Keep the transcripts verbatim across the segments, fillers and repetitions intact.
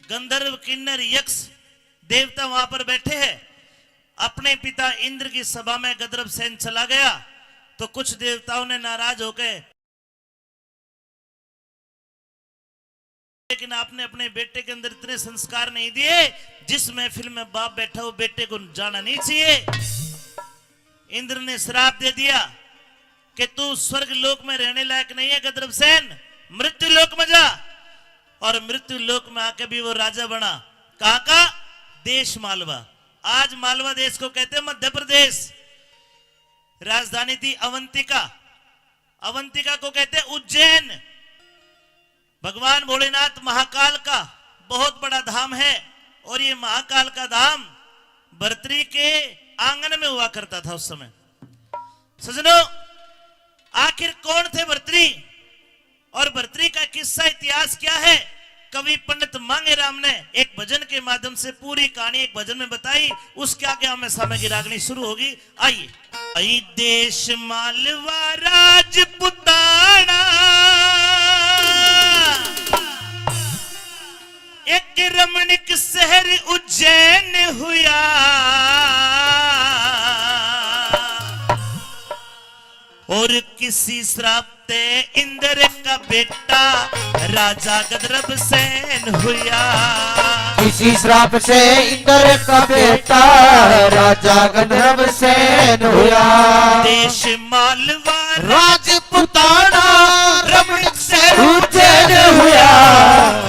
गंधर्व, किन्नर, यक्ष, देवता वहां पर बैठे हैं। अपने पिता इंद्र की सभा में गंधर्व सेन चला गया तो कुछ देवताओं ने नाराज होकर, लेकिन आपने अपने बेटे के अंदर इतने संस्कार नहीं दिए, जिस महफिल में बाप बैठा हो, बेटे को जाना नहीं चाहिए। इंद्र ने श्राप दे दिया कि तू स्वर्ग लोक में रहने लायक नहीं है गंधर्व सेन, मृत्यु लोक में जा। और मृत्यु लोक में आके भी वो राजा बना। कहाँ का? देश मालवा। आज मालवा देश को कहते हैं मध्य प्रदेश। राजधानी थी अवंतिका, अवंतिका को कहते हैं उज्जैन। भगवान भोलेनाथ महाकाल का बहुत बड़ा धाम है और ये महाकाल का धाम भर्तरी के आंगन में हुआ करता था उस समय। सजनों, आखिर कौन थे भर्तरी और भर्तरी का किस्सा, इतिहास क्या है? कवि पंडित मांगेराम ने एक भजन के माध्यम से पूरी कहानी एक भजन में बताई। उसके आगे हमें समय की रागनी शुरू होगी। आइए। आई देश मालवा राजपुताना, एक रमणीक शहर उज्जैन हुआ। और किसी श्राप ते इंद्र का बेटा राजा गंधर्व सेन हुआ। किसी श्राप से इंद्र का बेटा राजा गंधर्व सेन हुआ। देश मालवा राजपुताना रमणीक शहर उज्जैन हुआ।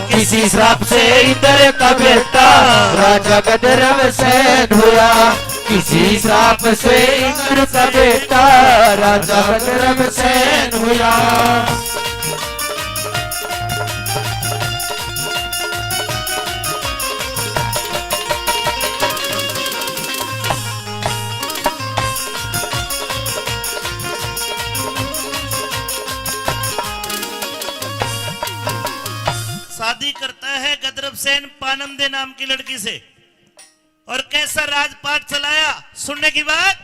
किसी श्राप से इंद्र का बेटा राजा गंधर्व सेन हुआ। किसी श्राप से इंद्र का बेटा राजा गंधर्व सेन हुआ। शादी करता है गंधर्व सेन पानम दे नाम की लड़की से। और कैसा राजपाट चलाया, सुनने की बात।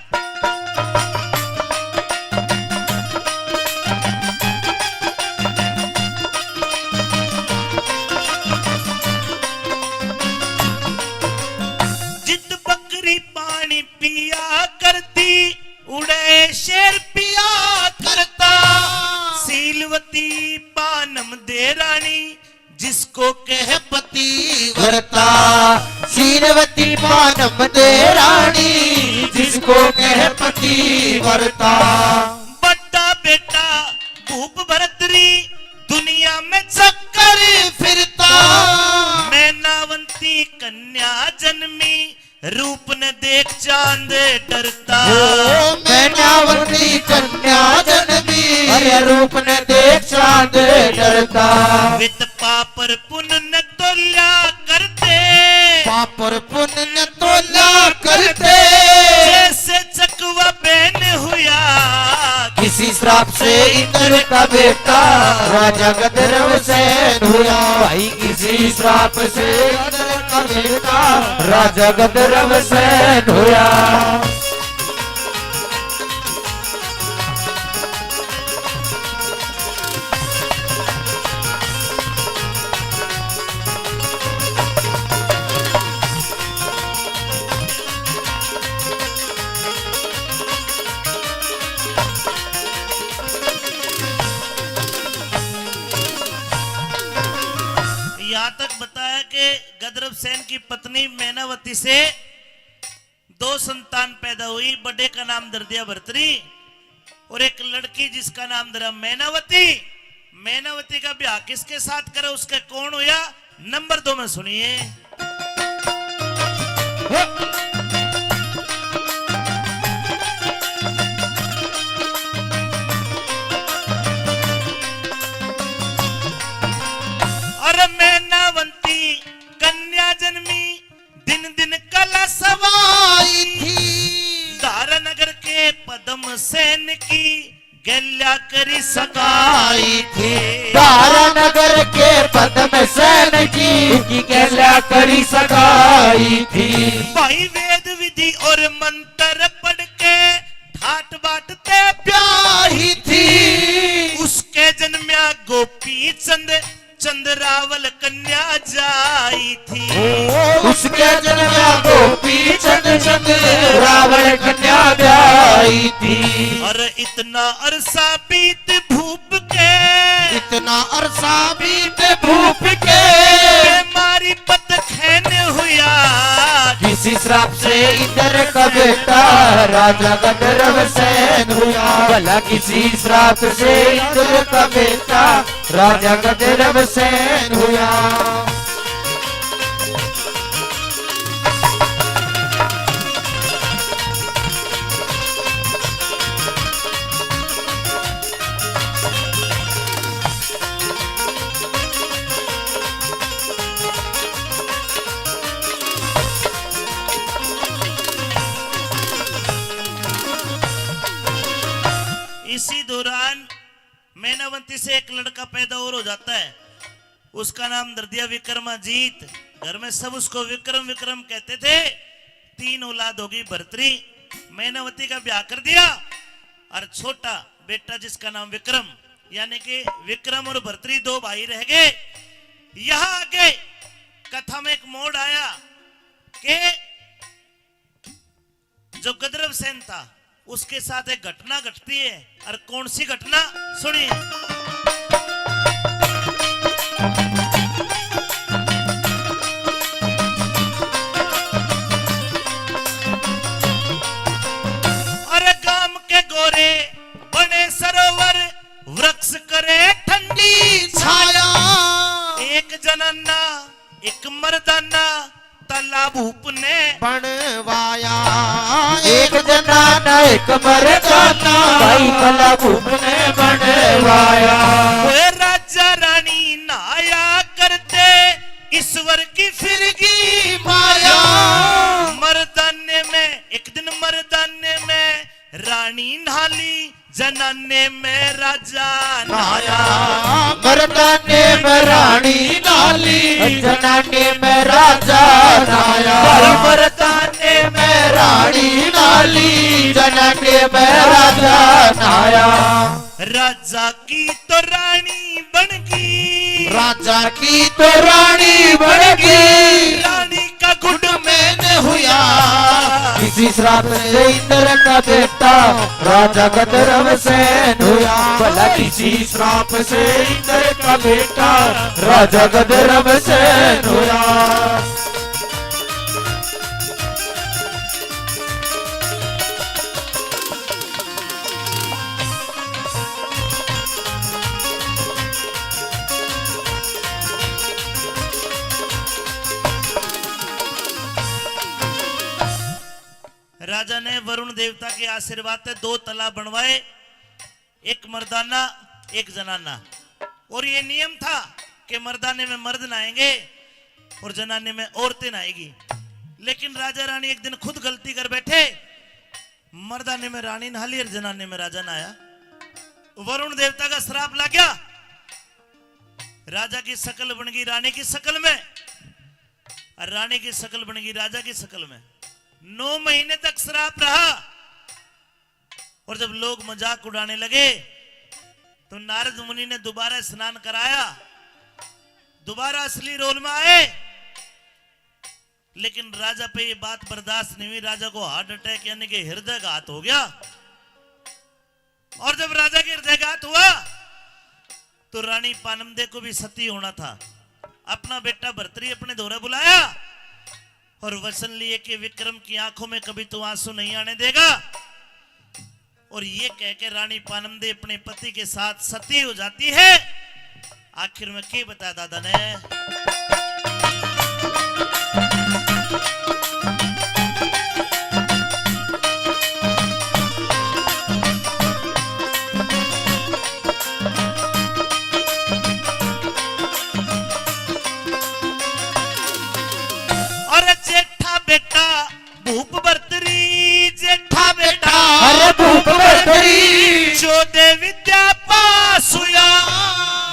जित बकरी पानी पिया करती, उड़े शेर पिया करता। शीलवती पानम दे रानी, जिसको कह पतिव्रता। शीलवती पानम दे रानी, जिसको कह पतिव्रता। बड़ा बेटा भूप भरतरी, दुनिया में चक्कर फिरता। मैनावंती कन्या जन्मी, रूप ने देख चांद डरता। ओ मैनावती कन्या जन्मी, अरे रूप ने देख चांद डरता। वित पाप और पुण्य ने तोल्या करते, पाप और पुण्य ने तोल्या करते। जैसे चकवा बेन हुआ, किसी श्राप से इंद्र का बेटा राजा गंधर्व सेन हुआ। भाई किसी श्राप से इंद्र का बेटा राजा गंधर्व सेन हुआ। यहाँ तक बताया कि गंधर्व सेन की पत्नी मैनावती से दो संतान पैदा हुई। बड़े का नाम धर दिया भर्तरी और एक लड़की जिसका नाम धरा मैनावती। मैनावती का ब्याह किसके साथ करे, उसका कौन हुआ? नंबर दो में सुनिए। अरे मैनावंती कन्या जन्मी, दिन दिन कला सवाई थी। धारा नगर के पद्म सेन की गैल्या करी सगाई थी। धारा नगर के पद्म सेन की, की गैल्या करी सगाई थी। भाई वेद विधि और मंत्र पढ़ के ठाट बाट ते ब्याही थी। उसके जन्म्या गोपी चंद चंद्रा रावल कन्या जाई थी। ओ, उसके जन्म गोपी चंद चंद रावल कन्या जाई थी। और इतना अरसा बीत भूप के, इतना अरसा बीत भूप के, मारी पत खैन हुआ। किसी श्राप से इंद्र का बेटा राजा गंधर्व सेन हुआ। भला किसी श्राप से इंद्र का बेटा राजा गंधर्व सेन हुआ। इसी दौरान मैनावती से एक लड़का पैदा और हो जाता है। उसका नाम धर दिया विक्रमाजीत। घर में सब उसको विक्रम विक्रम कहते थे। तीन औलाद होगी भरतरी। मैनावती का ब्याह कर दिया और छोटा बेटा जिसका नाम विक्रम, यानी कि विक्रम और भरतरी दो भाई रह गए। यहाँ आके कथा में एक मोड़ आया कि जो गंधर्व सेन था, उसके साथ एक घटना घटती है। और कौन सी घटना? सुनिए। अरे गाम के गोरे बने सरोवर, वृक्ष करे ठंडी छाया। एक जनाना, एक मर्दाना, तालाब भूप ने बनवाया। एक जनाना, एक मर्दाना, भाई तालाब भूप ने बनवाया। ओए राजा रानी नहाया करते, ईश्वर की फिरगी माया। मर्दाने में, एक दिन मर्दाने में रानी नहाली, जनाने में राजा नहाया। मर्दाने में रानी नहाली, जनाने में राजा नहाया। मर्दाने में रानी नहाली, जनाने में राजा नहाया। राजा की तो रानी बन गई, राजा की तो रानी बन गई, रानी का गुड मैंने हुआ। किसी श्राप से इंद्र का बेटा राजा गंधर्व सेन हुआ। भला किसी श्राप से इंद्र का बेटा राजा गंधर्व सेन हुआ। राजा ने वरुण देवता के आशीर्वाद से दो तालाब बनवाए, एक मर्दाना, एक जनाना। और ये नियम था कि मर्दाने में मर्द नहाएंगे और जनाने में औरतें नहाएगी। लेकिन राजा रानी एक दिन खुद गलती कर बैठे, मर्दाने में रानी नहा ली और जनाने में राजा नहाया। वरुण देवता का श्राप लग गया। राजा की शक्ल बन गई रानी की शक्ल में, और रानी की शक्ल बन गई राजा की शक्ल में। नौ महीने तक श्राप रहा। और जब लोग मजाक उड़ाने लगे, तो नारद मुनि ने दोबारा स्नान कराया, दोबारा असली रोल में आए। लेकिन राजा पे ये बात बर्दाश्त नहीं हुई। राजा को हार्ट अटैक यानी कि हृदयघात हो गया। और जब राजा के हृदयघात हुआ, तो रानी पानमदे को भी सती होना था। अपना बेटा भर्तरी अपने धोरे बुलाया और वचन लिए कि विक्रम की आंखों में कभी तू आंसू नहीं आने देगा। और ये कह के रानी पानमदे अपने पति के साथ सती हो जाती है। आखिर में के बताया दादा ने? और जेठा बेटा भूप भर्तरी, जेठा बेटा अरे भूप भर्तरी। चौदह विद्या पास हुआ।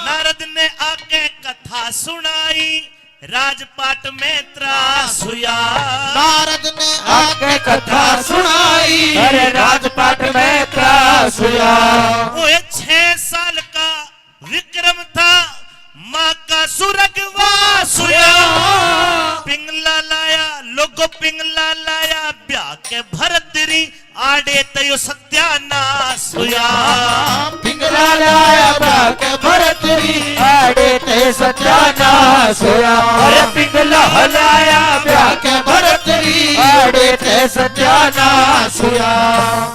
नारद ने आके कथा सुनाई, राजपाट में त्रास हुआ। नारद ने आके कथा सुनाई, अरे राजपाट में त्रास हुआ। ओए छह साल का विक्रम था, माँ का सुरगवास हुया। पिंगला लाया, लोगो पिंगला लाया, ब्याह के भरत री आड़े तयो सत्यानाश हुया। पिंगला लाया ब्याह के भरत री आड़े ते सत्यानाश हुया। अरे पिंगला लाया ब्याह के भरत री आड़े ते सत्यानाश हुया।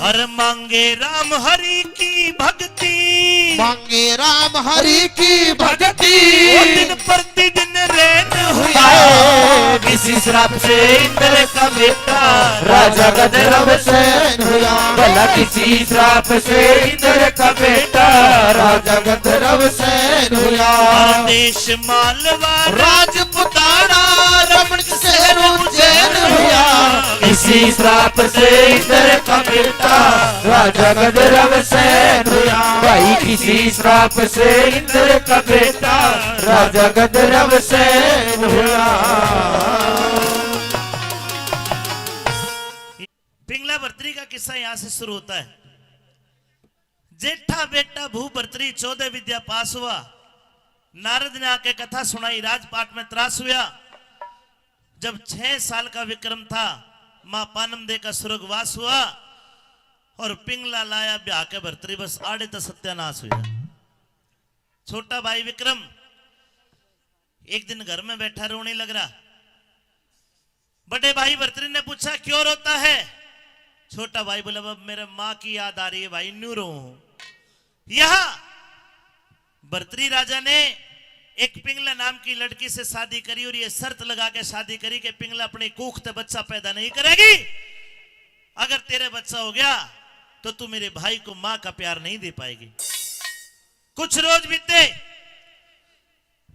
अरे मांगे राम हरि की भक्ति, मांगे राम हरि की भक्ति। वो दिन प्रतिदिन रैन हुया। हाय, किसी श्राप से इंद्र का बेटा राजा गंधर्व सैन हुया। भला किसी श्राप से इंद्र का बेटा राजा गंधर्व सैन हुया। देश मालवा राजपुताना रमण शहर उज्जैन हुया। किसी श्राप से इंद्र का बेटा राजा गंधर्व सैन हुया। भाई किसी श्राप से इंद्र का बेटा राजा गंधर्व सैन हुया। पिंगला भरतरी का किस्सा यहाँ से शुरू होता है। जेठा बेटा भू भरतरी चौदह विद्या पास हुआ। नारद ने आके कथा सुनाई, राजपाट में त्रास हुआ। जब छह साल का विक्रम था, माँ पानम दे का स्वर्गवास हुआ और पिंगला लाया ब्याह के भरतरी, बस आड़े तो सत्यानाश हुआ। छोटा भाई विक्रम एक दिन घर में बैठा रोने लग रहा। बड़े भाई भरतरी ने पूछा, "क्यों रोता है?" छोटा भाई बोला, "बाबा, मेरे माँ की याद आ रही है भाई, न्यू रो।" यहाँ भरतरी राजा ने एक पिंगला नाम की लड़की से शादी करी और ये शर्त लगा के शादी करी कि पिंगला अपनी कूख ते बच्चा पैदा नहीं करेगी। अगर तेरे बच्चा हो गया तो तू मेरे भाई को माँ का प्यार नहीं दे पाएगी। कुछ रोज बीते,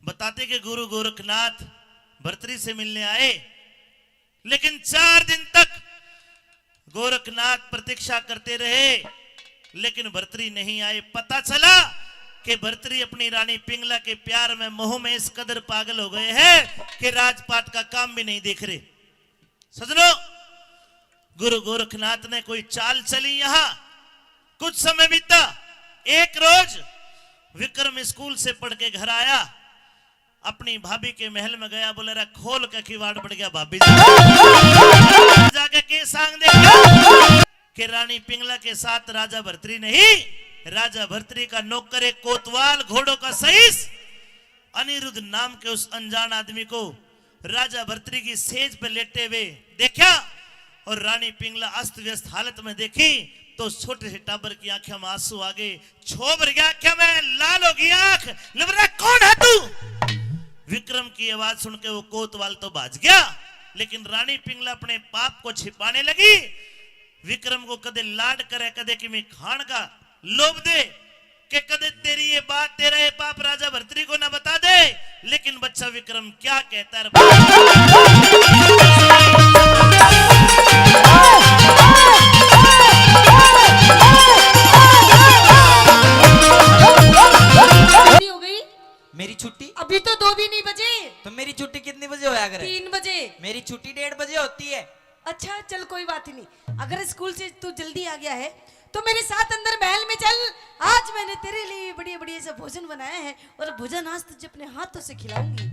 बताते कि गुरु गोरखनाथ भरतरी से मिलने आए, लेकिन चार दिन तक गोरखनाथ प्रतीक्षा करते रहे, लेकिन भरतरी नहीं आए। पता चला कि भरतरी अपनी रानी पिंगला के प्यार में, मोह में इस कदर पागल हो गए हैं कि राजपाट का काम भी नहीं देख रहे। सजनो, गुरु गोरखनाथ ने कोई चाल चली। यहाँ कुछ समय बीता। एक रोज विक्रम स्कूल से पढ़ के घर आया, अपनी भाभी के महल में गया, बोले, "रे, खोल के किवाड़ पड़ गया भाभी जी।" जाके के सांग देखा कि रानी पिंगला के साथ राजा भरतरी नहीं, राजा भरतरी का नौकर एक कोतवाल, घोड़ों का सईस, अनिरुद्ध नाम के उस अनजान आदमी को राजा भरतरी की सेज पे लेटे हुए देखा और रानी पिंगला अस्त व्यस्त हालत में देखी तो उस छोटे से टाबर की आंखों में आंसू आ गए, छो भर गया आंखों में, लाल हो गई आंख। "लबरा, कौन है तू?" विक्रम की आवाज सुन के वो कोतवाल तो भाज गया, लेकिन रानी पिंगला अपने पाप को छिपाने लगी। विक्रम को कदे लाड करे, कदे किमी खान का लोभ दे, के कदे तेरी ये बात, तेरा ये पाप राजा भरतरी को ना बता दे, लेकिन बच्चा विक्रम क्या कहता है। हो गई। मेरी छुट्टी? अभी तो दो भी नहीं बजे। तो मेरी छुट्टी कितने बजे होया करे? तीन बजे। मेरी छुट्टी डेढ़ बजे होती है। अच्छा, चल, कोई बात ही नहीं। अगर स्कूल से तू जल्दी आ गया है, तो मेरे साथ अंदर महल में चल। आज मैंने तेरे लिए बढ़िया-बढ़िया सा भोजन बनाया है और भोजन आज तुझे अपने हाथों से खिलाऊंगी।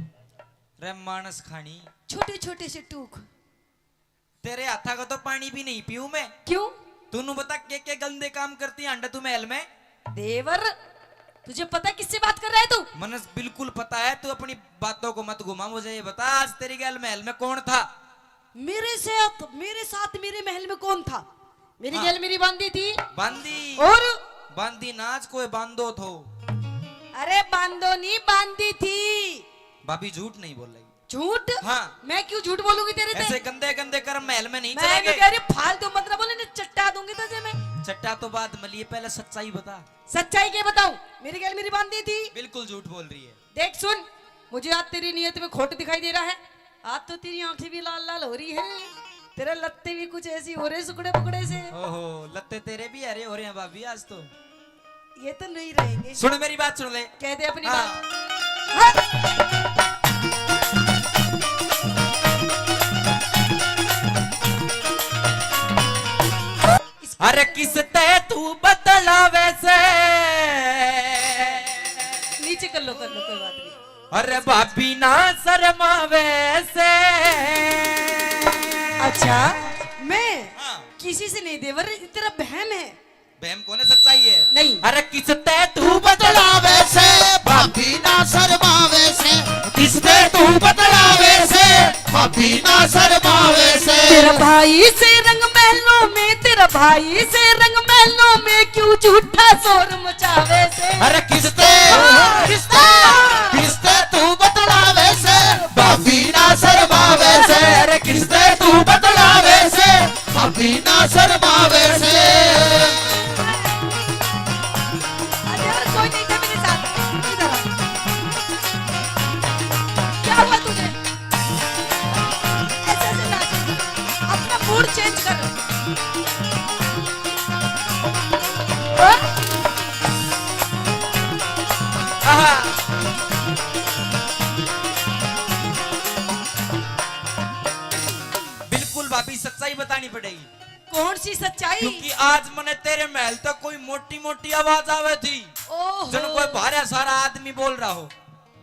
रे मानस खानी। छोटे-छोटे से टूक। तेरे हाथा का तो पानी भी नहीं पीऊं मैं। क्यों? तू नू बता, के, के गंदे काम करती है अंडा तू महल में? देवर, तुझे पता है किससे बात कर रहा है तू? मने बिल्कुल पता है, तू अपनी बातों को मत घुमा। मुझे ये बता, आज तेरी गैल महल में कौन था? मेरे साथ, मेरे साथ मेरे महल में कौन था? मेरी हाँ। गैल मेरी बांदी थी। बांदी? और? बांदी नाच कोई बांदो थो। अरे बांदो नहीं, बांदी थी। भाभी झूठ नहीं बोल रही। झूठ? हाँ। मैं क्यों झूठ बोलूंगी तेरे से? ऐसे गंदे गंदे कर्म महल में नहीं चलेंगे। मैं कह रही, फालतू मत ना बोले, नहीं चट्टा दूंगी तुझे मैं। चट्टा तो बाद में लिए, पहले सच्चाई बता। सच्चाई क्या बताऊं? मेरी गैल मेरी बांदी थी। बिल्कुल झूठ बोल रही है। देख सुन, मुझे आज तेरी नीयत में खोट दिखाई दे रहा है। आज तो तेरी आंखें भी लाल लाल हो रही है, तेरे लत्ते भी कुछ ऐसी हो रहे सुकड़े पकड़े से। ओहो, लत्ते तेरे भी हरे हो रहे हैं भाभी आज तो। ये तो नहीं रहेंगे। सुन मेरी बात, सुन ले। कह दे अपनी हाँ। बात। हाँ। अरे किस ते तू बतलावे से। नीचे कर लो, कर लो, कोई बात नहीं। अरे भाभी ना शर्मावे से। अच्छा, मैं हाँ। किसी से नहीं देवर, तेरा बहम है। बहम कौन है, सच्चाई है। नहीं। अरे किसते तू तू बतलावे से, भाभी ना शर्मावे से। किसते तू बतलावे से, भाभी ना शर्मावे से। तेरा भाई से रंग महलों में, तेरा भाई से रंग महलों में क्यों झूठा शोर मचावे से। अरे किसते, हाँ। किसते, किसते तू बतलावे से, भाभी ना शर्मावे से। अरे किसते तू बतलावे से, भाभी ना शर्मावे से। अरे यार, कोई नहीं था मेरे साथ। इधर आ। क्या हुआ तुझे? ऐसे, ऐसे नाच। अपना मूड चेंज कर। हाँ? आहा। बिल्कुल भाभी, सच्चाई बतानी पड़ेगी। कौन सी सच्चाई? क्योंकि आज मने तेरे महल तक कोई मोटी मोटी आवाज आवे थी, ओहो। जन कोई भारा सारा आदमी बोल रहा हो।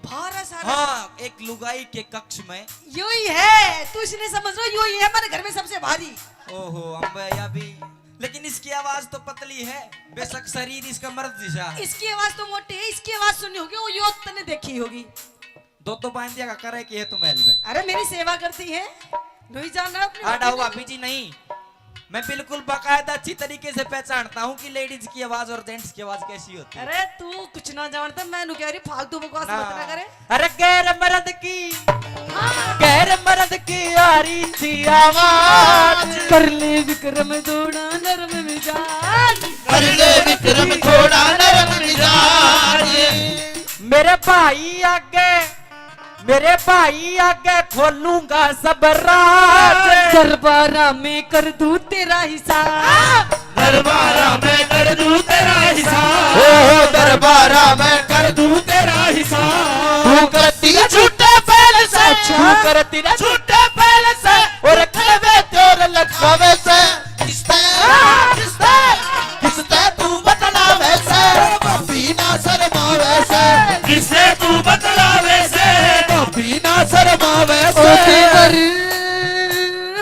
भारा सारा? हाँ, एक लुगाई के कक्ष में। यो ही है, तू इसने समझ लो, यो ही है हमारे घर में सबसे भारी। ओहो, अम्बे, या भी। लेकिन इसकी आवाज तो पतली है, बेशक शरीर इसका मर्द जैसा है। इसकी आवाज तो मोटी है, इसकी आवाज सुनी होगी, वो यो तने देखी होगी। दो तो बांधिया का करे कि है तू महल में। अरे, मेरी सेवा करती है, नहीं जान रहा अपनी आ, भाभी डाओ को? भाभी जी, नहीं, मैं बिल्कुल बाकायदा अच्छी तरीके से पहचानता हूँ कि लेडीज की आवाज और जेंट्स की आवाज कैसी होती है। अरे, तू कुछ ना जानता, मैं नु कह रही, फालतू बकवास ना। मत ना करे। अरे, गैर मर्द की, हाँ। गैर मर्द की आ रही थी आवाज। कर ले विक्रम थोड़ा नरम मिजाज। कर ले विक्रम थोड़ा नरम मिजाज। मेरे भाई आगे, मेरे भाई आगे खोलूंगा सब राज। दरबारा में कर दूं तेरा हिसाब। दरबारा में कर दूं तेरा हिसाब। ओ, दरबारा में कर दूं तेरा हिसाब। तू करती है झूठे पहल से। अच्छा। तू करती है झूठे पहल से। और खलवे चोर लटकावे से। किसते, किसते, किसते तू बतलावे से, भाभी ना शर्मावे से। किसते तू बतलावे से, भाभी ना शर्मावे से। ओ देवर,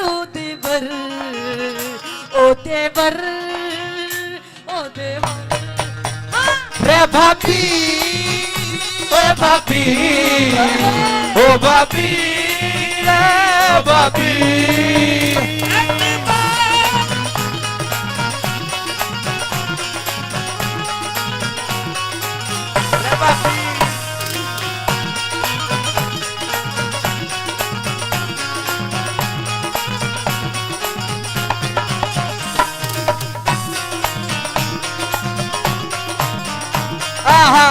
ओ देवर, ओ देवर, ओ देवर। हाँ। रे भाभी, ओ भाभी, ओ भाभी, रे भाभी। आहा।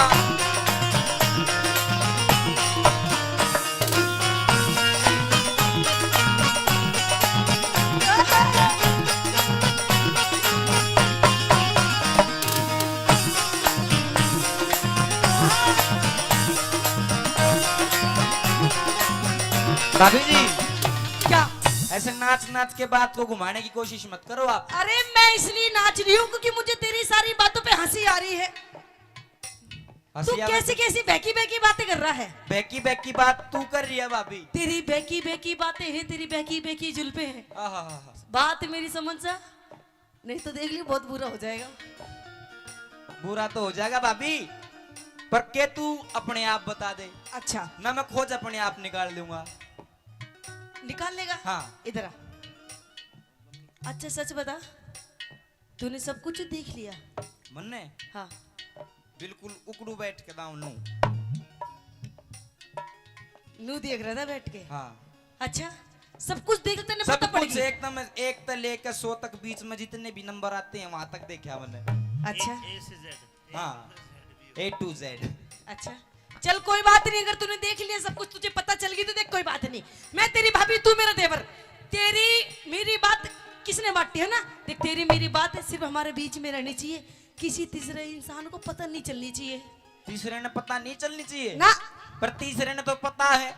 भाभी जी, क्या? ऐसे नाच नाच के बात को घुमाने की कोशिश मत करो आप। अरे, मैं इसलिए नाच रही हूँ क्योंकि मुझे तेरी सारी बातों पे हंसी आ रही है। हंसी तू आ कैसी रही? कैसी बहकी बहकी बातें कर रहा है? बहकी बहकी बात तू कर रही है भाभी। तेरी बहकी बहकी बातें हैं, तेरी बहकी बहकी जुल्फे हैं। आहा हा हा। बात मेरी समझ जा, नहीं तो देख लियो, बहुत बुरा हो जाएगा। बुरा तो हो जाएगा भाभी, पर के तू अपने आप बता दे। अच्छा। ना मैं खोज अपने आप निकाल लूंगा। निकाल लेगा? हाँ। इधर आ। अच्छा, सच बता, तूने सब कुछ देख लिया? मन्ने? हाँ। बिल्कुल उकड़ू बैठ के दाऊं नू। नू देख रहा था बैठ के? हाँ। अच्छा, सब कुछ देख, तने सब पता पड़ कुछ गई? एकदम एक तक लेके सौ तक बीच में जितने भी नंबर आते हैं, वहां तक देखा मैंने। अच्छा। A से Z। हाँ, A to Z। अच्छा, चल कोई बात नहीं, अगर तूने देख लिया सब कुछ, तुझे पता चल गई तो देख, कोई बात नहीं। मैं तेरी भाभी, तू मेरा देवर, तेरी मेरी बात किसने बांटी है ना? देख, तेरी मेरी बात सिर्फ हमारे बीच में रहनी चाहिए, किसी तीसरे इंसान को पता नहीं चलनी चाहिए। तीसरे ने पता नहीं चलनी चाहिए ना। पर तीसरे ने तो पता है।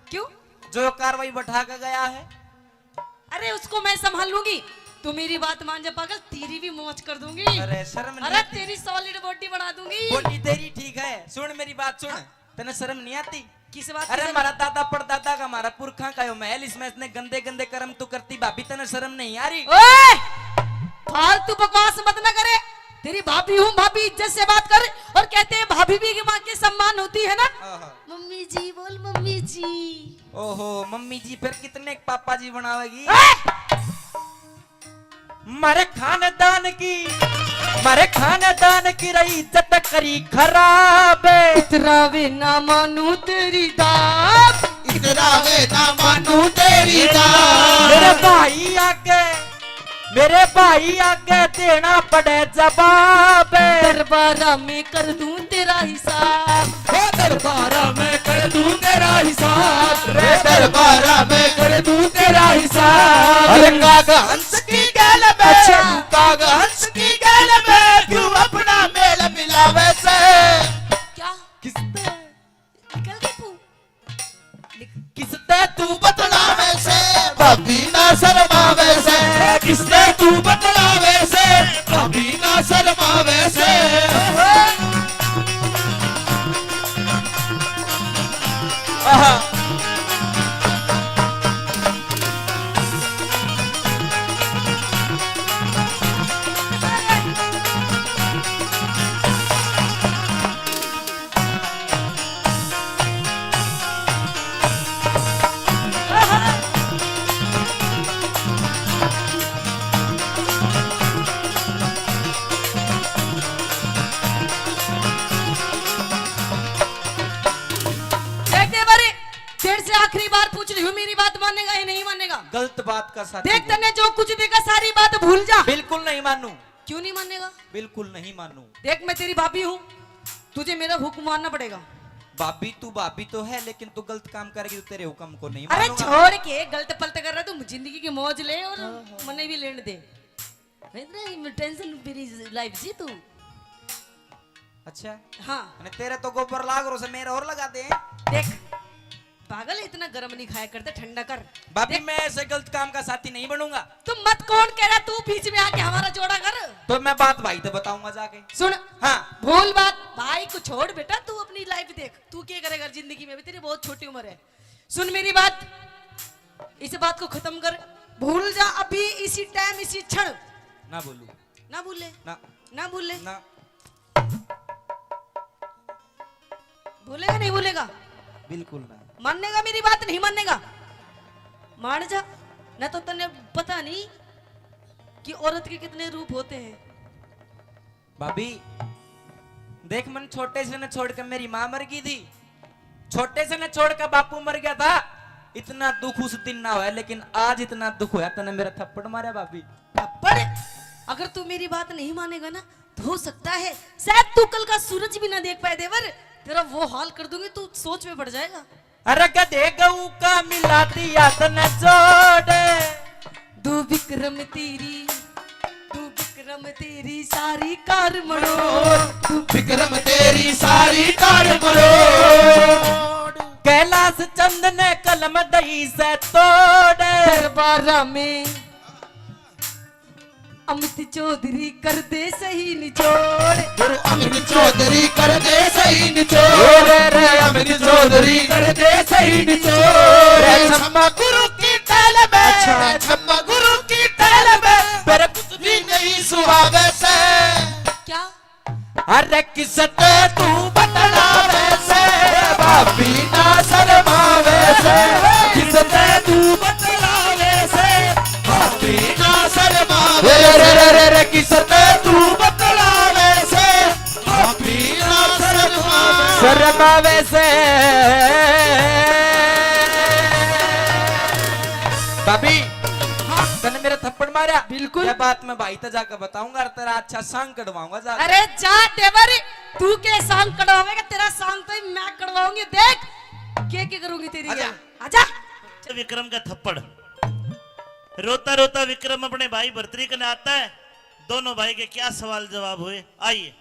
क्यों? जो कार्रवाई बैठा के गया है। अरे, उसको मैं संभाल लूंगी। तू मेरी बात मान जा पागल, तेरी भी मौज कर दूंगी। अरे, शर्म नहीं अरे, आती? तेरी solid body बना दूंगी। Body तेरी ठीक है, सुन मेरी बात सुन। हाँ। तने शर्म नहीं आती? किस बात की अरे, जरूरत? हमारा दादा परदादा का, हमारा पुरखा का यो महल, इसमें इतने गंदे गंदे कर्म तू करती, भाभी तने शर्म नहीं आ रही? ओए! फालतू बकवास मत ना करे। तेरी भाभी हूँ भाभी, इज्जत से बात कर। और कहते हैं भाभी भी माँ के सम्मान होती है ना। आहा। मम्मी जी बोल, मम्मी जी। ओहो, मम्मी जी फिर कितने पापा जी बनावेगी? ए! मारे खानदान की, मारे खानदान की रही इज्जत करी खराब। इतरावे ना मानू तेरी दाब। इतरावे ना मानू तेरी दाब। मेरे भाई आगे, मेरे भाई आगे देना पड़े जवाब। दरबारा में कर दूं तेरा हिसाब। हे दरबारा में कर दूं तेरा हिसाब। रे दरबारा में कर दूं तेरा हिसाब। अरे काग हंस की गैल में, अच्छा। काग हंस की गैल में क्यों अपना मेल मिलावे से? क्या? किसने? निकल गई तू। किसते तू बतलावे से, भाभी ना शर्मावे से। किसते तू बतलावे से, भाभी ना शर्मावे से। आहा। देख दे बारे, तेरे से आखिरी बार पूछ रही हूँ, मेरी बात मानेगा या नहीं मानेगा? गलत बात का साथी देख, बोल। तन्ने जो कुछ देखा, सारी बात भूल जा। बिल्कुल नहीं मानू। क्यों नहीं मानेगा? बिल्कुल नहीं मानू। देख, मैं तेरी भाभी हूँ, तुझे मेरा हुक्म मानना पड़ेगा। भाभी, तू भाभी तो है, लेकिन तू गलत काम करेगी तो तेरे हुक्म को नहीं अरे मानूंगा। छोड़ के गलत पलत कर रहा, तू जिंदगी की मौज ले और हाँ, हाँ। मने भी लेने दे। इतना ही टेंशन फ्री लाइफ जी तू। अच्छा। हाँ। अने तेरे तो गोबर लाग रो से, मेरे और लगा दे। देख, पागल, इतना गर्म नहीं खाया करते, ठंडा कर। भाभी, देख। मैं ऐसे गलत काम का साथी नहीं बनूंगा। तू मत, कौन कह रहा तू बीच में आके हमारा जोड़ा कर? तो मैं बात भाई तो बताऊंगा जाके। सुन। हाँ। भूल बात, भाई को छोड़ बेटा, तू अपनी लाइफ देख, तू क्या करेगा जिंदगी में, अभी तेरी बहुत छोटी उम्र है। सुन मेरी बात, इस बात को खत्म कर, भूल जा अभी इसी टाइम, इसी क्षण। ना बोलू। ना भूले। ना। ना भूले। ना। बोलेगा नहीं बोलेगा? बिल्कुल ना। मानेगा मेरी बात नहीं मानेगा? मान जा, ना तो तन्ने पता नहीं कि औरत के कितने रूप होते हैं। भाभी, देख, मन छोटे से न छोड़ के मेरी माँ मर गई थी, छोटे से न छोड़ के बापू मर गया था। इतना दुख उस दिन ना होया, लेकिन आज इतना दुख होया, तने मेरा थप्पड़ मारा भाभी। थप्पड़? अगर तू मेरी बात नहीं मानेगा ना, तो हो सकता है शायद तू कल का सूरज भी ना देख पाए देवर। तेरा वो हाल कर दूंगी, तू सोच में पड़ जाएगा। अरे गधे गऊ का मिला दिया तने जोड़। दू विक्रम तेरी, दू विक्रम तेरी सारी कार मरोड़। दू विक्रम तेरी सारी कार मरोड़। कैलाश चंद ने कलम दई से तोड़। दरबारा में अमित चौधरी कर दे सही निचोड़। गुरु अमित चौधरी कर दे सही निचोड़। रे, रे, अमित चौधरी कर दे सही निचोड़। रे छम्मा गुरु की टहल में, अच्छा। रे छम्मा गुरु की टहल में, मेरे कुछ भी नहीं सुहावे से। क्या? अरे किसते तू बतलावे से, भाभी ना शर्मावे से। किसते तू बतलावे से, भाभी ना शर्मावे से। रे, रे, रे, रे, रे, किसते तू बतलावे से, भाभी ना शर्मावे से। शर्मावे से। भाभी, हाँ। तने मेरा थप्पड़ मारा? बिल्कुल। ये बात मैं भाई ते जाके बताऊंगा और तेरा अच्छा सांग कटवाऊंगा जाके। अरे जा देवर, तू के सांग कटवावेगा, तेरा सांग तो मैं कटवाऊंगी। देख के के करूंगी तेरी। आजा। ये। आजा। विक्रम का थप्पड़। रोता रोता विक्रम अपने भाई भरतरी कने आता है। दोनों भाई के क्या सवाल जवाब हुए, आइए।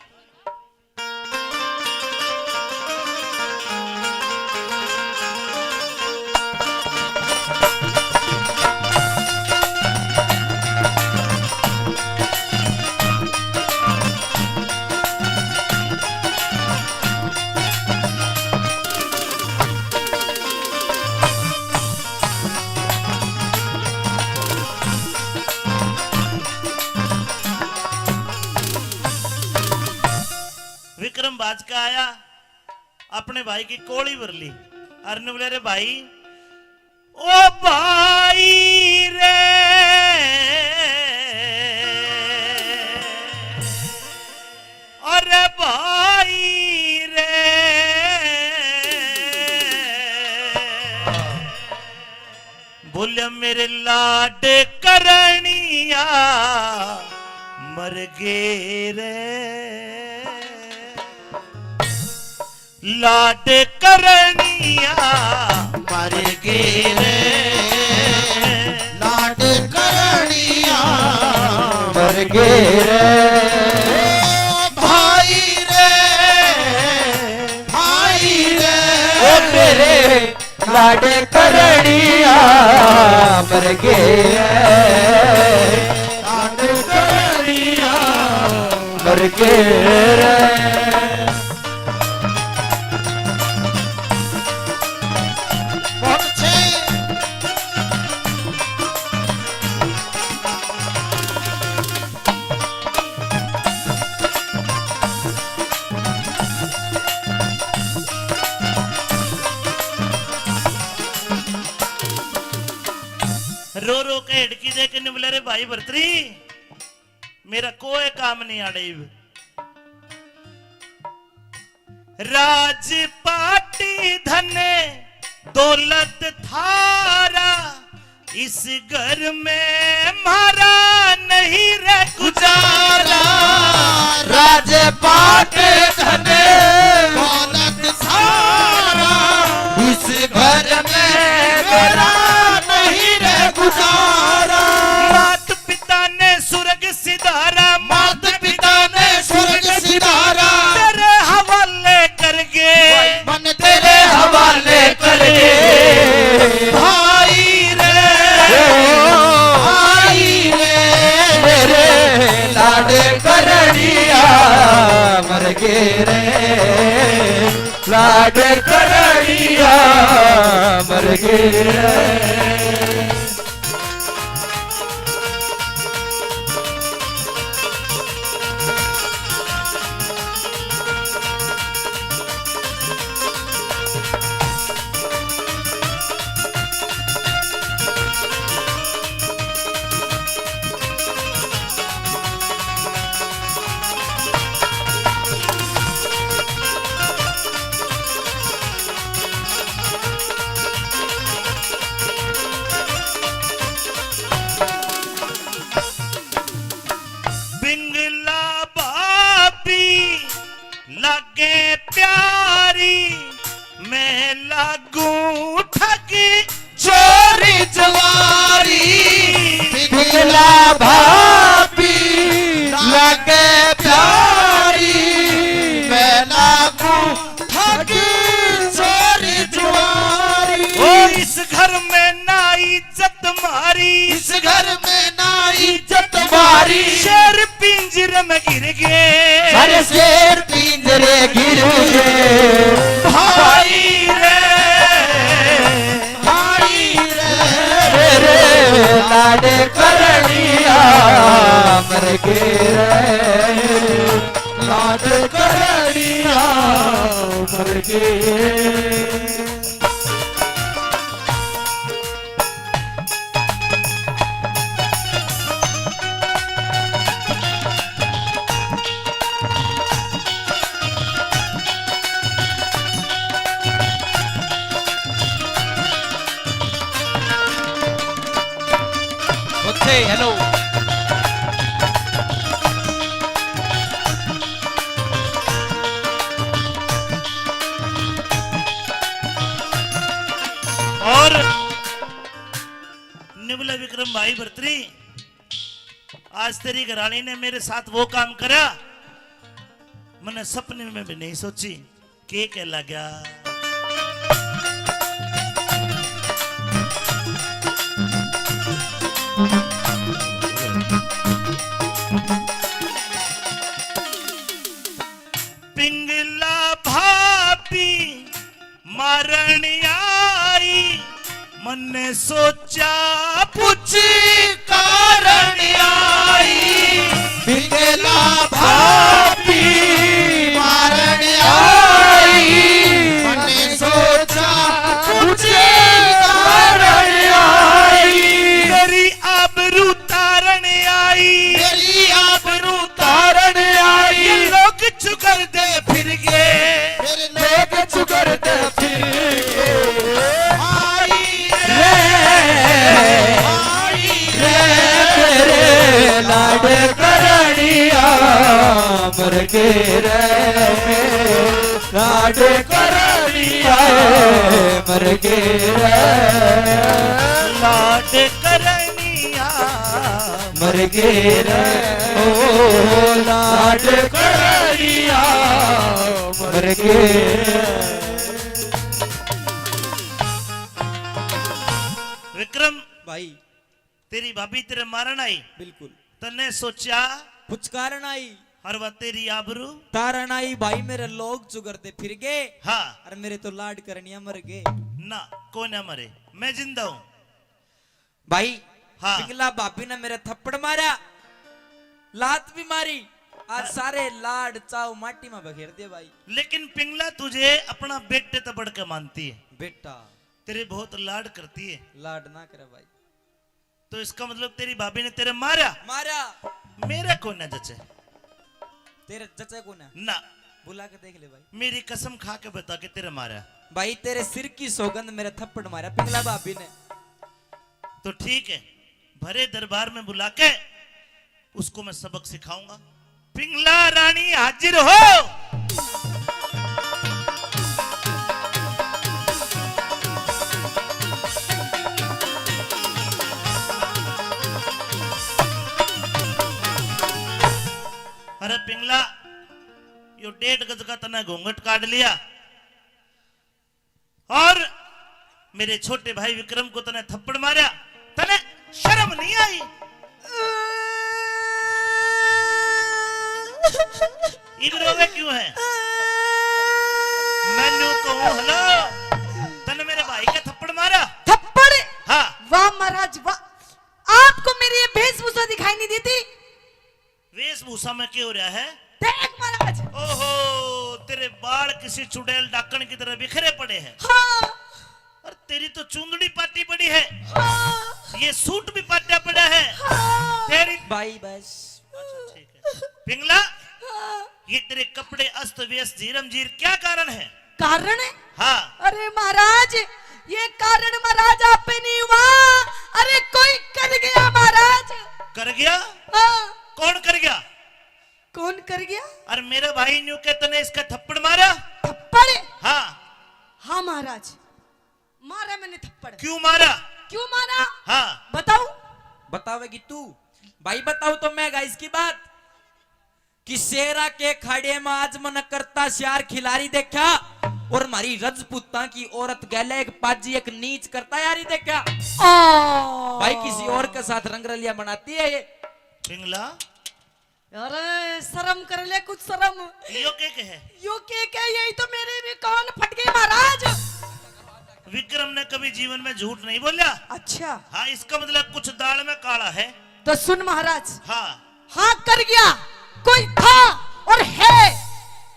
आज का आया, अपने भाई की कोली भर ली। अरे बोले, "रे भाई, ओ भाई रे, अरे भाई रे।" बोलिया, "मेरे लाड करनिया मर गए रे।" लाड करनिया मर गए रे, लाड करनिया मर गए रे। ओ भाई रे, भाई रे, ओ मेरे लाड करनिया मर गए रे, लाड करनिया मर गए रे। बहुत अच्छे। रो रो के हेडकी दे के निबले रे भाई भरतरी, मेरा कोई काम नहीं आड़े इब। राजपाट धन दौलत थारा, इस घर में म्हारा नहीं रे गुजारा। राजपाट धन दौलत थारा, इस घर में मेरा नहीं रे गुजारा। मात पिता ने स्वर्ग सिधारा, मात पिता ने स्वर्ग सिधारा। तेरे हवाले करके, मन तेरे हवाले करके। भाई रे, भाई रे, मेरे लाड करनिया मर गए रे, लाड करनिया मर गए रे। पिंगला भाभी लागे प्यारी, मैं लागू ठग चोरी जुआरी। पिंगला भाभी लागे प्यारी, मैं लागू ठग चोरी जुआरी। ओ इस घर में ना इज्जत मारी, इस घर में ना इज्जत मारी। शेर पिंजरे में गिर गए, अरे शेर पिंजरे गिर गए। भाई रे, भाई रे, रे लाड करनिया मर गए रे, लाड करनिया मर गए। Okay, hello. और निबला विक्रम भाई भरतरी, आज तेरी घराली ने मेरे साथ वो काम करा, मैंने सपने में भी नहीं सोची। के कह लग्या? पिंगला भाभी मारण आई, मन्ने सोचा पूछी कारण आई। पिंगला भाभी मारण मर गे रे, लाड करनिया, मर गे रे, लाड करनिया, मर गे रे, ओ लाड करनिया, मर गे। विक्रम भाई, तेरी भाभी तेरे मारण आई, बिल्कुल। तन्ने सोचा फुचकारन आई। और वह तेरी आबरू तारण आई। भाई, मेरे लोग चुगरते फिर गए। हाँ। और मेरे तो लाड करनिया मर गए। ना, कोई ना मरे, मैं जिंदा हूँ। भाई, हाँ। पिंगला भाभी ने मेरे थप्पड़ मारा, लात भी मारी, आज हाँ। सारे लाड चाव माटी में बखेर दे भाई। लेकिन पिंगला तुझे अपना बेटे तो बढ़ के मानती है। बेटा। तेरे बहुत लाड करती है। लाड ना करे भाई। तो इसका मतलब तेरी भाभी ने तेरे मारा? मारा। मेरे को ना जचे। तेरे जचे को ना? ना। बुला के देख ले भाई। मेरी कसम खा के बता के तेरे मारा? भाई, तेरे सिर की सौगंध, मेरे थप्पड़ मारा पिंगला भाभी ने। तो ठीक है, भरे दरबार में बुला के उसको मैं सबक सिखाऊंगा। पिंगला रानी हाजिर हो। अरे पिंगला, यो डेढ़ गज का तने घूंघट काट लिया और मेरे छोटे भाई विक्रम को तने थप्पड़ मारा, तने शर्म नहीं आई? इब रोवे क्यों है? मैं न्यू कहूँ, हेलो, तने मेरे भाई का थप्पड़ मारा? थप्पड़? हाँ। वाह महाराज, वाह। आपको मेरी ये वेशभूषा दिखाई नहीं देती? वेशभूषा में क्या हो रहा है? देख महाराज। ओहो, तेरे बाल किसी चुड़ैल डाकण की तरह बिखरे पड़े हैं। हाँ। और तेरी तो चूंदड़ी पाटी पड़ी है। हाँ। ये सूट भी पाटा पड़ा है। हाँ। तेरी भाई बस। अच्छा, ठीक है। पिंगला, हाँ। ये तेरे कपड़े अस्त व्यस्त, झीरम झीर, क्या कारण है? कारण? हाँ। अरे महाराज, ये कारण महाराज आप पे नहीं हुआ। अरे कोई कर गया महाराज। कर गया? हाँ। कौन कर गया? कौन कर गया? अरे मेरा भाई न्यू के तने इसका थप्पड़ मारा? थप्पड़? हाँ। हाँ महाराज, मारा मैंने थप्पड़। क्यों मारा? क्यों मारा? हाँ। बताऊं? बतावेगी तू? भाई बताऊं तो मैं गा इसकी बात कि शेरा के खाड़े में आज मन करता श्यार खिलारी देखा और म्हारी रजपूतां की औरत गैले एक पाजी एक नीच करता यारी देखा। ओ। भाई किसी और के साथ रंगरलिया बनाती है ये। पिंगला। अरे शर्म कर ले कुछ शर्म। यो के के है? यो के के, यही तो मेरे भी कान फट गए महाराज। विक्रम ने कभी जीवन में झूठ नहीं बोला। अच्छा। हाँ, इसका मतलब कुछ दाल में काला है। तो सुन महाराज। हाँ। हाँ कर गया, कोई था और है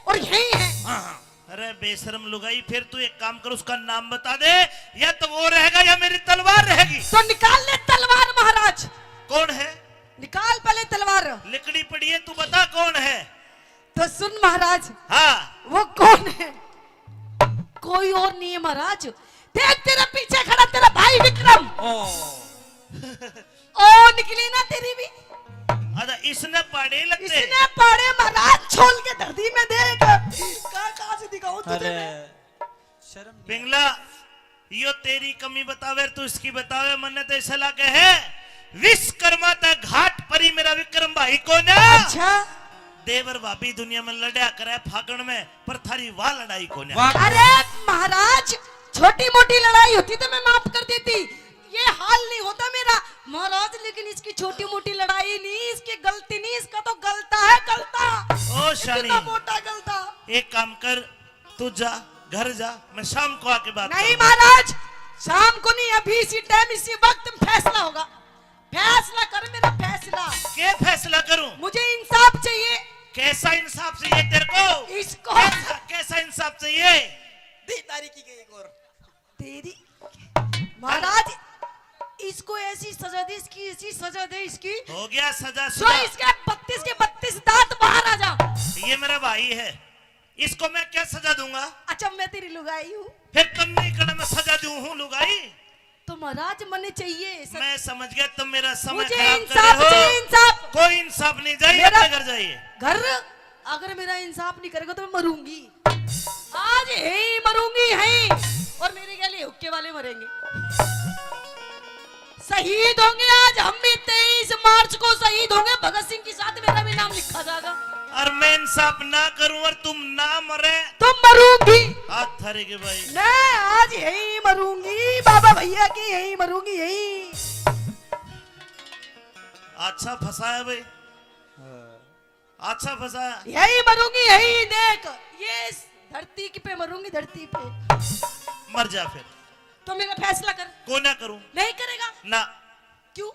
और यही है। हाँ, हाँ। अरे बेशरम लुगाई, फिर तू एक काम कर, उसका नाम बता दे, या तो वो रहेगा या मेरी तलवार रहेगी। तो निकाल ले तलवार महाराज। कौन है? निकाल पहले तलवार। लिकड़ी पड़ी है, तू बता कौन है? तो सुन महाराज। हाँ। वो कौन है? कोई और नहीं है महाराज, देख तेरे पीछे खड़ा तेरा भाई विक्रम। ओ। ओ निकली ना तेरी भी। अरे इसने पाड़े लगते। इसने पाड़े महाराज छोल के धर दी मैं, देख। कहाँ, कहाँ से दिखाऊं तुझे अरे, मैं? शर्म नहीं। पिंगला, यो तेरी कमी बतावे, तू इसकी बतावे, मन्ने तो ऐसा लागे है विश्वकर्मा तक घाट परी मेरा विक्रम भाई को ना। अच्छा। देवर भाभी दुनिया में लड़ा करे फागण में, पर थारी वाह लड़ाई को ना। वाह। अरे महाराज, छोटी मोटी लड़ाई होती तो मैं माफ कर देती, ये हाल नहीं होता मेरा महाराज। लेकिन इसकी छोटी मोटी लड़ाई नहीं, इसकी गलती नहीं, इसका तो गलता है गलता। ओ शानी, इतना मोटा गलता। एक काम कर, तू जा, घर जा, मैं शाम को आके बात नहीं करूंगा। महाराज, शाम को नहीं, अभी इसी टाइम इसी वक्त फैसला होगा। फैसला कर मेरा फैसला। क्या फैसला करूं? मुझे इंसाफ चाहिए। कैसा इंसाफ चाहिए तेरे को? इसको। कैसा, कैसा इंसाफ चाहिए? दी तारीख की गई एक और। तेरी महाराज, इसको ऐसी सजा दे, इसकी ऐसी सजा दे, इसकी। हो गया सजा, जो सुना। इसके बत्तीस के बत्तीस दांत बाहर आ जा। ये मेरा भाई है, इसको मैं क्या सजा दूंगा? अच्छा, मैं तेरी लुगाई हूँ। फिर तुम नहीं कहना मैं सजा दूं हूँ लुगाई। तो महाराज, मने चाहिए सजा। मैं समझ गया, तुम मेरा समय खराब कर रहे हो। मुझे इंसाफ चाहिए, इंसाफ। कोई इंसाफ नहीं, जाइए मेरा अपने घर जाइए। घर अगर मेरा इंसाफ नहीं करेगा तो मैं मरूंगी। आज यहीं मरूंगी, यहीं। और मेरे गैल हुक्के वाले मरेंगे। शहीद होंगे आज हम भी, तेईस मार्च को शहीद होंगे भगत सिंह के साथ, मेरा भी नाम लिखा जाएगा। और मैं इंसाफ ना करूं और तुम ना मरे। तुम मरूंगी। हाथ थारे के भाई। मैं आज यहीं मरूंगी, बाबा भैया की यहीं मरूंगी, यहीं। अच्छा फंसाया भाई। अच्छा फंसाया। यही मरूंगी, यही देख, ये इस धरती की पे मरूंगी, धरती पे। मर जा फिर। तो मेरा फैसला कर। कोई ना करूं। नहीं करेगा? ना। क्यों?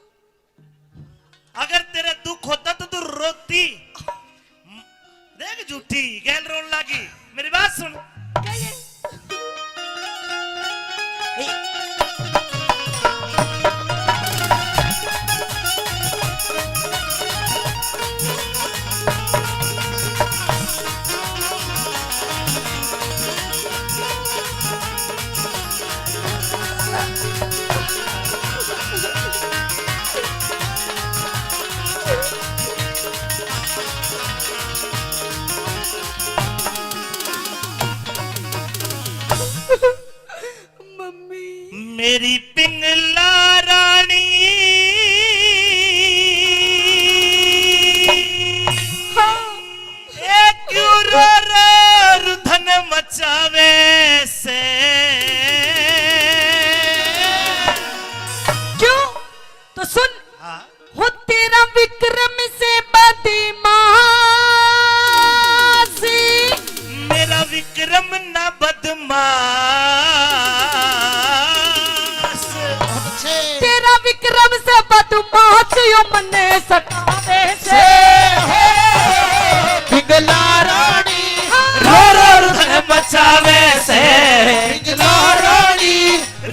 अगर तेरा दुख होता तो तू रोती। देख झूठी गैल रोन लागी। मेरी बात सुन। क्या ये? मम्मी। मेरी पिंगला रानी। हाँ। ए क्यों रो रो रुधन मचावे से? क्यों? तो सुन। हाँ। हो तेरा विक्रम से बदमाश। मेरा विक्रम ना बदमाश। तेरा विक्रम से बदमाश यो मन्ने सतावे से। पिंगला रानी रो रो रुदन मचावे से। पिंगला रानी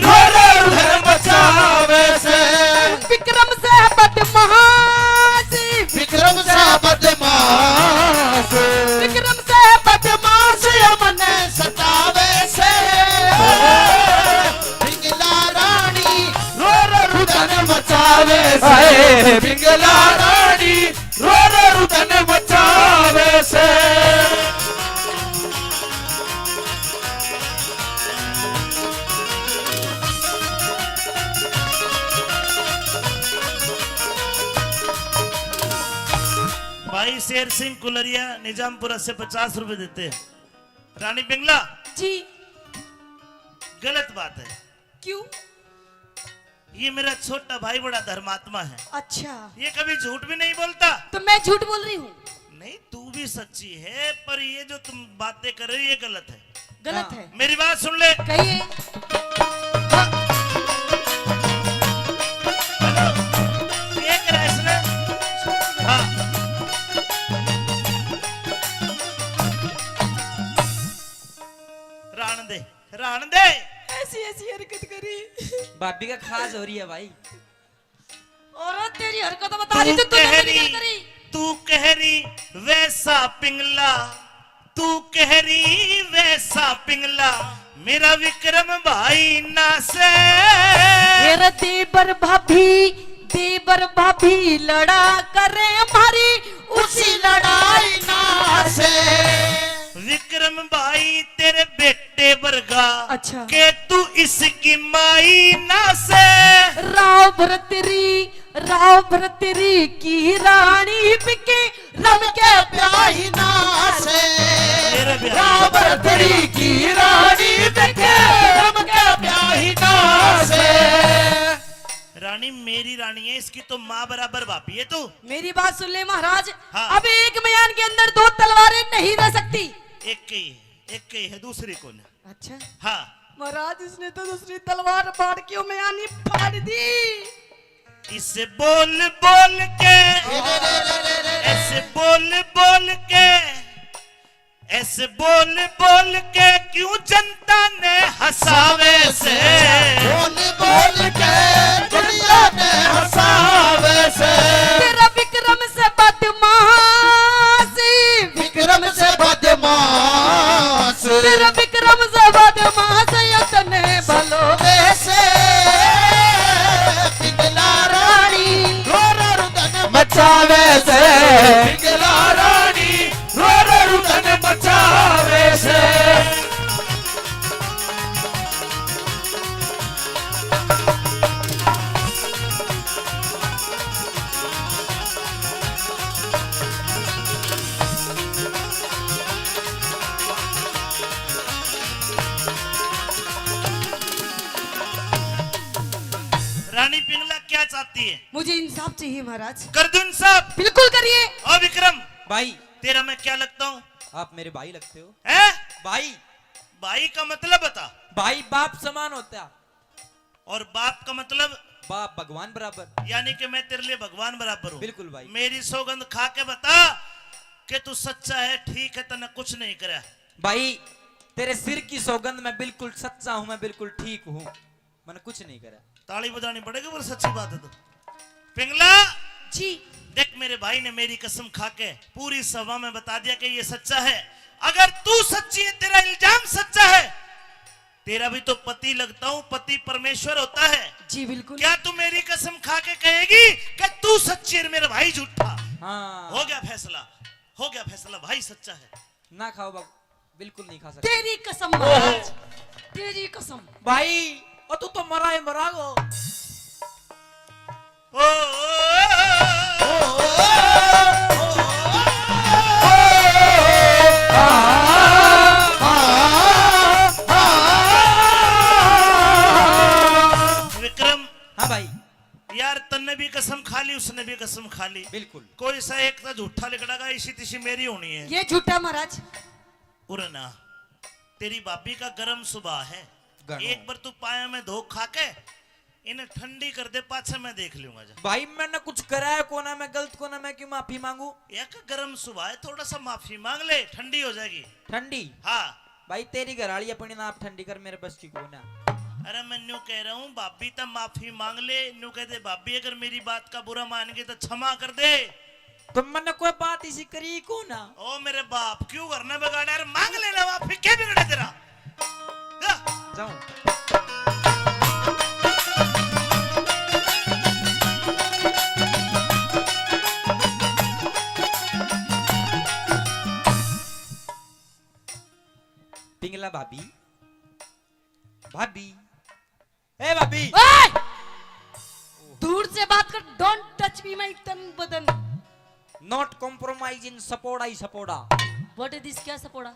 रो रो रुदन मचावे से। विक्रम से बदमाश। विक्रम से बदमाश। विक्रम से बदमाश यो मन्ने सतावे से। पिंगला रानी रो रो रुदन मचावे से। हाय। पिंगला रानी रो रो रुदन मचावे से। भाई शेर सिंह कुलरिया निजामपुरा से पचास रुपए देते हैं। रानी पिंगला जी। गलत बात है। क्यों? ये मेरा छोटा भाई बड़ा धर्मात्मा है। अच्छा। ये कभी झूठ भी नहीं बोलता। तो मैं झूठ बोल रही हूँ? नहीं, तू भी सच्ची है, पर ये जो तुम बातें कर रहे हो, ये गलत है। गलत हाँ। है। मेरी बात सुन ले। कहिए। ये करा इसने। हाँ। राण दे। राण दे। ऐसी, ऐसी हरकत करी। भाभी का खास हो रही है भाई। और तेरी हरकत बता रही तू, तू तूने कह मेरी रही, क्या करी? तू कह रही वैसा पिंगला, तू कह रही वैसा पिंगला, मेरा विक्रम भाई ना से। मेरा देवर भाभी, देवर भाभी लड़ा करे हमारी उसी लड़ाई ना से। विक्रम भाई तेरे बेटे वर्गा, अच्छा। के तू इसकी माई ना से। राव भरतरी, राव भरतरी की रानी बिके रम के प्याही ना से। मेरा प्यार। राव भरतरी की रानी बिके रम के प्याही ना से। रानी मेरी रानी है, इसकी तो माँ बराबर भाभी है तू। मेरी बात सुन ले महाराज, हाँ। अब एक म्यान के अंदर दो तलवारें नहीं रह सकती। एक ही है, एक ही है, दूसरी कौन है? अच्छा। हाँ। महाराज, इसने तो दूसरी तलवार फाड़ के म्यान ही फाड़ दी। इसे बोल बोल के, ऐसे बोल बोल के, ऐसे बोल बोल के क्यों जनता ने हंसावे से? बोल बोल के दुनिया ने हंसावे से। तेरा विक्रम से बदमाश, विक्रम से बदमाश। तेरा विक्रम से बदमाश यो तने भलो वैसे। पिंगला रानी रो रो रुदन मचावे से। पिंगला रानी रो रो पिंगला क्या चाहती है? मुझे इंसाफ चाहिए महाराज। कर दो इंसाफ। बिल्कुल करिए। ओ विक्रम, भाई। तेरा मैं क्या लगता हूँ? आप मेरे भाई लगते हो। हैं? भाई। भाई का मतलब बता। भाई बाप समान होता। और बाप का मतलब? बाप भगवान बराबर। यानी कि मैं तेरे लिए भगवान बराबर हूँ। बिल्कुल भाई। मेरी सौगंध खा के बता कि तू सच्चा है, ठीक है, तन्ने कुछ नहीं करया। भाई, तेरे सिर की सौगंध, मैं बिल्कुल सच्चा हूँ, मैं बिल्कुल ठीक हूँ, मैंने कुछ नहीं करया। ताली बजानी पड़ेगी, पर सच्ची बात है तो। पिंगला जी। देख, मेरे भाई ने मेरी कसम खा के पूरी सभा में बता दिया कि ये सच्चा है। अगर तू सच्ची है, तेरा इल्जाम सच्चा है, तेरा भी तो पति लगता हूँ, पति परमेश्वर होता है। जी बिल्कुल। क्या तू मेरी कसम खा के कहेगी कि तू सच्ची है, मेरा भाई झूठा? हाँ। हो गया फैसला, हो गया फैसला, भाई सच्चा है। ना खाओ बाबू, बिल्कुल नहीं खा सकते। तेरी कसम महाराज, तेरी कसम। भाई, ओ तू तो मरा है, मरा गो। ओ, ओ, ओ, ओ, ओ, ओ, विक्रम। हाँ भाई। यार, तन्ने भी कसम खा ली, उसने भी कसम खा ली। बिल्कुल। कोई सा एक तो झूठा लिकड़ेगा, इसी तिसी मेरी होनी है। ये झूठा महाराज। उरे ना, तेरी भाभी का गरम सुभाव है। घणो। एक बार तू पाया में धो खा के इन्हें ठंडी कर दे, पाछे मैं देख लूंगा जा। भाई, मैंने कुछ कराया कोना, मैं गलत कोना, मैं क्यों माफी मांगू? एक गरम सुभाव है, थोड़ा सा माफी मांग ले, ठंडी हो जाएगी। ठंडी? हाँ। भाई, तेरी घरवाली अपनी ना आप ठंडी कर, मेरे बस की कोना। अरे, मैं न्यू कह रहा हूँ, भाभी तो माफी मांग ले, न्यू कह दे, "भाभी, अगर मेरी बात का बुरा मान गई तो क्षमा कर दे।" तो मैंने कोई बात इसी करी को ना। ओ मेरे बाप, क्यों करना बिगाड़ा? अरे मांग लेना माफी, क्या बिगड़ा तेरा? जा। जाऊं। पिंगला भाभी, भाभी, ए भाभी। ओए! दूर से बात कर, don't touch me, my तन बदन। Not compromise in सपोड़ा ही सपोड़ा। What is this? क्या सपोड़ा?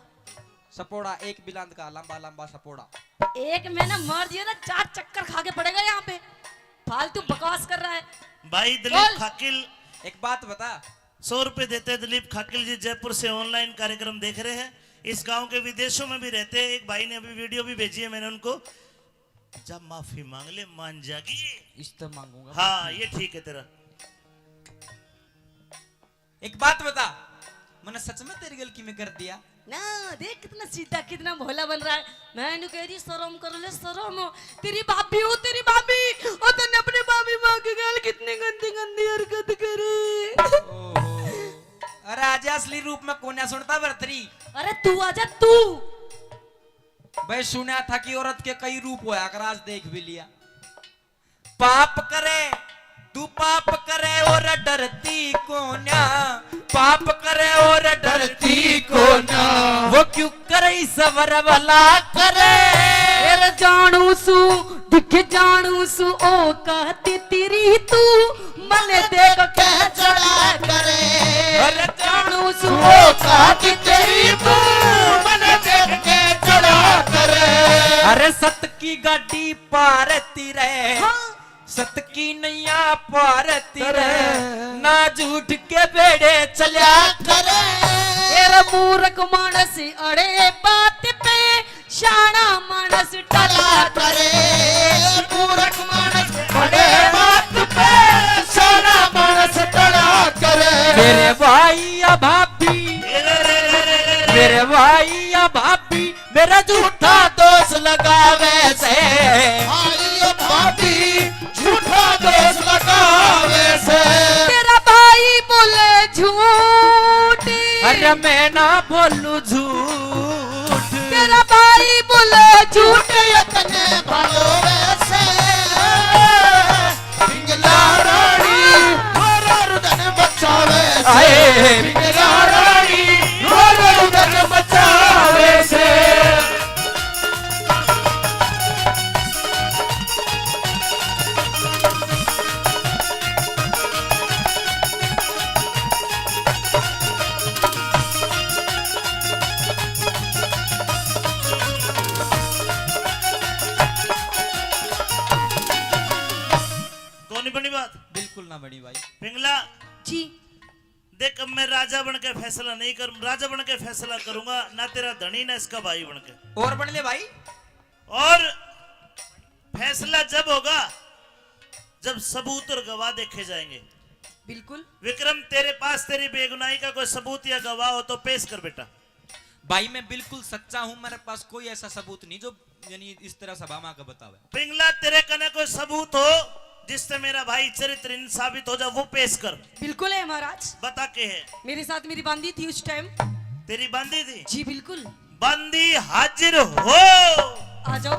सपोड़ा, एक बिलांद का लंबा लंबा सपोड़ा। एक मैंने मार दिया ना, चार चक्कर खा के पड़ेगा यहाँ पे। फालतू बकवास कर रहा है। भाई दिलीप बोल। खाकिल। एक बात बता। सौ रुपए देते हैं दिलीप खाकिल जी, जयपुर से online कार्यक्रम देख रहे हैं। इस गांव के विदेशों में भी रहते हैं। एक भाई ने अभी video भी भेजी है मैंने उनको। जब माफी मांग ले, मान जागी। इस तो मांगूंगा हाँ, माफी। ये ठीक है तेरा। एक बात बता, मैंने सच में तेरी गल की में कर दिया? ना, देख कितना सीधा, कितना भोला बन रहा है। मैं न्यू कह रही, "शर्म कर ले, शर्म। तेरी भाभी हूँ, तेरी भाभी। और तन्ने अपनी भाभी माँ के गल कितनी गंदी, गंदी हरकत करे।" ओहो। अरे आजा, असली रूप में कोन्या सुनता भरतरी। अरे तू आजा, तू। भाई सुना था कि औरत के कई रूप होया कर, आज देख भी लिया। पाप करे, तू पाप करे और डरती कोन्या। पाप करे और डरती कोन्या। वो क्यों करे सबर भला करे। तेरे जानू सू, दिख जानू सू, ओ कहती तेरी तू, मने देख के चढ़ा करे। अरे जानू सू, ओ कहती तेरी तू, मने देख के चढ़ा करे। अरे सत की गाड़ी पारती रहे। हाँ। सत की नैया पारती रहे। ना झूठ के बेड़े चल्या करे। तेरा मूर्ख मानस अड़े बात पे, शाना मानस टला करे। मूर्ख मानस अड़े बात पे, शाना मानस टला करे। मेरे भाई या भाभी, मेरे भाई या भाभी, मेरा झूठा दोष लगावे से। भाई या भाभी, झूठा दोष लगावे से। तेरा भाई बोले झूठ। अरे मैं ना बोलू झूठ। तेरा भाई बोले झूठ। इतने भावे से। पिंगला रानी, हर हर धन बचावे से। आए। पिंगला रानी, हर हर धन बचावे से। नहीं बनी बात? बिल्कुल ना बनी भाई। पिंगला। जी। देख, अब मैं राजा बन के फैसला नहीं करूं, राजा बन के फैसला करूंगा, ना तेरा धनी ना इसका भाई बन के। और बन ले भाई। और फैसला जब होगा जब सबूत और गवाह देखे जाएंगे। बिल्कुल। विक्रम, तेरे पास तेरी बेगुनाही का कोई सबूत या गवाह हो तो पेश कर बेटा। भाई, मैं बिल्कुल सच्चा हूँ, मेरे पास कोई ऐसा सबूत नहीं जो यानी इस तरह सभा में आके बतावे। पिंगला, तेरे कने कोई सबूत हो जिससे मेरा भाई चरित्रहीन साबित हो जा, वो पेश कर। बिल्कुल है महाराज। बता के है? मेरे साथ मेरी बांदी थी उस टाइम। तेरी बांदी थी? जी बिल्कुल। बांदी हाजिर हो। आ जाओ।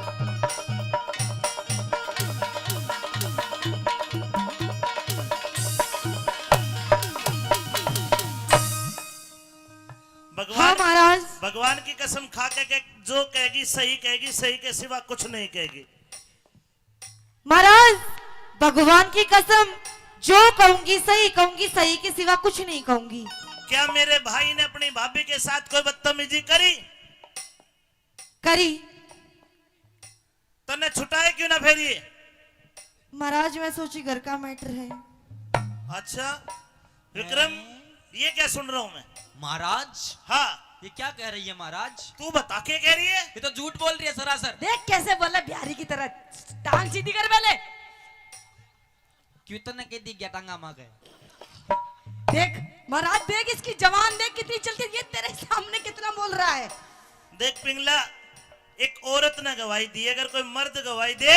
भगवान, हाँ महाराज। भगवान की कसम खा के, के जो कहेगी सही कहेगी, सही के सिवा कुछ नहीं कहेगी। महाराज, भगवान की कसम, जो कहूंगी सही कहूंगी, सही के सिवा कुछ नहीं कहूंगी। क्या मेरे भाई ने अपनी भाभी के साथ कोई बदतमीजी करी? करी। तन्ने छुटाए क्यों ना फिर ये? महाराज, मैं सोची घर का मैटर है। अच्छा विक्रम, हैं? ये क्या सुन रहा हूं मैं? महाराज। हाँ। ये क्या कह रही है महाराज? तू बता, के कह रही है? ये तो झूठ बोल रही है सरासर। देख कैसे बोला बिहारी की तरह, टांग सीधी कर पहले। क्यों तन्ने कह दी गया टांगा मार के? देख महाराज, देख इसकी जबान देख कितनी चलती है, ये तेरे सामने कितना बोल रहा है। देख पिंगला, एक औरत ने गवाही दी, अगर कोई मर्द गवाही दे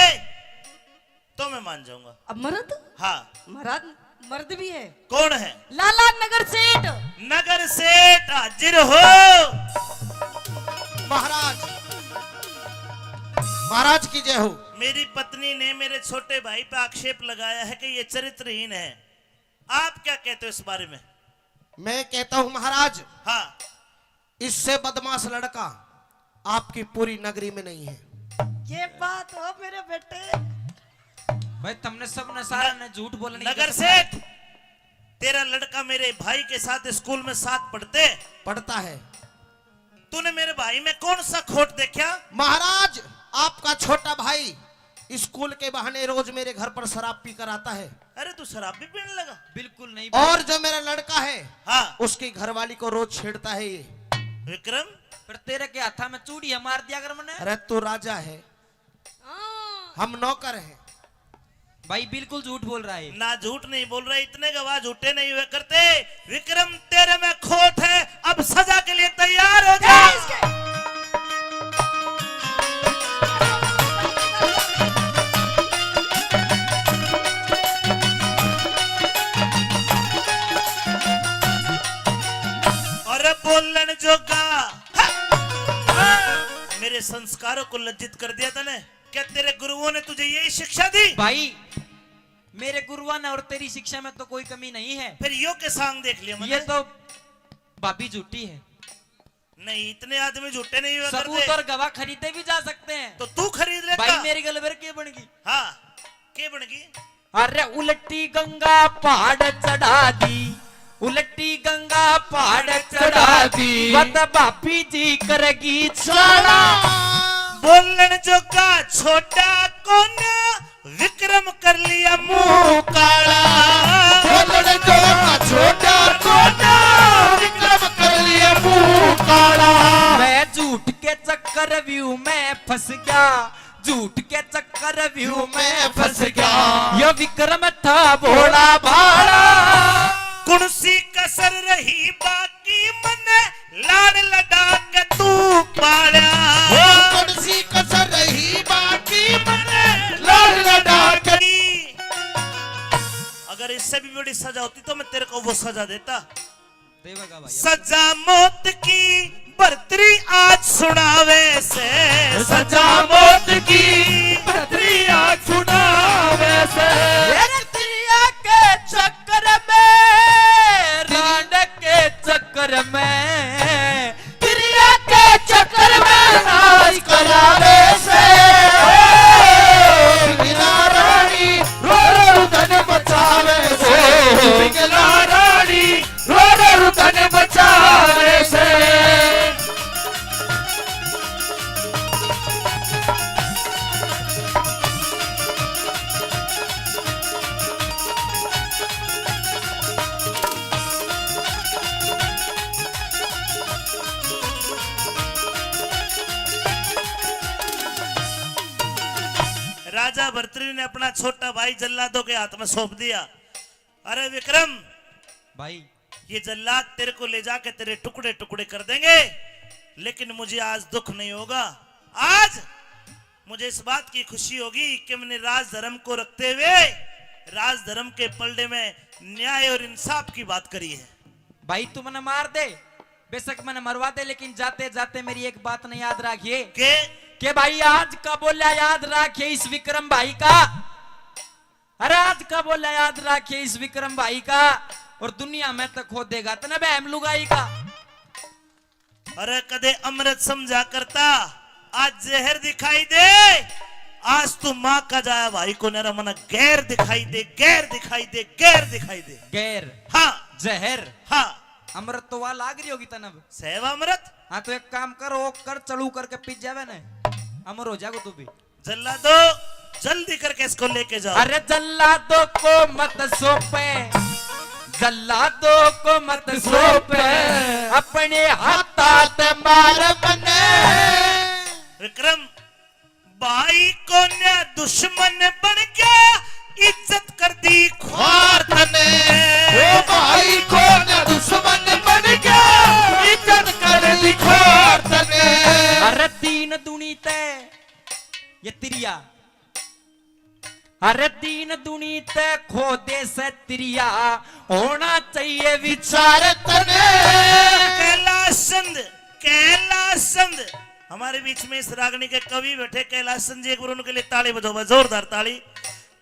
तो मैं मान जाऊंगा। अब मर्द? हाँ। महाराज, मर्द भी है। कौन है? लाला नगर सेठ। नगर सेठ हाजिर हो। महाराज, महाराज की जय हो। मेरी पत्नी ने मेरे छोटे भाई पे आक्षेप लगाया है कि ये चरित्रहीन है, आप क्या कहते हो इस बारे में? मैं कहता हूं महाराज, हाँ। इससे बदमाश लड़का आपकी पूरी नगरी में नहीं है। ये बात हो मेरे बेटे। भाई, तुमने सबने सारा ने झूठ बोलने की नगर सेठ, तेरा लड़का मेरे भाई के साथ स्कूल में साथ पढ़ते? पढ़ता है। तूने मेरे भाई में कौन सा खोट देखा? महाराज, आपका छोटा भाई स्कूल के बहाने रोज मेरे घर पर शराब पीकर आता है। अरे, तू शराब भी पीने लगा? बिल्कुल नहीं। और जो मेरा लड़का है, हाँ। उसकी घरवाली को रोज छेड़ता है ये। विक्रम, पर तेरे के हाथा में चूड़ी है, मार दिया कर मने। अरे, तू राजा है, हाँ। हम नौकर हैं। भाई, बिल्कुल झूठ बोल रहा है। ना, झूठ नहीं बोल रहा, इतने गवाह झूठे नहीं हुए करते। विक्रम, तेरे में खोट है, अब सजा के लिए तैयार हो जा। अरे बोलन जोगा, मेरे संस्कारों को लज्जित कर दिया तने। क्या तेरे गुरुओं ने तुझे यही शिक्षा दी? भाई, मेरे गुरुआं ने और तेरी शिक्षा में तो कोई कमी नहीं है। फिर यो के सांग देख लिया मैंने। ये तो भाभी झूठी है। नहीं, इतने आदमी झूठे नहीं हुआ करते। सबूत और गवाह खरीदे भी जा सकते हैं। तो तू खरीद लेता। भाई, मेरी गलबर के बन गई? हाँ, के बन गई? अरे उल्टी गंगा पहाड़ चढ़ा दी, उल्टी गंगा पहाड़ चढ़ा दी, वत भाभी जी करेगी चाला। बोलन जोगा छोटा कोना, विक्रम कर लिया मुंह काला। बोलन जोगा छोटा कोना, विक्रम कर लिया मुंह काला। मैं झूठ के चक्कर व्यू में फंस गया, झूठ के चक्कर व्यू में फंस गया। यो विक्रम था भोला भाला। कौन सी कसर रही बाकी मने लाड़ लड़ा के तू पाला। वो कौन सी कसर रही बाकी मने लाड़ लड़ा के। अगर इससे भी बड़ी सजा होती तो मैं तेरे को वो सजा देता। देवेगा भाई। सजा मौत की बरतरी आज सुनावे से। सजा मौत की बरतरी आज सुनावे से। ए, तिरिया के चक्कर में, रांड के चक्कर में, तिरिया के चक्कर में नाच करावे से। बिगला रानी रो रो धन बचावे से। बिगला रानी रो रो तन बचावे से। ने अपना छोटा भाई जल्लादों के हाथ में सौंप दिया। अरे विक्रम, भाई। ये जल्लाद तेरे को ले जाके तेरे टुकड़े टुकड़े कर देंगे, लेकिन मुझे आज दुख नहीं होगा। आज मुझे इस बात की खुशी होगी कि मैंने राजधर्म को रखते हुए राजधर्म के पलड़े में न्याय और इंसाफ की बात करी है। भाई, तू मने मार दे, बेशक मने मरवा दे, लेकिन जाते जाते मेरी एक बात ने याद रखिए। के? के भाई, आज का बोला याद रखिए इस विक्रम भाई का। अरे, आज का बोला याद रखिए इस विक्रम भाई का, और दुनिया में तो खोदेगा तने बहम लुगाई का। अरे, कदे अमृत समझा करता, आज जहर दिखाई दे। आज तू माँ का जाया भाई को नरा मना गैर दिखाई दे, गैर दिखाई दे, गैर दिखाई दे। गैर। हाँ। जहर। हाँ। अमृत तो वहां लाग रही होगी तनब। सेवा अमृत। हाँ, तो एक काम कर, वो कर, चलू करके पी जावे ने, अमर हो जाएगो तू भी। जल्लादो, जल्दी करके इसको लेके जाओ। अरे, जल्लादों को मत सौंपे, जल्लादों को मत सौंपे, अपने हाथा ते मार मने। विक्रम, भाई को न्या दुश्मन बन गया, इज्जत कर दी ख्वार तने। ओ भाई को न्या दुश्मन बन गया, इज्जत कर दी ख्वार तने। अरे, तीन दुनी ते ये तिरिया, अरे, तीन दुनी ते खोदे से तिरिया, होना चाहिए विचार तने। कैलाश चंद, कैलाश चंद, हमारे बीच में इस रागनी के कवि बैठे, कैलाश चंद जी, एक बार उनके लिए ताली बजाओ, जोरदार ताली।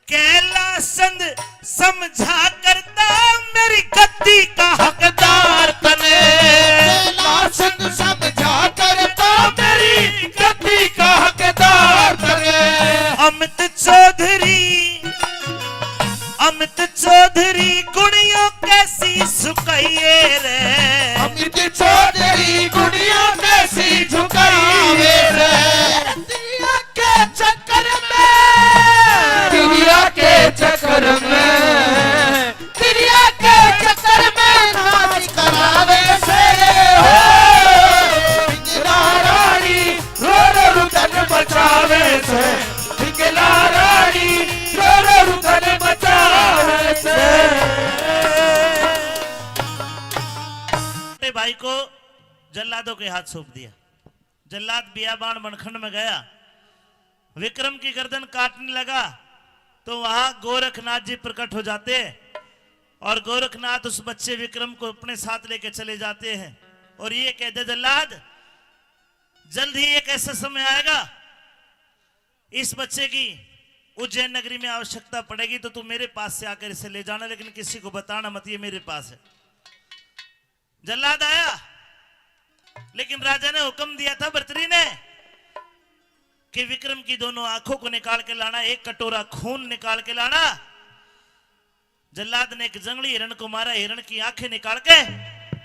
कैलाश चंद समझा करता मेरी गद्दी का हकदार तने। कैलाश चंद समझा करता मेरी गद्दी का हकदार तने। अमित चौधरी, अमित चौधरी गुणियों कैसी सुकाइए रे। अमित चौधरी गुणियों कैसी झुकाइए रे। तिरिया के चक्कर में, तिरिया के चक्कर में, तिरिया के चक्कर में नाच करावे से हो। पिंगला रानी रो रो रुदन बचावे से, पिंगला रानी रो रो रुदन बचावे से। छोटे भाई को जल्लादों के हाथ सौंप दिया। जल्लाद बियाबान बनखंड में गया, विक्रम की गर्दन काटने लगा, तो वहां गोरखनाथ जी प्रकट हो जाते हैं और गोरखनाथ उस बच्चे विक्रम को अपने साथ लेके चले जाते हैं और ये कहते, जल्लाद, जल्द ही एक ऐसा समय आएगा, इस बच्चे की उज्जैन नगरी में आवश्यकता पड़ेगी, तो तू मेरे पास से आकर इसे ले जाना, लेकिन किसी को बताना मत, ये मेरे पास है। जल्लाद आया, लेकिन राजा ने हुक्म दिया था भर्तरी ने कि विक्रम की दोनों आंखों को निकाल के लाना, एक कटोरा खून निकाल के लाना। जल्लाद ने एक जंगली हिरण को मारा, हिरण की आंखें निकाल के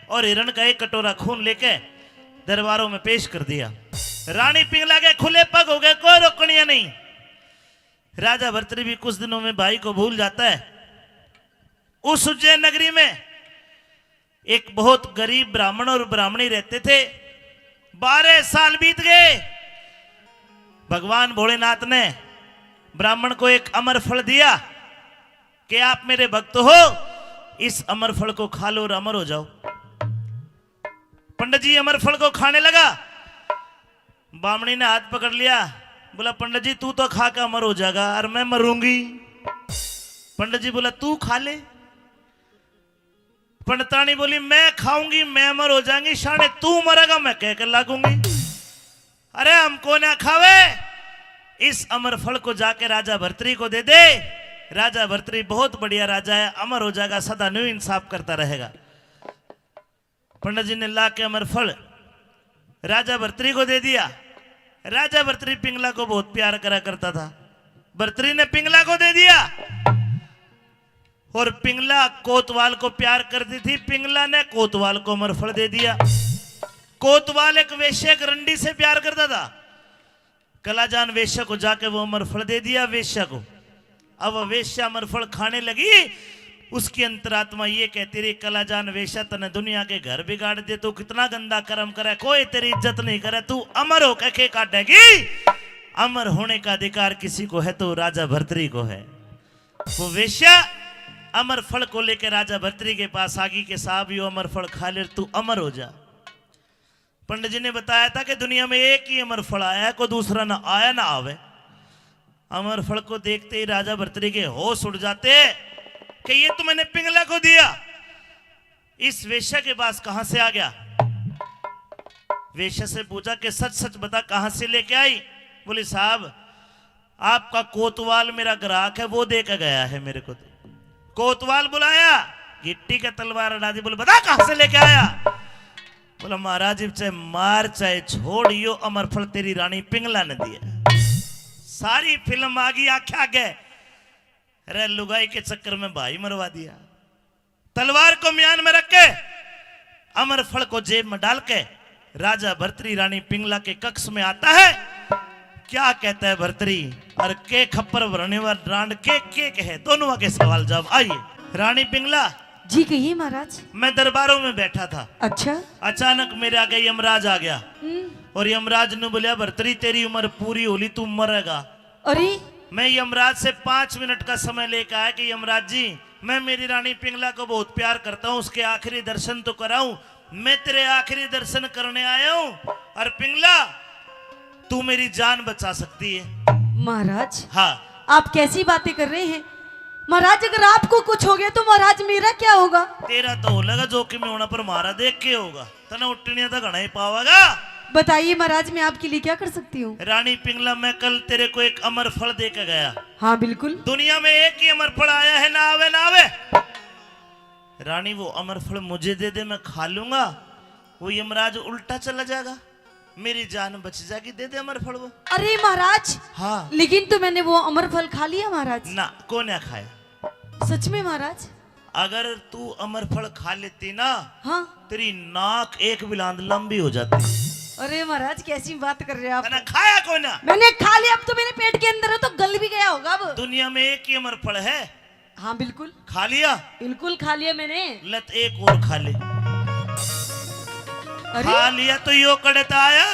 और हिरण का एक कटोरा खून लेके दरबारों में पेश कर दिया। रानी पिंगला के खुले पग हो गए, कोई रोकनिया नहीं। राजा भर्तरी भी कुछ दिनों में भाई को भूल जाता है। उस उज्जैन नगरी में एक बहुत गरीब ब्राह्मण और ब्राह्मणी रहते थे। बारह साल बीत गए। भगवान भोलेनाथ ने ब्राह्मण को एक अमर फल दिया कि आप मेरे भक्त हो, इस अमर फल को खा लो और अमर हो जाओ। पंडित जी अमर फल को खाने लगा। बामणी ने हाथ पकड़ लिया, बोला, "पंडित जी, तू तो खा के अमर हो जाएगा और मैं मरूंगी।" पंडित जी बोला, "तू खा ले।" पंडितानी बोली, "मैं खाऊंगी, मैं अमर हो जाऊंगी, शाने तू मरेगा, मैं कह के लागूंगी।" "अरे, हमको ना खावे, इस अमर फल को जाके राजा भर्तरी को दे दे। राजा भर्तरी बहुत बढ़िया राजा है, अमर हो जाएगा, सदा न्यू इंसाफ करता रहेगा।" पंडित जी ने ला के अमर फल राजा भर्तरी को दे दिया। राजा भर्तरी पिंगला को बहुत प्यार करा करता था। भर्तरी ने पिंगला को दे दिया और पिंगला कोतवाल को प्यार करती थी। पिंगला ने कोतवाल को अमर फल दे दिया। कोतवाल एक वेश्या, एक रंडी से प्यार करता था। कलाजान वेश्या को जाके वो अमर फल दे दिया वेश्या को। अब वेश्या अमर फल खाने लगी, उसकी अंतरात्मा ये कहती रही, "कलाजान वेश्या, तने दुनिया के घर बिगाड़ दे, तू कितना गंदा कर्म करे, कोई तेरी इज्जत नहीं करे, तू अमर होके के काटेगी?" अमर होने का अधिकार किसी को है तो राजा भर्तरी को है। वो वेश्या अमर फल को लेकर राजा भर्तरी के पास आ गई कि साहब, यो अमर फल खा ले, तू अमर हो जा। पंडित जी ने बताया था कि दुनिया में एक ही अमर फल आया है, कोई दूसरा ना आया ना आवे। अमर फल को देखते ही राजा भर्तरी के होश उड़ जाते कि ये तो मैंने पिंगला को दिया, इस वेश्या के पास कहां से आ गया? वेश्या से पूछा कि सच सच बता, कहां से लेके आई? बोली, साहब, आपका कोतवाल मेरा ग्राहक है, वो दे के गया है मेरे को। कोतवाल बुलाया, गिट्टी का तलवार अड़ा दी, बोले, बता कहां से लेके आया? बोला, महाराज, इब चाहे मार चाहे छोड़, यो अमर फल तेरी रानी पिंगला ने दिया। सारी फिल्म आ गई आंखें आगे। अरे लुगाई के चक्कर में भाई मरवा दिया। तलवार को म्यान में रख के, अमर फल को जेब में डाल के राजा भर्तरी रानी पिंगला के कक्ष में आता है। क्या कहता है भर्तरी और के खप्पर भरने वाला रांड के, के कहे, दोनों के सवाल जवाब। आइए रानी पिंगला। जी कहिए महाराज। मैं दरबारों में बैठा था। अच्छा। अचानक मेरे आगे यमराज आ गया। हम्म। और यमराज ने बोला, भर्तरी, तेरी उम्र पूरी होली, तू मरेगा। अरे। मैं यमराज से पांच मिनट का समय लेकर आया कि यमराज जी, मैं मेरी रानी पिंगला को बहुत प्यार करता हूँ, उसके आखिरी दर्शन तो कराऊं। मैं तेरे आखिरी दर्शन करने आया हूँ। और पिंगला, तू मेरी जान बचा सकती है। महाराज। हाँ। आप कैसी बातें कर रहे हैं? महाराज, अगर आपको कुछ हो गया तो महाराज, मेरा क्या होगा? तेरा तो हो लगा जोखिम में होना, पर म्हारा देख के होगा। तने उठनिया तो घणा ही पावेगा। बताइए महाराज, मैं आपके लिए क्या कर सकती हूँ? रानी पिंगला, मैं कल तेरे को एक अमर फल दे के गया। हाँ बिल्कुल। दुनिया में एक ही अमर फल आया है, ना आवे ना आवे। रानी, वो अमर फल मुझे दे दे, मैं खा लूंगा। वो यमराज उल्टा चला जाएगा, मेरी जान बच जाएगी। दे दे अमर फल वो। अरे महाराज। हाँ। लेकिन तो मैंने वो अमर फल खा लिया महाराज। ना, कोन्या खाया। सच में महाराज? अगर तू अमर फल खा लेती ना, हाँ। तेरी नाक एक बिलांद लंबी हो जाती। अरे महाराज, कैसी बात कर रहे हो आप? तने खाया कोन्या? मैंने खा लिया, अब तो मेरे पेट के अंदर है, तो गल भी गया होगा अब। दुनिया में एक ही अमर फल है। हाँ बिल्कुल। खा लिया? बिल्कुल खा लिया मैंने। ले तो एक और खा ले। अरे? खा लिया तो यो कड़े तो आया।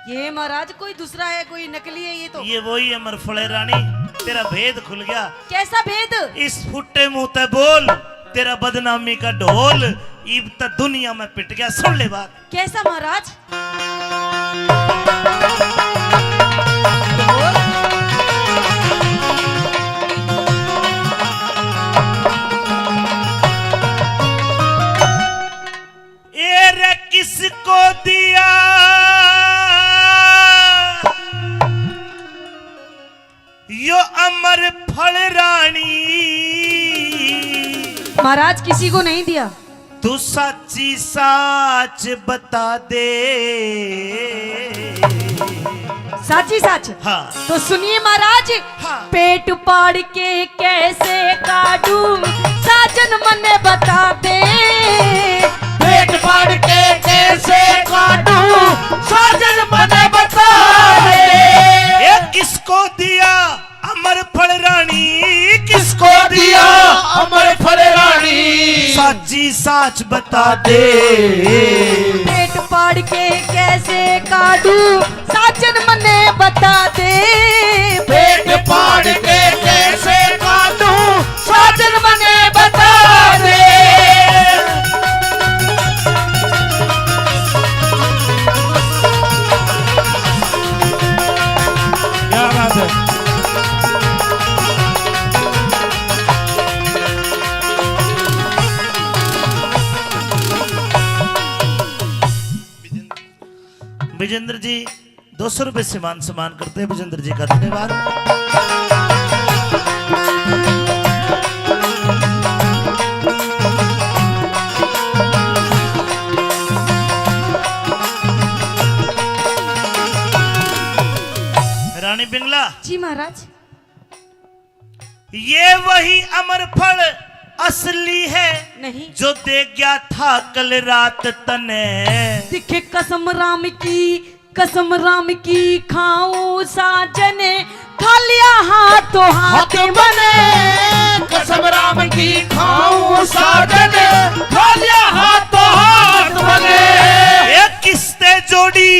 ये महाराज कोई दूसरा है, कोई नकली है ये तो। ये वही अमर फल है रानी, तेरा भेद खुल गया। कैसा भेद? इस फुट्टे मुंह ते बोल, तेरा बदनामी का ढोल इब त दुनिया में पिट गया। सुन ले बात। कैसा महाराज? ए रे किसको दिया यो अमर फल रानी? महाराज, किसी को नहीं दिया। तू साची साच बता दे। साची साच? हाँ। तो सुनिए महाराज, हाँ। पेट पाड़ के कैसे काटूं, साजन मने बता दे। पेट फाड़ के कैसे काटूं, साजन मने बता दे। ये किसको दिया अमर फल रानी, किसको दिया अमर फल रानी? साची साच बता दे। पेट फाड़ के कैसे काटूं, साजन मने बता दे। पेट फाड़ के कैसे काटूं, साजन मने बता दे। क्या बात है। विजेंद्र जी, दो सौ रुपए से मान सम्मान करते हैं विजेंद्र जी का। धन्यवाद। रानी पिंगला। जी महाराज। ये वही अमर फल असली है नहीं। जो दे गया था कल रात तने। दिखे कसम राम की, कसम राम की खाऊं साजन, खा लिया हाथों हाथ हाथ मने। मने। कसम राम की खाऊं साजन, खा लिया हाथों हाथ मने। ये किसते जोड़ी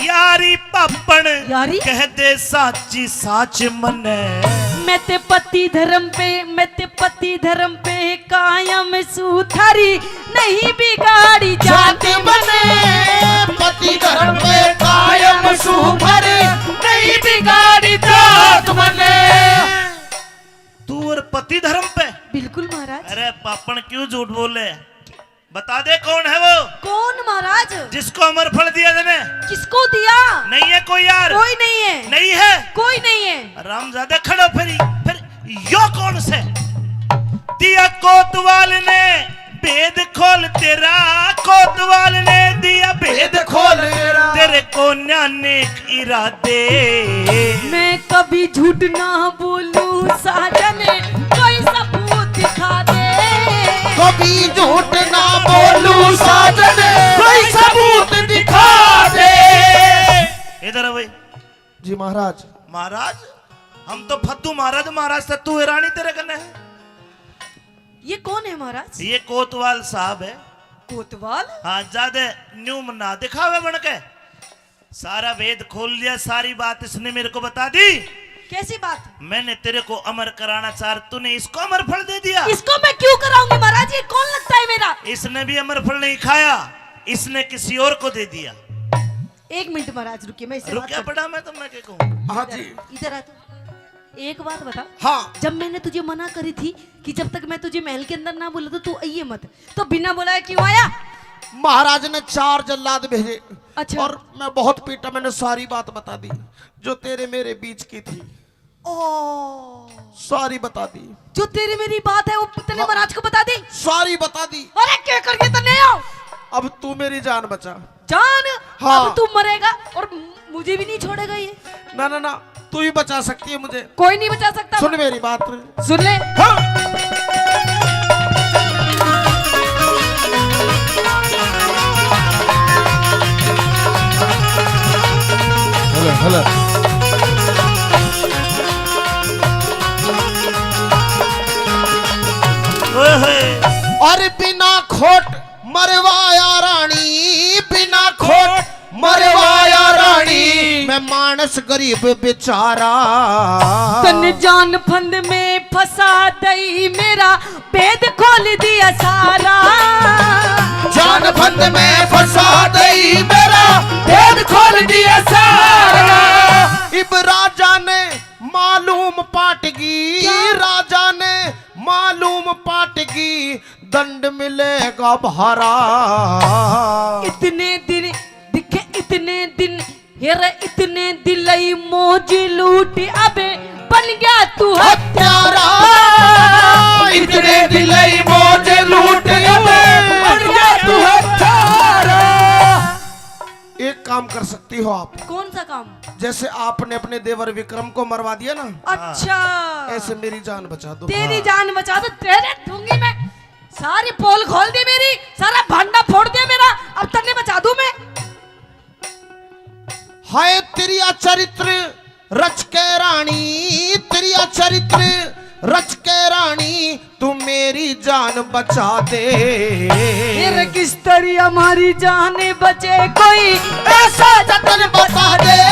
यारी पापण, यारी। कह दे साची साच मने। मैं ते पति धर्म पे, मैं ते पति धर्म पे कायम सू, थारी नहीं बिगाड़ी जात जात मने। मने। पति धर्म पे कायम सू, थारी नहीं बिगाड़ी जात मने। तू और पति धर्म पे? बिल्कुल महाराज। अरे पापण, क्यों झूठ बोले? बता दे कौन है वो? कौन महाराज? जिसको अमर फल दिया तने? किसको दिया? नहीं है कोई यार। कोई नहीं है। नहीं है। कोई नहीं है। रामजादा खड़ो फिर, फिर यो कौन से? दिया कोतवाल ने भेद खोल तेरा, कोतवाल ने दिया भेद भेद खोल खोल तेरा। तेरे कोन्या नेक इरादे। मैं कभी झूठ ना बोलूं साजन, कोई सबूत दिखा दे। कभी झूठ ना बोलूं साजन, कोई सबूत दिखा दे। इधर आ भाई। जी महाराज। महाराज, हम तो फद्दू महाराज, महाराज सत्तू है, रानी तेरे कने है। ये कौन है महाराज? ये कोतवाल साहब है। कोतवाल? हाँ, ज्यादा न्यू ना दिखावे बन के। सारा भेद खोल लिया, सारी बात इसने मेरे को बता दी। कैसी बात? मैंने तेरे को अमर कराना चाह, तूने इसको अमर फल दे दिया। इसको मैं क्यों कराऊंगी महाराज, ये कौन लगता है मेरा? इसने भी अमर फल नहीं खाया, इसने किसी और को दे दिया। एक मिनट महाराज रुकिए, मैं इससे बात रुक्या कर- पड़ा मैं, तो मैं क्या कहूँ? हाँ जी। इधर आ तू। एक बात बता। हाँ। जब मैंने तुझे मना करी थी कि जब तक मैं तुझे महल के अंदर ना बुला तो तू आइए मत, तो बिना बुलाए क्यों आया? महाराज ने चार जल्लाद भेजे। अच्छा। और मैं बहुत पीटा, मैंने सारी बात बता दी जो तेरे मेरे बीच की थी। ओ। सारी बता दी। जो तेरी मेरी बात है वो तने हाँ। महाराज को बता दी? सारी बता दी। अरे क्या कर दिया तने? अब तू मेरी जान बचा। जान? हाँ। अब तू मरेगा और मुझे भी नहीं छोड़ेगा ये। ना ना ना, तू ही बचा सकती है मुझे। कोई नहीं बचा सकता। सुन मेरी बात। सुन ले। हाँ। Hello, hello. ओए होए। और बिना खोट मरवाया रानी, बिना खोट मरवाया रानी, मैं मानस गरीब बेचारा। तन जान फंद में फंसा दई मेरा, भेद खोल दिया सारा। जान फंद में फंसा दई मेरा, भेद खोल दिया सारा। इब राजा ने मालूम पाटगी, क्या? राजा ने मालूम पाटगी, दंड मिलेगा भारा। इतने दिन दिखे, इतने दिन, हे रे, इतने दिलई मौज लूट, अबे बन गया तू हत्यारा। इतने दिलई मौज लूट, अबे बन गया तू हत्यारा। एक काम कर सकती हो आप। कौन सा काम? जैसे आपने अपने देवर विक्रम को मरवा दिया ना, अच्छा। ऐसे मेरी जान बचा दो। तेरी हाँ। जान बचा दो, तेरे दूंगी मैं। सारी पोल खोल दी मेरी, सारा भांडा फोड़ दिया मेरा, अब तन्ने बचा दूं मैं। हाय तेरिया चरित्र रच के रानी, तेरिया चरित्र रच के रानी, तू मेरी जान बचा दे। फिर किस तरी हमारी जान बचे कोई ऐसा जतन बता दे।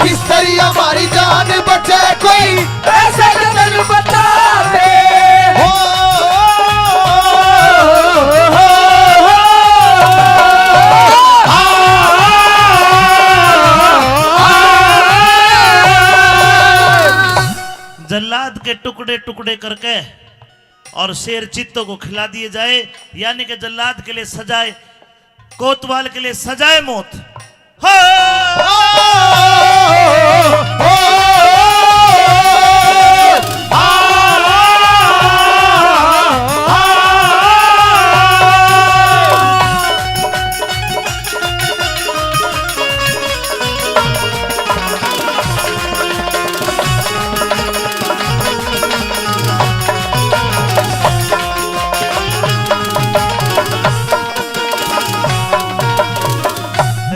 किस तरी हमारी जान बचे कोई ऐसा जतन बता दे। हो, हो, हो, हो, हो। जल्लाद के टुकड़े टुकड़े करके और शेर चीतों को खिला दिए जाए, यानी कि जल्लाद के लिए सजाए, कोतवाल के लिए सजाए मौत। हो!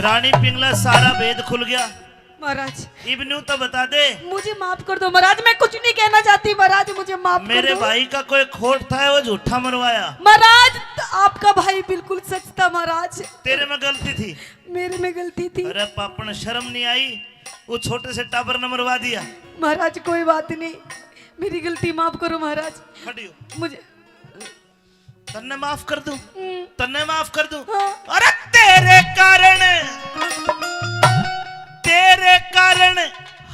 रानी पिंगला, सारा भेद खुल गया। महाराज। इब न्यू तो बता दे। मुझे माफ कर दो महाराज, मैं कुछ नहीं कहना चाहती महाराज, मुझे माफ कर दो। मेरे भाई का कोई खोट था, वो झूठा मरवाया। महाराज, आपका भाई बिल्कुल सच था महाराज। तेरे में गलती थी। मेरे में गलती थी। अरे पापण, शर्म नहीं आई? वो छोटे से टाबर ने मरवा दिया। महाराज, कोई बात नहीं, मेरी गलती माफ करो महाराज। खड़ी हो। मुझे तन्ने माफ कर दूं, हम्म। तन्ने माफ कर दूं। हाँ। अरे तेरे कारण, तेरे कारण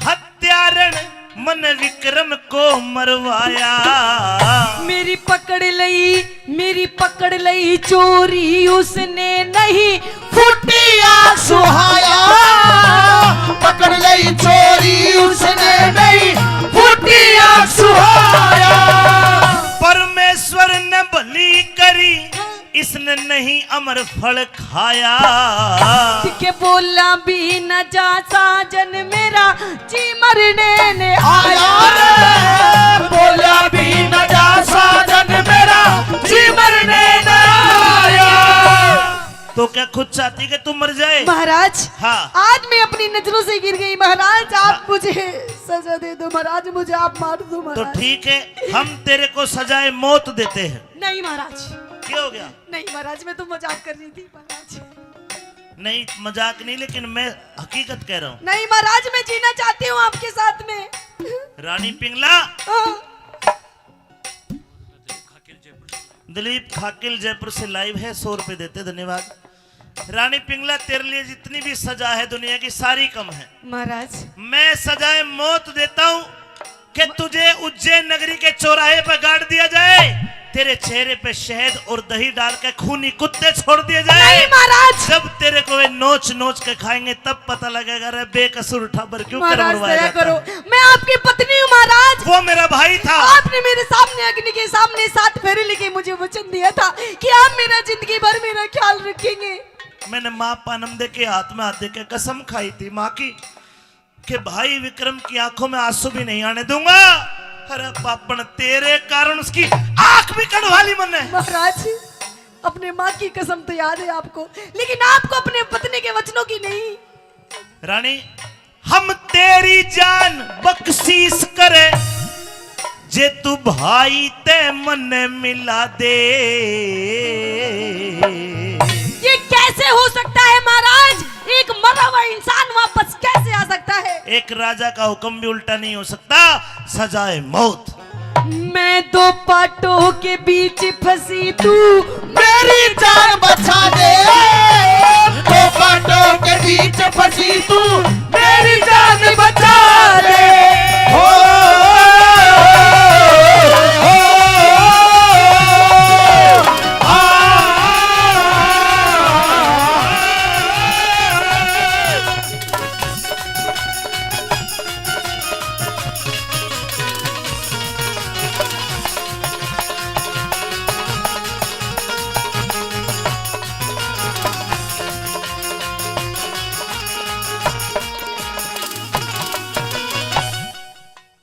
हत्यारण मन विक्रम को मरवाया। मेरी पकड़ लई, मेरी पकड़ लई चोरी उसने नहीं, फूटी आँख सुहाया। पकड़ लई चोरी उसने नहीं, फूटी आँख सुहाया। परमेश्वर ने भली करी, इसने नहीं अमर फल खाया। के बोला भी न जा साजन मेरा, जी मरने ने आया रे। बोला भी न जा साजन मेरा, जी मरने ने आया। तो क्या खुद चाहती कि तू मर जाए? महाराज, हाँ। आज मैं अपनी नजरों से गिर गई महाराज, आप हाँ। मुझे सजा दे दो महाराज, मुझे आप मार दो तो महाराज। ठीक है, हम तेरे को सजाए मौत देते हैं। नहीं महाराज। क्या हो गया? नहीं महाराज, मैं तो मजाक कर रही थी महाराज। नहीं, मजाक नहीं, लेकिन मैं हकीकत कह रहा हूँ। नहीं महाराज, मैं जीना चाहती हूँ आपके साथ में। रानी पिंगला। हाँ। दिलीप खाकिल जयपुर से लाइव है, सौ रुपए देते, धन्यवाद। रानी पिंगला, तेरे लिए जितनी भी सजा है दुनिया की, सारी कम है। महाराज। मैं सजाए मौत देता हूँ कि तुझे उज्जैन नगरी के चौराहे पर गाड़ दिया जाए, तेरे चेहरे पे शहद और दही डाल के खूनी कुत्ते छोड़ दिए जाए। नहीं महाराज। जब तेरे को वे नोच नोच के खाएंगे, तब पता लगेगा रे बेकसूर ठाबर क्यों महाराज, करवाया दया जाता करो। है। मैं आपकी पत्नी हूँ महाराज। वो मेरा भाई था। आपने मेरे सामने अग्नि के सामने सात फेरे लेके मुझे वचन दिया था कि आप मेरा जिंदगी भर मेरा ख्याल रखेंगे। मैंने माँ पानम दे के हाथ में हाथ दे के कसम खाई थी माँ की कि भाई विक्रम की आंखों में आंसू भी नहीं आने दूंगा। अरे पापण, तेरे कारण उसकी आंख भी कढ़वा ली मैंने। महाराज, अपने माँ की कसम तो याद है आपको, लेकिन आपको अपने पत्नी के वचनों की नहीं। रानी, हम तेरी जान बख्शीश करे, जे तू भाई ते मन्ने मिला दे। ये कैसे हो सकता है महाराज? एक मरा हुआ इंसान वापस कैसे आ सकता है? एक राजा का हुक्म भी उल्टा नहीं हो सकता। सजाए मौत। मैं दो पाटों के बीच फंसी, तू मेरी जान बचा दे। दो पाटों के बीच फंसी, तू मेरी जान बचा दे। हो, हो, आ, आ, आ, आ।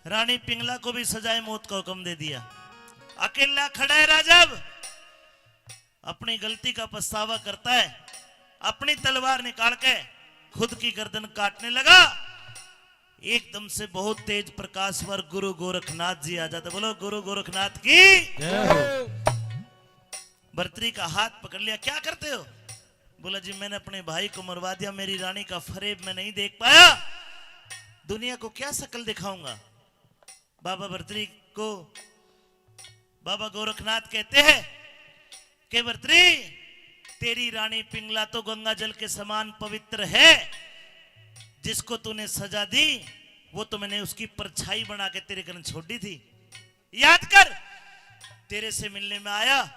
रानी पिंगला को भी सजाए मौत का हुक्म दे दिया। अकेला खड़ा है राजब, अपनी गलती का पछतावा करता है, अपनी तलवार निकाल के खुद की गर्दन काटने लगा। एकदम से बहुत तेज प्रकाश और गुरु गोरखनाथ जी आ जाते। बोलो गुरु गोरखनाथ की। जय हो। भर्तरी का हाथ पकड़ लिया, क्या करते हो? बोला जी, मैंने अपने भाई को मरवा दिया, मेरी रानी का फरेब मैं नहीं देख पाया, दुनिया को क्या शक्ल दिखाऊंगा। बाबा भर्तरी को बाबा गोरखनाथ कहते हैं कि भर्तरी, तेरी रानी पिंगला तो गंगा जल के समान पवित्र है, जिसको तूने सजा दी, वो तो मैंने उसकी परछाई बना के तेरे कन छोड़ दी थी। याद कर, तेरे से मिलने में आया,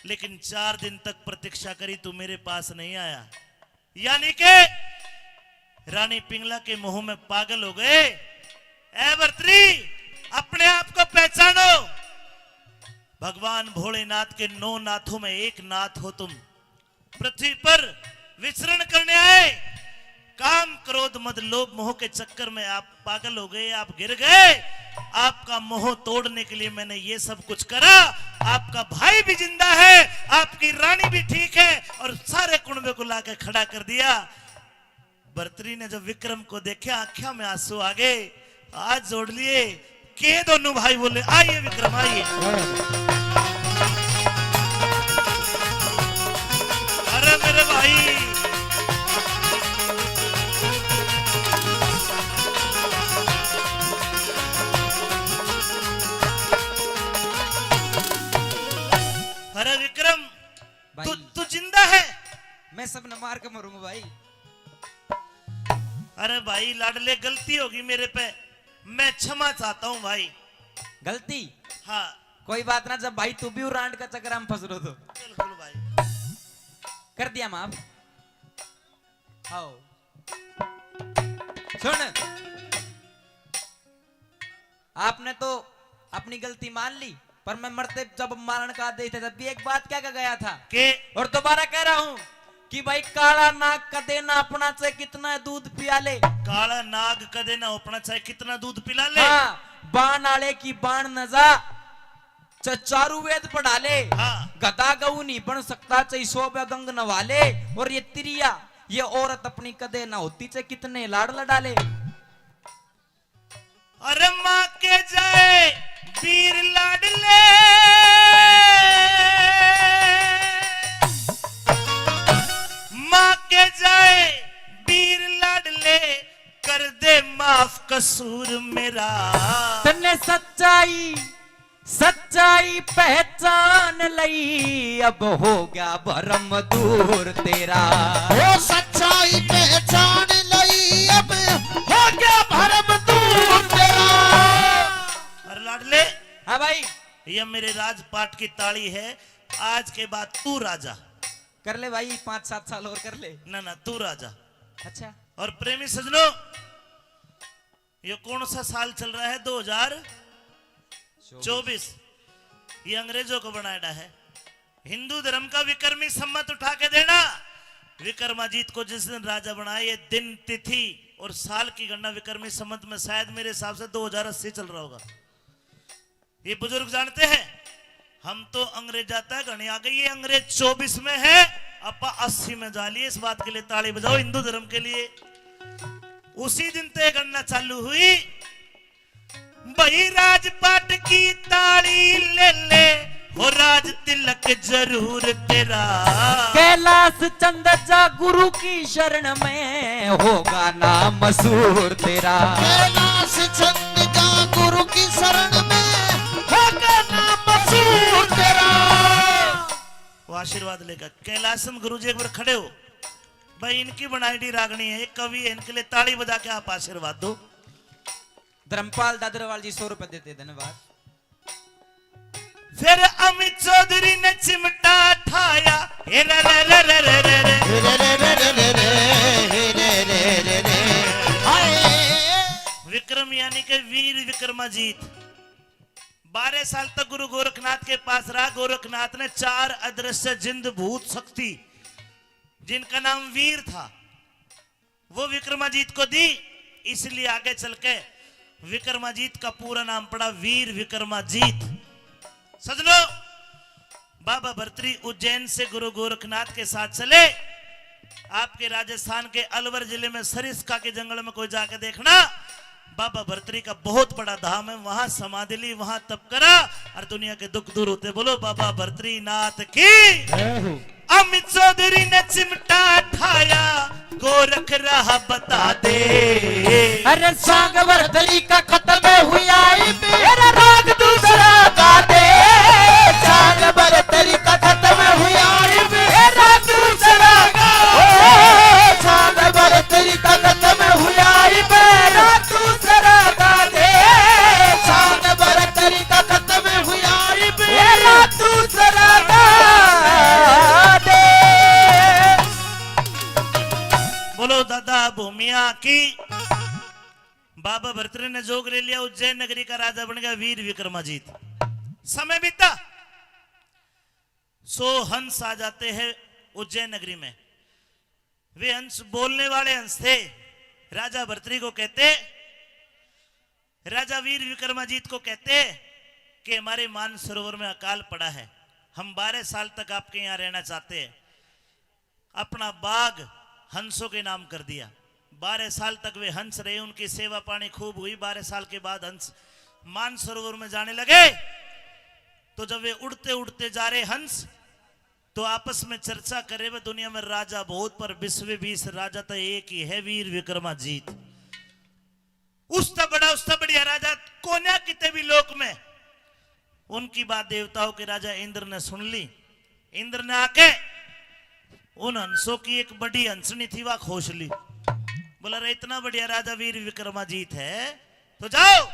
लेकिन चार दिन तक प्रतीक्षा करी, तू मेरे पास नहीं आया। यानी के रानी पिंगला के मोह में पागल हो गए। ए भर्तरी, अपने आप को पहचानो। भगवान भोलेनाथ के नौ नाथों में एक नाथ हो तुम। पृथ्वी पर विचरण करने आए। काम, क्रोध, मद, लोभ, मोह के चक्कर में आप पागल हो गए, आप गिर गए। आपका मोह तोड़ने के लिए मैंने ये सब कुछ करा। आपका भाई भी जिंदा है, आपकी रानी भी ठीक है, और सारे कुणबे को लाके खड़ा कर दिया। भर्तरी ने जब विक्रम को देखा, आंख्या में आंसू आ गए, हाथ जोड़ लिए। के दोनों भाई बोले, "आइए विक्रम, आइए।" अरे मेरे भाई, सबने मार के मरूंगा भाई। अरे भाई लाडले, गलती होगी मेरे पे, मैं क्षमा चाहता हूँ भाई। गलती? हाँ। कोई बात ना, जब भाई तू भी रांड का चक्कर में फंस रहो तो। बिल्कुल भाई। कर दिया माफ। आओ। सुन, आपने तो अपनी गलती मान ली, पर मैं मरते जब मारण का आदेश था, तब भी एक बात कह के गया था। के? और दोबारा कह रहा हूँ कि भाई, काला नाग कदे ना अपना, चाहे कितना दूध पिला ले। काला नाग कदे ना अपना, चाहे कितना दूध पिला ले। हाँ, बाण आले की बाण न जा, चाहे चारू वेद पढ़ा ले। हाँ। गधा गऊ नहीं बन सकता, चाहे सौ गंग नवा ले। और ये तिरिया, ये औरत अपनी कदे ना होती, चाहे कितने लाड़ लड़ा ले। अरे माँ के जाए वीर लाडले, माँ के जाए वीर लाडले, कर दे माफ कसूर मेरा। तन्ने सच्चाई, सच्चाई पहचान लई, अब हो गया भरम दूर तेरा। ओ सच्चाई पहचान लई, अब हो गया भरम दूर तेरा। अरे लाडले। हाँ भाई। ये मेरे राजपाट की ताली है, आज के बाद तू राजा। कर ले भाई, पाँच सात साल और कर ले। ना ना, तू राजा। अच्छा। और प्रेमी सजनों, ये कौन सा साल चल रहा है? दो हज़ार चौबीस। ये अंग्रेजों को बनाया है। हिंदू धर्म का विक्रमी संवत उठा के देना। विक्रमाजीत को जिस दिन राजा बनाया, ये दिन, तिथि और साल की गणना विक्रमी संवत में शायद मेरे हिसाब से दो हज़ार अस्सी चल रहा होगा। ये बुजुर्ग जानते हैं, हम तो अंग्रेजा तक घणी आ गई, ये अंग्रेज चौबीस में है, आपा अस्सी में जा लिए। इस बात के लिए ताली बजाओ हिंदू धर्म के लिए। उसी दिन ते गणना चालू हुई। भाई राजपाट की ताली ले ले, हो राज तिलक जरूर तेरा। कैलाश चंद जा गुरु की शरण में, होगा नाम मशहूर तेरा। कैलाश चंद जा गुरु की शरण में, होगा नाम मशहूर तेरा। वो आशीर्वाद लेकर कैलाश चंद गुरु जी एक बार खड़े हो भाई, इनकी बनाई डी रागनी है, एक कवि है, इनके लिए ताली बजा के आप आशीर्वाद दो। धर्मपाल दादरवाल जी सौ रुपए देते, धन्यवाद। फिर अमित चौधरी ने चिमटा ठाया, हे रे रे रे रे रे रे रे। विक्रम यानी कि वीर विक्रमाजीत बारह साल तक गुरु गोरखनाथ के पास रहा। गोरखनाथ ने चार अदृश्य जिंद भूत शक्ति, जिनका नाम वीर था, वो विक्रमाजीत को दी, इसलिए आगे चल के विक्रमाजीत का पूरा नाम पड़ा वीर विक्रमाजीत। सजनो, बाबा भरतरी उज्जैन से गुरु गोरखनाथ के साथ चले। आपके राजस्थान के अलवर जिले में सरिस्का के जंगल में कोई जाके देखना, बाबा भरतरी का बहुत बड़ा धाम है, वहां समाधि ली, वहां तप करा और दुनिया के दुख दूर होते। बोलो बाबा भरतरी नाथ की। जय हो। अमित चौधरी ने चिमटा ठाया, गोरख राह बता दे। अरे सांग भरतरी का खत्म हुआ इब, मेरा राग दूसरा गा दे। सांग भरतरी का खत्म हुआ इब, मेरा दूसरा गा दे। सांग भरतरी का खत्म हुआ इब, मेरा दूसरा गा दे। सांग भरतरी का खत्म हुआ इब, मेरा दूसरा गा दे। बोलो दादा भूमिया की। बाबा भरतरी ने जोग ले लिया, उज्जैन नगरी का राजा बन गया वीर विक्रमाजीत। समय बीता, सौ हंस आ जाते हैं उज्जैन नगरी में। वे हंस बोलने वाले हंस थे। राजा भरतरी को कहते, राजा वीर विक्रमाजीत को कहते कि हमारे मानसरोवर में अकाल पड़ा है, हम बारह साल तक आपके यहाँ रहना चाहते हैं। अपना बाग हंसों के नाम कर दिया। बारह साल तक वे हंस रहे, उनकी सेवा पानी खूब हुई। बारह साल के बाद हंस मानसरोवर में जाने लगे, तो जब वे उड़ते उड़ते जा रहे हंस, तो आपस में चर्चा करे, वे दुनिया में राजा बहुत, पर विश्व में इस राजा तो एक ही है, वीर विक्रमाजीत। उससे बड़ा, उससे बढ़िया राजा कोन्या किते भी लोक में। उनकी बात देवताओं के राजा इंद्र ने सुन ली। इंद्र ने आके उन हंसों की एक बड़ी हंसनी थी, वह खोस ली। बोला, रे, इतना बढ़िया राजा वीर विक्रमाजीत है, तो जाओ,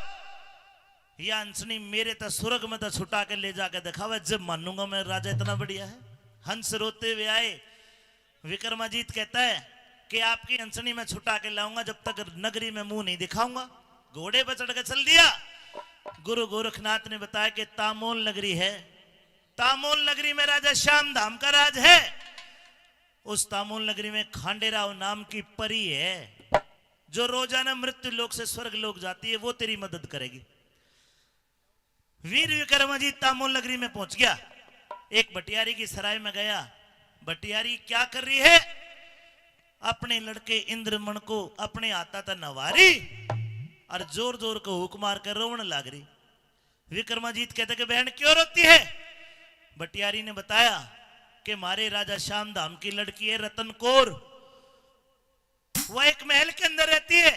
यह हंसनी मेरे तो स्वर्ग में तो छुटा के ले जाके दिखावे, जब मानूंगा मैं राजा इतना बढ़िया है। हंस रोते हुए आए। विक्रमाजीत कहता है कि आपकी हंसनी मैं छुटा के लाऊंगा, जब तक नगरी में मुंह नहीं दिखाऊंगा। घोड़े पर चढ़ के चल दिया। गुरु गोरखनाथ ने बताया कि तामोल नगरी है, तामोल नगरी में राजा श्याम धाम का राज है। उस तामोल नगरी में खांडेराव नाम की परी है, जो रोजाना मृत्यु लोक से स्वर्ग लोक जाती है, वो तेरी मदद करेगी। वीर विक्रमाजीत तामोल नगरी में पहुंच गया। एक भटियारी की सराय में गया। भटियारी क्या कर रही है? अपने लड़के इंद्रमण को अपने हाथा तै नवा रही और जोर जोर के हुक मार कर रोवण लाग रही। विक्रमाजीत कहते कि, बहन, क्यों रोती है? भटियारी ने बताया कि म्हारे राजा श्याम धाम की लड़की है रतन कौर, वह एक महल के अंदर रहती है।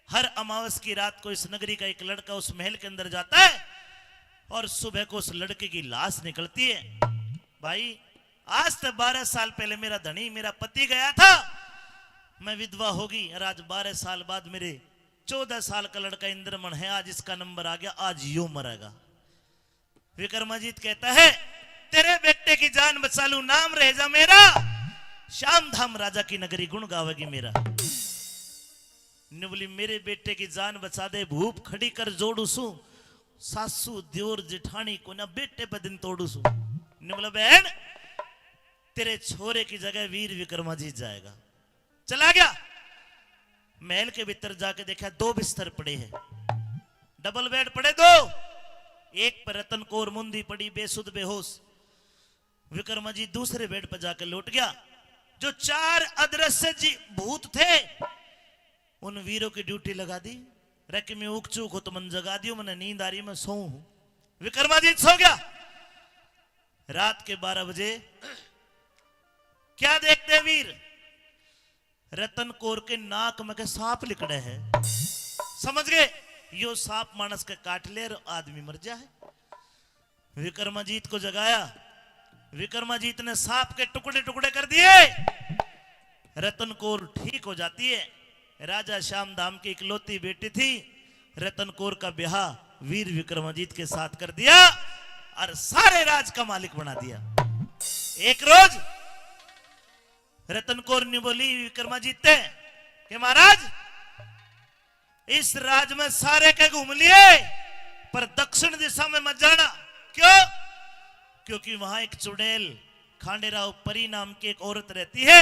हर अमावस की रात को इस नगरी का एक लड़का उस महल के अंदर जाता है और सुबह को उस लड़के की लाश निकलती है। भाई, आज तक बारह साल पहले मेरा धनी, मेरा पति गया था, मैं विधवा होगी, और आज बारह साल बाद मेरे चौदह साल का लड़का इंद्रमण है, आज इसका नंबर आ गया, आज यो मरेगा। विक्रमाजीत कहता है, तेरे बेटे की जान बचा लूं, नाम रह जा मेरा, श्याम धाम राजा की नगरी गुण गावेगी मेरा। न्यू बोली, मेरे बेटे की जान बचा दे, भूप खड़ी कर जोड़ू सू, सासू द्योर जिठानी को ना बेटे पे दिन तोड़ू सू। न्यू बोला, बहन, तेरे छोरे की जगह वीर विक्रमाजीत जाएगा। चला गया। महल के भीतर जाके देखा, दो बिस्तर पड़े हैं, डबल बेड पड़े दो, एक पर रतन कौर मुंदी पड़ी, बेसुध बेहोश। विक्रमाजीत दूसरे बेड पर जाके लौट गया। जो चार अदृश्य जी भूत थे, उन वीरों की ड्यूटी लगा दी। रे कि मैं उक चूक हो तो मन जगा दियो, मने नींद आ रही, मैं सोऊं हूं। विक्रमाजीत सो गया। रात के बारह बजे क्या देखते वीर? रतन कौर के नाक में के सांप लिकड़े है। समझ गए? यो सांप मानस के काट ले और आदमी मर जा है। विक्रमाजीत को जगाया। विक्रमाजीत ने सांप के टुकड़े टुकड़े कर दिए। रतन कौर ठीक हो जाती है। राजा श्याम धाम की इकलौती बेटी थी। रतन कौर का ब्याह वीर विक्रमाजीत के साथ कर दिया और सारे राज का मालिक बना दिया। एक रोज रतन कौर ने बोली विक्रमाजीत ते कि महाराज, इस राज में सारे के घूम लिए, पर दक्षिण दिशा में मत जाना। क्यों? क्योंकि वहां एक चुड़ैल खांडेराव परी नाम की एक औरत रहती है,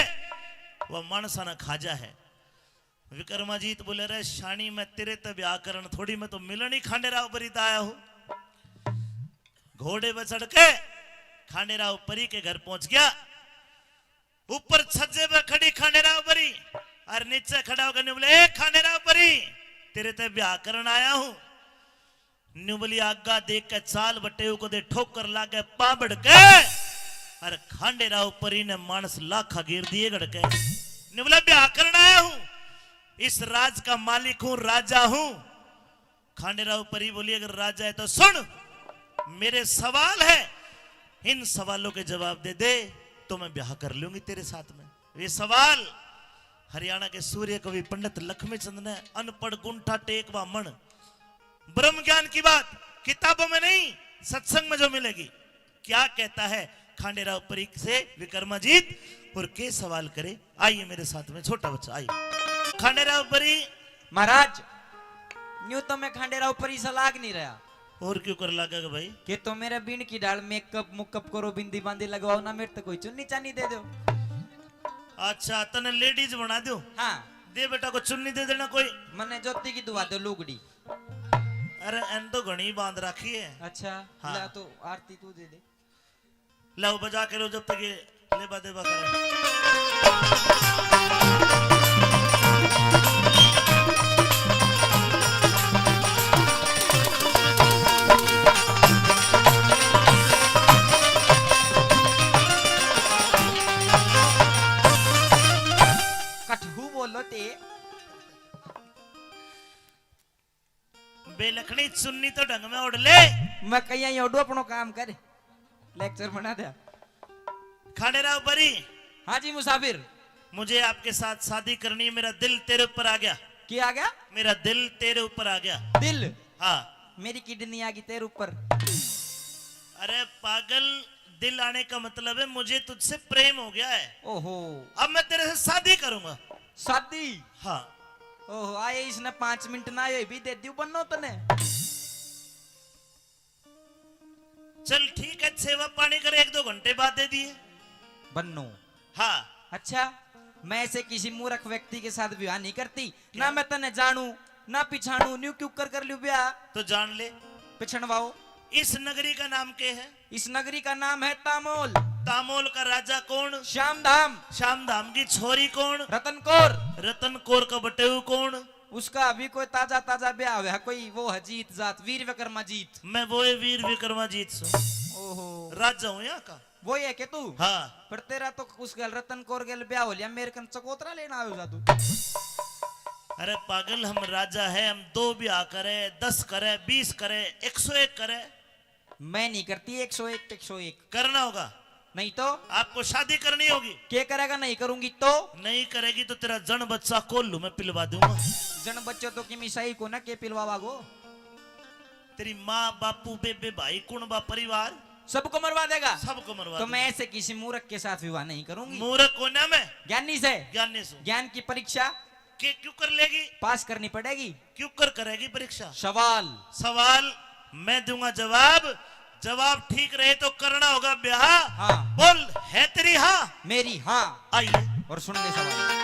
वह मानसा ना खा जा है। विक्रमाजीत बोले, रे शानी, मैं तेरे ते ब्याह करण थोड़ी, मैं तो मिलन ही खांडेराव परी ते आया हूं। घोड़े पर चढ़ के खांडेराव परी के घर पहुंच गया। ऊपर छज्जे पे खड़ी खांडेराव परी और नीचे खड़ा होकर न्यू बोले, ए खांडेराव परी, तेरे ते ब्याह करण आया हूं। न्यू बोली, आगा देख के चाल बटे, उको दे ठोकर लागे पाबड़ के। और खांडेराव परी ने मानस लाखा गिर दिए गड़ के। न्यू बोला, ब्याह करण आया हूं, इस राज का मालिक हूं, राजा हूं। खांडेराव परी बोली, अगर राजा है तो सुन, मेरे सवाल है, इन सवालों के जवाब दे दे तो मैं ब्याह कर लूंगी तेरे साथ में। वे सवाल हरियाणा के सूर्य कवि पंडित लक्ष्मी चंद ने, अनपढ़ गुंठा टेक बामण, ब्रह्म ज्ञान की बात किताबों में नहीं, सत्संग में जो मिलेगी। क्या कहता है खांडेराव परी से विक्रमाजीत और के सवाल करे? आइए मेरे साथ में, छोटा बच्चा, आइए। खांडेराव परी। महाराज, न्यू तो मैं खांडेराव परी से लाग नहीं रहा। और क्यों कर लागा भाई? के तो मेरे बीन की ढाल मेकअप मुकअप करो, बिंदी बांदी लगवाओ ना, मेरे तो कोई चुन्नी चानी दे दो। अच्छा, तने लेडीज बना दो? हाँ। दे बेटा, को चुन्नी दे देना कोई। मने ज्योति की दुआ दो लुगड़ी। अरे, एन तो घणी बांध रखी है। अच्छा, हाँ। ला तो आरती तू दे दे। लाओ, बजा के लो जब तक ये लेबा देबा करे। कठहू बोलो ते। बेलखनी चुन्नी तो ढंग में ओढ़ ले। मैं कहीं ओढ़ू, अपनो काम कर, लेक्चर बना दे। खांडेराव परी, हाँ जी मुसाफिर। मुझे आपके साथ शादी करनी है, मेरा दिल तेरे ऊपर आ गया। क्या आ गया? मेरा दिल तेरे ऊपर आ गया। दिल? हाँ। मेरी किडनी आ गई तेरे ऊपर। अरे पागल, दिल आने का मतलब है मुझे तुझसे प्रेम हो गया है। ओहो। अब मैं तेरे से शादी करूंगा। शादी? हाँ। ओहो, आए इसने पाँच मिनट ना आए भी दे दियो बन्नो तने। चल ठीक है, सेवा पानी कर, एक दो घंटे बाद दे दिए। बन्नो। हाँ। अच्छा, मैं ऐसे किसी मूर्ख व्यक्ति के साथ विवाह नहीं करती। ना मैं तने जानू, ना पिछाणू, न्यू क्यों कर, कर लियो ब्याह? तो जान ले। पिछणवाओ। इस नगरी का नाम के है? इस नगरी का नाम है तामोल। तामोल का राजा कौन? श्याम धाम। श्याम धाम की छोरी कौन? रतन कौर। रतन कौर का बटेऊ कौन? उसका अभी कोई ताजा ताजा ब्याह हुआ, कोई वो है जीत जात, वीर विक्रमा जीत। मैं वो है वीर विक्रमा जीत सो। ओहो। राजा हूँ यहाँ का। वो ही है के तू? हाँ। पर तेरा तो उस गल रतन कौर गल ब्याह हो लिया, मेरे कन चकोतरा लेना आयो जादू। अरे पागल, हम राजा है, हम दो ब्याह करे, दस करे, बीस करे, एक सौ एक करे। मैं नहीं करती एक सौ एक, एक सौ एक। करना होगा। नहीं तो? आपको शादी करनी होगी। के करेगा, नहीं करूंगी तो? नहीं करेगी तो तेरा जन बच्चा कोल्हू में पिलवा दूंगा। जन बच्चों तो किमी सही को ना के पिलवावागो? तेरी माँ, बापू, बेबे, भाई, कुणबा, परिवार सबको मरवा देगा। सबको मरवा तो दूंगा। मैं ऐसे किसी मूर्ख के साथ विवाह नहीं करूंगी। मूर्ख को ना मैं। ज्ञानी से। ज्ञानी से। ज्ञान की परीक्षा के क्यों कर लेगी? पास करनी पड़ेगी। क्यों कर करेगी परीक्षा? सवाल। सवाल मैं दूंगा जवाब, जवाब ठीक रहे तो करना होगा ब्याह। हाँ। बोल, है तेरी हाँ? मेरी हाँ। आइए। और सुन ले सवाल।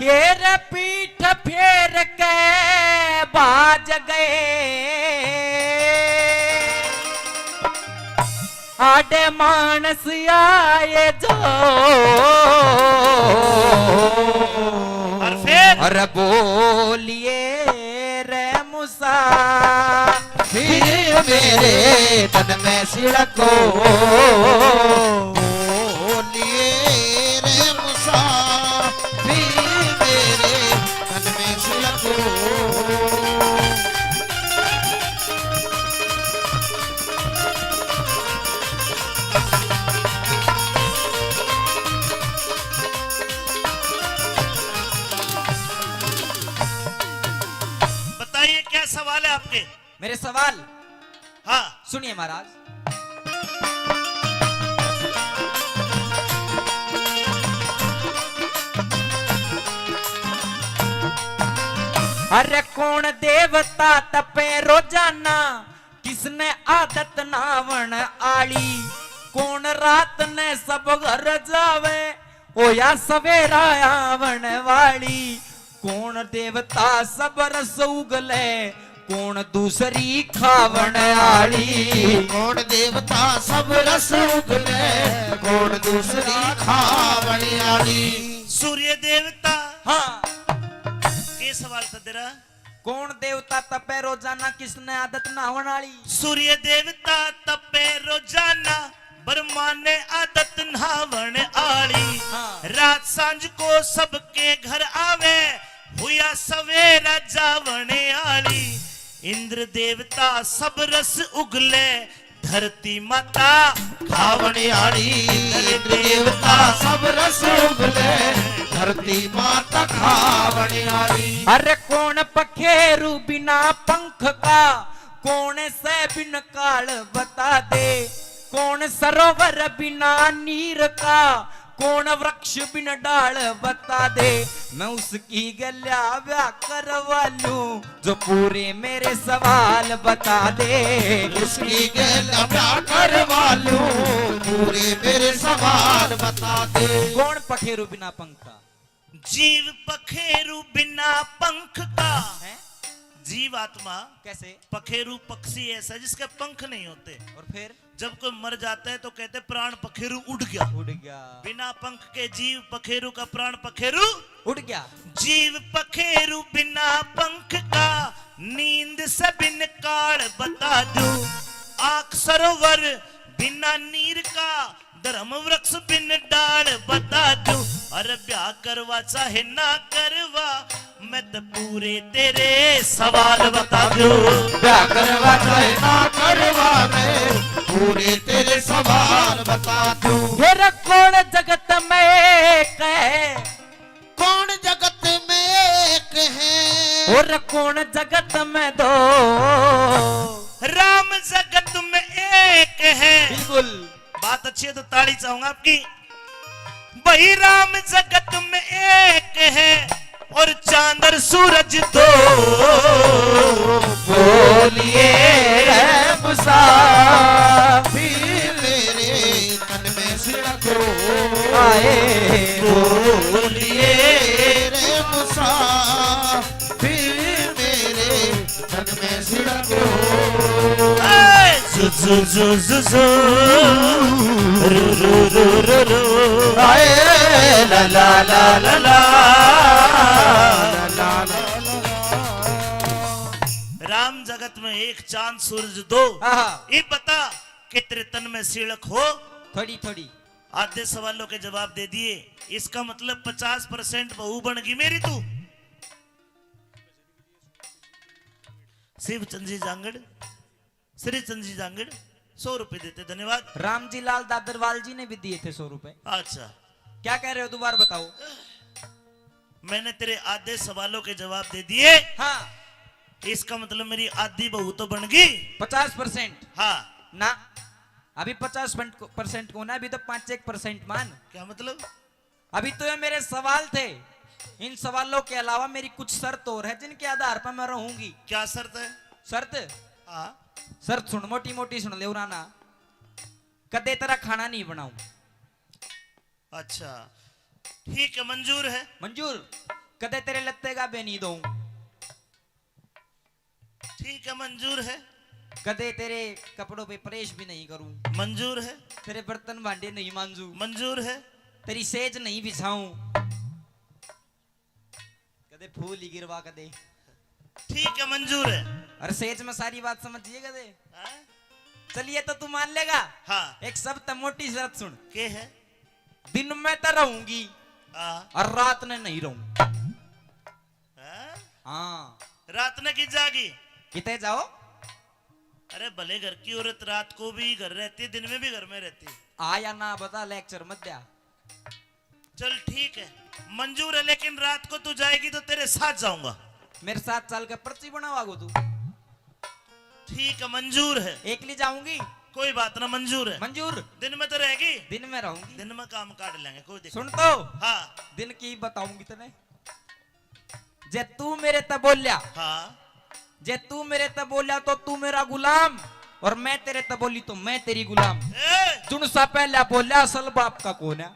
हेर पीठ फेर के बाज गए, आड़े मानस आए जो। और फिर? अरे बोलिए रे मूसा, फिर मेरे तन में सिड़को। बोलिए रे मूसा, फिर मेरे तन में सिड़को। बताइए, क्या सवाल है आपके? मेरे सवाल? हाँ। सुनिए महाराज। अरे कौन देवता तपे रोजाना, किसने आदत नहावण आली? कौन रात ने सब घर जावे, होया सवेरा आवण वाली? कौन देवता सब रस उगले, कौन दूसरी खावण आली? कौन देवता सब रस उगले, कौन दूसरी खावण आली? सूर्य देवता। हाँ। के सवाल था तेरा? कौन देवता तपे रोजाना, किसने आदत नहावण आली? सूर्य देवता तपे रोजाना, ब्रह्मा ने आदत नहावण आली। हाँ। रात सांझ को सबके घर आवे, हुया सवेरा जावण आली। इंद्र देवता सब रस उगले, धरती माता खावण आली। इंद्र देवता सब रस उगले, धरती माता खावण आली। अरे कौन पखेरु बिना पंख का, कौन से बिन काल बता दे, कौन सरोवर बिना नीर का, कौन वृक्ष बिन डाल बता दे। मैं उसकी गल्या ब्याह करवा लूं, जो पूरे मेरे सवाल बता दे। उसकी गल्या ब्याह करवा लूं, पूरे मेरे सवाल बता दे। कौन पखेरु बिना पंख का? जीव पखेरु बिना पंख का। हैं? जीव आत्मा। कैसे? पखेरु पक्षी ऐसा जिसके पंख नहीं होते। और फिर? जब कोई मर जाता है तो कहते, "प्राण पखेरु उड़ गया।" उड़ गया। बिना पंख के जीव पखेरु का प्राण पखेरु उड़ गया। जीव पखेरु बिना पंख का, नींद से बिन काल बता दूं। आंख सरोवर बिना नीर का, धर्म वृक्ष बिन डाल बता दूं। और ब्याह करवा चाहे ना करवा, मैं तो पूरे तेरे सवाल बता दूं। ब्याह करवा चाहे ना करवा, मैं पूरे तेरे सवाल बता दूं। फिर कौन जगत में एक है? कौन जगत में एक है? और कौन जगत में दो? राम जगत में एक है। बिल्कुल। बात अच्छी है तो ताली चाहूंगा आपकी। भाई राम जगत में एक है और चांद और सूरज दो। बोलिए रे मुसाफिर मेरे तन में सिड़को। आए। बोलिए रे मुसाफिर मेरे तन में सिड़को। आए। जु, जु, जु, जु, जु। रु, रु, रु, रु, रु। आए। ला, ला, ला, ला, ला। राम जगत में एक, चांद सूरज दो। आहा। ये बता कि तेरे तन में सिड़क हो? थोड़ी थोड़ी। आधे सवालों के जवाब दे दिए, इसका मतलब पचास परसेंट बहू बन गई मेरी तू। शिवचंद जी जांगड़, श्रीचंद जी जांगड़, सौ रुपए देते, धन्यवाद। रामजी लाल दादरवाल जी ने भी दिए थे सौ रुपए। अच्छा। क्या कह रहे हो, दोबारा बताओ। मैंने तेरे आधे सवालों के जवाब दे दिए। हाँ। इसका मतलब मेरी आधी बहू तो बन गई। पचास परसेंट। हाँ। ना, अभी पचास परसेंट को ना, अभी तो पाँच एक परसेंट मान। क्या मतलब? अभी तो ये मेरे सवाल थे, इन सवालों के अलावा मेरी कुछ शर्त और है जिनके आधार पर मैं रहूंगी। क्या शर्त है? शर्त? हाँ। शर्त सुन, मोटी मोटी सुन ले उराना। कदे तेरा खाना नहीं बनाऊं। अच्छा, ठीक है, मंजूर है। मंजूर। कदे तेरे लत्ते का बे नहीं दूं। ठीक है, मंजूर है। कदे तेरे कपड़ों पे प्रेस भी नहीं करूं। मंजूर है। तेरे बर्तन भांडे नहीं मांजू। मंजूर है। तेरी सेज नहीं बिछाऊं। कदे फूल ही गिरवा कदे। ठीक है, मंजूर है। और सेज में सारी बात समझिए कदे। हाँ? चलिए, तो तू मान लेगा? हाँ। एक सबसे मोटी शर्त सुन। के है? दिन में तो रहूंगी। हाँ। और रात ने नहीं रहूं। हाँ? हाँ। रात ने की जागी? किते जाओ? अरे, भले घर की औरत रात को भी घर रहती है, दिन में भी घर में रहती है। आ या ना बता, लेक्चर मत दिया। चल ठीक है, मंजूर है, लेकिन रात को तू जाएगी तो तेरे साथ जाऊंगा। मेरे साथ चल के पर्ची बनावागो तू? ठीक है, मंजूर है। एकली जाऊंगी? कोई बात ना, मंजूर है। मंजूर। दिन में तो रहेगी? दिन में रहूंगी। दिन में काम काट लेंगे, कोई दिक्कत सुन तो। हाँ। दिन की बताऊंगी तने। जे तू मेरे ते बोल्या, हाँ। जे तू मेरे ते बोल्या तो तू मेरा गुलाम, और मैं तेरे ते बोली तो मैं तेरी गुलाम। ए! जुनसा पहला बोल्या, असल बाप का कौन है?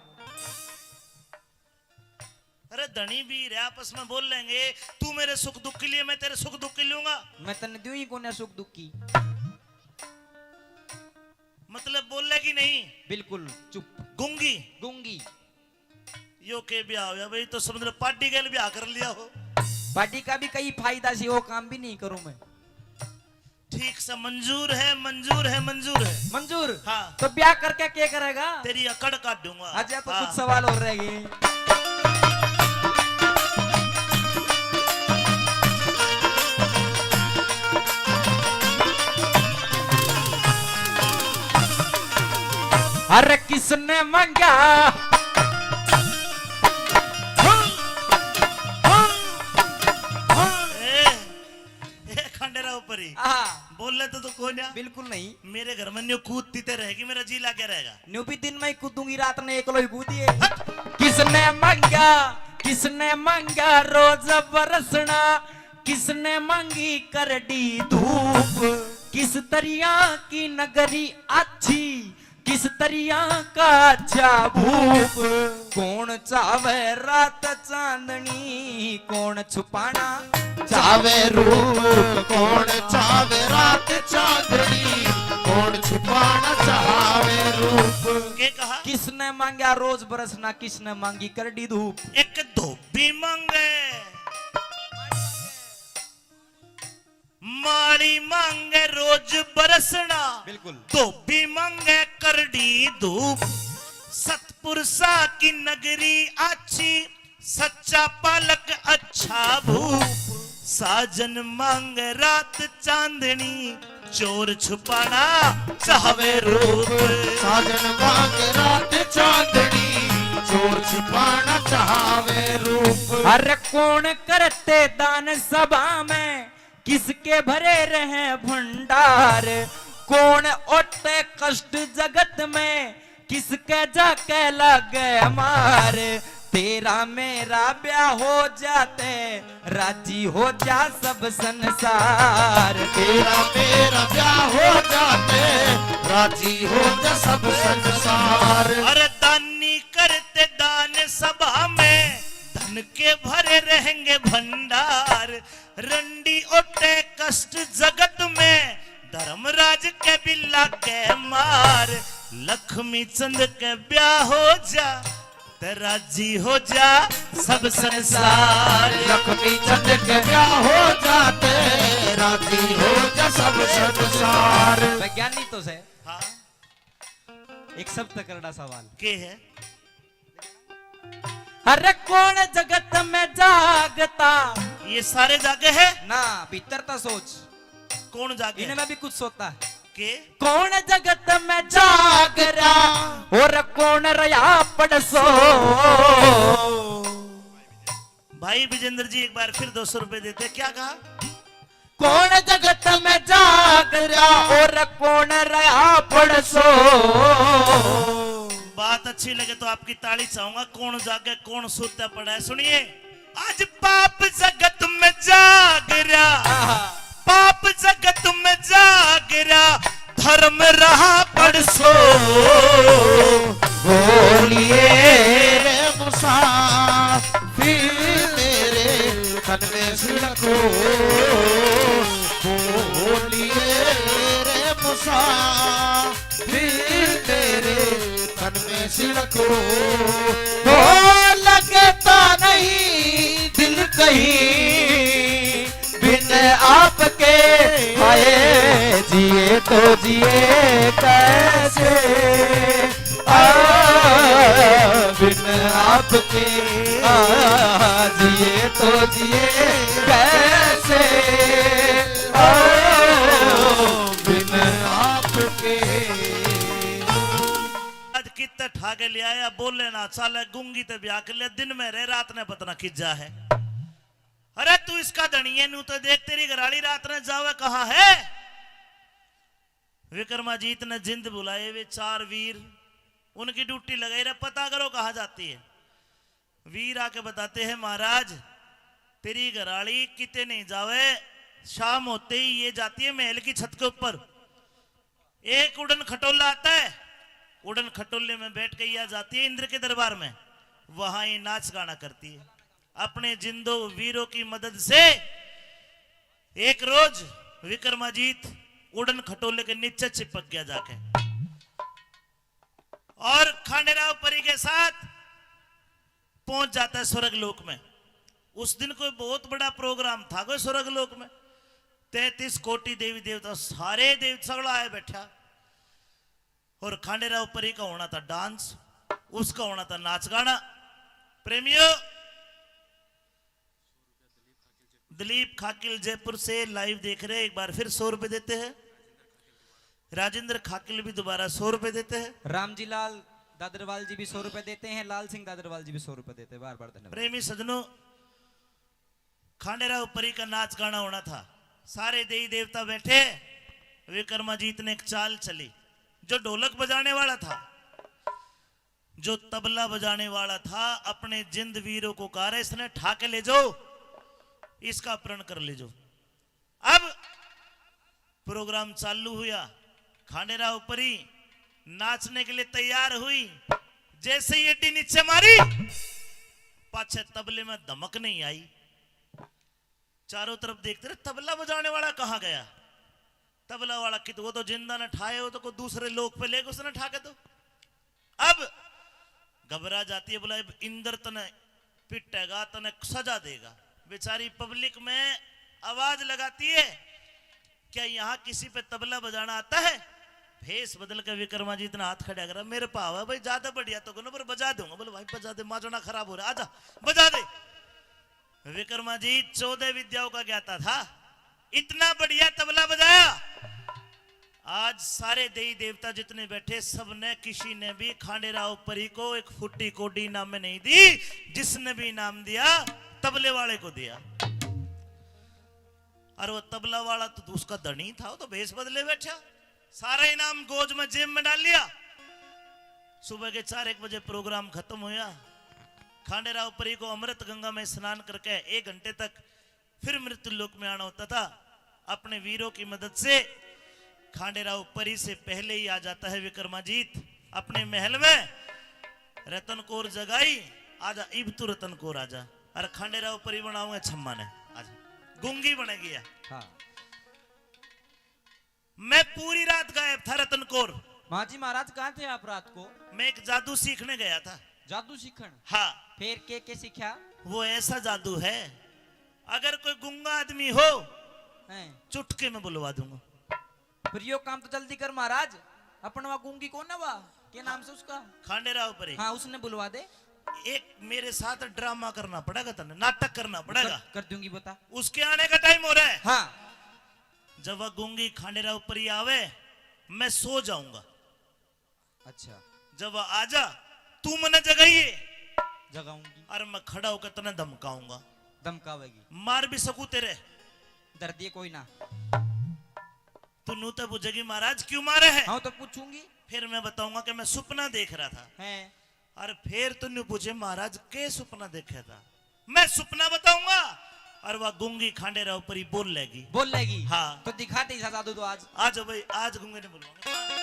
अरे धनी भी रे, आपस में बोल लेंगे, तू मेरे सुख दुख के लिए, मैं तेरे सुख दुख के लूंगा। मैं तन्ने दूं ही कोन्या सुख दुख की। मतलब बोलेगी नहीं? बिल्कुल चुप। गूंगी? गूंगी। यो के ब्याह होया भाई, तो समझ लो पार्टी के लिए ब्याह कर लिया हो। पार्टी का भी कई फायदा से वो काम भी नहीं करूं मैं। ठीक से मंजूर है, मंजूर है, मंजूर है। मंजूर? हाँ। तो ब्याह करके क्या करेगा? तेरी अकड़ काटूंगा। अच्छा, तो हाँ। कुछ सवाल और रह गए। अरे किसने मांगा? ए, ए, खंडेरा ऊपर ही। हाँ। बोले तो, तो कोन्या। बिल्कुल नहीं। मेरे घर में न्यू कूदती ते रहेगी, मेरा जी लागे रहेगा। न्यू भी दिन में ही कूदूंगी, रात ने एकलो ही कूदिए। हट। किसने मांगा, किसने मांगा रोज बरसना, किसने मांगी करड़ी धूप, किस दरिया की नगरी अच्छी, किस दरिया का अच्छा भूप। कौन चावे रात चांदनी, कौन छुपाना चावे रूप। कौन चावे रात चांदनी, कौन छुपाना चावे रूप। के कहा? किसने मांगा रोज बरसना, किसने मांगी करड़ी धूप। एक धोबी मांगे। माली मांगे रोज बरसना, बिल्कुल। धोबी मांगे करड़ी धूप। सत पुरसा की नगरी आछी, सच्चा पालक अच्छा भूप। साजन मांग रात चांदनी, चोर छुपाना चाहवे रूप। साजन मांग रात चांदनी, चोर छुपाना चाहवे रूप। अरे कौन करते दान सभा में, किसके भरे रहे भंडार। कौन ओटे कष्ट जगत में, किसके जाके लागे मार। तेरा मेरा ब्याह हो जाते, राजी हो जा सब संसार। तेरा मेरा ब्याह हो जाते, राजी हो जा सब संसार। अरे दानी करते दान सभा में, धन के भरे रहेंगे भंडार। रंडी ओटे कष्ट जगत में, धर्मराज के भी लागे मार। लक्ष्मी चंद के ब्याह हो जा, ते राजी हो जा सब संसार। लक्ष्मी चंद के ब्याह हो जाते, राजी हो जा सब संसार। वैज्ञानिक तो से। हाँ। एक सब तकड़ा सवाल। के है? अरे कौन जगत में जागता? ये सारे जागे हैं? ना, भीतर तो सोच। कौन जागे? इनमें भी कुछ सोता है। के? कौन जगत में जाग रहा और कौन रहा पड़सो? भाई विजेंद्र जी एक बार फिर दो सौ रुपए देते, क्या कहा? कौन जगत में जाग रहा और कौन रहा पड़सो? बात अच्छी लगे तो आपकी ताली चाहूंगा। कौन जागे, कौन सोता पड़ा है, सुनिए। आज पाप जगत में जाग रहा, पाप जगत में जाग रहा, धर्म रहा पड़सो। बोलिए रे मुसाफिर मेरे तन में सिड़को, बोलिए रे मुसाफिर मेरे तन में सिड़को। हो लगता नहीं दिल कहीं बिन आपके, हाय जिए तो जिए कैसे, आ, बिन आपके, आ, जिए तो जिए कैसे, आ, बिन आपके। आज कित ठा के ले आया, बोले ना चाले, गूंगी ते ब्याह कर लिया, दिन में रहे, रात ने पता ना कित जा है। अरे तू इसका धनी है, नू तो देख तेरी घराली रात ने जावे कहाँ है। विक्रमाजीत ने जिंद बुलाए वे चार वीर, उनकी ड्यूटी लगाई रहे, पता करो कहाँ जाती है। वीर आके बताते हैं, महाराज तेरी घराली किते नहीं जावे, शाम होते ही ये जाती है महल की छत के ऊपर। एक उड़न खटोला आता है, उड़न खटोले में बैठ के यह जाती है इंद्र के दरबार में, वहां ये नाच गाना करती है। अपने जिंदो वीरों की मदद से एक रोज विक्रमाजीत उड़न खटोले के नीचे चिपक गया जाके, और खांडेराव परी के साथ पहुंच जाता है स्वर्ग लोक में। उस दिन कोई बहुत बड़ा प्रोग्राम था कोई स्वर्ग लोक में, तैंतीस कोटि देवी देवता, सारे देव सगला आया बैठा। और खांडेराव परी का होना था डांस, उसका होना था नाच गाना। प्रेमियों, दिलीप खाकिल जयपुर से लाइव देख रहे हैं, एक बार फिर सौ रुपए देते हैं। राजेंद्र खाकिल भी दोबारा सौ रुपए देते हैं। रामजी लाल दादरवाल जी भी सौ रुपए देते हैं, लाल सिंह दादरवाल जी भी सौ रुपए देते हैं। बार बार धन्यवाद। प्रेमी सज्जनों, खांडेराव परी का नाच गाना होना था, सारे देवी देवता बैठे, विक्रमाजीत ने एक चाल चली। जो ढोलक बजाने वाला था, जो तबला बजाने वाला था, अपने जिंद वीरों को कह रहा, इसने ठा के ले जाओ, इसका अपहरण कर ले जाओ। अब प्रोग्राम चालू हुआ, खांडेराव परी नाचने के लिए तैयार हुई, जैसे ही एडी नीचे मारी, पाछे तबले में धमक नहीं आई। चारों तरफ देखते रहे, तबला बजाने वाला कहाँ गया? तबला वाला कित, वो तो जिंदा ने ठाए, वो तो कोई दूसरे लोक पे लेके उसने ठा के दो। अब घबरा जाती है, बोला, "अब इंद्र तने पिटेगा, तने सजा देगा।" बेचारी पब्लिक में आवाज लगाती है, "क्या यहाँ किसी पे तबला बजाना आता है?" भेष बदल के विक्रमाजीत ने हाथ खड़ा करा, मेरे भाव है भाई, ज्यादा बढ़िया तो कोना, पर बजा दूंगा। बोले, भाई बजा दे, माजणा खराब हो रहा, आजा, बजा दे। विक्रमाजीत चौदह विद्याओं का ज्ञाता था, इतना बढ़िया तबला बजाया। आज सारे देवी देवता जितने बैठे, सबने, किसी ने भी खांडेराव परी को एक फुट्टी कोडी इनाम में नहीं दी, जिसने भी इनाम दिया, तबले वाले को दिया। और वो तबला वाला तो उसका धनी था, वो तो भेष बदले बैठा, सारा इनाम गोज में, जेब में डाल लिया। सुबह के चार एक बजे प्रोग्राम खत्म हुआ। खांडेराव परी को अमृत गंगा में स्नान करके एक घंटे तक फिर मृत्यु लोक में आना होता था। अपने वीरों की मदद से खांडेराव परी से पहले ही आ जाता है विक्रमाजीत अपने महल में। रतन कौर जगाई, आजा, इब तू रतन कौर आजा। अरे खांडेराव परी बनाऊंगा छम्मा ने, आजा, गूंगी बनेगी है। हाँ। मैं पूरी रात गायब था, रतन कौर। हाँ जी महाराज, कहाँ थे आप रात को? मैं एक जादू सीखने गया था। जादू सीखण? हाँ। फिर के के सीखा? वो ऐसा जादू है, अगर कोई गूंगा आदमी हो, हैं। चुटकी में बुलवा दूंगा। फिर यो काम तो जल्दी कर महाराज, अपन वा गूंगी कौन है वा? के नाम से उसका? खांडेराव परी। हाँ, उसने बुलवा दे। एक मेरे साथ ड्रामा करना पड़ेगा तन्ने, नाटक करना पड़ेगा। कर, कर दूंगी, बता। उसके आने का टाइम हो रहा है। हाँ। जब वह गूंगी खांडेराव परी आवे, मैं सो जाऊंगा। अच्छा। जब वह आ जा, तू मने जगाइए। जगाऊंगी। और मैं खड़ा होकर तन्ने धमकाऊंगा। धमकावेगी। मार भी सकूं तेरे। डर दिए कोई ना। तू नू तो पूछेगी, महाराज क्यों मारे है? हाँ, तो पूछूंगी। फिर मैं बताऊंगा कि मैं सुपना देख रहा था। हैं। और फिर तू नू पूछे, महाराज के सुपना देखे था? मैं सुपना बताऊंगा और वह गूंगी खांडेराव परी बोल लेगी। बोल लेगी? हाँ। तो दिखा दे ऐसा जादू तो आज। आज भाई, आज गूंगे ने बोलवाऊंगा।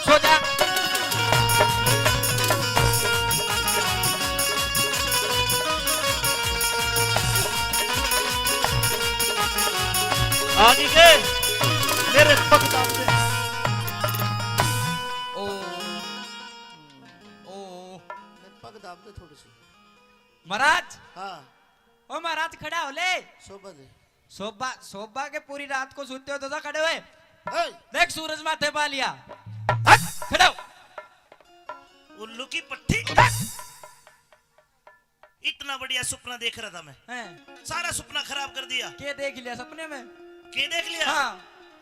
सो जा। आगे के मेरे पग दाब दे। ओ, ओ। मेरे पग दाब दे थोड़ी सी। महाराज। हाँ। ओ महाराज, खड़ा हो ले। शोभा दे। शोभा, शोभा के पूरी रात को सोते हो तो जा खड़े हुए। ए! देख सूरज माथे पा लिया। हट, खड़ा हो। उल्लू की पट्टी। हट। इतना बढ़िया सुपना देख रहा था मैं। हैं। सारा सुपना खराब कर दिया। के देख लिया सपने में? के देख लिया? हाँ।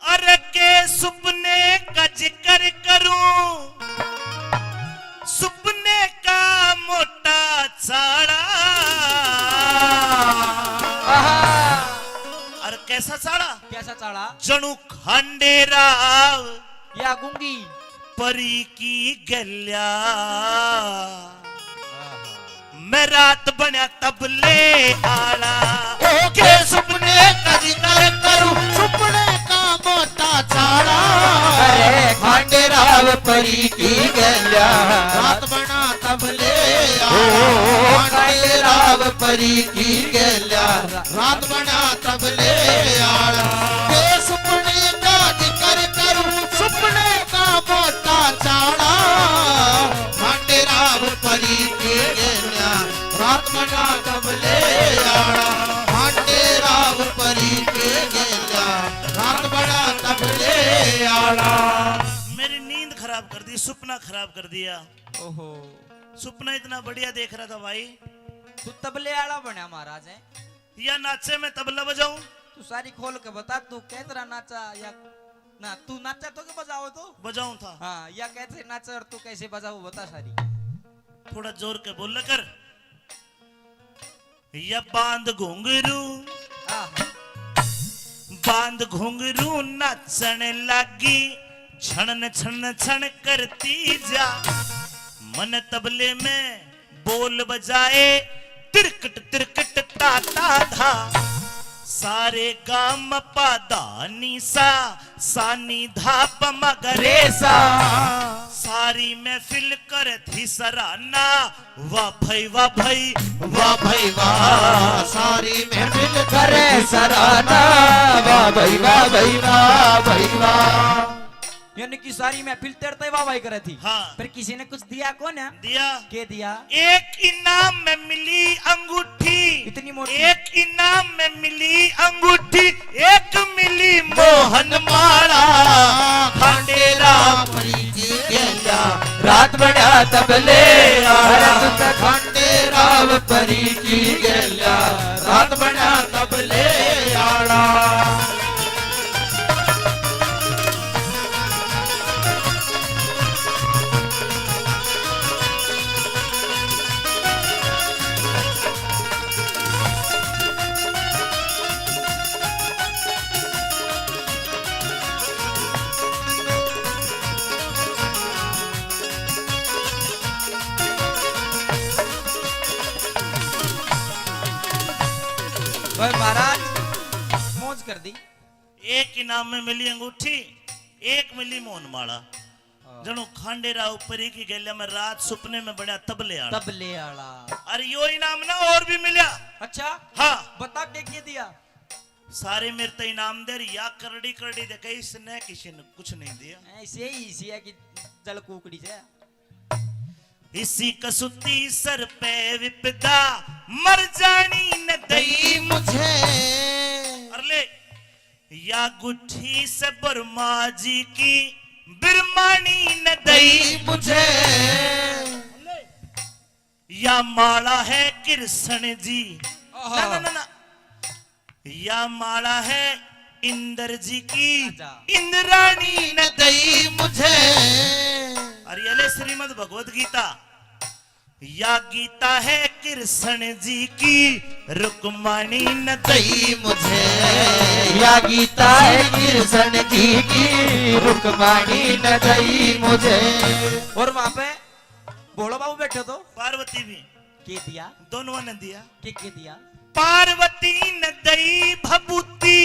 अरे के सुपने का जिक्र करूं, सुपने का मोटा चाला। आहा। अरे कैसा चाला? कैसा चाला? जणु खांडेराव या गूंगी परी की गल्या। मैं रात बण्या तबले आला। ओ के सुपने का जिक्र करूं, सुपने का मोटा चाला। अरे खांडेराव परी की गल्या। रात बण्या तबले आला। ओ खांडेराव परी की गल्या। रात बण्या तबले आला। के सुपने का जिक्र करूं, सुपने का मोटा चाला। खांडेराव परी की गल्या। रात बण्या तबले आला। खांडेराव परी की गल्या। रात बण्या तबले आला। मेरी नींद खराब कर दी, सुपना खराब कर दिया। ओहो। सुपना इतना बढ़िया देख रहा था भाई। तू तबले आला बण्या महाराज है। या नाचे में तबला बजाऊं? तू सारी खोल के बता, तू किस तरह नाचा या ना, तू नाचा तो के बजाओ तो? बजाऊं था। हाँ, या कैसे नाचा और तू कैसे बजाओ, बता सारी। थोड़ा जोर के बोल कर। या बांध घुंघरू, आहा। बांध घुंघरू नाचण लागी, छण छण छण करती जा। मन तबले में बोल बजाए, तिरकट तिरकट ता ता धा। सारे गा म पा धा नी सा, सा नी धा प म ग रे सा। सारी महफिल कर थी सराहना, वाह भाई, वाह भाई, वाह भाई, वाह। सारी महफिल कर थी सराहना, वाह भाई, वाह भाई, वाह भाई, वाह। यानी कि सारी महफिल तेरे ते वाह वाह करे थी। हाँ। पर किसी ने कुछ दिया कौन है? दिया। के दिया? एक इनाम में मिली अंगूठी। इतनी मोटी। एक इनाम में मिली अंगूठी, एक मिली मोहन माला। खांडेरा परी की गेल्या, रात बना तबले आला। अरे तू तो खांडेरा परी की गेल्या, रात बना तबले आला। भाई महाराज, मौज कर दी। एक इनाम में मिली अंगूठी, एक मिली मोहन माला। हाँ। जणो खांडेराव परी की गेल्या में रात सुपने में बण्या तबले आला। तबले आला। अरे यो इनाम ना और भी मिल्या। अच्छा? हाँ। बता के, के दिया? सारे मेरे ते इनाम दे, या करड़ी करड़ी दे, कहीं इसने किसी ने कुछ नहीं दिया। ऐसे ही इसी है कि जल कुकड़ी से। इसी कसूती सर पे विपदा, मर जानी न दई मुझे। अरे ले, या गुट्ठी से ब्रह्मा जी की बिरमानी न दई मुझे। या माला है कृष्ण जी। आहा। ना, ना, ना, ना। या माला है इंद्र जी की, राजा। इंद्राणी न दई मुझे। अरे ये ले श्रीमद् भगवत गीता। या गीता है कृष्ण जी की, रुक्माणी न दई मुझे। या गीता है कृष्ण जी की, रुक्माणी न दई मुझे। और वहां पे भोला बाबू बैठे तो पार्वती भी। के दिया? दोनों ने दिया। के, के दिया? पार्वती न दई भभूति,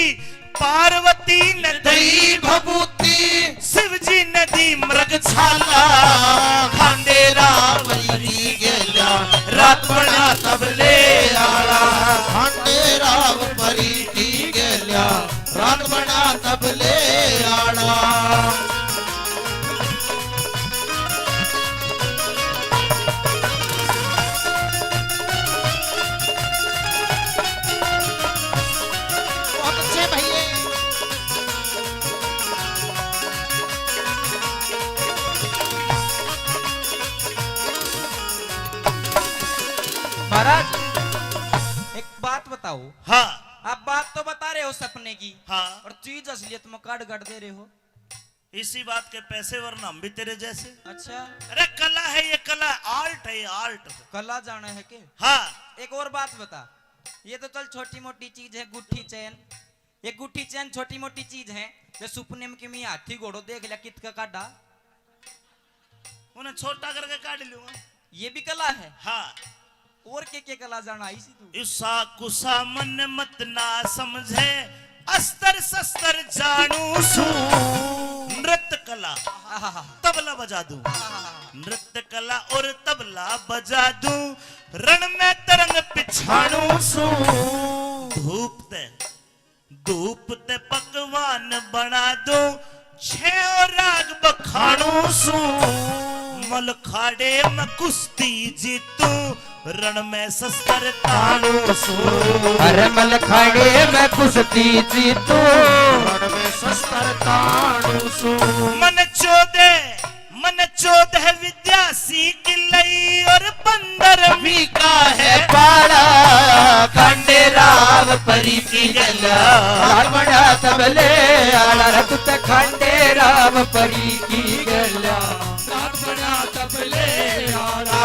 पार्वती न दई भभूति, शिव जी ने दी मृग छाला। खांडेराव परी की गेल्या, रात बना तबले आला। खांडेराव परी की गेल्या, रात बना तबले आला। बहुत अच्छे भैया। महाराज, एक बात बताओ। हाँ। आप बात तो बता रहे हो सपने की, हाँ। और चीज असलियत में काट काट दे रहे हो। इसी बात के पैसे, वरना हम भी तेरे जैसे। अच्छा। अरे कला है ये, कला, art है ये, art। कला जाना है के? हाँ। एक और बात बता, ये तो चल छोटी मोटी चीज है, गुट्ठी चैन, ये गुट्ठी चैन छोटी मोटी चीज है। ये सुपने में कि मैं हाथी घोड़ो देख लिया, कित का काढ़ा, उन्हें छोटा करके काढ़ लूंगा। ये भी कला है? हाँ। और के के कला जाना इसी तू? इसा कुसा मन मत ना समझे, अस्तर शस्त्र जानू सू। नृत्य कला, आहा। तबला बजा दूं। आहा। नृत्य कला और तबला बजा दूं, रण में तरंग पिछाणू सू। धूप ते धूप ते पकवान बना दूं, छेओ राग बखाणू सू। मलखाड़े में कुश्ती जीतूं, रण में शस्त्र ताणू सू। अरे मलखाड़े में कुश्ती जीतूं, रण में शस्त्र ताणू सू। मन चोदे मन चौदह विद्या सीख लई और पंद्रहवीं का है पाला। खंडेराव परी की गल्या, लाल बड़ा तबले आला। रत ते खंडेराव परी की गल्या, लाल बड़ा तबले आला।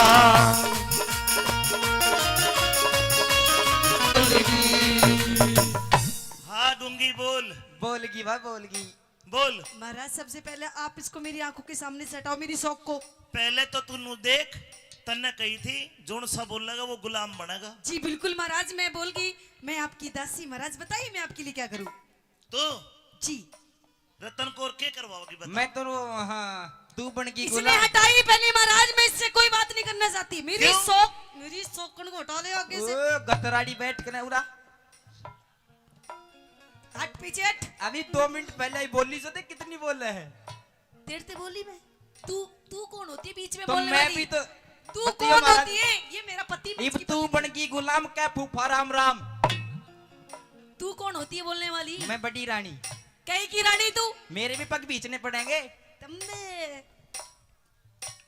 हाँ, गूंगी बोल। बोलगी भाई, बोलगी। बोल। महाराज, सबसे पहले आप इसको मेरी आंखों के सामने से हटाओ, मेरी शौक को। पहले तो तू नू देख, तन्ने कही थी, जोन सा बोलेगा वो गुलाम बनेगा। जी बिल्कुल महाराज, मैं बोल गई, मैं आपकी दासी। महाराज बताइए, मैं आपके लिए क्या करूं? तू? जी। रतन को और क्या करवाओगी बता? मैं तो, हाँ, तू बन गई इसने गुलाम। हटाई पहले महाराज, मैं इससे कोई बात नहीं करना चाहती। मेरी क्यों? शौक, मेरी शौकन को हटा ले आगे से। ओ, गतराड़ी बैठ के ना उड़ा। हट पीछे हट। अभी दो मिनट पहले ही बोली जो, देख कितनी बोले है। तेरे ते बोली मैं? तू, तू कौन होती है बीच में तो बोलने मैं वाली? भी तो तू पति हूँ कौन महाराज। होती है? ये मेरा पति, मैं इब इसकी तू पत्नी। बन गई गुलाम, कह फूफा राम राम। तू कौन होती है बोलने वाली? मैं बड़ी रानी। कहीं की रानी तू? मेरे भी पग बीचने पड़ेंगे। तब मैं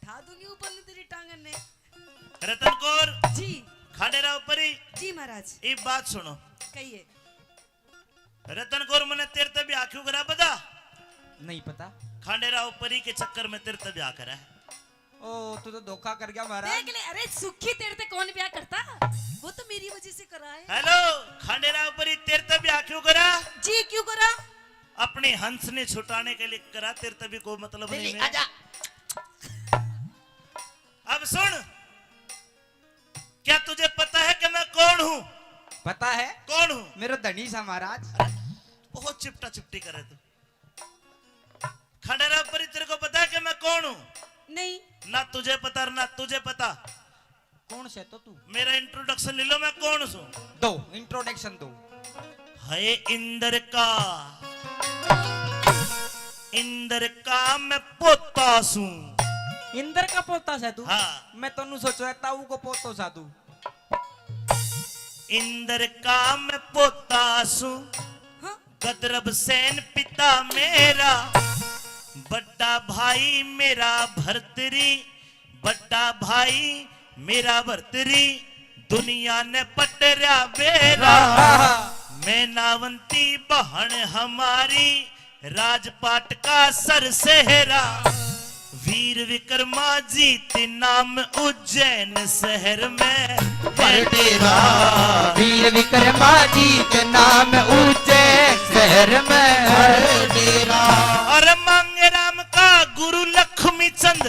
ठा दूंगी ऊपर ने तेरी टांगन ने। रतन कौर। जी। खांडेराव परी। जी महाराज। एक बात सुनो। कहिए। रतन कौर, मने तेरे ते ब्याह क्यों करा, पता? नहीं पता। खांडेराव परी के चक्कर में तेरे ते ब्याह करा है। ओ, तू तो धोखा कर गया महाराज। देख ले, अरे सुखी, तेरे ते कौन ब्याह करता? वो तो मेरी वजह से करा है। हेलो, खांडेराव परी, तेरे ते ब्याह क्यों करा? जी, क्यों करा? अपनी हंस ने छुटाने के लिए करा, तेरे ते भी कोई मतलब नहीं, नहीं है। आजा। अब सुन, क्या तुझे पता है कि मैं कौन हूँ? पता है। कौन हूँ? मेरा धनी सा महाराज। अरे, बहुत चिपटा चिपटी करे तू। खांडेराव परी, तेरे को पता है कि मैं कौन हूँ? नहीं। ना तुझे पता और ना तुझे पता। कौन से तो तू? मेरा इंट्रोडक्शन ले लो, मैं कौन सूं? दो, इंट्रोडक्शन दो। है इंद्र का, इंद्र का मैं पोता सूं। इंद्र का पोता से तू? हाँ। मैं तन्नू सोचो है ताऊ को पोतो सा तू। इंद्र का मैं पोता सूं। हाँ। गदरब सेन पिता मेरा, बड़ा भाई मेरा भरतरी, बड़ा भाई मेरा भरतरी, दुनिया ने पटरा बेरा। मैं नावंती बहन हमारी, राजपाट का सर सेहरा। वीर विक्रमाजीत नाम उज्जैन शहर में है डेरा। वीर विक्रमाजीत नाम उज्जैन शहर में है डेरा। और मांगे राम का गुरु लक्ष्मी चंद,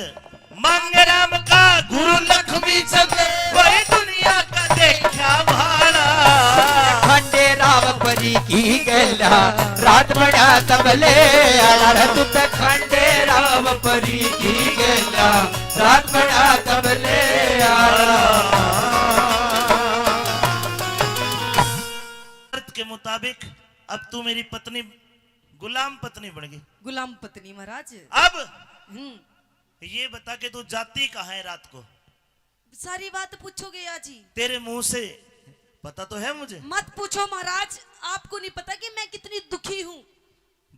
मांगे राम का गुरु लक्ष्मी चंद, वही दुनिया का देखा भाला। खंडेराव परी की गेला, रात बड़ा तबले आला रे, तू तो खंडेराव परी की गेला, रात बड़ा तबले आला। शर्त के मुताबिक अब तू मेरी पत्नी, गुलाम पत्नी बन गई। गुलाम पत्नी महाराज। अब हम्म। ये बता के तू जाती कहाँ है रात को? सारी बात पूछोगे आज ही? तेरे मुंह से पता तो है मुझे। मत पूछो महाराज, आपको नहीं पता कि मैं कितनी दुखी हूँ।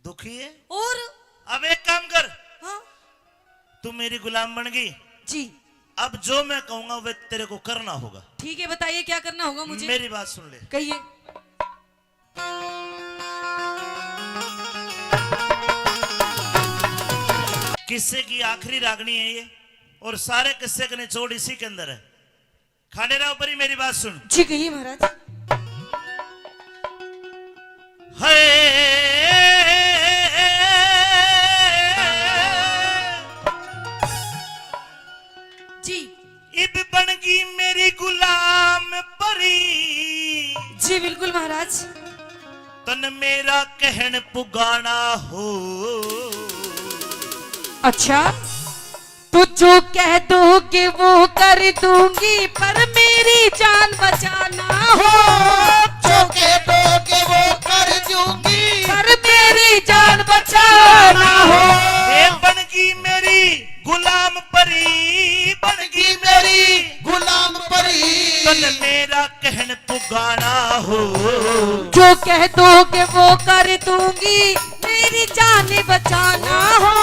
दुखी है? और? अब एक काम कर। हाँ? तू मेरी गुलाम बन गई। जी। अब जो मैं कहूंगा वह तेरे को करना होगा। ठीक है, बताइए क्या करना होगा मुझे? मेरी बात सुन ले। कहिए। किस्से की आखिरी रागनी है ये, और सारे किस्से का निचोड़ इसी के अंदर है। खांडेराव परी, मेरी बात सुन। जी कहिए महाराज। है जी। इब बनगी मेरी गुलाम परी। जी बिल्कुल महाराज। तन मेरा कहन पुगाना हो। अच्छा, तो जो कह दोगे वो कर दूंगी, पर मेरी जान बचाना हो। जो कह दोगे वो कर दूंगी, पर मेरी जान बचाना हो। ए बनगी मेरी गुलाम परी, बनगी मेरी गुलाम परी। तन मेरा कहन पुगाना हो। जो कह दोगे वो कर दूंगी, मेरी जान बचाना हो।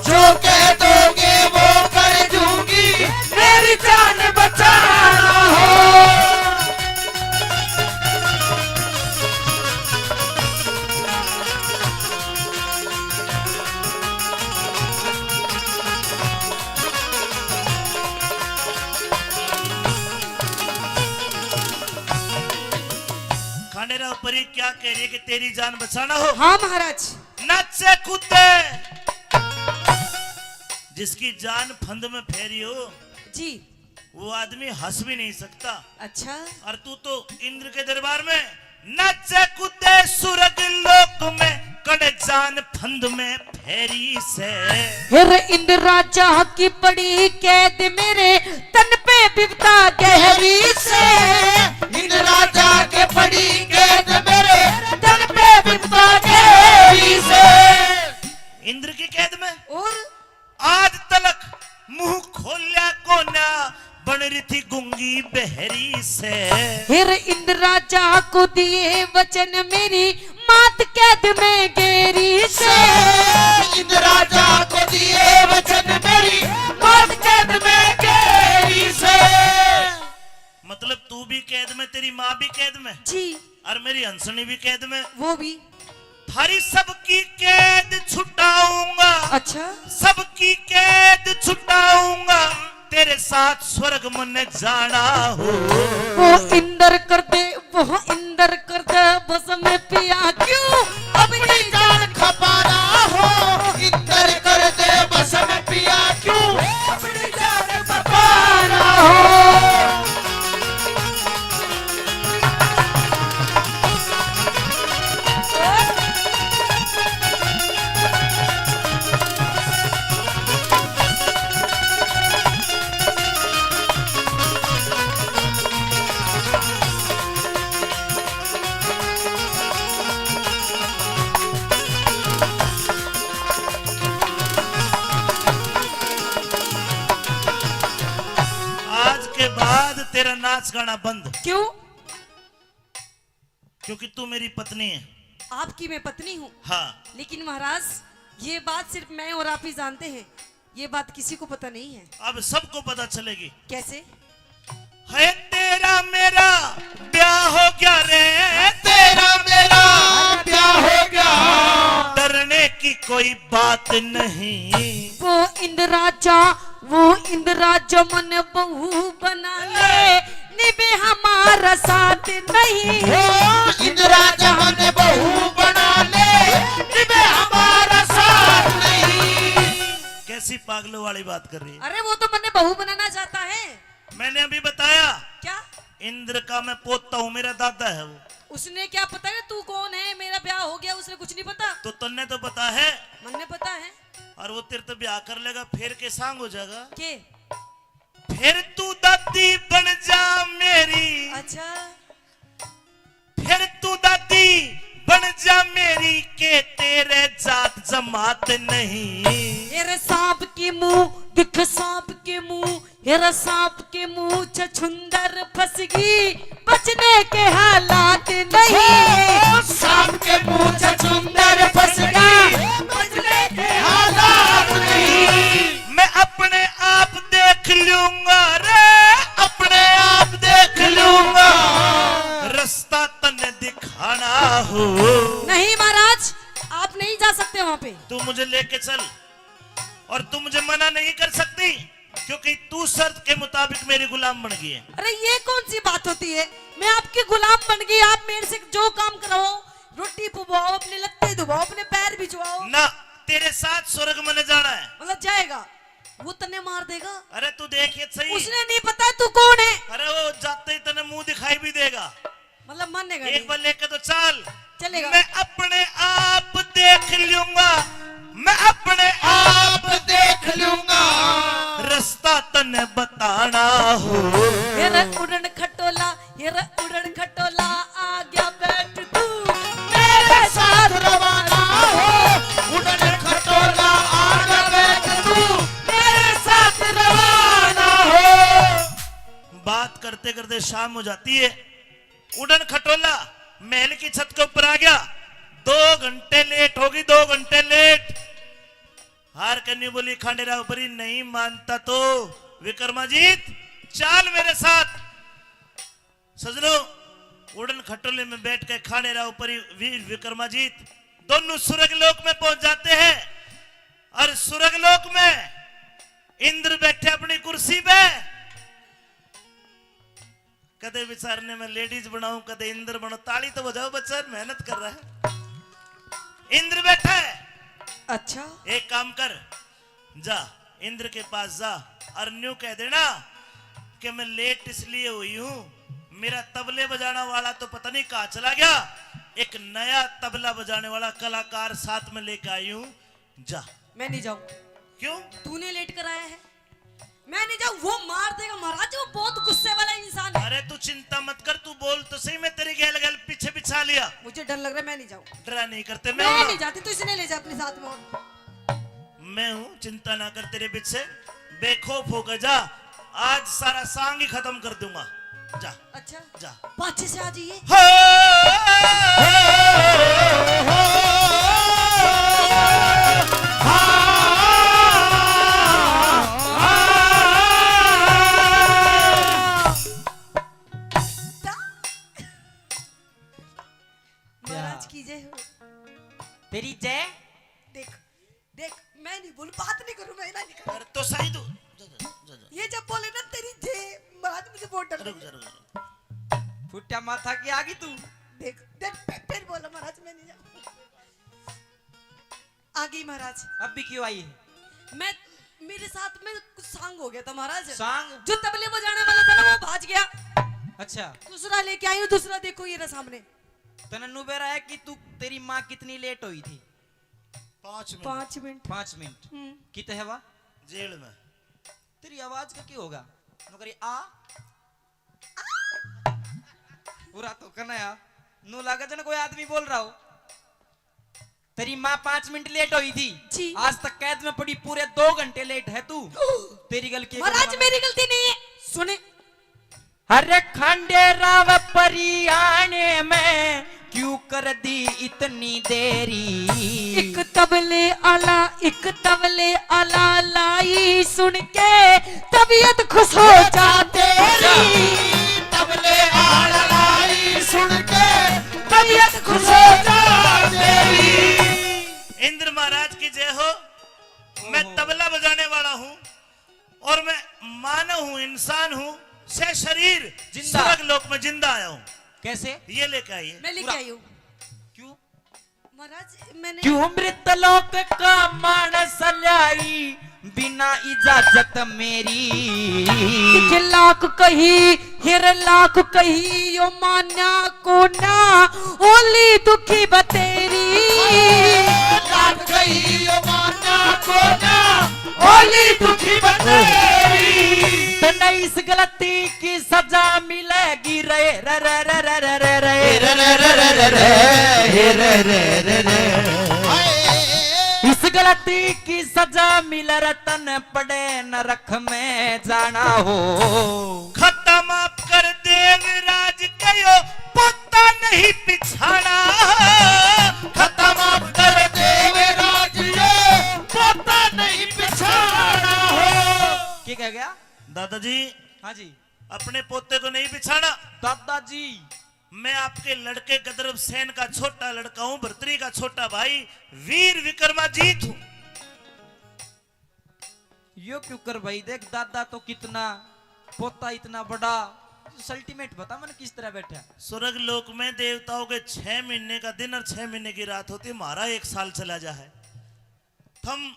जो कह दोगे वो कर दूंगी, मेरी जान बचाना हो। खांडेराव परी क्या कह रही है कि तेरी जान बचाना हो? हाँ महाराज। नाचे कूदे, जिसकी जान फंद में फेरी हो जी, वो आदमी हंस भी नहीं सकता। अच्छा। और तू तो इंद्र के दरबार में नाचे कूदे सुरग लोक में, कण जान फंद में फेरी से। फिर इंद्र राजा की पड़ी कैद, मेरे तन पे विपदा गहरी से। इंद्र राजा के पड़ी कैद, मेरे तन पे विपदा गहरी से। इंद्र की कैद में? और? आज तलक मुंह खोल्या कोन्या, बन रही थी गूंगी बहरी से। फिर इंद्र राजा को दिए वचन, मेरी मात कैद में गेरी से। इंद्र राजा को दिए वचन, मेरी मात कैद में गेरी से। मतलब, तू भी कैद में, तेरी माँ भी कैद में, जी। और मेरी हंसनी भी कैद में। वो भी। थारी सबकी कैद छुटाऊंगा। अच्छा। सबकी कैद छुटाऊंगा, तेरे साथ स्वर्ग मन्ने जाना हो। वो इंदर कर दे, वो इंदर कर दे, बस में पिया क्यों अपनी जान खपाना हो। इंदर कर दे, बस में पिया क्यों अपनी जान खपाना हो। आज के बाद तेरा नाच गाना बंद। क्यों? क्योंकि तू मेरी पत्नी है। आपकी मैं पत्नी हूँ। हाँ। लेकिन महाराज, ये बात सिर्फ मैं और आप ही जानते हैं, ये बात किसी को पता नहीं है। अब सबको पता चलेगी। कैसे? है तेरा मेरा ब्याह हो गया रे, तेरा मेरा ब्याह हो गया, डरने की कोई बात नहीं। वो इंद्र राजा, वो इंद्र राजा मन्ने बहू बना ले, निभे हमारा साथ नहीं। ओ इंद्र राजा मन्ने बहू बना ले, निभे हमारा साथ नहीं। कैसी पागलों वाली बात कर रही है? अरे, वो तो मन्ने बहू बनाना चाहता है। मैंने अभी बताया। क्या? इंद्र का मैं पोता हूँ, मेरा दादा है वो। उसने क्या पता है तू कौन है, मेरा ब्याह हो गया, उसने कुछ नहीं पता। तो तन्ने तो पता है। मन्ने पता है। और वो तेरे तो ब्याह कर लेगा, फिर के सांग हो जाएगा। के? फिर तू दादी बन जा मेरी। अच्छा। फिर तू दादी बन जा मेरी, के तेरे जात जमात नहीं। हेरे सांप के मुंह, दिख सांप के मुंह, हेरे सांप के मुंह छछुंदर फंस गई, बचने के हालात नहीं। ओ, सांप के मुंह छछुंदर फंस गई, बचने के हालात नहीं। मैं अपने आप देख लूंगा रे, अपने आप देख लूंगा, रास्ता तन्ने दिखाना हो। नहीं महाराज, आप नहीं जा सकते वहां पे। तू मुझे लेके चल और तू मुझे मना नहीं कर सकती, क्योंकि तू शर्त के मुताबिक मेरी गुलाम बन गई है। अरे, ये कौन सी बात होती है? मैं आपकी गुलाम बन गई, आप मेरे से जो काम कराओ, रोटी पुवाओ, अपने लत्ते धुवाओ, अपने पैर भिजवाओ। ना, तेरे साथ स्वर्ग में जाना है। मतलब जाएगा? वो तन्ने मार देगा। अरे तू देख ये सही। उसने नहीं पता तू कौन है। अरे वो जाते ही तन्ने मुंह दिखाई भी देगा। मतलब मानेगा एक नहीं। बार लेके तो चल। चलेगा। मैं अपने आप देख लूंगा, मैं अपने आप देख लूंगा, रास्ता तन्ने बताना हो। हेरे उड़न खटोला, हेरे उड़न खटोला, आ गया बैठ तू मेरे साथ रवाना हो। उड़न खटोला, आ गया बैठ तू मेरे साथ रवाना हो। बात करते करते शाम हो जाती है। उड़न खटोला महल की छत के ऊपर आ गया। दो घंटे लेट होगी, दो घंटे लेट। हारकनी बोली खांडेराव परी, नहीं मानता तो विक्रमाजीत चाल मेरे साथ। सजनो, उड़न खटोले में बैठ के खांडेराव परी, वीर विक्रमाजीत दोनों स्वर्ग लोक में पहुंच जाते हैं। और स्वर्ग लोक में इंद्र बैठे अपनी कुर्सी पे। कदे विचारने में लेडीज बनाऊं, कदे इंद्र बनाऊं। ताली तो बजाओ बच्चा, मेहनत कर रहा है। इंद्र बैठा है। अच्छा। एक काम कर, जा इंद्र के पास जा और न्यू कह देना कि मैं लेट इसलिए हुई हूं, मेरा तबले बजाने वाला तो पता नहीं कहां चला गया, एक नया तबला बजाने वाला कलाकार साथ में लेके आई हूं, जा। मैं नहीं जाऊं। क्यों? तूने लेट कराया है। मैं नहीं जाऊं, वो मार देगा महाराज, वो बहुत गुस्से वाला इंसान है। अरे तू चिंता मत कर, तू बोल तो सही, मैं तेरे गैल गैल पीछे बिछा लिया। मुझे डर लग रहा है, मैं नहीं जाऊं। डरा नहीं करते, मैं मैं हूं ना। नहीं जाती, तू इसने ले जा अपने साथ में। मैं हूँ, चिंता ना कर, तेरे पीछे बेखौफ होकर जा। आज सारा सांग ही खत्म कर दूंगा। जा। अच्छा। जा। पाछे से आ जाइए। महाराज की जय हो। तेरी जय। देख, देख, मैं नहीं बोलूं, बात नहीं करूं, मैं ना नहीं करूं। अरे तो सही तू। जा, जा, जा, जा। ये जब बोले ना, "तेरी जय", महाराज, मुझे बहुत डर लगे। रुक जा, रुक जा। फुट्टा माथा की आ गई तू। देख, देख, फिर, फिर बोला, "महाराज, मैं नहीं जाऊं।" आ गई महाराज। अब भी क्यों आई है? मैं, मेरे साथ में कुछ सांग हो गया था महाराज। सांग? जो तबले बजाने वाला था ना, वो भाज गया। अच्छा। दूसरा लेके आई हूँ, दूसरा देखो, ये रहा सामने। तने नु बेरा है कि तू, तेरी माँ कितनी लेट हुई थी? पाँच मिनट। पाँच मिनट। पाँच मिनट। हम्म। कित है वा? जेल में। तेरी आवाज का क्या होगा? नु करी, "आ।" पूरा तो करना यार। नु लागे जन कोई आदमी बोल रहा हो। तेरी माँ पाँच मिनट लेट हुई थी। जी। आज तक कैद में पड़ी, पूरे दो घंटे लेट है तू। तेरी गलती है, महाराज, मेरी गलती नहीं है। सुने। अरे खंडेराव परियाणे में क्यों कर दी इतनी देरी? एक तबले आला, एक तबले आला लाई सुन के तबीयत खुश हो जा तेरी। तबले आला लाई सुन के तबीयत खुश हो जा तेरी। इंद्र महाराज की जय हो। मैं ओहो। तबला बजाने वाला हूँ और मैं मानव हूँ, इंसान हूँ, से शरीर जिंदा। स्वर्ग लोक में जिंदा आया हूँ। कैसे? ये लेके आइए। मैं लेके पूरा। आई हूँ। क्यों? महाराज, मैंने क्यों मृत लोक का मानस ल्याई बिना इजाजत मेरी? एक लाख कही, हेर लाख कही, यो मान्या कोना, होली दुखी बतेरी। लाख कही, यो मान्या कोना, होली दुखी बतेरी। तन्ने इस गलती की सजा मिलेगी रे, रे, रे। इस गलती की सजा मिले रे, तन्ने पड़े नरक में जाना हो। खत्म आप कर देवराज कहो, पोता नहीं पिछाना। खत्म आप कर देवराज ये, पोता नहीं पिछाना हो। क्या कह गया? दादाजी, हाँ जी। अपने पोते को नहीं पिछाना। दादाजी। मैं आपके लड़के गदर्भ सेन का छोटा लड़का हूँ, भर्तरी का छोटा भाई, वीर विक्रमाजीत हूँ। यो क्यों कर भाई, देख दादा तो कितना, पोता इतना बड़ा। तू सल्टीमेट बता मन किस तरह बैठा। स्वर्ग लोक में देवताओं के छह महीने का दिन और छह महीने की रात होती है, हमारा एक साल चला जा है। थम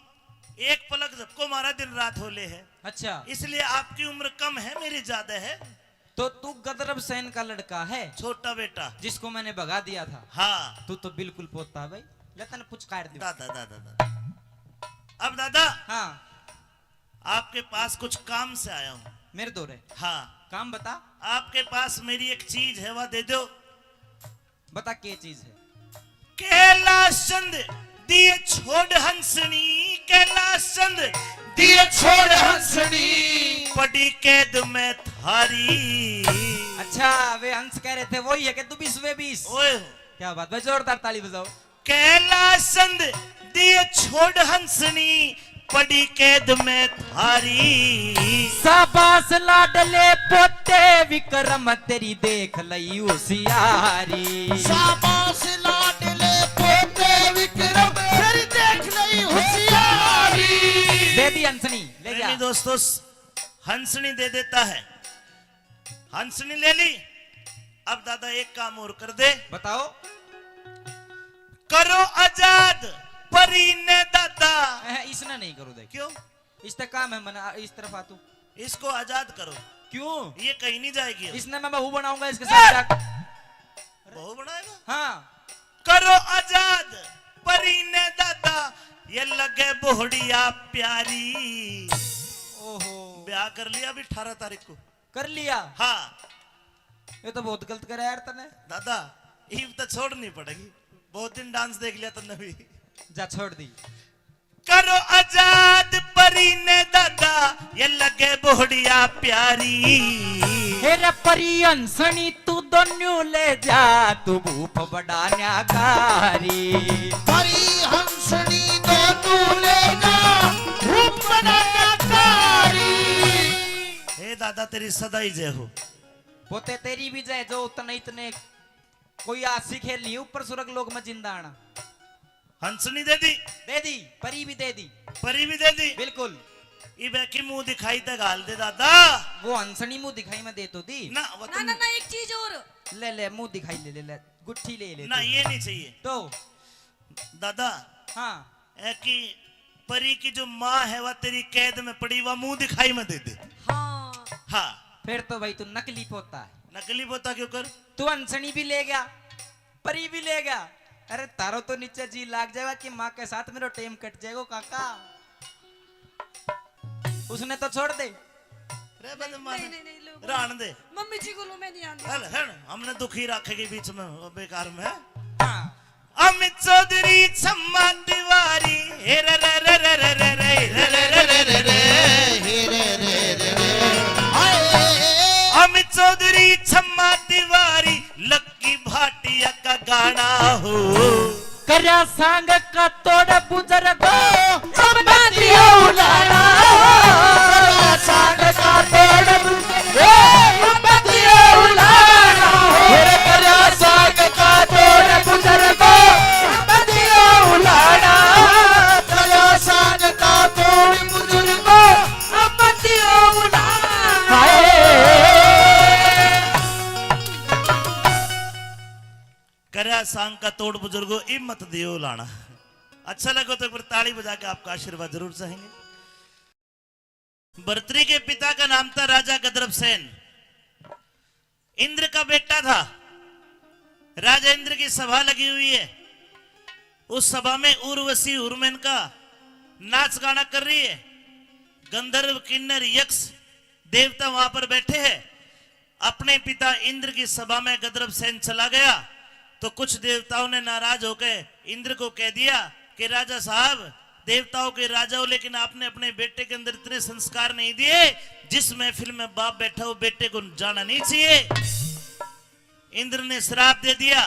एक पलक झपको मारा दिन रात होले है। अच्छा। इसलिए आपकी उम्र कम है, मेरी ज्यादा है। तो तू गदर्भ सेन का लड़का है? छोटा बेटा। जिसको मैंने भगा दिया था? हाँ। तू तो बिल्कुल पोता है भाई। ले तने पुचकार दियो। दादा, दादा, दादा। अब दादा, हाँ। आपके पास कुछ काम से आया हूँ। मेरे दो रे। हाँ। काम बता। आपके पास मेरी एक चीज है, वह दे दो। बता के चीज है? कैलाश चंद दिए छोड़ हंसनी, कैलाश चंद दिए छोड़ हंसनी, पड़ी कैद में थारी। अच्छा, वे हंस कह रहे थे, वही है कि तू बीस वे बीस? ओए। क्या बात भाई, जोरदार ताली बजाओ। कैलाश चंद दिए छोड़ हंसनी, पड़ी कैद में थारी। शाबाश लाडले पोते विक्रम, तेरी देख लई होशियारी। शाबाश लाडले पोते विक्रम, तेरी देख लई होशियारी। दे दी हंसनी, ले जा। नहीं दोस्तों, हंसनी दे देता है, हंसनी ले ली। अब दादा एक काम और कर दे। बताओ। करो आजाद परी ने दादा। अह, इसने नहीं करो देख। क्यों? इस तक काम है मना, इस तरफ आ तू। इसको आजाद करो। क्यों? ये कहीं नहीं जाएगी अब। इसने मैं बहू बनाऊंगा इसके साथ जाकर। बहू बनाएगा? हाँ। करो आजाद परी ने दादा, ये लगे बोहड़िया प्यारी। ओहो। ब्याह कर लिया अभी अठारह तारीख को। कर लिया? हाँ। ये तो बहुत गलत करा यार तने। दादा, इब तो छोड़नी पड़ेगी। बहुत दिन डांस देख लिया तन्ने भी। जा छोड़ दी। करो आजाद परी ने दादा, ये लगे बोहड़िया प्यारी। हे रे परी हंसनी तू दोनों ले जा, तू भूप बड़ा न्याकारी। परी हंसनी दोनों ले जा, भूप बड़ा न्याकारी। हे दादा तेरी सदा ही जय हो। पोते तेरी भी जय जो तने इतने कोई आसी खेल नहीं ऊपर स्वर्ग लोक में जिंदा आना। हंसनी दे दी। दे दी, परी भी दे दी। परी भी दे दी। बिल्कुल। इबे की मुंह दिखाई ते घाल दे दादा। वो हंसनी मुंह दिखाई में दे तो दी। ना, वो ना, तुम ना, ना, एक चीज और। ले, ले, मुंह दिखाई ले, ले, ले, गुट्ठी ले, ले ना, तू। ये नहीं चाहिए। तो? दादा। हाँ। ए की परी की जो माँ है, वह तेरी कैद में पड़ी, वह मुंह दिखाई में दे दे। हाँ। हाँ। फिर तो भाई तू नकली पोता है। नकली पोता क्यों कर? तू हंसनी भी ले गया, परी भी ले गया। अरे, तारो तो नीचे जी लाग जाएगा कि माँ के साथ मेरो टेम कट जाएगा, काका। उसने तो छोड़ दे। रे बदमाश। नहीं, नहीं, नहीं, लो, लो। रहन दे। मम्मी जी को लो, मैं नहीं आऊंगी। हल, हल, हमने दुखी रखेगी बीच में, वो बेकार में। हाँ। अमित चौधरी छम्मा तिवारी, हे रे रे रे। हाय। अमित चौधरी छम्मा तिवारी, लक्की भाटिया का गाना हो। करया सांग का तोड़ बुजुर्गो, अब बतिया उलाना। करया सांग का तोड़ बुजुर्गो, अब बतिया उलाना। हे करया सांग का तोड़ बुजुर्गो, अब बतिया उलाना। करया सांग का तोड़ बुजुर्गो, अब बतिया उलाना। हाय। करया सांग का तोड़ बुजुर्गो, इब मत दियो लाना। अच्छा लगे तो एक बार ताली बजा के आपका आशीर्वाद जरूर चाहेंगे। भर्तरी के पिता का नाम था राजा गदरभ सेन। इंद्र का बेटा था। राजा इंद्र की सभा लगी हुई है। उस सभा में उर्वशी हुरमेन का नाच गाना कर रही है। गंधर्व, किन्नर, यक्ष, देवता वहां पर बैठे हैं। अपने पिता इंद्र की सभा में गदरभ सेन चला गया तो कुछ देवताओं ने नाराज होकर इंद्र को कह दिया कि राजा साहब, देवताओं के राजा हो, लेकिन आपने अपने बेटे के अंदर इतने संस्कार नहीं दिए। जिस महफिल में बाप बैठा हो, बेटे को जाना नहीं चाहिए। इंद्र ने श्राप दे दिया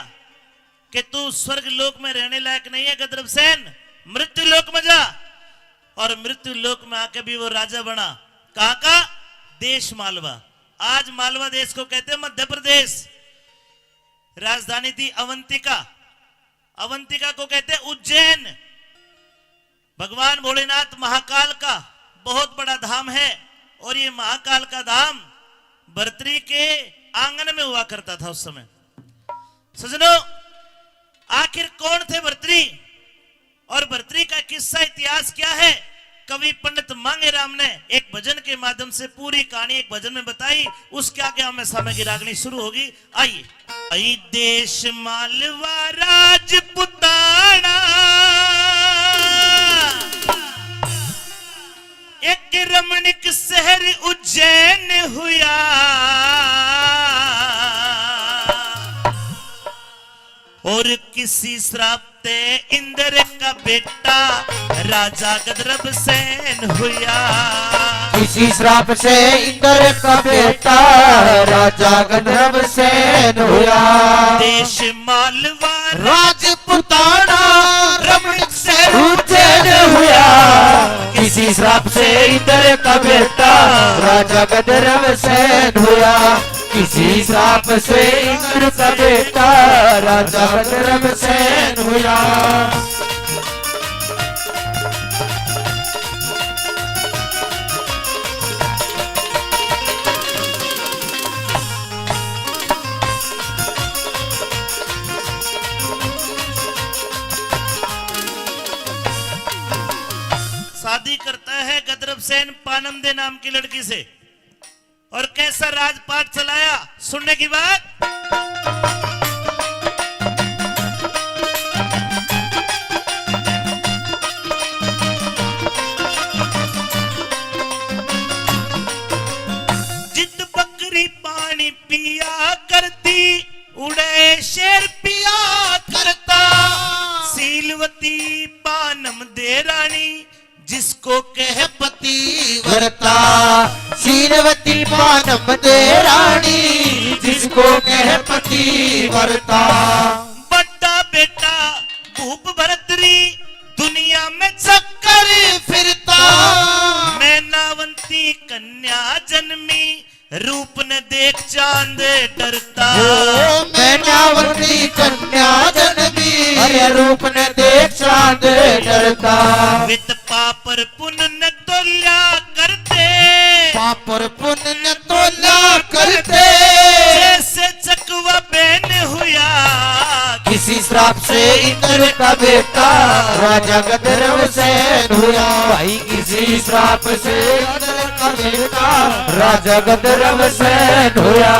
कि तू स्वर्ग लोक में रहने लायक नहीं है गदरभ सेन, मृत्यु लोक में जा। और मृत्यु लोक में आके भी वो राजा बना। कहाँ का? देश मालवा। आज मालवा देश को कहते हैं मध्य प्रदेश। राजधानी थी अवंतिका। अवंतिका को कहते हैं उज्जैन। भगवान भोलेनाथ महाकाल का बहुत बड़ा धाम है और ये महाकाल का धाम भर्तरी के आंगन में हुआ करता था उस समय। सजनों, आखिर कौन थे भर्तरी और भर्तरी का किस्सा, इतिहास क्या है? कवि पंडित मांगेराम ने एक भजन के माध्यम से पूरी कहानी एक भजन में बताई। उसके आगे हमें समय की रागनी शुरू होगी। आइए। आई देश मालवा राजपुताना, एक रमणीक शहर उज्जैन हुआ। और किसी श्राप ते इंद्र का बेटा राजा गदरभ सेन हुआ। किसी श्राप से इंद्र का बेटा राजा गदरभ सेन हुआ। देश मालवा राजपुताना रमणीक शहर उज्जैन हुआ। किसी श्राप से इंद्र का बेटा राजा गदरभ सेन हुआ। किसी श्राप से इंद्र का बेटा राजा गदरभ सेन हुआ। शादी करता है गदरभ सेन पानम दे नाम की लड़की से। और कैसा राजपाट चलाया, सुनने की बात। जित बकरी पानी पिया करती, उड़े शेर पिया करता। सीलवती पानम दे रानी, को कह पतिव्रता, शीलवती पानम दे रानी, जिसको कह पतिव्रता। बड़ा बेटा भूप भरतरी, दुनिया में चक्कर फिरता। मैनावंती कन्या जन्मी, रूप ने देख चांद डरता। ओ मैनावती कन्या जन्मी, अरे रूप ने देख चांद डरता। वित पापर पुण्य ने तोल्या करते, पापर पुण्य ने तोल्या करते। जैसे चकवा बेन हुआ, किसी श्राप से इंद्र का बेटा राजा गंधर्व सेन हुआ। भाई किसी श्राप से इंद्र का बेटा राजा गंधर्व सेन हुआ।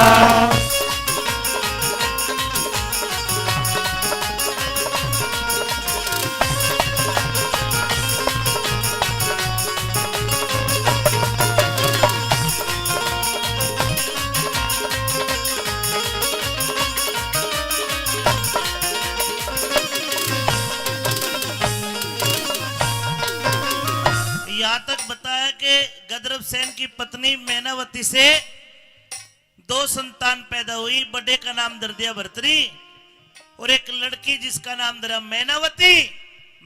यहाँ तक बताया कि गंधर्व सेन की पत्नी मैनावती से दो संतान पैदा हुई, बड़े का नाम धर दिया भरतरी और एक लड़की जिसका नाम धरा मैनावती।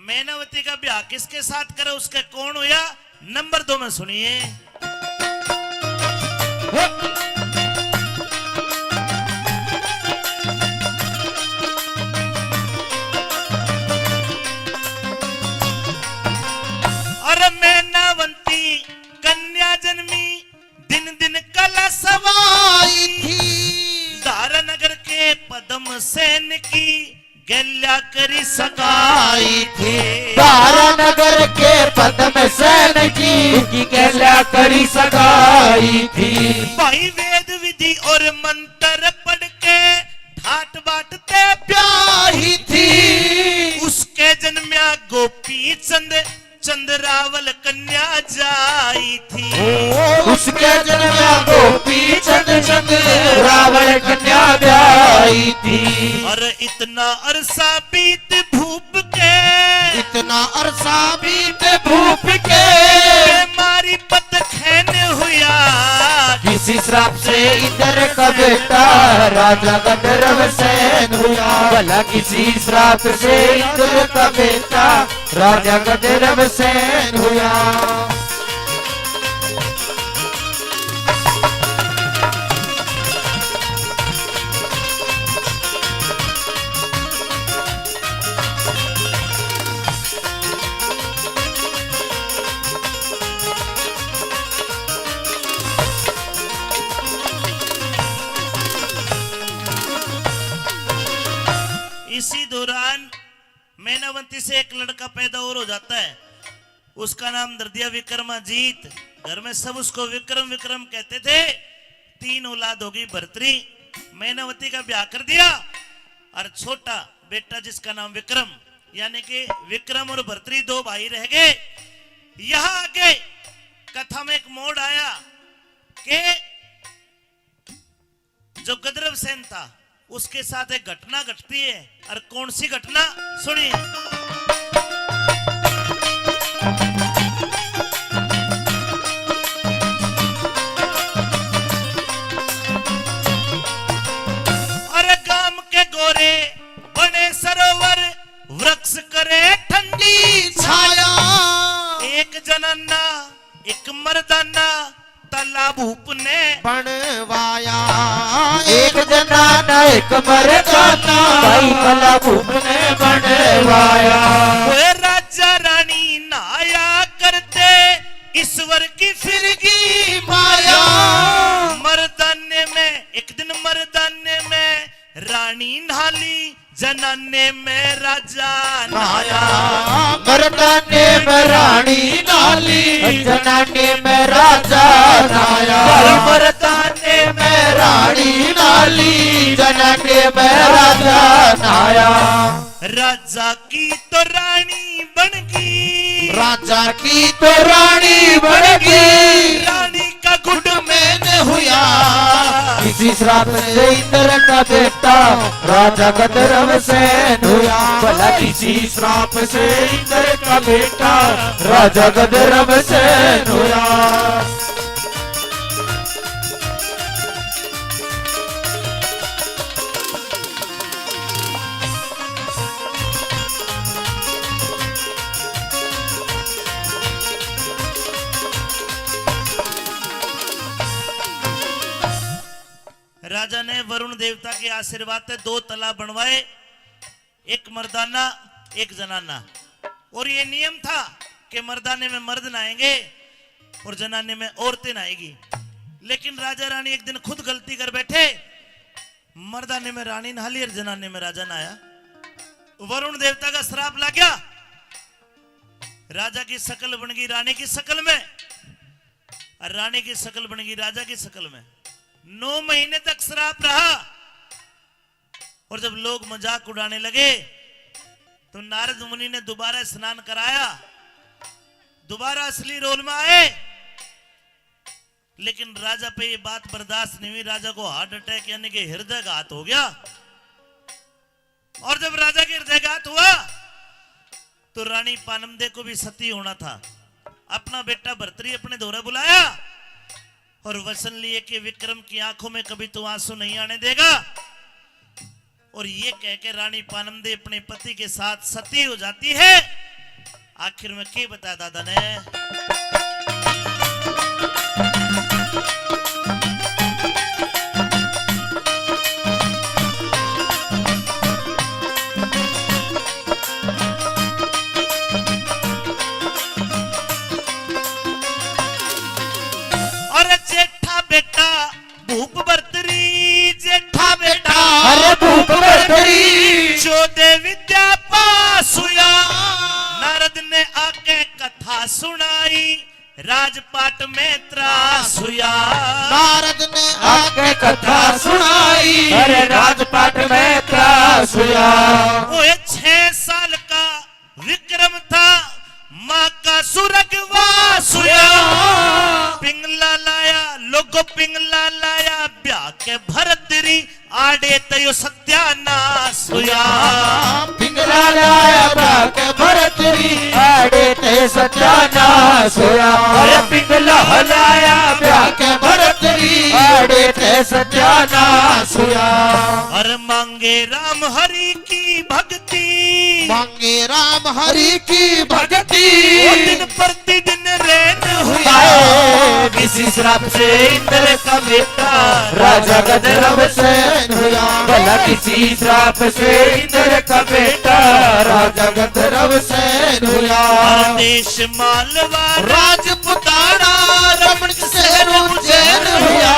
मैनावती का ब्याह किसके साथ करे, उसके कौन हुआ, नंबर दो में सुनिए। अरे मैनावंती कन्या जन्मी, दिन दिन कला सवाई थी। धारा नगर के पद्म सेन की गैल्या करी सगाई थी। धारा नगर के पद्म सेन की, की गैल्या करी सगाई थी। भाई वेद विधि और मंत्र पढ़ के ठाट बाट ते ब्याही थी। उसके जन्म्या गोपी चंद, चंद रावल कन्या जाई थी। ओ, उसके जन्म्या गोपी चंद, चंद रावल कन्या जाई थी। और इतना अरसा बीत भूप के, इतना अरसा बीत भूप के, बीमारी पत खैन हुआ। किसी श्राप से इंद्र का बेटा राजा गंधर्व सेन हुआ। भला किसी श्राप से इंद्र का बेटा राजा गंधर्व सेन हुआ। इसी दौरान मैनावंती से एक लड़का पैदा और हो जाता है, उसका नाम धर दिया विक्रमाजीत। घर में सब उसको विक्रम विक्रम कहते थे। तीन औलाद होगी भरतरी, मैनावती का ब्याह कर दिया और छोटा बेटा जिसका नाम विक्रम, यानी कि विक्रम और भरतरी दो भाई रह गए। यहाँ आके कथा में एक मोड़ आया कि जो गंधर्व सेन था, उसके साथ एक घटना घटती है। और कौन सी घटना? सुनिए। अरे गाम के गोरे बने सरोवर, वृक्ष करे ठंडी छाया। एक जनाना, एक मर्दाना, तालाब भूप ने बनवाया। एक जनाना, एक मर्दाना, भाई तालाब भूप ने बनवाया। ओए राजा रानी नहाया करते, ईश्वर की फिरगी माया। मर्दाने में, एक दिन मर्दाने में रानी नहाली, जनाने में राजा नहाया। मर्दाने में रानी नहाली, जनाने में राजा नहाया। मर्दाने में रानी नहाली, जनाने में राजा नहाया। राजा की तो रानी बन गई, राजा की तो रानी बन गई। रानी का गुड मैन हुआ, किसी श्राप से इंद्र का बेटा राजा गंधर्व सेन हुआ। भला किसी श्राप से इंद्र का बेटा राजा गंधर्व सेन हुआ। राजा ने वरुण देवता के आशीर्वाद से दो तालाब बनवाए, एक मर्दाना, एक जनाना। और ये नियम था कि मर्दाने में मर्द नहाएंगे और जनाने में औरतें नहाएगी। लेकिन राजा रानी एक दिन खुद गलती कर बैठे, मर्दाने में रानी नहा ली और जनाने में राजा नहाया। वरुण देवता का श्राप लग गया। राजा की शक्ल बन गई रानी की शक्ल में, और रानी की शक्ल बन गई राजा की शक्ल में। नौ महीने तक श्राप रहा। और जब लोग मजाक उड़ाने लगे, तो नारद मुनि ने दोबारा स्नान कराया, दोबारा असली रोल में आए। लेकिन राजा पे ये बात बर्दाश्त नहीं हुई। राजा को हार्ट अटैक यानी कि हृदयघात हो गया। और जब राजा के हृदयघात हुआ, तो रानी पानमदे को भी सती होना था। अपना बेटा भर्तरी अपने धोरे बुलाया और वचन लिए कि विक्रम की आंखों में कभी तू आंसू नहीं आने देगा। और ये कह के रानी पानमदे अपने पति के साथ सती हो जाती है। आखिर में के बताया दादा ने? और जेठा बेटा भूप भर्तरी, जेठा बेटा अरे भूप भर्तरी। चौदह विद्या पास हुआ। नारद ने आके कथा सुनाई, राजपाट में त्रास हुआ। नारद ने आके कथा सुनाई, अरे राजपाट में त्रास हुआ। ओए छह साल का विक्रम था, माँ का स्वर्गवास हुआ। पिंगला लाया, लोगो पिंगला लाया, ब्याह के भरतरी आड़े तयो सत्यानाश हुआ। पिंगला लाया, ब्याह के भरतरी आड़े ते सत्यानाश हुआ। अरे पिंगला लाया, ब्याह के भरतरी आड़े ते सत्यानाश हुआ। अरे मांगे राम हरि की भक्ति, मांगे राम हरि की भक्ति। वो दिन प्रतिदिन रैन हुआ। हाय, किसी श्राप से इंद्र का बेटा राजा गंधर्व सेन हुआ। भला किसी श्राप से इंद्र का बेटा राजा गंधर्व सेन हुआ। और देश मालवा राजपुताना रमण शहर उज्जैन हुआ।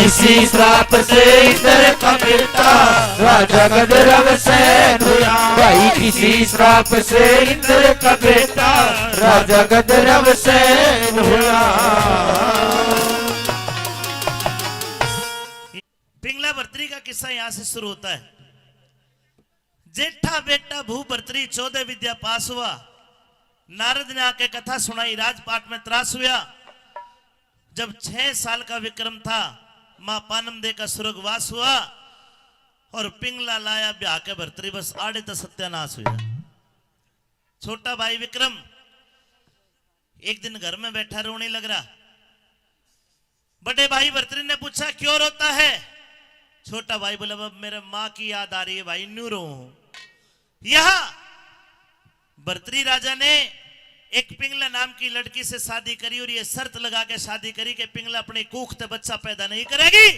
इसी श्राप से इंद्र का बेटा राजा गंधर्व सेन हुआ। भाई किसी श्राप से इंद्र का बेटा राजा गंधर्व सेन हुआ। पिंगला भर्तरी का किस्सा यहाँ से शुरू होता है। जेठा बेटा भू भर्तरी चौदह विद्या पास हुआ। नारद ने आके कथा सुनाई, राजपाट में त्रास हुआ। जब छह साल का विक्रम था, माँ पानमदे का स्वर्गवास हुआ और पिंगला लाया ब्याह के भर्तरी, बस आड़े तो सत्यानाश हुआ। छोटा भाई विक्रम एक दिन घर में बैठा रोने लग रहा। बड़े भाई भर्तरी ने पूछा, क्यों रोता है? छोटा भाई बोला, अब मेरे माँ की याद आ रही है भाई, न्यू रो। यहाँ भर्तरी राजा ने एक पिंगला नाम की लड़की से शादी करी और ये शर्त लगा के शादी करी कि पिंगला अपनी कूख ते बच्चा पैदा नहीं करेगी।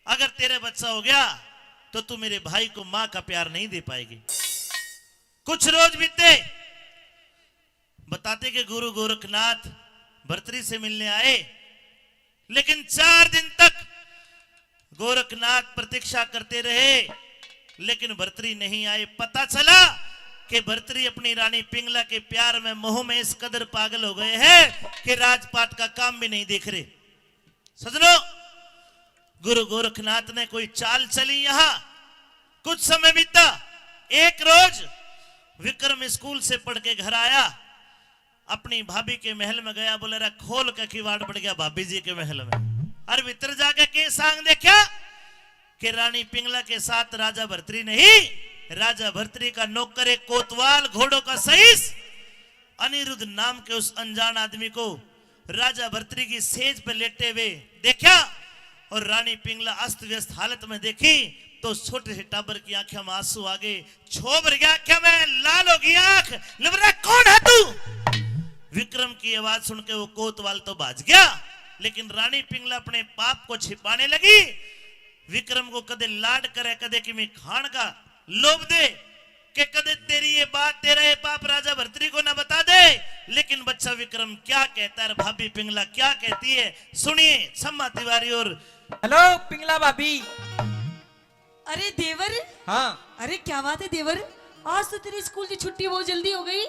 अगर तेरे बच्चा हो गया तो तू मेरे भाई को माँ का प्यार नहीं दे पाएगी। कुछ रोज बीते, बताते कि गुरु गोरखनाथ भर्तरी से मिलने आए, लेकिन चार दिन तक गोरखनाथ प्रतीक्षा करते रहे, लेकिन भर्तरी नहीं आए। पता चला कि भर्तरी अपनी रानी पिंगला के प्यार में, मोह में इस कदर पागल हो गए हैं कि राजपाट का काम भी नहीं देख रहे। सजनो, गुरु गोरखनाथ ने कोई चाल चली। यहाँ कुछ समय बीता। एक रोज विक्रम स्कूल से पढ़ के घर आया, अपनी भाभी के महल में गया, बोले, रे खोल के किवाड़ पड़ गया भाभी जी के महल में। और भीतर जाके के सांग देखा कि रानी पिंगला के साथ राजा भरतरी नहीं, राजा भरतरी का नौकर एक कोतवाल, घोड़ों का सईस, अनिरुद्ध नाम के उस अनजान आदमी को राजा भरतरी की सेज पे लेटे हुए देखा और रानी पिंगला अस्त व्यस्त हालत में देखी तो छोटे से टाबर की आंखें में आंसू आ गए, छो भर गया आंखें में, लाल हो गई आंख। लबरा, कौन है तू? विक्रम की आवाज सुन के वो कोतवाल तो भाज गया, लेकिन रानी पिंगला अपने पाप को छिपाने लगी। विक्रम को कदे लाड करे, कदे किमी खान का लोभ दे, के कदे तेरी ये बात, तेरा ये पाप राजा भरतरी को ना बता दे। लेकिन बच्चा विक्रम क्या कहता है और भाभी पिंगला क्या कहती है, सुनिए। सम्मा तिवारी और हेलो पिंगला भाभी। अरे देवर। हाँ। अरे क्या बात है देवर, आज तो तेरी स्कूल की छुट्टी बहुत जल्दी हो गई।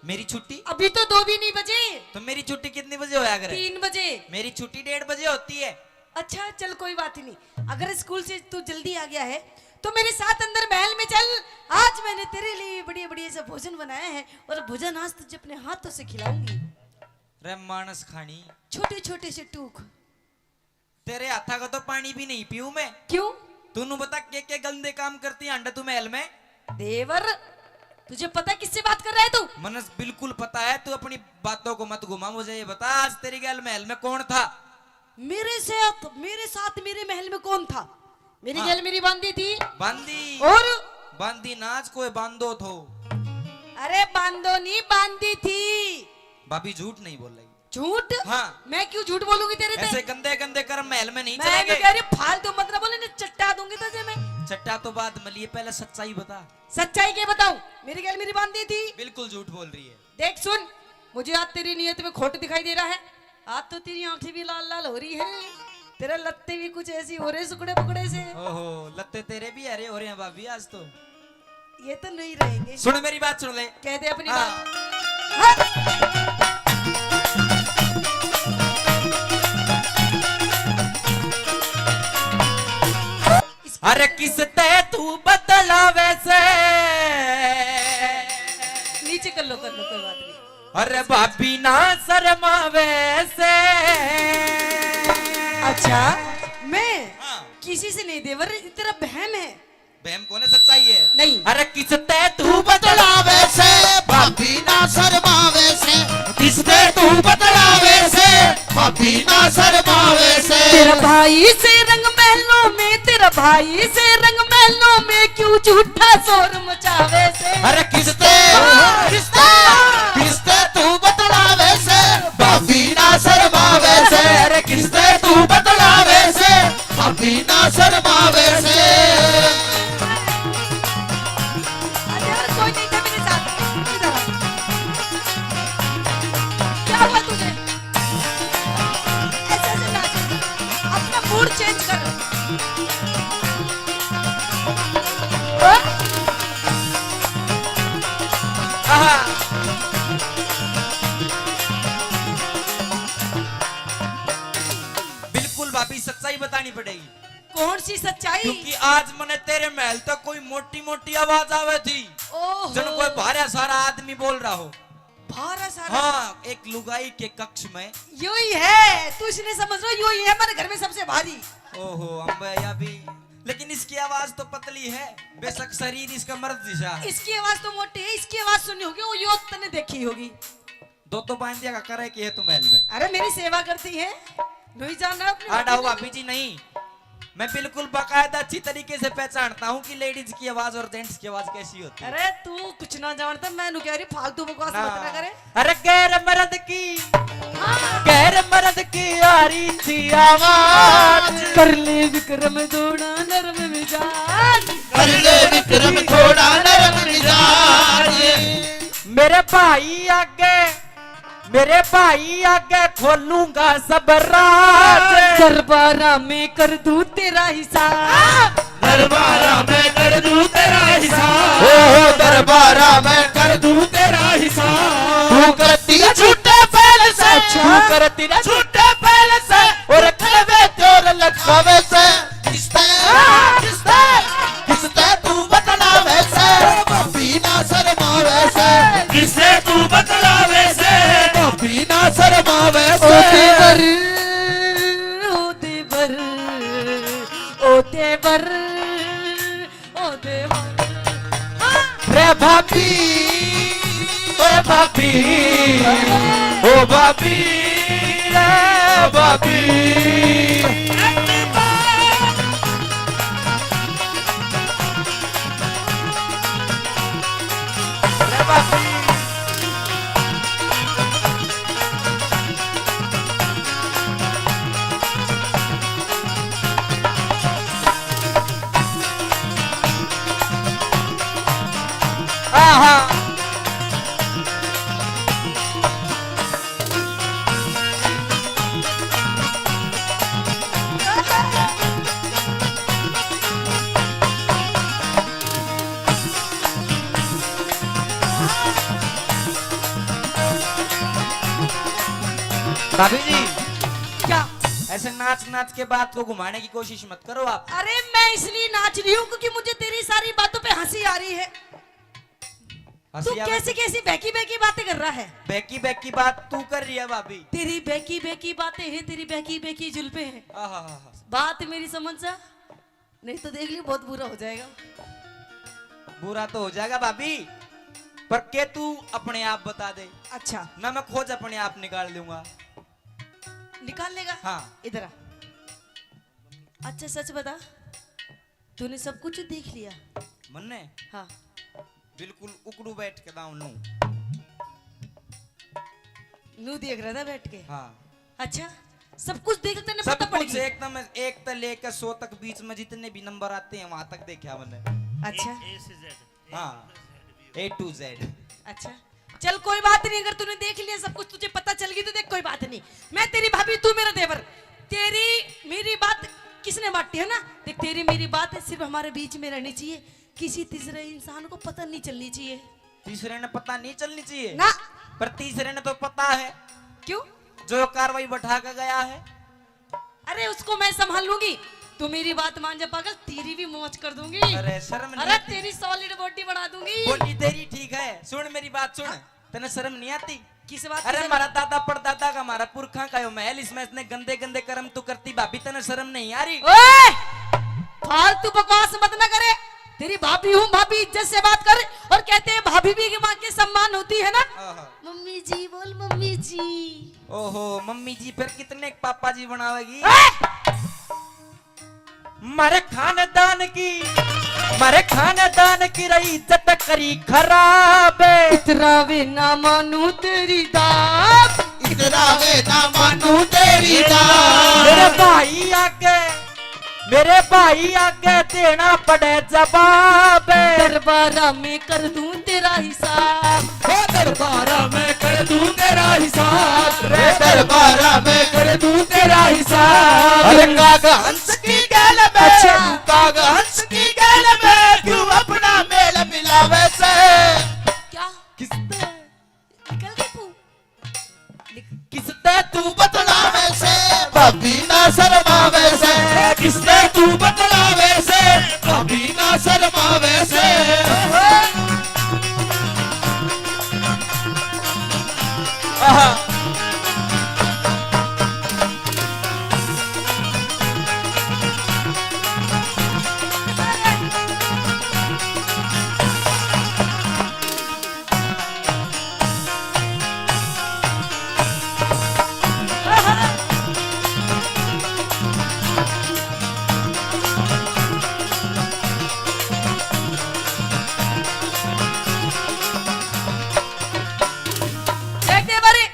मेरी छुट्टी? अभी तो दो भी नहीं बजे। तो मेरी छुट्टी कितनी बजे होया करे? तीन बजे। मेरी छुट्टी डेढ़ बजे होती है। अच्छा चल कोई बात ही नहीं, अगर स्कूल से तू जल्दी आ गया है तो मेरे साथ अंदर महल में चल। आज मैंने तेरे लिए बढ़िया बढ़िया सा भोजन बनाया है और भोजन आज तुझे अपने हाथों से खिलाऊंगी। रे मानस खानी। छोटे छोटे से टूक। तेरे हाथा का तो पानी भी नहीं पीऊं मैं। क्यों? तू न्यू बता के के गंदे काम करती है अंडा तू महल में? देवर, तुझे पता है किससे बात कर रहा है तू? मने बिल्कुल पता है, तू अपनी बातों को मत घुमा। मुझे ये बता, आज तेरी गैल महल में कौन था? मेरे साथ, मेरे साथ मेरे महल में कौन था? मेरी हाँ। गैल मेरी बांदी थी। बांदी? और? बांदी नाच कोई बांदो थो। अरे बांदो नहीं, बांदी थी। भाभी झूठ नहीं बोल रही। झूठ? हाँ। मैं क्यों झूठ बोलूंगी तेरे से? ऐसे गंदे गंदे कर्म महल में नहीं मैं चलेंगे। कह रही फालतू मत ना बोले, नहीं चट्टा दूंगी तुझे मैं। चट्टा तो बाद में लिए, पहले सच्चाई बता। सच्चाई क्या बताऊं? मेरी गैल मेरी बांदी थी। बिल्कुल झूठ बोल रही है। देख सुन, मुझे आज तेरी नीयत में खोट दिखाई दे रहा है। आज तो तेरी आंखें भी लाल लाल हो रही है, तेरे लत्ते भी कुछ ऐसी हो रहे सुकड़े पकड़े से। ओहो, लत्ते तेरे भी हरे हो रहे हैं भाभी आज तो। ये तो नहीं रहेंगे। सुन मेरी बात, सुन ले। कह दे अपनी हाँ। बात। हाँ। अरे किसते तू बतलावे से? नीचे कर लो, कर लो, कोई बात नहीं। अरे भाभी ना शर्मावे से। अच्छा, मैं हाँ। किसी से नहीं देवर, तेरा बहम है। बहम कोने, सच्चाई है। नहीं। अरे किसते तू तू बतलावे से, भाभी ना शर्मावे से। किसते तू बतलावे से, भाभी ना शर्मावे से। तेरा भाई से रंग महलों में, तेरा भाई से रंग महलों में क्यों झूठा शोर मचावे से। अरे किसते, हाँ। किसते, किसते तू बतलावे से, भाभी ना शर्मावे से। अरे किसते तू बतलावे से, भाभी ना शर्मावे से। अरे यार, कोई नहीं था मेरे साथ। इधर आ। क्या हुआ तुझे? ऐसे ऐसे नाच। अपना मूड चेंज कर। हाँ? आहा। बिल्कुल भाभी, सच्चाई बतानी पड़ेगी। कौन सी सच्चाई? क्योंकि आज मने तेरे महल तक कोई मोटी मोटी आवाज आवे थी, ओहो। जन कोई भारा सारा आदमी बोल रहा हो। भारा सारा? हाँ, एक लुगाई के कक्ष में। यो ही है, तू इसने समझ लो, यो ही है हमारे घर में सबसे भारी। ओहो, अम्बे, या भी। लेकिन इसकी आवाज तो पतली है, बेशक शरीर इसका मर्द जैसा है। इसकी आवाज तो मोटी है, इसकी आवाज सुनी होगी, वो यो तने देखी होगी। दो तो बांध दिया का करे कि है तू महल में। अरे, मेरी सेवा करती है, नहीं जानना अपनी आ, डाओ भाभी जी, नहीं। मैं बिल्कुल बाकायदा अच्छी तरीके से पहचानता हूँ कि लेडीज की आवाज और जेंट्स की आवाज कैसी होती है। अरे, तू कुछ ना जानता, मैं नु कह रही, फालतू बकवास ना। मत ना करे। अरे, गैर मर्द की, हाँ। गैर मर्द की आ रही थी आवाज। कर ले विक्रम थोड़ा नरम मिजाज। कर ले विक्रम थोड़ा नरम मिजाज। मेरे भाई आगे, मेरे भाई आगे खोलूंगा सब राज। दरबारा में कर दूं तेरा हिसाब। दरबारा में कर दूं तेरा हिसाब। ओ दरबारा में कर दूं तेरा हिसाब। तू करती ना झूठे पहल से, अच्छा। तू करती ना झूठे पहल से, और कलवे चोर लटकावे से। किसते, किसते, किसते तू बतलावे से, भाभी ना शर्मावे से। किसते तू बतलावे से, भाभी ना शर्मावे ओ से। देवर, ओ देवर। पर ओ देवा। हाँ। रे भाभी, ओ भाभी, ओ भाभी, रे भाभी। रे भाभी। आहा। भाभी जी, क्या? ऐसे नाच नाच के बात को घुमाने की कोशिश मत करो आप। अरे, मैं इसलिए नाच रही हूँ क्योंकि मुझे तेरी सारी बातों पे हंसी आ रही है। हंसी तू आ कैसी कैसी बहकी बहकी बातें कर रहा है? बहकी बहकी बात तू कर रही है भाभी। तेरी बहकी बहकी बातें हैं, तेरी बहकी बहकी जुल्फे हैं। आहा। बात मेरी समझ जा, नहीं तो देख लियो, बहुत बुरा हो जाएगा। बुरा तो हो जाएगा भाभी, पर के तू अपने आप बता दे। अच्छा। ना मैं खोज अपने आप निकाल लूंगा। निकाल लेगा? हाँ। इधर आ। अच्छा, सच बता, तूने सब कुछ देख लिया? मन्ने? हाँ। बिल्कुल उकड़ू बैठ के दाऊं नू। नू देख रहा था बैठ के? हाँ। अच्छा, सब कुछ देख, तने सब पता पड़ कुछ गया? एकदम एक तक लेकर सौ तक बीच में जितने भी नंबर आते हैं, वहां तक देखा मैंने। अच्छा। A से Z। हाँ, A to Z। अच्छा, चल कोई बात नहीं, अगर तूने देख लिया सब कुछ, तुझे पता चल गई तो देख कोई बात नहीं। मैं तेरी भाभी, तू मेरा देवर। तेरी मेरी बात किसने बांटी है ना? देख, तेरी मेरी बात है, सिर्फ हमारे बीच में रहनी चाहिए, किसी तीसरे इंसान को पता नहीं चलनी चाहिए। तीसरे ने पता नहीं चलनी चाहिए ना। पर तीसरे ने तो पता है। क्यों? जो कार्रवाई बैठा के गया है। अरे, उसको मैं संभाल लूंगी, तू मेरी बात मान जा पागल, तेरी भी मौज कर दूंगी। अरे, शर्म नहीं अरे आती? तेरी सॉलिड बॉडी बना दूंगी। बॉडी तेरी ठीक है, सुन मेरी बात सुन। हाँ। तने शर्म नहीं आती? किस बात की अरे शर्म? हमारा दादा परदादा का, हमारा पुरखा का यो महल, इसमें इतने गंदे गंदे कर्म तू करती भाभी, तने शर्म नहीं आ रही? ओए! फालतू बकवास मत ना करे। तेरी भाभी हूँ भाभी, इज्जत से बात कर। और कहते हैं भाभी भी माँ के सम्मान होती है ना। आहा। मम्मी जी बोल, मम्मी जी। ओहो, मम्मी जी फिर कितने पापा जी बनावेगी? ए! मारे खानदान की, मारे खानदान की रही इज्जत करी खराब। इतरावे ना मानू तेरी दाब। इतरावे ना मानू तेरी दाब। मेरे भाई आगे, मेरे भाई आगे देना पड़े जवाब। दरबारा में कर दूं तेरा हिसाब। हे दरबारा में कर दूं तेरा हिसाब। रे दरबारा में कर दूं तेरा हिसाब। अरे काग हंस की गैल में, अच्छा। काग हंस की गैल में क्यों अपना मेल मिलावे से? क्या? किसने? निकल गई पू। किसते तू बतलावे से, भाभी ना शर्मावे से। किसते तू बतलावे से, भाभी ना शर्मावे से। आहा। देख दे बारी,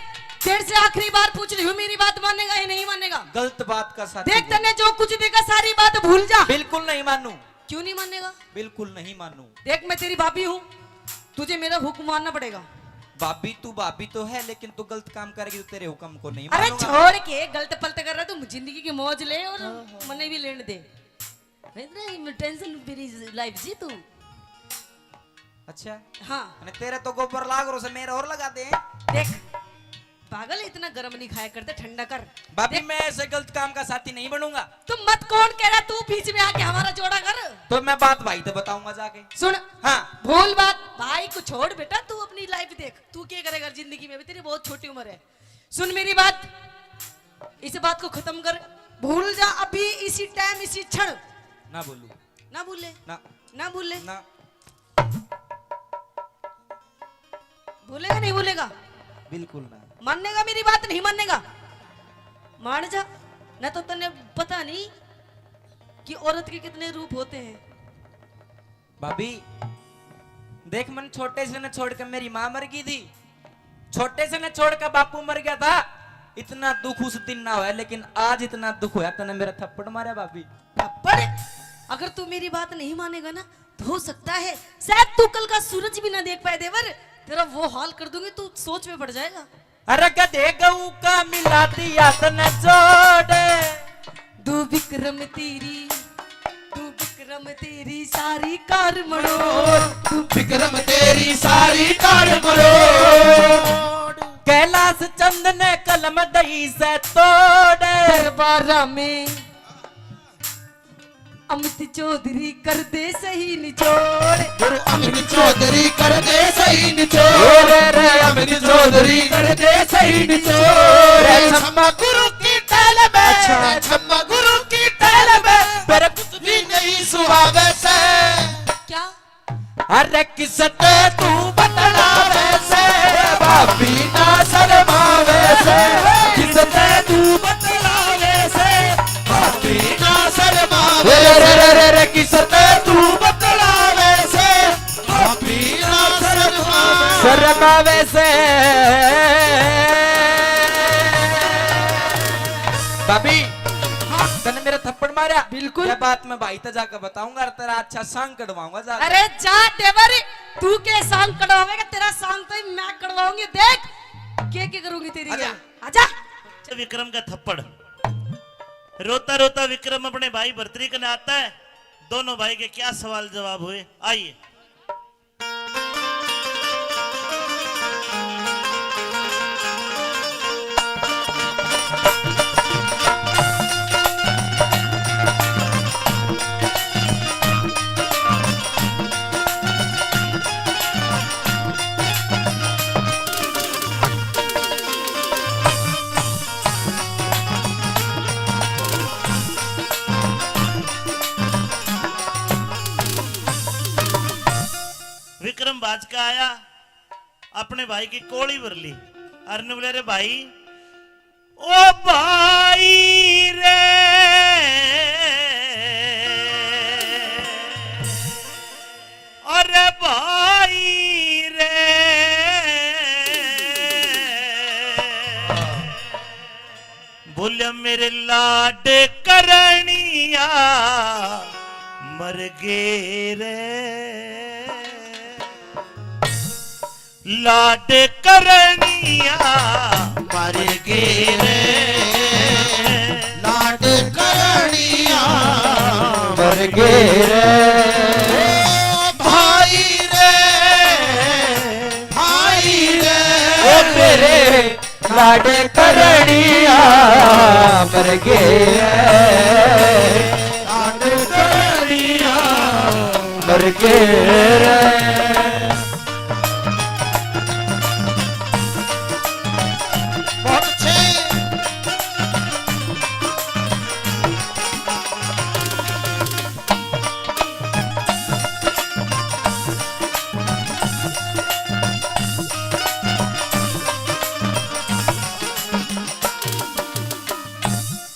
तेरे से आखिरी बार पूछ रही हूँ, मेरी बात मानेगा या नहीं मानेगा? गलत बात का साथी देख, बोल। तन्ने जो कुछ देखा, सारी बात भूल जा। बिल्कुल नहीं मानू। क्यों नहीं मानेगा? बिल्कुल नहीं मानू। देख, मैं तेरी भाभी हूँ, तुझे मेरा हुक्म मानना पड़ेगा। भाभी, तू भाभी तो है, लेकिन तू गलत काम करेगी तो तेरे हुक्म को नहीं अरे मानूंगा। छोड़ के गलत पलत कर रहा, तू जिंदगी की मौज ले और ओहो। मने भी लेने दे। मैं इतना टेंशन फ्री लाइफ जी तू। अच्छा। हाँ। अने तेरे तो गोबर लाग रो से, मेरे और लगा दे। देख, पागल, इतना गर्म नहीं खाया करते, ठंडा कर। भाभी, देख, मैं ऐसे गलत काम का साथी नहीं बनूंगा। तू मत, कौन कह रहा तू बीच में आके हमारा जोड़ा कर? तो मैं बात भाई तो बताऊंगा जाके। सुन। हाँ। भूल बात, भाई को छोड़ बेटा, तू अपनी लाइफ देख, तू क्या करेगा जिंदगी में, अभी तेरी बहुत छोटी उम्र है। सुन मेरी बात, इस बात को खत्म कर, भूल जा अभी इसी टाइम, इसी क्षण। ना बोलू। ना बोले? ना। ना बोले? ना। बोलेगा, नहीं बोलेगा? बिल्कुल ना। मानेगा मेरी बात, नहीं मानेगा? मान जा, ना तो तन्ने पता नहीं कि औरत के कितने रूप होते हैं। भाभी, देख, मन छोटे से न छोड़ के मेरी माँ मर गई थी, छोटे से न छोड़ के बापू मर गया था। इतना दुख उस दिन ना होया, लेकिन आज इतना दुख होया, तने मेरा थप्पड़ मारा भाभी। थप्पड़? अगर तू मेरी बात नहीं मानेगा ना, तो हो सकता है शायद तू कल का सूरज भी ना देख पाए देवर। तेरा वो हाल कर दूंगी, तू सोच में पड़ जाएगा। अरे गधे गऊ का मिला दिया तने जोड़। दो विक्रम तेरी, दो विक्रम तेरी सारी कार मरोड़। दो विक्रम तेरी सारी कार मरोड़। कैलाश चंद ने कलम दई से तोड़। दरबारा में अमित चौधरी कर दे सही निचोड़। गुरु अमित चौधरी कर दे सही निचोड़। रे, रे, अमित चौधरी कर दे सही निचोड़। रे छम्मा गुरु की टहल में, अच्छा। रे छम्मा गुरु की टहल में, पर कुछ भी नहीं सुहावे से। क्या? अरे किसते तू बतलावे से, भाभी ना शर्मावे से। किसते तू बतलावे से, भाभी ना शर्मावे से। रे, रे, रे, रे, रे, किसते तू बतलावे से, भाभी ना शर्मावे से। शर्मावे से। भाभी, हाँ। तने मेरा थप्पड़ मारा? बिल्कुल। यह बात मैं भाई ते जाके बताऊंगा और तेरा अच्छा सांग कढ़वाऊंगा जाके। अरे जा देवर, तू के सांग कढ़वावेगा, तेरा सांग तो मैं कढ़वाऊंगी। देख के के करूंगी तेरी। आजा। ये। आजा। विक्रम का थप्पड़। रोता रोता विक्रम अपने भाई भरतरी कने आता है। दोनों भाई के क्या सवाल जवाब हुए, आइए। विक्रम भाज का आया, अपने भाई की कोली भर ली। अर ने बोले, "रे भाई, ओ भाई रे, अरे भाई रे।" बोलिया, "मेरे लाड करणिया मर गे रे, लाड करणिया मर गे रे, लाड करणिया मर गे रे, भाई रे, भाई रे, ओ मेरे लाड करणिया मर गे, लाड करणिया मर गे रे।" बहुत अच्छे।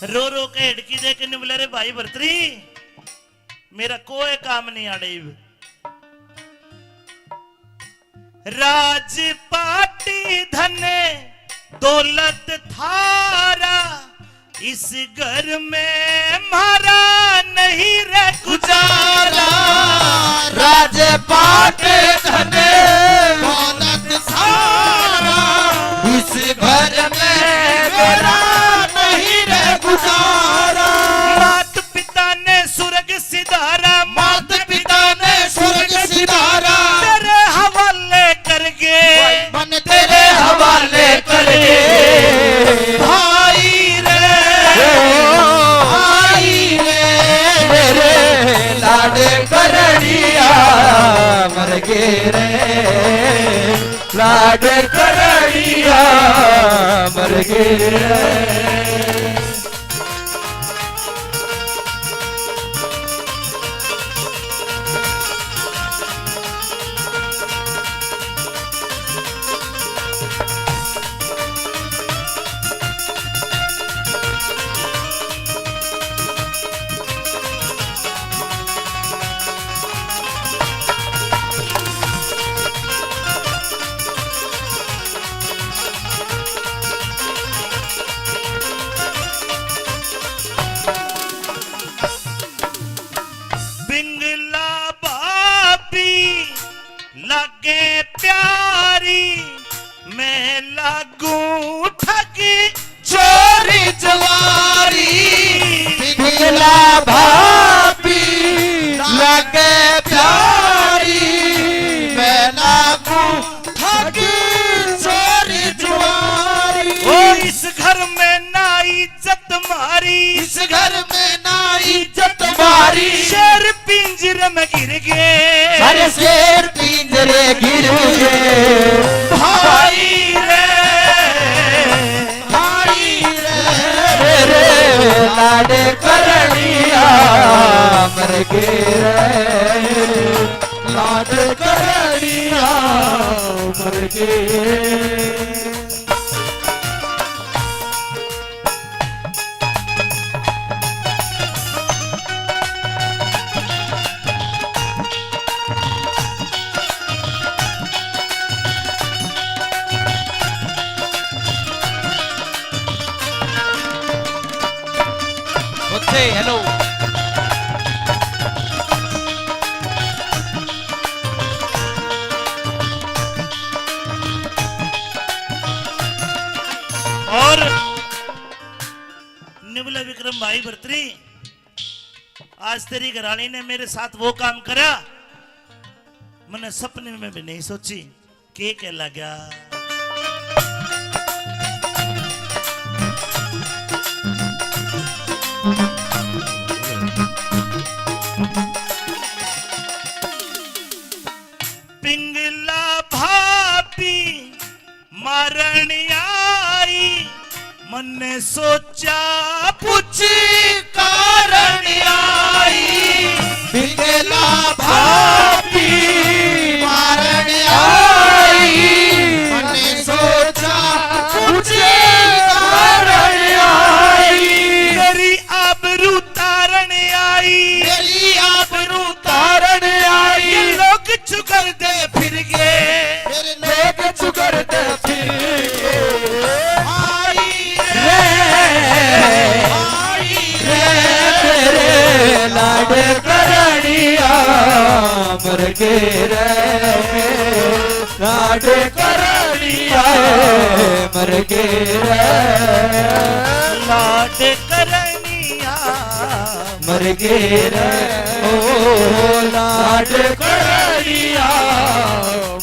रो रो के हेडकी दे के निबले रे भाई भरतरी, मेरा कोई काम नहीं आड़े इब। राजपाट धन दौलत थारा, इस घर में म्हारा नहीं रे गुजारा। राजपाट धन दौलत थारा, इस घर में मेरा नहीं रे गुजारा। मात पिता ने स्वर्ग सिधारा, मात पिता ने स्वर्ग सिधारा। तेरे हवाले करगे, मन तेरे हवाले करगे। भाई रे, भाई रे, मेरे लाड करणिया मर गे रे, लाड करणिया मर गे रे। गिर गए। अरे शेर पिंजरे गिर गए। भाई रे, भाई रे, रे, रे, लाड करनिया मर गए रे। लाड करनिया मर गए। Okay, hello. और निबले विक्रम भाई भरतरी, आज तेरी घराली ने मेरे साथ वो काम करा, मैंने सपने में भी नहीं सोची। के कह लगा? पिंगला भाभी मारण आई, मन्ने सोचा पूछी कारण आई। पिंगला भाभी मारण आई, मन्ने सोचा पूछी कारण आई। मेरी आबरू तारण आई, मेरी आबरू तारण आई। ये लोग चुगरदे फिर गए, मेरे लोग चुगरदे फिर गए। आई रे, आई रे, तेरे लाड करनिया मर गए रे, लाड करनिया मर गए रे। लाड करनिया मर गए रे, ओ लाड करनिया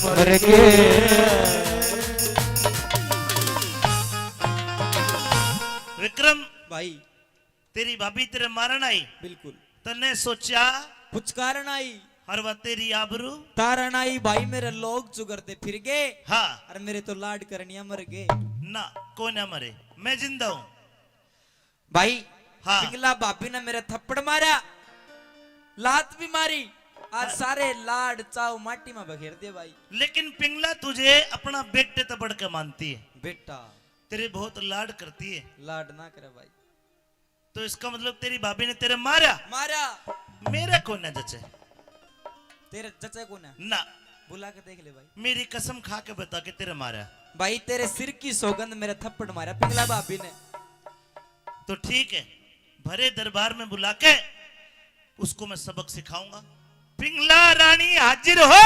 मर गए। विक्रम भाई। तेरी भाभी तेरे मारण आई। बिल्कुल। तन्ने सोचा पुचकारण आई। और वह तेरी आबरू तारण आई। भाई मेरे लोग चुगरते फिर गए। हाँ। और मेरे तो लाड करनिया मर गए। ना, कोई ना मरे, मैं जिंदा हूँ। भाई, हाँ। पिंगला भाभी ने मेरे थप्पड़ मारा, लात भी मारी, आज हाँ। सारे लाड चाव माटी में बखेर दे भाई। लेकिन पिंगला तुझे अपना बेटे तो बढ़ के मानती है। बेटा। तेरे बहुत लाड करती है। लाड ना करे भाई। तो इसका मतलब तेरी भाभी ने तेरे मारा? मारा। मेरा कोई ना जचे। तेरे जचे कोई ना? ना। बुला के देख ले भाई। मेरी कसम खा के बता के तेरे मारा? भाई तेरे सिर की सौगंध मेरे थप्पड़ मारा पिंगला भाभी ने। तो ठीक है, भरे दरबार में बुला के उसको मैं सबक सिखाऊंगा। पिंगला रानी हाजिर हो।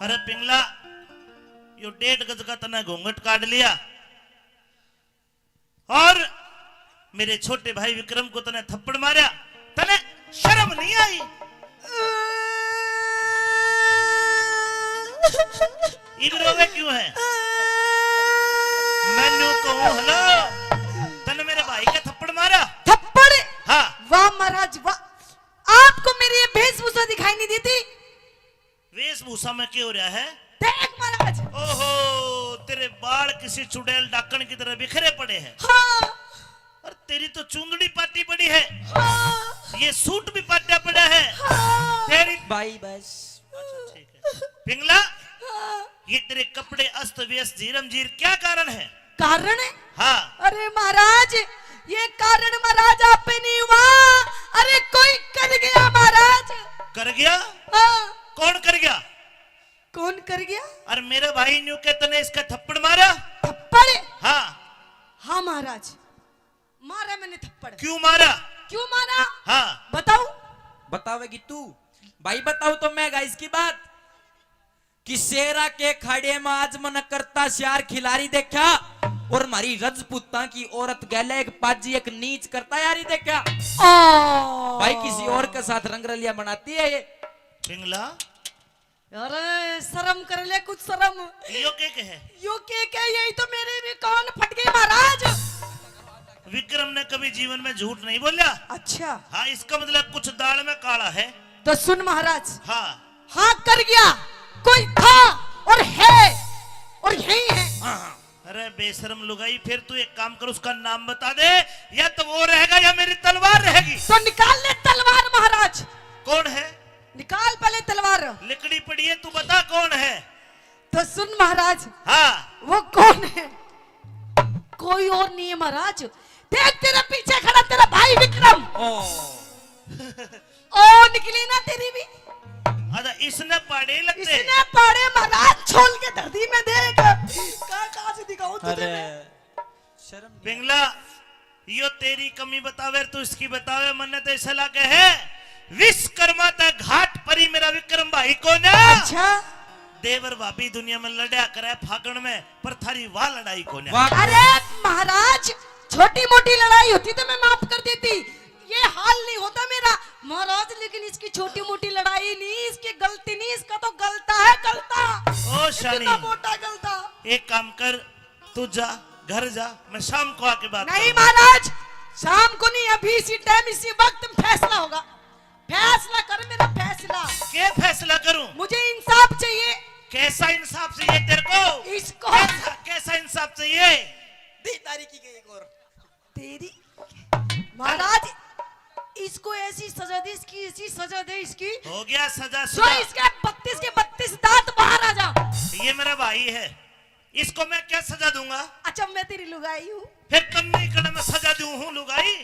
अरे पिंगला, यो डेढ़ गज का तने घूंघट काट लिया। और मेरे छोटे भाई विक्रम को तने थप्पड़ मारा, तने शर्म नहीं आई? इब रोवे क्यों है? मैं न्यू कहूँ, हेलो, तने मेरे भाई का थप्पड़ मारा? थप्पड़? हाँ। वाह महाराज, वाह। आपको मेरी ये वेशभूषा दिखाई नहीं देती? वेशभूषा में क्या हो रहा है? देख महाराज। ओहो, तेरे बाल किसी चुड़ैल डाकण की तरह बिखरे पड़े हैं। हाँ। और तेरी तो चुंदड़ी पाटी पड़ी है। हाँ। ये सूट भी पाटा पड़ा है। हाँ। तेरी भाई बस। अच्छा, ठीक है। पिंगला, हाँ। ये तेरे कपड़े अस्त व्यस्त, झीरम झीर, क्या कारण है? कारण? हाँ। अरे महाराज, ये कारण महाराज आप पे नहीं हुआ, अरे कोई कर गया महाराज। कर गया? हाँ। कौन कर गया? कौन कर गया? अरे मेरे भाई न्यू के तने इसका थप्पड़ मारा? थप्पड़? हाँ। हाँ महाराज, मारा मैंने थप्पड़। क्यों मारा? क्यों मारा? हाँ। बताओ। बतावेगी तू? भाई बताओ तो मैं गाइस की बात कि शेरा के खाड़े में आज मन करता श्यार खिलारी देखा और मारी रजपूतां की औरत गैले एक पाजी एक नीच करता यारी देखा। ओ। भाई किसी और के साथ रंगरलिया बनाती है ये। पिंगला, अरे शर्म कर ले, कुछ शर्म। यो के कहे? यो के कहे, यही तो मेरे भी कान फट गए महाराज। विक्रम ने कभी जीवन में झूठ नहीं बोला। अच्छा। हाँ, इसका मतलब कुछ दाल में काला है। तो सुन महाराज। हाँ। हाँ कर गया, कोई था और है और यही है। हाँ, हाँ। अरे बेशरम लुगाई, फिर तू एक काम कर, उसका नाम बता दे, या तो वो रहेगा या मेरी तलवार रहेगी। तो निकाल ले तलवार महाराज। कौन है? निकाल पहले तलवार। लिकड़ी पड़ी है, तू बता कौन है। तो सुन महाराज। हाँ। वो कौन है? कोई और नहीं है महाराज। देख तेरे पीछे खड़ा तेरा भाई विक्रम। ओ। ओ निकली ना तेरी भी। अरे इसने पाड़े लगते। इसने पाड़े महाराज छोल के धरती में देख। कहाँ, कहाँ से दिखाऊं तुझे अरे, मैं? शर्म नहीं। पिंगला, यो तेरी कमी बतावे, तू इसकी बतावे, मन्ने तो ऐसा लगे है, विश्वकर्मा तक घाट परी मेरा विक्रम भाई को ना। अच्छा। देवर भाभी दुनिया में लड़ा करे फागण में, पर थारी वाह लड़ाई को ना। वाह। अरे महाराज, छोटी मोटी लड़ाई होती तो मैं माफ कर देती, ये हाल नहीं होता मेरा महाराज। लेकिन इसकी छोटी मोटी लड़ाई नहीं, इसकी गलती नहीं, इसका तो गलता है गलता। ओ शानी, इतना मोटा गलता। एक काम कर, तू जा, घर जा, मैं शाम को आके बात नहीं करूंगा। महाराज, शाम को नहीं, अभी इसी टाइम इसी वक्त फैसला होगा। फैसला कर मेरा फैसला। क्या फैसला करूं? मुझे इंसाफ चाहिए। कैसा इंसाफ चाहिए तेरे को? इसको। कैसा, कैसा इंसाफ चाहिए? दी तारीख की गई एक और। तेरी महाराज, इसको ऐसी सजा दे, इसकी ऐसी सजा दे, इसकी। हो गया सजा, जो सजा। इसके बत्तीस के बत्तीस दांत बाहर आ जा। ये मेरा भाई है, इसको मैं क्या सजा दूंगा? अच्छा, मैं तेरी लुगाई हूँ। फिर तुम नहीं कहना मैं सजा दूं हूँ लुगाई।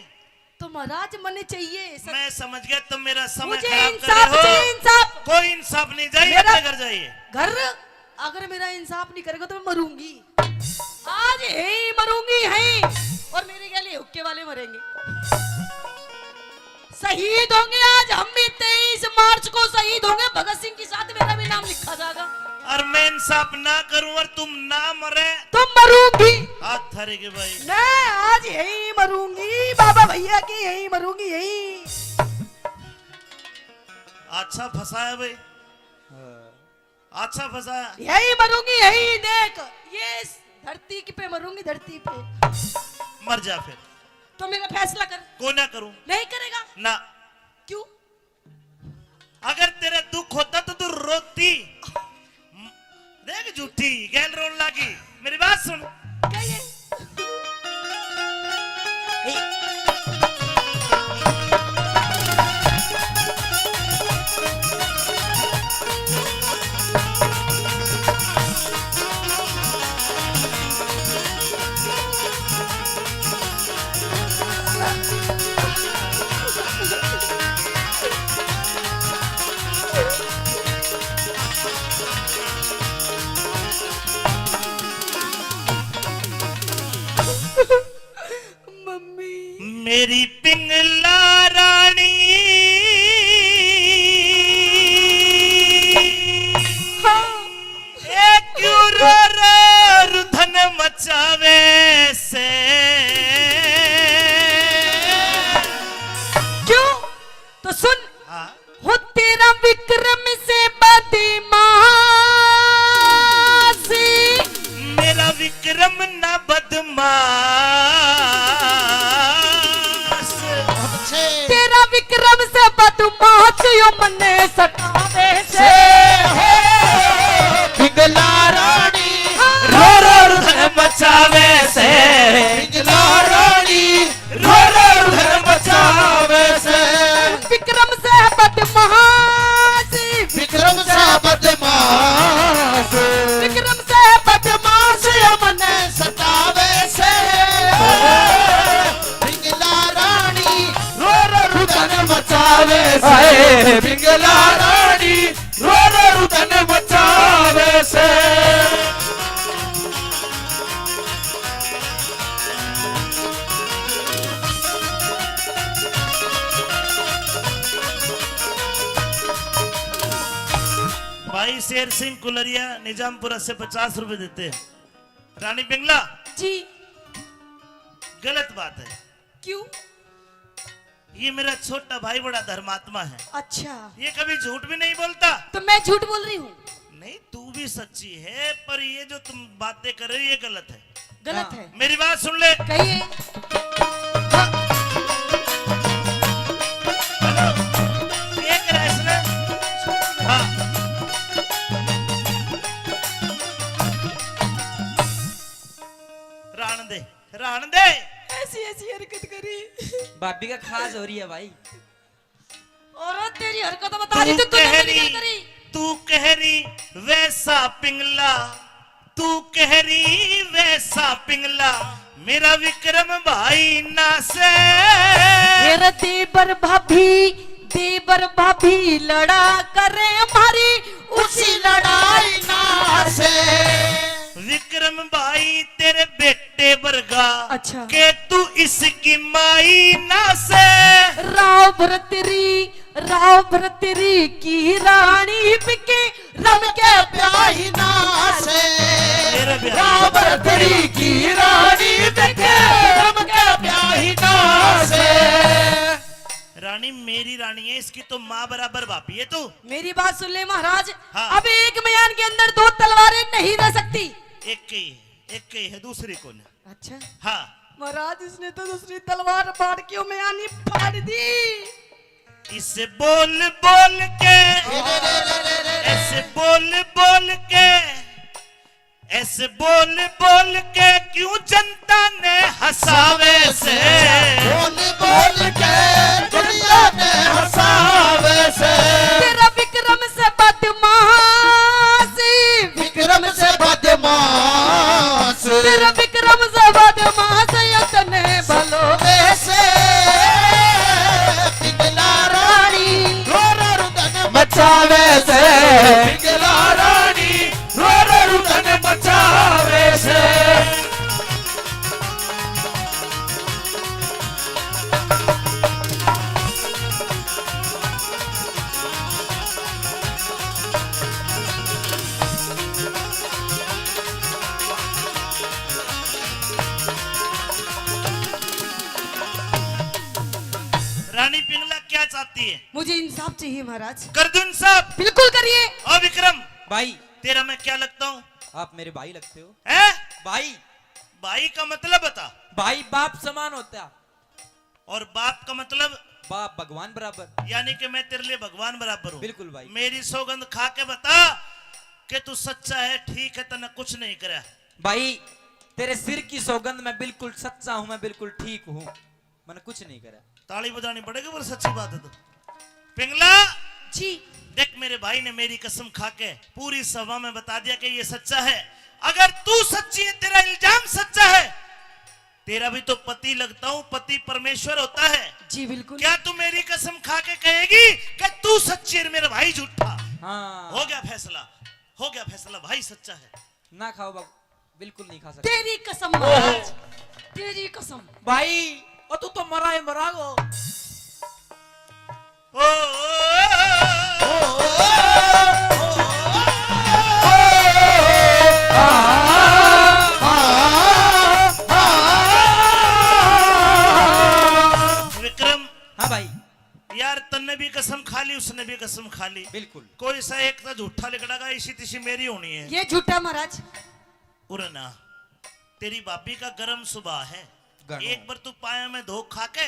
तो महाराज, मने चाहिए सजा। मैं समझ गया, तुम मेरा समय मुझे खराब कर रहे हो। चाहिए, इंसाफ। कोई इंसाफ नहीं, जाइए मेरा अपने घर जाइए। घर, अगर मेरा इंसाफ नहीं करेगा तो मैं मरूंगी। आज यही मरूंगी, यहीं। और मेरे गैल हुक्के वाले मरेंगे। शहीद होंगे आज हम भी, तेईस मार्च को शहीद होंगे भगत सिंह के साथ, मेरा भी नाम लिखा जाएगा। और मैं इंसाफ ना करूं और तुम ना मरे। तुम मरूंगी। हाथ थारे के भाई। मैं आज यहीं मरूंगी, बाबा भैया की यहीं मरूंगी, यहीं। अच्छा फंसाया भाई। हाँ। अच्छा फंसाया। यही मरूंगी, यही देख, ये इस धरती की पे मरूंगी, धरती पे। मर जा फिर। तो मेरा फैसला कर। कोई ना करूं। नहीं करेगा? ना। क्यों? अगर तेरा दुख होता तो तू रोती। देख झूठी गैल रोन लागी। मेरी बात सुन। क्या ये? मम्मी। मेरी पिंगला रानी। हाँ। ए क्यों रो रो रुधन मचावे से? क्यों? तो सुन। हाँ। हो तेरा विक्रम से बदमाश। मेरा विक्रम ना बदमाश। अच्छे। तेरा विक्रम से बदमाश यो मने सतावे से। पिंगला रानी। हाँ। रो रो रुधन मचावे से। पिंगला रानी। रो रो रुधन मचावे से। विक्रम से बदमाश। विक्रम से बदमाश। विक्रम से बदमाश। मने सतावे से। पिंगला रानी। रो रो रुधन मचावे से। हाय। पिंगला रानी। रो रो रुदन मचावे से। भाई शेर सिंह कुलरिया निजामपुरा से पचास रुपए देते हैं। रानी पिंगला। जी। गलत बात है। क्यों? ये मेरा छोटा भाई बड़ा धर्मात्मा है। अच्छा। ये कभी झूठ भी नहीं बोलता। तो मैं झूठ बोल रही हूँ? नहीं, तू भी सच्ची है, पर ये जो तुम बातें कर रहे हो, ये गलत है। गलत हाँ। है। मेरी बात सुन ले। कहिए। हाँ। हेलो। ये करा इसने। हाँ। राण दे। रहन दे। ऐसी ऐसी हरकत करी। भाभी का खास हो रही है भाई। और तेरी हरकत बता रही तू, तू कह रही, तू कह रही वैसा पिंगला, तू कह रही वैसा पिंगला, मेरा विक्रम भाई ना से। मेरा देवर भाभी, देवर भाभी लड़ा करे मारी उसी लड़ाई ना से। विक्रम भाई तेरे बेटे बरगा अच्छा। के तू इसकी माई ना से। राव भरतरी, राव भरतरी की रानी बिके रम के प्याही ना से। तेरा प्याही। राव भरतरी की रानी बिके रम के प्याही ना से। रानी मेरी रानी है, इसकी तो माँ बराबर भाभी है तू। मेरी बात सुन ले महाराज, हाँ। अब एक म्यान के अंदर दो तलवारें नहीं रह सकती। एक ही है, एक ही है, दूसरी कौन है? अच्छा। हाँ। महाराज, इसने तो दूसरी तलवार फाड़ के म्यान ही फाड़ दी। इसे बोल बोल के, ऐसे बोल बोल के, ऐसे बोल बोल के क्यों जनता ने हंसावे से। बोल बोल के दुनिया ने हंसावे से। तेरा विक्रम से बदमाशी, विक्रम से बदमाश। तेरा विक्रम से बदमाश, ये तने भलो वैसे। पिघला रानी रो रो रुदन मचावे से। पिघला रानी रो रो रुदन मचावे से। रानी पिंगला क्या चाहती है? मुझे इंसाफ चाहिए महाराज। कर दूं इंसाफ? बिल्कुल करिए। ओ विक्रम, भाई। तेरा मैं क्या लगता हूँ? आप मेरे भाई लगते हो। हैं? भाई। भाई का मतलब बता। भाई बाप समान होता। और बाप का मतलब? बाप भगवान बराबर। यानी कि मैं तेरे लिए भगवान बराबर हूँ। बिल्कुल भाई। मेरी सौगंध खा के बता कि तू सच्चा है, ठीक है, तन्ने कुछ नहीं करा। भाई, तेरे सिर की सौगंध, मैं बिल्कुल सच्चा हूँ, मैं बिल्कुल ठीक हूँ, मैंने कुछ नहीं करा। ताली बजानी पड़ेगी, पर सच्ची बात है तो। पिंगला जी। देख, मेरे भाई ने मेरी कसम खा के पूरी सभा में बता दिया कि ये सच्चा है। अगर तू सच्ची है, तेरा इल्जाम सच्चा है, तेरा भी तो पति लगता हूँ, पति परमेश्वर होता है। जी बिल्कुल। क्या तू मेरी कसम खा के कहेगी कि तू सच्ची है, मेरा भाई झूठा? हाँ। हो गया फैसला, हो गया फैसला, भाई सच्चा है। ना खाओ बाबू, बिल्कुल नहीं खा सकते। तेरी कसम महाराज, तेरी कसम। भाई, ओ तू तो मरा है, मरा गो। ओ, ओ, ओ, विक्रम। हाँ भाई। यार, तन्ने भी कसम खा ली, उसने भी कसम खा ली। बिल्कुल। कोई सा एक तो झूठा लिकड़ागा, इसी तिसी मेरी होनी है। ये झूठा महाराज। उरे ना, तेरी भाभी का गरम सुभाव है। घणो। एक बार तू पाया में धो खा के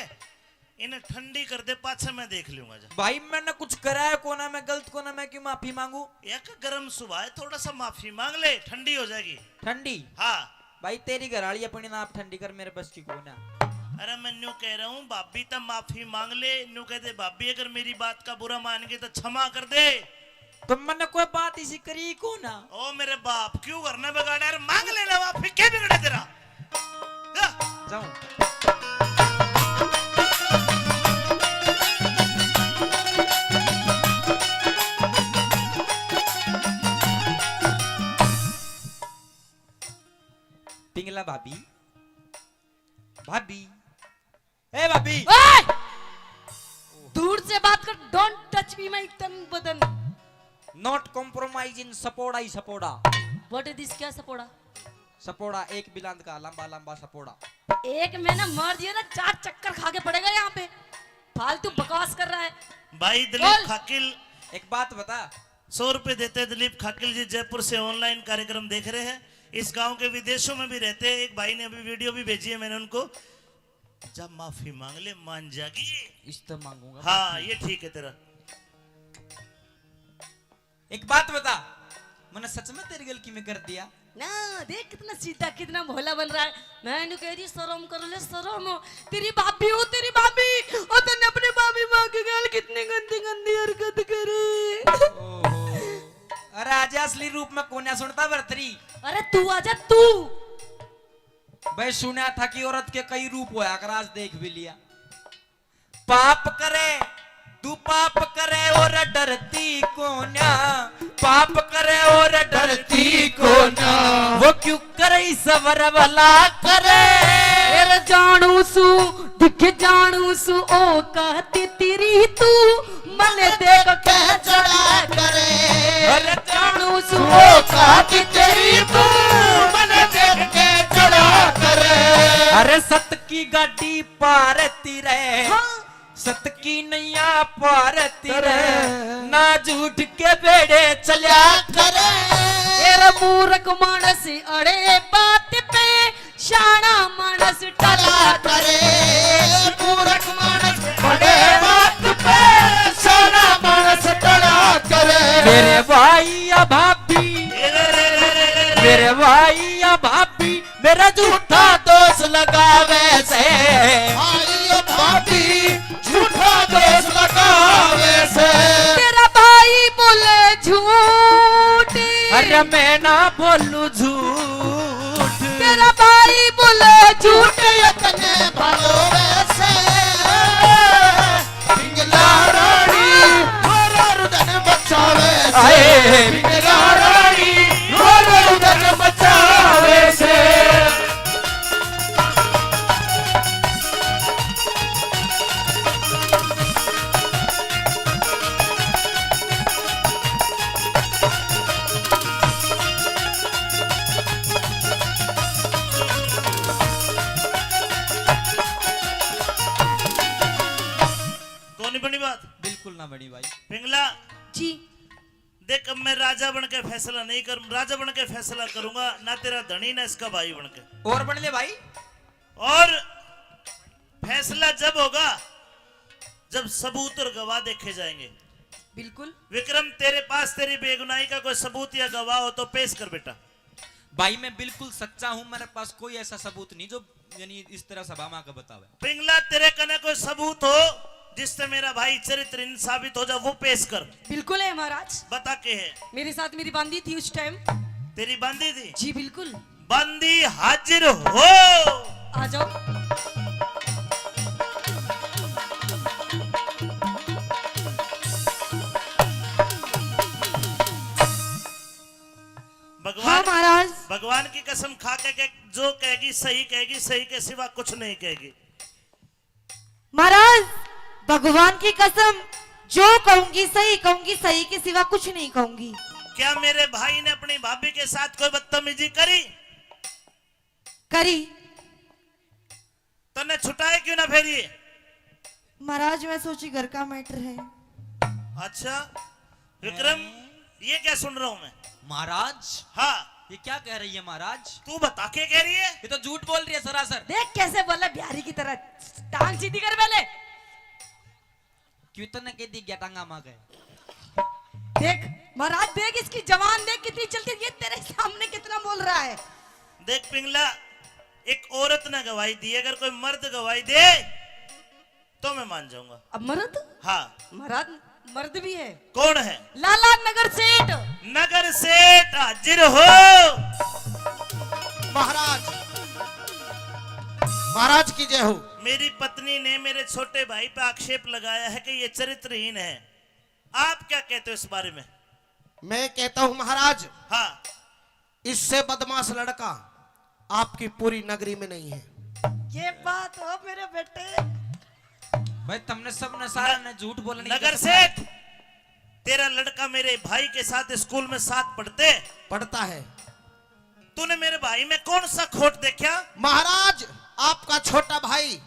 इन्हें ठंडी कर दे, पाछे मैं देख लूंगा जा। भाई, मैंने कुछ कराया कोना, मैं गलत कोना, मैं क्यों माफी मांगू? एक गरम सुभाव है, थोड़ा सा माफी मांग ले, ठंडी हो जाएगी। ठंडी? हाँ। भाई, तेरी घरवाली अपनी ना आप ठंडी कर, मेरे बस की कोना। अरे, मैं न्यू कह रहा हूँ, भाभी तो माफी मांग ले, न्यू कह दे, "भाभी, अगर मेरी बात का बुरा मान गई तो क्षमा कर दे।" तो मैंने कोई बात इसी करी को ना। ओ मेरे बाप, क्यों घर ने बिगाड़ा यार, मांग लेना माफी, क्या बिगड़ा तेरा? जा। जाऊं। पिंगला भाभी, भाभी, ए भाभी। ओए! दूर से बात कर, don't touch me, my तन बदन। Not compromise in सपोड़ा ही सपोड़ा। What is this? क्या सपोड़ा? सपोड़ा, एक बिलांद का लंबा लंबा सपोड़ा। एक मैंने मार दिया ना, चार चक्कर खा के पड़ेगा यहाँ पे। फालतू बकवास कर रहा है। भाई दिलीप बोल। खाकिल, एक बात बता। सौ रुपए देते दिलीप खाकिल जी, जयपुर से ऑनलाइन कार्यक्रम देख रहे हैं। इस गांव के विदेशों में भी रहते हैं। एक भाई ने अभी वीडियो भी भेजी है मैंने उनको। जब माफी मांग ले, मान जागी। इस तो मांगूंगा हाँ, माफी। ये ठीक है तेरा। एक बात बता, मैंने सच में तेरी गल की में कर दिया? ना, देख कितना सीधा, कितना भोला बन रहा है। मैं न्यू कह रही, शर्म कर ले, शर्म। तेरी भाभी हो, तेरी भाभी। और तन्ने अपने भाभी माँ के गल कितनी गंदी गंदी हरकत करे। ओहो। अरे आजा, असली रूप में कोन्या सुनता भरतरी। अरे तू आजा, तू। भाई सुना था कि औरत के कई रूप होया कर, आज देख भी लिया। पाप करे, तू पाप करे और डरती कोन्या। पाप करे और डरती कोन्या। वो क्यों करे सबर भला करे। तेरा जानू सू, दिख जानू सू, औकात तेरी तू, मन देख के चढ़ा करे। अरे जानू सू, औकात तेरी तू, मन देख के चढ़ा करे। अरे सत की गाड़ी पारती रहे। हाँ। सत की नैया पारती रहे। ना झूठ के बेड़े चल्या करे। तेरा मूर्ख मानस अड़े बात पे, शाना मानस टला करे। मूर्ख मानस अड़े बात पे, शाना मानस टला करे। मेरे भाई या भाभी, मेरे भाई या भाभी, मेरा झूठा दोष लगावे से। भाई ओ भाभी, झूठा दोष लगावे से। तेरा भाई बोले झूठ। अरे मैं ना बोलू झूठ। तेरा भाई बोले झूठ। ये तने भावे से। पिंगला रानी, मारा रुदन बचावे से। आए। पिंगला रानी, मारा रुदन बचावे से। कौन बनी बात? बिल्कुल ना बनी भाई। पिंगला। जी। देख, अब मैं राजा बन के फैसला नहीं करूं, राजा बन के फैसला करूंगा, ना तेरा धनी ना इसका भाई बन के। और बन ले भाई। और फैसला जब होगा, जब सबूत और गवाह देखे जाएंगे। बिल्कुल। विक्रम, तेरे पास तेरी बेगुनाही का कोई सबूत या गवाह हो तो पेश कर बेटा। भाई, मैं बिल्कुल सच्चा हूँ, मेरे पास कोई ऐसा सबूत नहीं जो यानी इस तरह सभा में आके बतावे। पिंगला, तेरे कने कोई सबूत हो जिससे मेरा भाई चरित्रहीन साबित हो जा, वो पेश कर। बिल्कुल है महाराज। बता के है? मेरे साथ मेरी बांदी थी उस टाइम। तेरी बांदी थी? जी बिल्कुल। बांदी हाजिर हो। आ जाओ। भगवान, हाँ महाराज। भगवान की कसम खा के, के जो कहेगी सही कहेगी, सही के सिवा कुछ नहीं कहेगी। महाराज, भगवान की कसम, जो कहूंगी सही कहूंगी, सही के सिवा कुछ नहीं कहूंगी। क्या मेरे भाई ने अपनी भाभी के साथ कोई बदतमीजी करी? करी। तन्ने छुटाए क्यों ना फेरिए? महाराज, मैं सोची घर का मैटर है। अच्छा विक्रम, हैं? ये क्या सुन रहा हूं मैं? महाराज, हाँ। ये क्या कह रही है महाराज? तू बता, के कह रही है? ये तो झूठ बोल रही है सरासर। देख कैसे बोला बिहारी की तरह, टांग सीधी कर पहले। क्यों तन्ने कह दी गया टांगा मां के? देख महाराज, देख इसकी जबान देख कितनी चलती है, ये तेरे सामने कितना बोल रहा है। देख पिंगला, एक औरत ने गवाही दी, अगर कोई मर्द गवाही दे तो मैं मान जाऊंगा। अब मर्द? हाँ। महाराज, मर्द भी है। कौन है? लाला नगर सेठ। नगर सेठ हाजिर हो। महाराज, महाराज की जय हो। मेरी पत्नी ने मेरे छोटे भाई पे आक्षेप लगाया है कि ये चरित्रहीन है, आप क्या कहते हो इस बारे में? मैं कहता हूं महाराज, हाँ। इससे बदमाश लड़का आपकी पूरी नगरी में नहीं है। ये बात हो मेरे बेटे। भाई, तुमने सबने सारे न-, ने झूठ बोलने की नगर कसम सेठ, तेरा लड़का मेरे भाई के साथ स्कूल में साथ पढ़ते? पढ़ता है। तूने मेरे भाई में कौन सा खोट देखा? महाराज, आपका छोटा भाई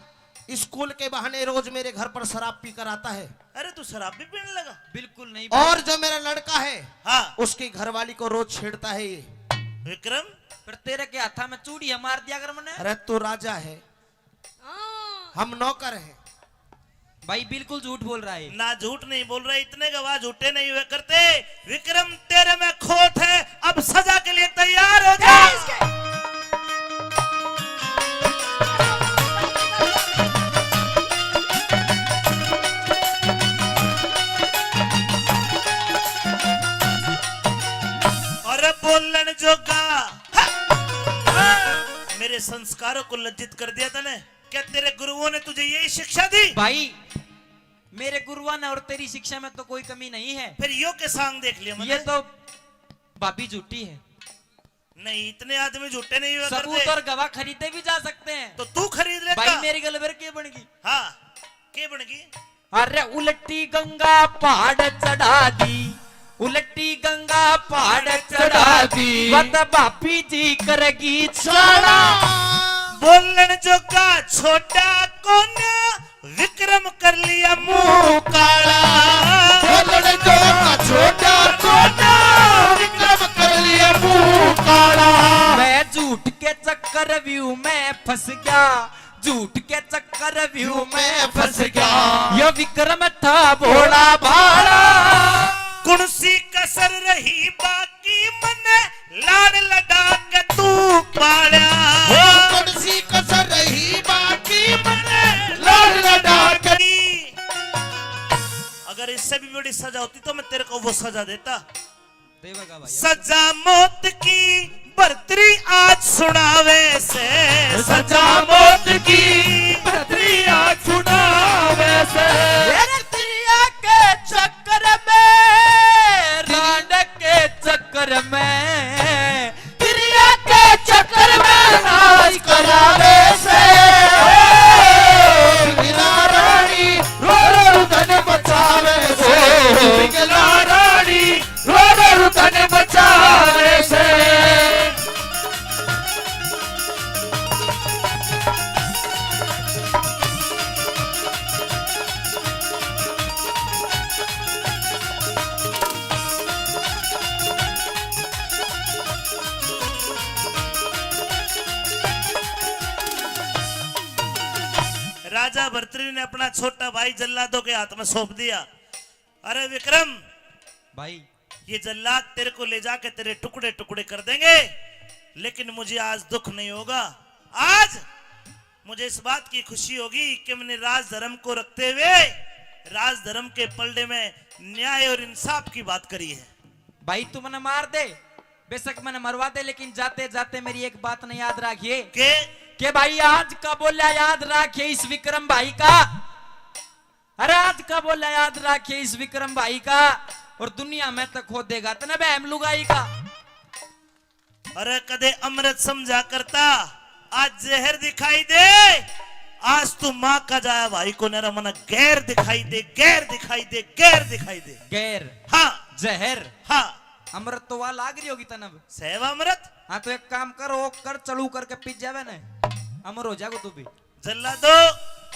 स्कूल के बहाने रोज मेरे घर पर शराब पी कर आता है। अरे, तू शराब भी पीने लगा? बिल्कुल नहीं भाई। और जो मेरा लड़का है, हाँ। उसकी घरवाली को रोज छेड़ता है ये। विक्रम, फिर तेरे के हाथा में चूड़ियां मार दिया कर मने। अरे, तू राजा है, हाँ। हम नौकर हैं। भाई, बिल्कुल झूठ बोल रहा है। ना, झूठ नहीं बोल रहा, इतने गवाह झूठे नहीं हुए करते। विक्रम, तेरे में खोट है, अब सजा के लिए तैयार हो जा। अरे, बोलन जोगा, मेरे संस्कारों को लज्जित कर दिया तने। क्या तेरे गुरुओं ने तुझे यही शिक्षा दी? भाई, मेरे गुरुओं ने और तेरी शिक्षा में तो कोई कमी नहीं है। फिर यो के सांग देख लिया मैंने? ये तो भाभी झूठी है। नहीं, इतने आदमी झूठे नहीं हुआ सबूत करते। और गवाह खरीदे भी जा सकते हैं। तो तू खरीद लेता। भाई, मेरी गलबर के बन गई? हाँ, के बन गई? अरे, उलटी गंगा पहाड़ चढ़ा दी, उलटी गंगा पहाड़ चढ़ा दी, वत भाभी जी करेगी चाला। बोलन जोगा छोटा कोन्या, विक्रम कर लिया मुंह काला। बोलन जोगा छोटा कोन्या, विक्रम कर लिया मुंह काला। मैं झूठ के चक्कर व्यू में फंस गया, झूठ के चक्कर व्यू में फंस गया। यो विक्रम था भोला भाला। कौन सी कसर रही बाकी, मने लाड़ लड़ा के तू पाला। ओ, कौन सी कसर रही बाकी, मने लाड़ लड़ा के। अगर इससे भी बड़ी सजा होती तो मैं तेरे को वो सजा देता। देवेगा भाई। सजा मौत की बरतरी आज सुनावे से, सजा मौत की बरतरी आज सुनावे से। ए, तिरिया के चक्कर में, रांड के चक्कर में, तिरिया के चक्कर में नाच करावे से। बिगला रानी रो रो धन बचावे से, बिगला रानी रो रो तन बचावे से। राजा भरतरी ने अपना छोटा भाई जल्लादों के हाथ में सौंप दिया। अरे विक्रम भाई, ये जल्लाद तेरे को ले जाके तेरे टुकड़े टुकड़े कर देंगे, लेकिन मुझे आज दुख नहीं होगा। आज मुझे इस बात की खुशी होगी कि मैंने राजधर्म को रखते हुए राजधर्म के पलड़े में न्याय और इंसाफ की बात करी है। भाई, तू मने मार दे, बेशक मने मरवा दे, लेकिन जाते जाते मेरी एक बात नहीं याद रखिए। के? के भाई, आज का बोला याद रखिए इस विक्रम भाई का। अरे, आज का बोला याद रखिए इस विक्रम भाई का, और दुनिया में तो खोदेगा तने बहम लुगाई का। अरे, कदे अमृत समझा करता, आज जहर दिखाई दे। आज तू माँ का जाया भाई को नरा मना गैर दिखाई दे, गैर दिखाई दे, गैर दिखाई दे। गैर? हाँ। जहर? हाँ। अमृत तो वहां लाग रही होगी तनब। सहवा अमृत? हाँ, तो एक काम कर, ओक कर, चलू करके पी जावे ने, अमर हो जाएगा तू भी। जल्लादो,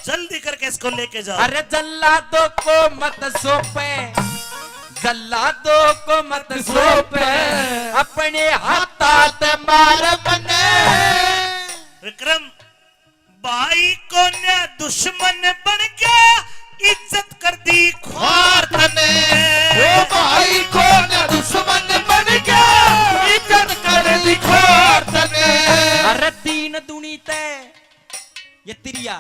जल्दी करके इसको लेके जाओ। अरे जल्लादों को मत सौंपे, जल्लादों को मत सौंपे, अपने हाथा ते मार मने। विक्रम, भाई कोन्या दुश्मन बन गया, इज्जत कर दी ख्वार तने। ओ भाई कोन्या दुश्मन बन गया, इज्जत कर दी ख्वार तने। अरे दीन दुनी ते ये तिरिया,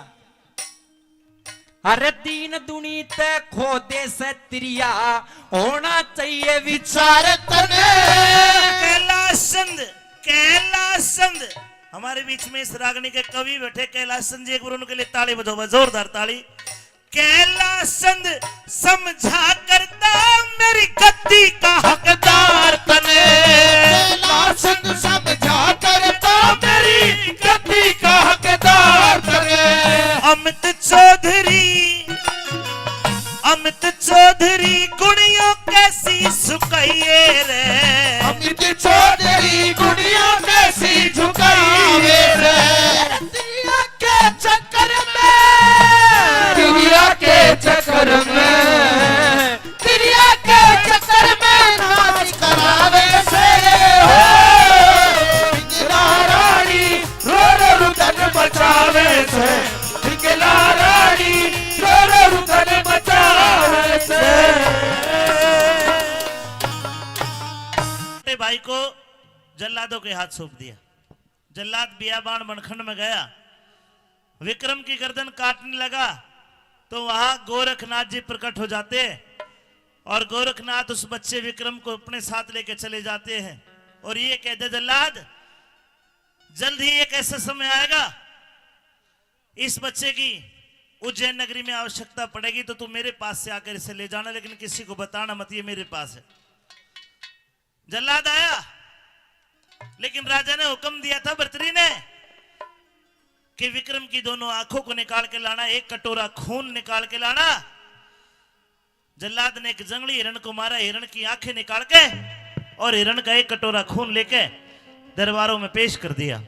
अरे दीन दुनी ते खोदे से तिरिया, होना चाहिए विचार तने। कैलाश चंद, कैलाश चंद, हमारे बीच में इस रागनी के कवि बैठे कैलाश चंद जी, एक बार उनके लिए ताली बजाओ, जोरदार ताली। कैलाश चंद समझा करता मेरी गद्दी का हकदार तने। कैलाश चंद समझा करता मेरी गद्दी का हकदार तने। अमित चौधरी, अमित चौधरी गुणियों कैसी सुकाइए रे। अमित चौधरी गुणियों कैसी झुकाइए रे। तिरिया के चक्कर में, जल्लादों के हाथ सौंप दिया। जल्लाद बियाबान बनखंड में गया, विक्रम की गर्दन काटने लगा, तो वहां गोरखनाथ जी प्रकट हो जाते हैं और गोरखनाथ उस बच्चे विक्रम को अपने साथ लेके चले जाते हैं और ये कहते, जल्लाद, जल्द ही एक ऐसा समय आएगा, इस बच्चे की उज्जैन नगरी में आवश्यकता पड़ेगी, तो तू मेरे पास से आकर इसे ले जाना, लेकिन किसी को बताना मत, ये मेरे पास है। जल्लाद आया, लेकिन राजा ने हुक्म दिया था भर्तरी ने कि विक्रम की दोनों आंखों को निकाल के लाना, एक कटोरा खून निकाल के लाना। जल्लाद ने एक जंगली हिरण को मारा, हिरण की आंखें निकाल के और हिरण का एक कटोरा खून लेके दरबारों में पेश कर दिया।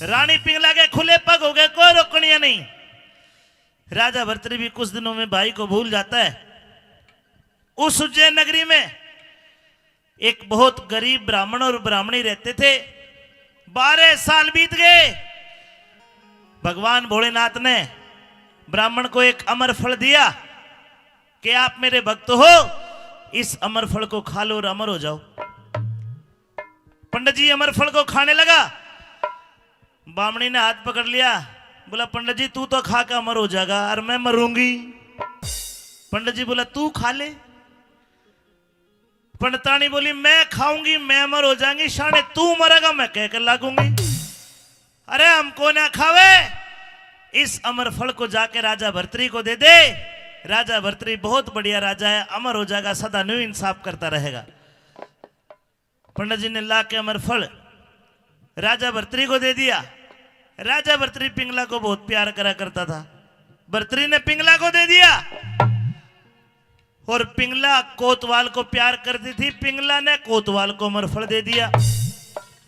रानी पिंगला के खुले पग हो गए, कोई रोकनिया नहीं। राजा भर्तरी भी कुछ दिनों में भाई को भूल जाता है। उस उज्जैन नगरी में एक बहुत गरीब ब्राह्मण और ब्राह्मणी रहते थे। बारह साल बीत गए। भगवान भोलेनाथ ने ब्राह्मण को एक अमर फल दिया कि आप मेरे भक्त हो, इस अमर फल को खा लो और अमर हो जाओ। पंडित जी अमर फल को खाने लगा। बामणी ने हाथ पकड़ लिया, बोला, पंडित जी, तू तो खा के अमर हो जाएगा और मैं मरूंगी। पंडित जी बोला, तू खा ले। पंडितानी बोली, मैं खाऊंगी, मैं अमर हो जाऊंगी, शाने तू मरेगा, मैं कह के लागूंगी। अरे, हमको ना खावे, इस अमर फल को जाके राजा भर्तरी को दे दे। राजा भर्तरी बहुत बढ़िया राजा है, अमर हो जाएगा, सदा न्यू इंसाफ करता रहेगा। पंडित जी ने ला के अमर फल राजा भर्तरी को दे दिया। राजा भर्तरी पिंगला को बहुत प्यार करा करता था। भर्तरी ने पिंगला को दे दिया और पिंगला कोतवाल को प्यार करती थी। पिंगला ने कोतवाल को अमर फल दे दिया।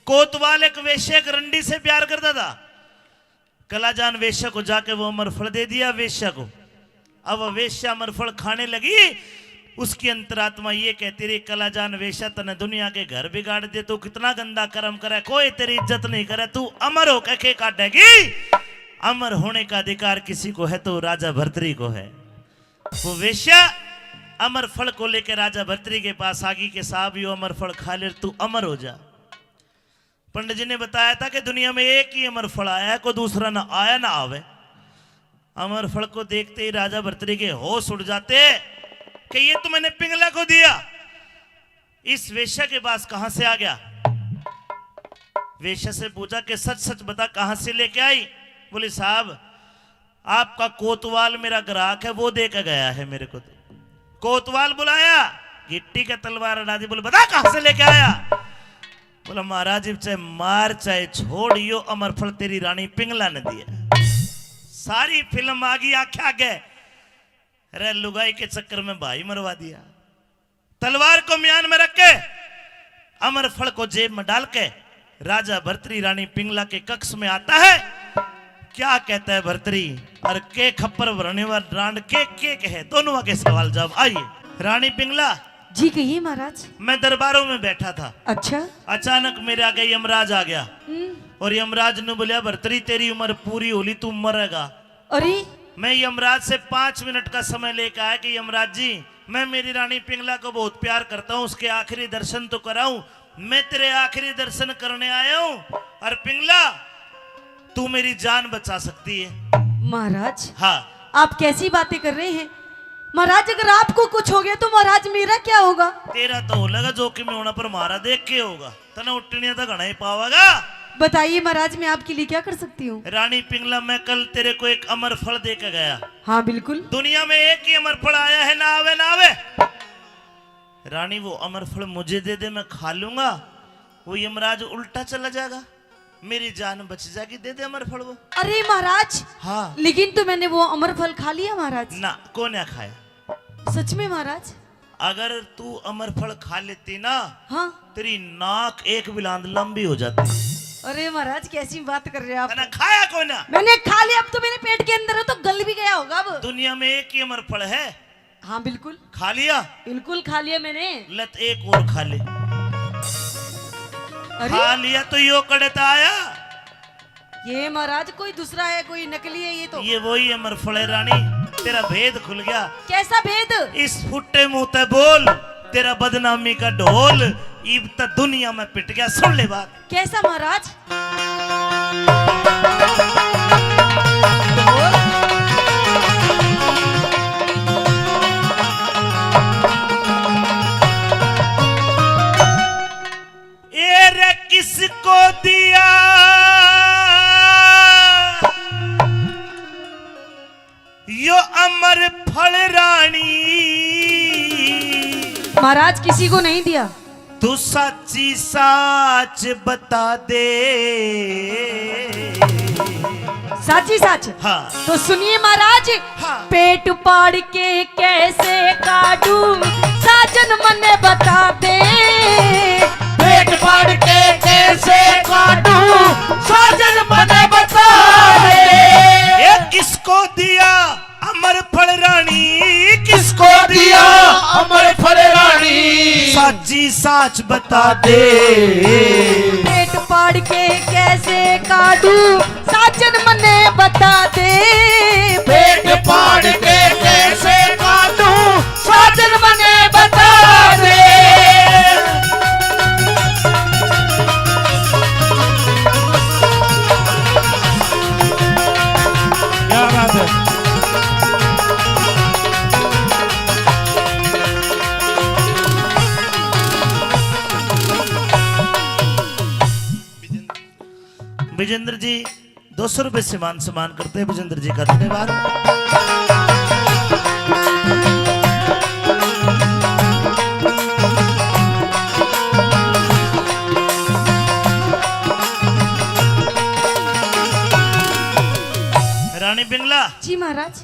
कोतवाल एक वेश्या, एक रंडी से प्यार करता था। कलाजान वेश्या को जाके वो अमर फल दे दिया वेश्या को। अब वेश्या अमर फल खाने लगी, उसकी अंतरात्मा ये कहती रही, कलाजान वेश्या, तने दुनिया के घर बिगाड़ दे, तू कितना गंदा कर्म करे, कोई तेरी इज्जत नहीं करे, तू अमर होकर के काटेगी। अमर होने का अधिकार किसी को है तो राजा भर्तरी को है। वो वेश्या अमर फल को लेकर राजा भर्तरी के पास आ गई कि साहब, यो अमर फल खा ले, तू अमर हो जा। पंडित जी ने बताया था कि दुनिया में एक ही अमर फल आया है, कोई दूसरा ना आया ना आवे। अमर फल को देखते ही राजा भर्तरी के होश उड़ जाते कि ये तो मैंने पिंगला को दिया, इस वेश्या के पास कहां से आ गया? वेश्या से पूछा कि सच सच बता, कहां से लेके आई? बोली, साहब, आपका कोतवाल मेरा ग्राहक है, वो दे के गया है मेरे को। तो कोतवाल बुलाया, गिट्टी का तलवार अड़ा दी, बोले, बता कहां से लेके आया? बोला, महाराज, इब चाहे मार चाहे छोड़, यो अमर फल तेरी रानी पिंगला ने दिया। सारी फिल्म आ गई आंखें आगे। अरे, लुगाई के चक्कर में भाई मरवा दिया। तलवार को म्यान में रख के, अमर फल को जेब में डाल के, राजा भर्तरी रानी पिंगला के कक्ष में आता है। क्या कहता है भर्तरी और के खप्पर भरने वाला रांड के, के कहे, दोनों आगे सवाल जवाब। आइए रानी पिंगला। जी कहिए महाराज। मैं दरबारों में बैठा था। अच्छा। अचानक मेरे आगे यमराज आ गया। हम्म। और यमराज ने बोला, भर्तरी, तेरी उम्र पूरी होली, तू मरेगा। अरे। मैं यमराज से पांच मिनट का समय लेकर आया कि यमराज जी, मैं मेरी रानी पिंगला को बहुत प्यार करता हूँ, उसके आखिरी दर्शन तो कराऊं। मैं तेरे आखिरी दर्शन करने आया हूँ। और पिंगला, तू मेरी जान बचा सकती है। महाराज। हाँ। आप कैसी बातें कर रहे हैं? महाराज, अगर आपको कुछ हो गया तो महाराज, मेरा क्या होगा? तेरा तो हो लगा जोखिम में होना, पर मारा देख के होगा। तने उठनिया तो घणा ही पावेगा। बताइए महाराज, मैं आपके लिए क्या कर सकती हूँ? रानी पिंगला, मैं कल तेरे को एक अमर फल दे के गया। हाँ बिल्कुल। दुनिया में एक ही अमर फल आया है, ना आवे ना आवे। रानी, वो अमर फल मुझे दे दे, मैं खा लूंगा। वो यमराज उल्टा चला जाएगा, मेरी जान बच जाएगी। दे दे अमर फल वो। अरे महाराज। हाँ। लेकिन तो मैंने वो अमर फल खा लिया महाराज। ना, कोन्या खाया। सच में महाराज? अगर तू अमर फल खा लेती ना, हाँ। तेरी नाक एक बिलांद लंबी हो जाती। अरे महाराज, कैसी बात कर रहे हो आप? ना, खाया कोन्या। मैंने खा लिया, अब तो मेरे पेट के अंदर है, तो गल भी गया होगा अब। दुनिया में एक ही अमर फल है। हाँ बिल्कुल। खा लिया? बिल्कुल खा लिया मैंने। लत एक और खा ले। अरे? खा लिया तो यो कड़े ता आया। ये महाराज कोई दूसरा है, कोई नकली है ये तो। ये वही अमर फल है रानी, तेरा भेद खुल गया। कैसा भेद? इस फुट्टे मुंह ते बोल, तेरा बदनामी का ढोल, इब तो दुनिया में पिट गया। सुन ले बात। कैसा महाराज? ए रे किसको दिया यो अमर फल रानी? महाराज, किसी को नहीं दिया। तू साची साच बता दे। साची साच? हाँ। तो सुनिए महाराज, हाँ। पेट पाड़ के कैसे काटूं, साजन मने बता दे। पेट पाड़ के कैसे काटूं, साजन मने बता दे। ये किसको दिया अमर फल रानी, किसको दिया अमर फल रानी? साची साच बता दे। पेट पाड़ के कैसे काटूं, साजन मने बता दे। पेट पाड़ के कैसे काटूं, साजन मने बता दे। क्या बात है। विजेंद्र जी, दो सौ रुपए से मान सम्मान करते हैं विजेंद्र जी का। धन्यवाद। रानी पिंगला। जी महाराज।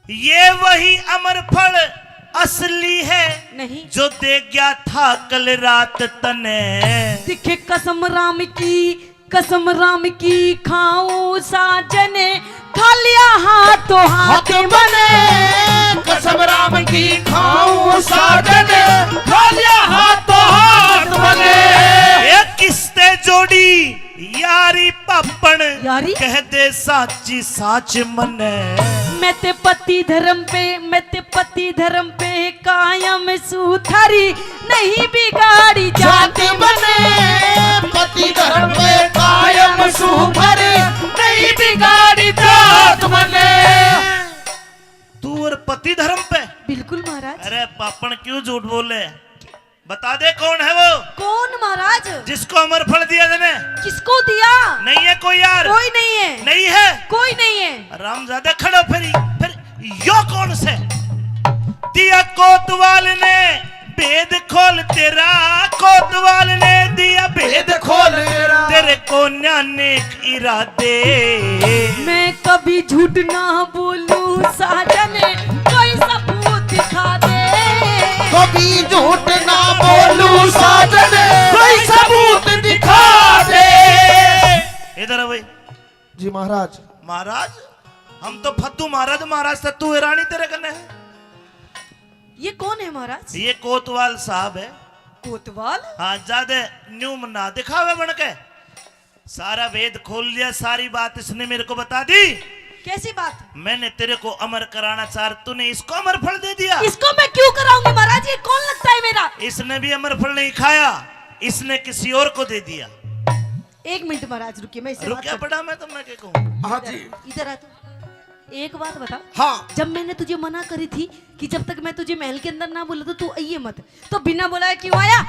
ये वही अमर फल असली है नहीं। जो दे गया था कल रात तने। दिखे कसम राम की, कसम राम की खाऊं साजन, खालिया हाथों हाथ हाथ बने। बने। कसम राम की खाऊं साजन, खालिया हाथों हाथ बने। ये किसते जोड़ी यारी पापण यारी? कह दे साची साच मने। मैं ते पति धर्म पे, मैं ते पति धर्म पे कायम सू थारी, नहीं बिगाड़ी जात जात मने। मने। पति धर्म पे कायम सू थारी, नहीं बिगाड़ी जात मने। तू और पति धर्म पे? बिल्कुल महाराज। अरे पापण क्यों झूठ बोले? बता दे कौन है वो? कौन महाराज? जिसको अमर फल दिया तने? किसको दिया? नहीं है कोई यार। कोई नहीं है। नहीं है। कोई नहीं है। रामजादा खड़ो फिर, फिर यो कौन से? दिया कोतवाल ने भेद खोल तेरा, कोतवाल ने दिया भेद भेद खोल खोल तेरा। तेरे कोन्या नेक इरादे। मैं कभी झूठ ना बोलूं साजन, कोई सबूत दिखा दे। कभी झूठ ना बोलूं साजन, कोई सबूत दिखा दे। इधर आ भाई। जी महाराज। महाराज, हम तो फद्दू महाराज, महाराज तो तू है, रानी तेरे कने है। ये कौन है महाराज? ये कोतवाल साहब है। कोतवाल? हाँ, ज्यादा न्यू ना दिखावे बन के। सारा भेद खोल लिया, सारी बात इसने मेरे को बता दी। कैसी बात? मैंने तेरे को अमर कराना चाह, तूने इसको अमर फल दे दिया। इसको मैं क्यों कराऊंगी महाराज, ये कौन लगता है मेरा? इसने भी अमर फल नहीं खाया, इसने किसी और को दे दिया। एक मिनट महाराज रुकिए, मैं इससे बात रुकिया कर- पड़ा मैं, तो मैं क्या कहूँ? हाँ जी। इधर आ तू। एक बात बता। हाँ। जब मैंने तुझे मना करी थी कि जब तक मैं तुझे महल के अंदर ना बुला दूं तू आइए मत, तो बिना बुलाए क्यों आया?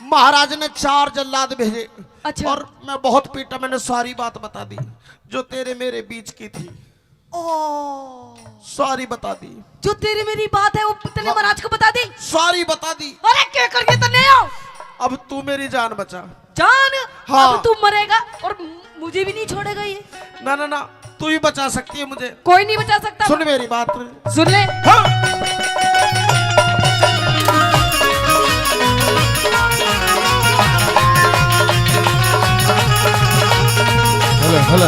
महाराज ने चार जल्लाद भेजे। अच्छा। और मैं बहुत पीटा, मैंने सारी बात बता दी जो तेरे मेरे बीच की थी। ओ। सारी बता दी। जो तेरी मेरी बात है वो तने हाँ। महाराज को बता दी? सारी बता दी। अरे क्या कर गया तने हो? अब तू मेरी जान बचा। जान? हाँ। अब तू मरेगा और मुझे भी नहीं छोड़ेगा ये। ना, ना, ना, तू ही बचा सकती है मुझे। कोई नहीं बचा सकता। सुन मेरी बात। सुन ले। हाँ। Hello, hello.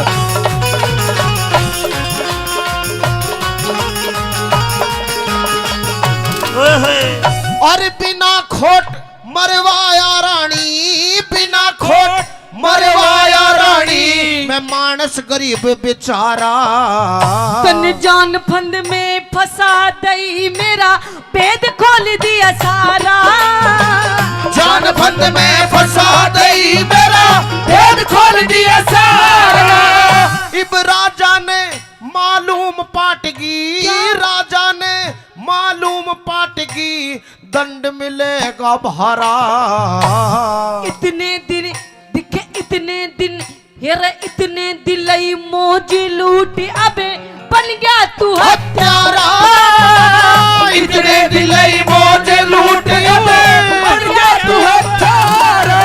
ओए होए। और बिना खोट मरवाया रानी, बिना खोट मरवाया रानी, मैं मानस गरीब बेचारा। तन जान फंद में फंसा दई मेरा, भेद खोल दिया सारा। जगत में फंसा दे, मेरा भेद खोल दिया सारा। इब राजा ने मालूम पाटगी, क्या? राजा ने मालूम पाटगी, दंड मिलेगा भारा। इतने दिन दिखे, इतने दिन, हे रे, इतने दिलई मौज लूट, अबे बन गया तू हत्यारा। इतने दिलई मौज लूट, अबे बन गया तू हत्यारा।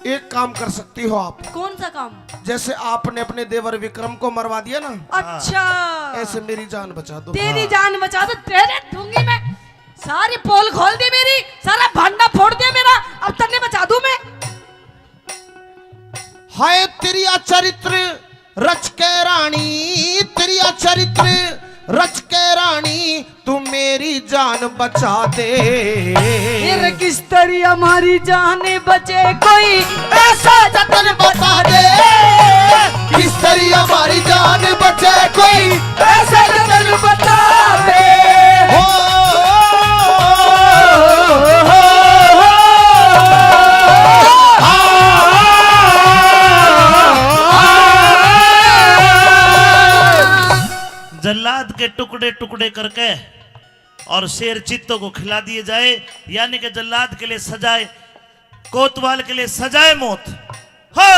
एक काम कर सकती हो आप। कौन सा काम? जैसे आपने अपने देवर विक्रम को मरवा दिया ना, अच्छा। ऐसे मेरी जान बचा दो। तेरी हाँ। जान बचा दो, तेरे दूंगी मैं। सारी पोल खोल दी मेरी, सारा भांडा फोड़ दिया मेरा, अब तन्ने बचा दूं मैं। हाय तेरिया चरित्र रच के रानी, तेरिया चरित्र रच के रानी, तू मेरी जान बचा दे। फिर किस तरी हमारी जान बचे कोई ऐसा जतन बता दे। किस तरी हमारी जान बचे कोई ऐसा जतन बता दे। हो, हो, हो, हो, हो। जल्लाद के टुकड़े टुकड़े करके और शेर चीतों को खिला दिए जाए, यानी कि जल्लाद के लिए सजाए, कोतवाल के लिए सजाए मौत। हो!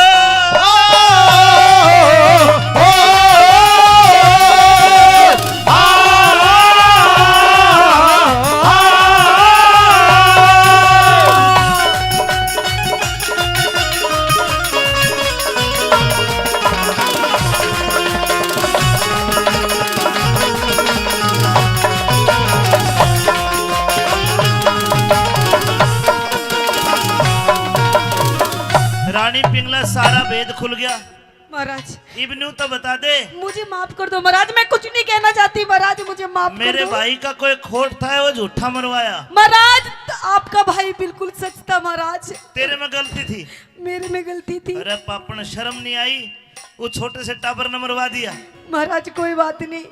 रानी पिंगला, सारा भेद खुल गया। महाराज, इब न्यू तो बता दे। मुझे माफ कर दो महाराज, मैं कुछ नहीं कहना चाहती महाराज, मुझे माफ कर मेरे दो। भाई का कोई खोट था, वो झूठा मरवाया। महाराज, आपका भाई बिल्कुल सच था महाराज। तेरे में गलती थी। मेरे में गलती थी। अरे पापण, शर्म नहीं आई? वो छोटे से टाबर ने मरवा दिया। महाराज, कोई बात नहीं,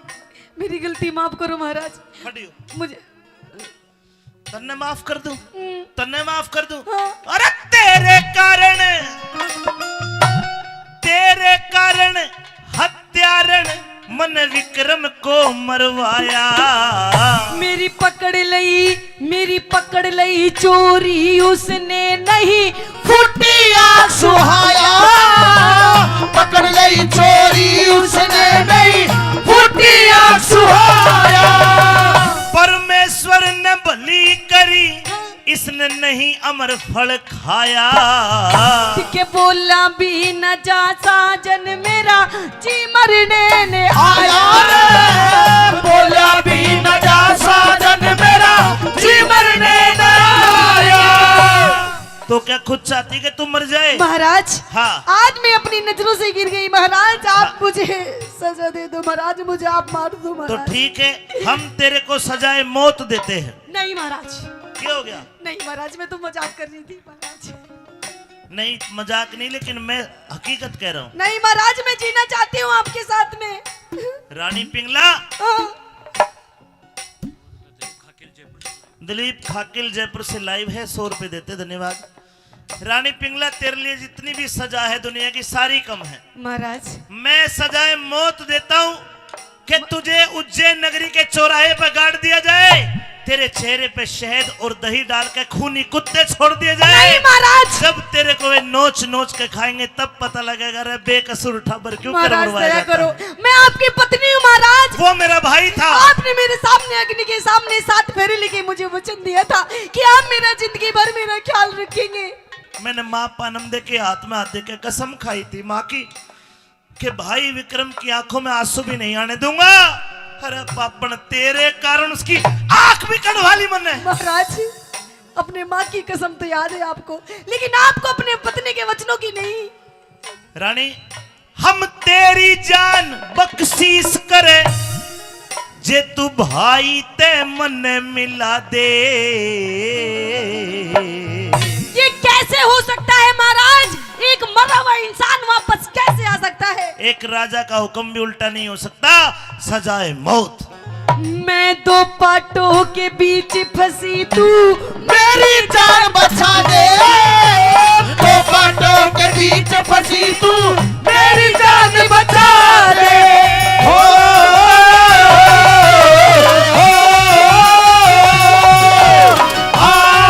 मेरी गलती माफ करो महाराज। खड़ी हो। मुझे तन्ने माफ कर दूं, हम्म। तन्ने माफ कर दूं। हाँ। अरे तेरे कारण, तेरे कारण हत्यारण मन विक्रम को मरवाया। मेरी पकड़ लई, मेरी पकड़ लई चोरी उसने, नहीं फूटी आंख सुहाया। पकड़ लई चोरी उसने, नहीं फूटी आंख सुहाया। परमेश्वर ने भली करी, इसने नहीं अमर फल खाया। के बोला भी न जा साजन मेरा, जी मरने ने आया रे। बोला भी न जा साजन मेरा, जी मरने ने आया। तो क्या खुद चाहती कि तू मर जाए? महाराज, हाँ। आज मैं अपनी नजरों से गिर गई महाराज, आप हाँ। मुझे सजा दे दो महाराज, मुझे आप मार दो तो महाराज। ठीक है, हम तेरे को सजाए मौत देते हैं। नहीं महाराज। क्या हो गया? नहीं महाराज, मैं तो मजाक कर रही थी महाराज। नहीं, मजाक नहीं, लेकिन मैं हकीकत कह रहा हूँ। नहीं महाराज, मैं जीना चाहती हूँ आपके साथ में। रानी पिंगला। हाँ। दिलीप खाकिल जयपुर से लाइव है, सौ रुपए देते, धन्यवाद। रानी पिंगला, तेरे लिए जितनी भी सजा है दुनिया की, सारी कम है महाराज। मैं सजाए मौत देता हूँ कि तुझे उज्जैन नगरी के चौराहे पर गाड़ दिया जाए, तेरे चेहरे पे शहद और दही डाल के खूनी कुत्ते छोड़ दिए जाए। नहीं महाराज। जब तेरे को वे नोच नोच के खाएंगे, तब पता लगेगा रे बेकसूर ठाबर क्यों कर महाराज, मरवाया दया जाता करो। है। मैं आपकी पत्नी हूँ महाराज। वो मेरा भाई था। आपने मेरे सामने अग्नि के सामने सात फेरे लेके मुझे वचन दिया था कि आप मेरा जिंदगी भर मेरा ख्याल रखेंगे। मैंने माँ पानम दे के हाथ में हाथ दे के कसम खाई थी माँ की कि भाई विक्रम की आंखों में आंसू भी नहीं आने दूंगा। अरे पापण, तेरे कारण उसकी आंख भी कढ़वा ली मैंने। महाराज, अपने माँ की कसम तो याद है आपको, लेकिन आपको अपने पत्नी के वचनों की नहीं। रानी, हम तेरी जान बख्शीश करे, जे तू भाई ते मन्ने मिला दे। ये कैसे हो सकता है महाराज? एक मरा हुआ इंसान वापस कैसे आ सकता है? एक राजा का हुक्म भी उल्टा नहीं हो सकता। सजाए मौत। मैं दो पाटों के बीच फंसी तू, मैं मेरी जान बचा दे। दो कांटों के बीच फंसी तू, मेरी जान बचा दे। हो, हो, आ, आ, आ, आ।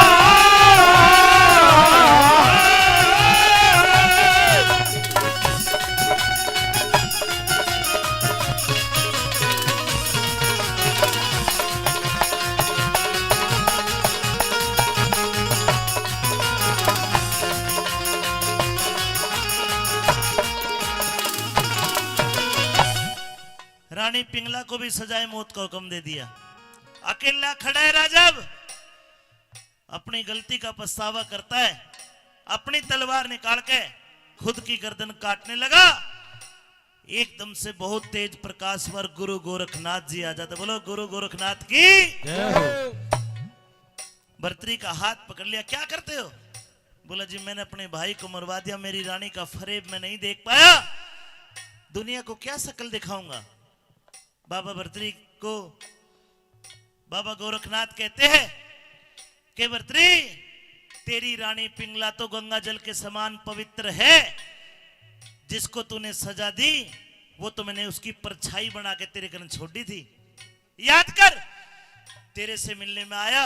रानी पिंगला को भी सजाए मौत का हुक्म दे दिया। अकेला खड़ा है राजब, अपनी गलती का पछतावा करता है, अपनी तलवार निकाल के खुद की गर्दन काटने लगा। एकदम से बहुत तेज प्रकाश और गुरु गोरखनाथ जी आ जाते। बोलो गुरु गोरखनाथ की। जय हो। भर्तरी का हाथ पकड़ लिया, क्या करते हो? बोला जी, मैंने अपने भाई को मरवा दिया, मेरी रानी का फरेब मैं नहीं देख पाया, दुनिया को क्या शक्ल दिखाऊंगा। बाबा भर्तरी को बाबा गोरखनाथ कहते हैं कि भर्तरी, तेरी रानी पिंगला तो गंगा जल के समान पवित्र है, जिसको तूने सजा दी, वो तो मैंने उसकी परछाई बना के तेरे कन छोड़ दी थी। याद कर, तेरे से मिलने में आया,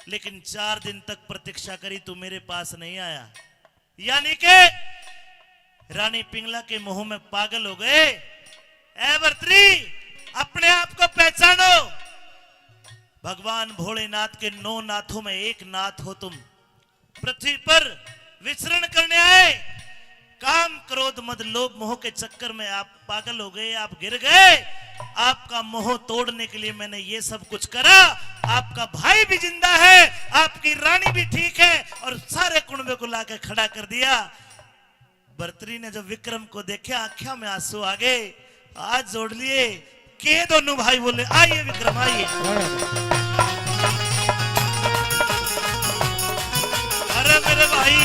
लेकिन चार दिन तक प्रतीक्षा करी, तू मेरे पास नहीं आया। यानी के रानी पिंगला के मोह में पागल हो गए। ए भर्तरी, अपने आप को पहचानो। भगवान भोलेनाथ के नौ नाथों में एक नाथ हो तुम। पृथ्वी पर विचरण करने आए। काम, क्रोध, मद, लोभ, मोह के चक्कर में आप पागल हो गए, आप गिर गए। आपका मोह तोड़ने के लिए मैंने ये सब कुछ करा। आपका भाई भी जिंदा है, आपकी रानी भी ठीक है, और सारे कुणबे को लाके खड़ा कर दिया। भर्तरी ने जब विक्रम को देखा, आंखों में आंसू आ गए, हाथ जोड़ लिए। के दोनों भाई बोले, "आइए विक्रम, आइए।" अरे मेरे भाई,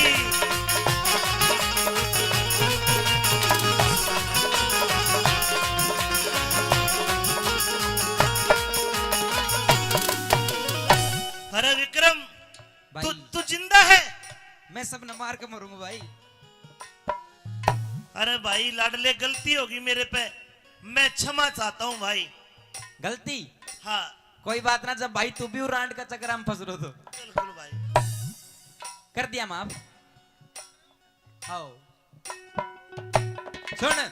अरे विक्रम, भाई। तू, तू जिंदा है? मैं सब न मार के मरूंगा भाई। अरे भाई लाडले, गलती होगी मेरे पे, मैं क्षमा चाहता हूँ भाई। गलती? हाँ। कोई बात ना, जब भाई तू भी रांड का चक्कर में फंस रहो तो। बिल्कुल भाई। कर दिया माफ। आओ। सुन,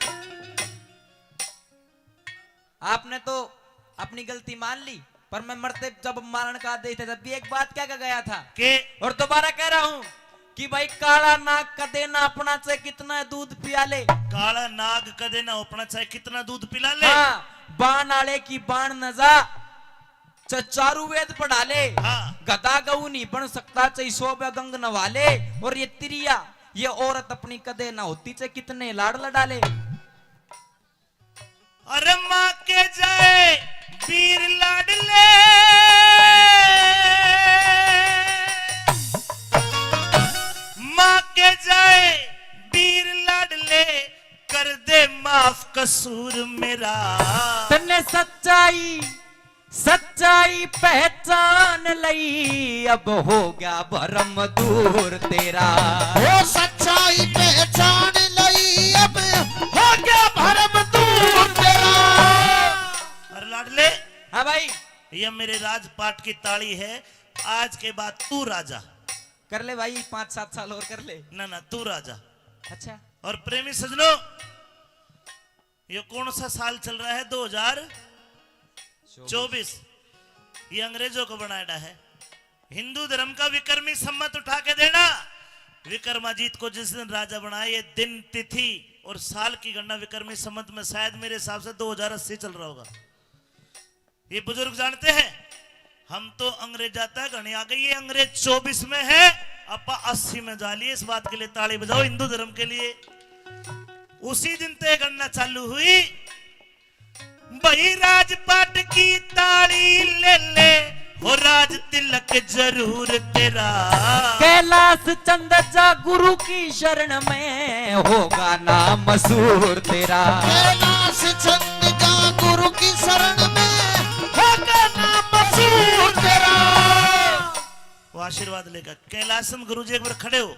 आपने तो अपनी गलती मान ली, पर मैं मरते जब मारण का आदेश था, जब भी एक बात क्या कह गया था? के? और दोबारा कह रहा हूँ कि भाई, काला नाग कदे ना अपना चाहे कितना दूध पिला ले। काला नाग कदे ना अपना चाहे कितना दूध पिला ले। हाँ, बाण आले की बाण न जा, चाहे चारू वेद पढ़ा ले। हाँ। गधा गऊ नहीं बन सकता, चाहे सौ बे गंग नवा ले। और ये तिरिया, ये औरत अपनी कदे ना होती, चाहे कितने लाड़ लड़ा ले। अरे माँ के जाए वीर लाडले, माँ के जाए वीर लाडले, कर दे माफ कसूर मेरा। तन्ने सच्चाई, सच्चाई पहचान लई, अब हो गया भरम दूर तेरा। ओ सच्चाई पहचान लई, अब हो गया भरम दूर तेरा। अरे लाडले। हाँ भाई। ये मेरे राजपाट की ताली है, आज के बाद तू राजा। कर ले भाई, पाँच सात साल और कर ले। ना, ना, तू राजा। अच्छा। और प्रेमी सजनों, ये कौन सा साल चल रहा है? दो हज़ार चौबीस। ये अंग्रेजों को बनाया है। हिंदू धर्म का विक्रमी संवत उठा के देना। विक्रमाजीत को जिस दिन राजा बनाया, ये दिन, तिथि और साल की गणना विक्रमी संवत में शायद मेरे हिसाब से दो हज़ार अस्सी चल रहा होगा। ये बुजुर्ग जानते हैं, हम तो अंग्रेजा तक घणी आ गई, ये अंग्रेज चौबीस में है, आपा अस्सी में जा लिए। इस बात के लिए ताली बजाओ हिंदू धर्म के लिए। उसी दिन ते गणना चालू हुई। भाई राजपाट की ताली ले ले, हो राज तिलक जरूर तेरा। कैलाश चंद जा गुरु की शरण में, होगा नाम मशहूर तेरा। कैलाश चंद जा गुरु की शरण में, होगा नाम मशहूर तेरा। आशीर्वाद लेकर कैलाशम गुरु जी एक बार खड़े हो।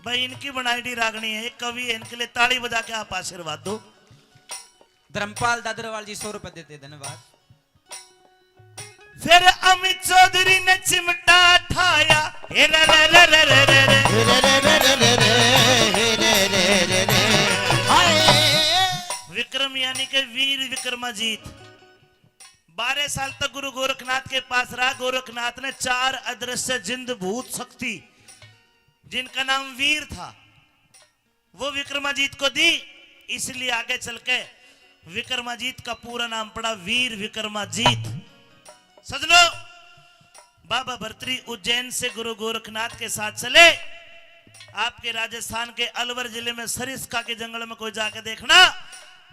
भाई, इनकी बनाई डी रागनी है, एक कवि है, इनके लिए ताली बजा के आप आशीर्वाद दो। धर्मपाल दादरवाल जी सौ रुपए देते, धन्यवाद। फिर अमित चौधरी ने चिमटा ठाया, हे रे रे रे रे रे रे रे। हाय। विक्रम यानी के वीर विक्रमाजीत। बारह साल तक गुरु गोरखनाथ के पास रहा। गोरखनाथ ने चार अदृश्य जिंद भूत शक्ति, जिनका नाम वीर था, वो विक्रमाजीत को दी। इसलिए आगे चल के विक्रमाजीत का पूरा नाम पड़ा वीर विक्रमाजीत। सजनो, बाबा भरतरी उज्जैन से गुरु गोरखनाथ के साथ चले। आपके राजस्थान के अलवर जिले में सरिस्का के जंगल में कोई जाके देखना,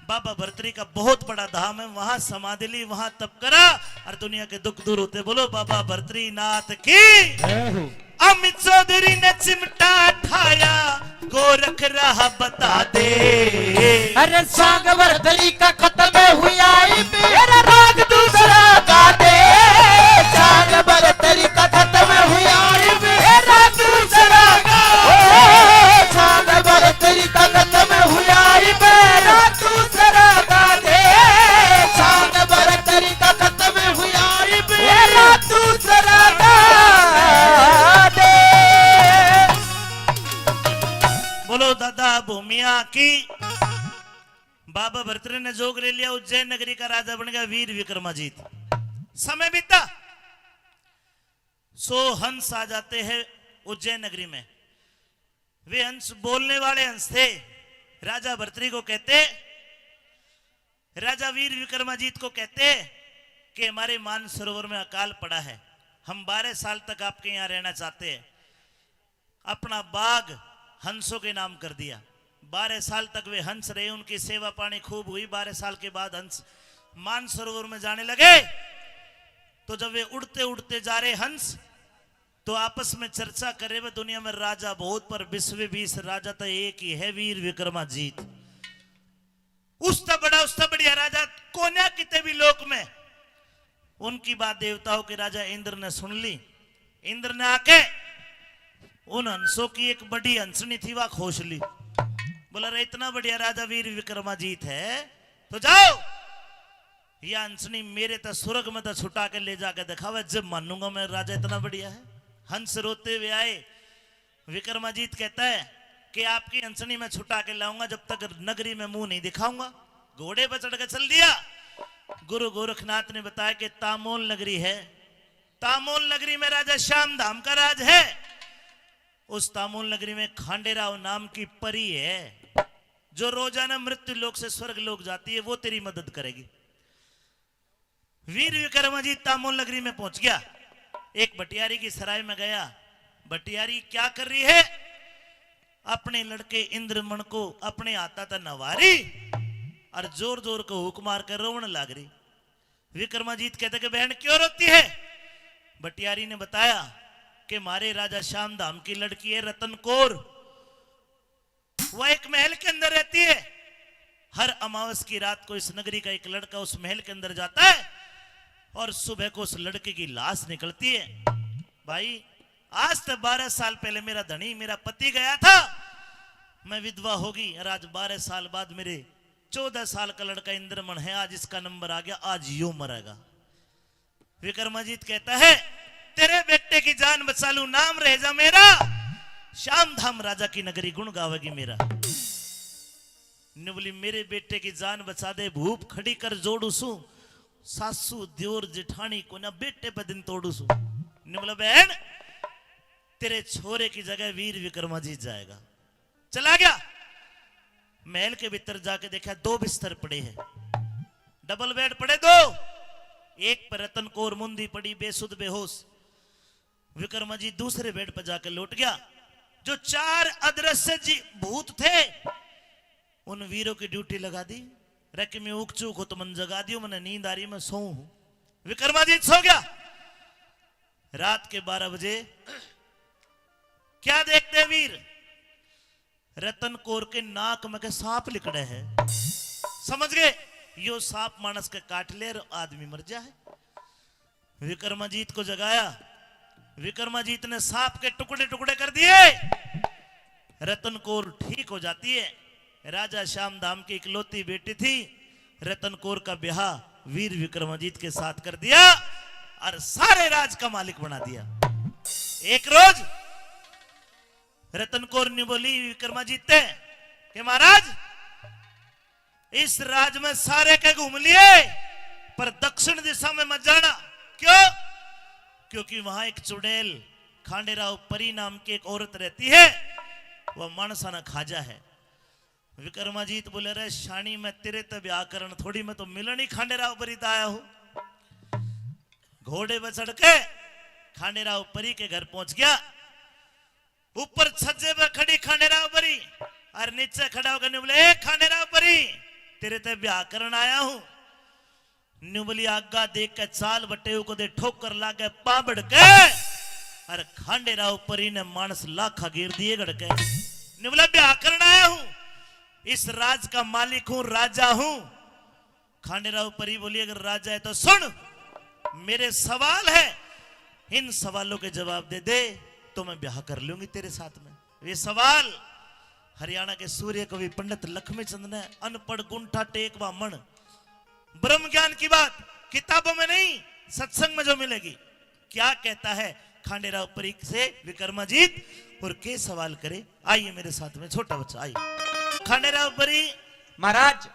बाबा भरतरी का बहुत बड़ा धाम है, वहां समाधि ली, वहां तप करा और दुनिया के दुख दूर होते। बोलो बाबा भरतरी नाथ की। जय हो। अमित चौधरी ने चिमटा ठाया, गोरख राह बता दे। अरे सांग भरतरी का खत्म हुआ इब, मेरा राग दूसरा गा दे। सांग भरतरी का खत्म हुआ इब, मेरा राग दूसरा गा दे। सांग भरतरी का खत्म हुआ इब, मेरा दूसरा गा दे। सांग भरतरी का खत्म हुआ इब, मेरा दूसरा गा दे। बोलो दादा भूमिया की। बाबा भरतरी ने जोग ले लिया, उज्जैन नगरी का राजा बन गया वीर विक्रमाजीत। समय बीता, सौ हंस आ जाते हैं उज्जैन नगरी में। वे हंस बोलने वाले हंस थे। राजा भरतरी को कहते, राजा वीर विक्रमाजीत को कहते कि हमारे मानसरोवर में अकाल पड़ा है, हम बारह साल तक आपके यहाँ रहना चाहते हैं। अपना बाग हंसों के नाम कर दिया। बारह साल तक वे हंस रहे, उनकी सेवा पानी खूब हुई। बारह साल के बाद हंस मानसरोवर में जाने लगे, तो जब वे उड़ते उड़ते जा रहे हंस, तो आपस में चर्चा करे, वे दुनिया में राजा बहुत, पर विश्व में बीस राजा तो एक ही है, वीर विक्रमाजीत। उससे बड़ा, उससे बढ़िया राजा कोन्या किते भी लोक में। उनकी बात देवताओं के राजा इंद्र ने सुन ली। इंद्र ने आके उन हंसों की एक बड़ी हंसनी थी, वह खोस ली। बोला, रे, इतना बढ़िया राजा वीर विक्रमाजीत है, तो जाओ, यह हंसनी मेरे तो स्वर्ग में तो छुटा के ले जाके दिखावे, जब मानूंगा मैं, राजा इतना बढ़िया है। हंस रोते हुए आए। विक्रमाजीत कहता है कि आपकी हंसनी मैं छुटा के लाऊंगा, जब तक नगरी में मुंह नहीं दिखाऊंगा। घोड़े पर चढ़ के चल दिया। गुरु गोरखनाथ ने बताया कि तामोल नगरी है, तामोल नगरी में राजा श्याम धाम का राज है। उस तामोल नगरी में खांडेराव नाम की परी है, जो रोजाना मृत्यु लोक से स्वर्ग लोक जाती है, वो तेरी मदद करेगी। वीर विक्रमाजीत तामोल नगरी में पहुंच गया। एक भटियारी की सराय में गया। भटियारी क्या कर रही है? अपने लड़के इंद्रमण को अपने हाथा तै नहवा रही और जोर जोर के हुक मार कर रोवण लाग रही। विक्रमाजीत कहते कि बहन, क्यों रोती है? भटियारी ने बताया कि हमारे राजा श्याम धाम की लड़की है रतन कौर, वह एक महल के अंदर रहती है। हर अमावस की रात को इस नगरी का एक लड़का उस महल के अंदर जाता है और सुबह को उस लड़के की लाश निकलती है। भाई, आज तक बारह साल पहले मेरा धनी, मेरा पति गया था, मैं विधवा होगी, और आज बारह साल बाद मेरे चौदह साल का लड़का इंद्रमण है, आज इसका नंबर आ गया, आज यो मरेगा। विक्रमाजीत कहता है, तेरे बेटे की जान बचा लूं, नाम रह जा मेरा, श्याम धाम राजा की नगरी गुण गावेगी मेरा। ने बोली, मेरे बेटे की जान बचा दे भूप, खड़ी कर जोड़ू सू, सासू द्योर जेठानी को ना बेटे पे दिन तोड़ू सू। ने बोला, बहन, तेरे छोरे की जगह वीर विक्रमाजीत जाएगा। चला गया। महल के भीतर जाके देखा, दो बिस्तर पड़े हैं, डबल बेड पड़े दो, एक पर रतन कौर मुंदी पड़ी, बेसुध बेहोश। विक्रमाजीत दूसरे बेड पर जाके लौट गया। जो चार अदृश्य जी भूत थे, उन वीरों की ड्यूटी लगा दी। रे कि मैं उक चूक हो तो मन जगा दियो, मने नींद आ रही, मैं सोऊं हूं। विक्रमाजीत सो गया। रात के बारह बजे क्या देखते वीर? रतन कौर के नाक में के सांप लिकड़े है। समझ गए? यो सांप मानस के काट ले और आदमी मर जा है। विक्रमाजीत को जगाया। विक्रमाजीत ने सांप के टुकड़े टुकड़े कर दिए। रतन कौर ठीक हो जाती है। राजा श्याम धाम की इकलौती बेटी थी। रतन कौर का ब्याह वीर विक्रमाजीत के साथ कर दिया और सारे राज का मालिक बना दिया। एक रोज रतन कौर ने बोली विक्रमाजीत से कि महाराज, इस राज में सारे के घूम लिए, पर दक्षिण दिशा में मत जाना। क्यों? क्योंकि वहां एक चुड़ैल खांडेराव परी नाम की एक औरत रहती है, वह मानसा ना खाजा है। विक्रमाजीत बोले, रे शानी, मैं तेरे ते ब्याह करण थोड़ी, मैं तो मिलन ही खांडेराव परी ते आया हूं। घोड़े पर चढ़ के खांडेराव परी के घर पहुंच गया। ऊपर छज्जे पे खड़ी खांडेराव परी और नीचे खड़ा होकर न्यू बोले, ए खांडेराव परी, तेरे ते ब्याह करण आया हूं। न्यू बोली, आगा देख के चाल बटे, को दे ठोकर लागे पाबड़ के। और खांडेराव परी ने मानस लाखा गिर दिए गड़के। न्यू बोला, ब्याह करण आया हूं, इस राज का मालिक हूं, राजा हूं। खांडेराव परी बोली, अगर राजा है तो सुन, मेरे सवाल है, इन सवालों के जवाब दे दे तो मैं ब्याह कर लूंगी तेरे साथ में। ये सवाल हरियाणा के सूर्य कवि पंडित लक्ष्मी चंद ने, अनपढ़ गुंठा टेक बामण, ब्रह्म ज्ञान की बात किताबों में नहीं, सत्संग में जो मिलेगी। क्या कहता है खांडेराव परी से विक्रमाजीत और के सवाल करे? आइए मेरे साथ में, छोटा बच्चा, आइए। खांडेराव परी। महाराज,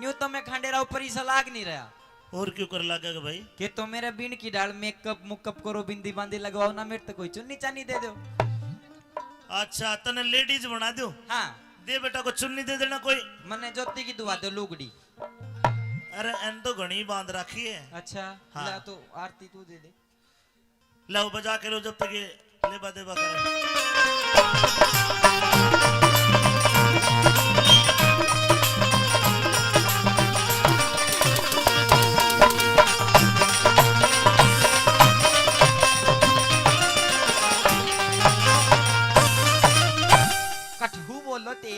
न्यू तो मैं खांडेराव परी से लाग नहीं रहा। और क्यों कर लागेगा भाई? के तो मेरा बीण की ढाल मेकअप मुकअप करो, बिंदी बांदी लगवाओ ना, मेरे तो कोई चुन्नी चानी दे दो। अच्छा, तने लेडीज बना दो। हाँ। दे बेटा, को चुन्नी दे देना कोई। मने ज्योति की दुआ दो लुगड़ी। अरे, एन तो घणी बांध रखी है। अच्छा, हाँ। ला तो आरती तू दे दे। लाओ, बजा के लो जब तक ये लेबा देबा करे। कठहू बोलो ते।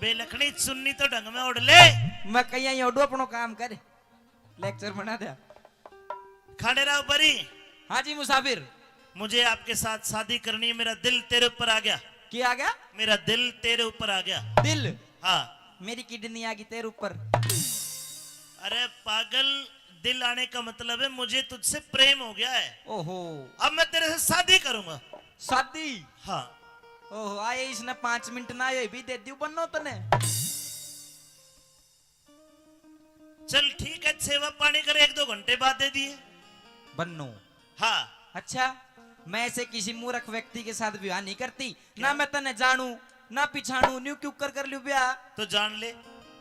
बेलखनी चुन्नी तो ढंग में ओढ़ ले। मैं कहीं ओढ़ू, अपनो काम कर, लेक्चर बना दे। खांडेराव परी। हाँ जी मुसाफिर। मुझे आपके साथ शादी करनी है, मेरा दिल तेरे ऊपर आ गया। क्या आ गया? मेरा दिल तेरे ऊपर आ गया। दिल? हाँ। मेरी किडनी आ गई तेरे ऊपर। अरे पागल, दिल आने का मतलब है मुझे तुझसे प्रेम हो गया है। ओहो। अब मैं तेरे से शादी करूंगा। शादी? हाँ। ओहो, आए इसने पांच मिनट ना आए भी दे दियो बन्नो तने। चल ठीक है, सेवा पानी कर, एक दो घंटे बाद दे दिए। बन्नो। हाँ। अच्छा, मैं ऐसे किसी मूर्ख व्यक्ति के साथ विवाह नहीं करती, ना क्या? मैं तने जानू, ना पिछाणू, न्यू क्यों कर, कर लियो ब्याह? तो जान ले।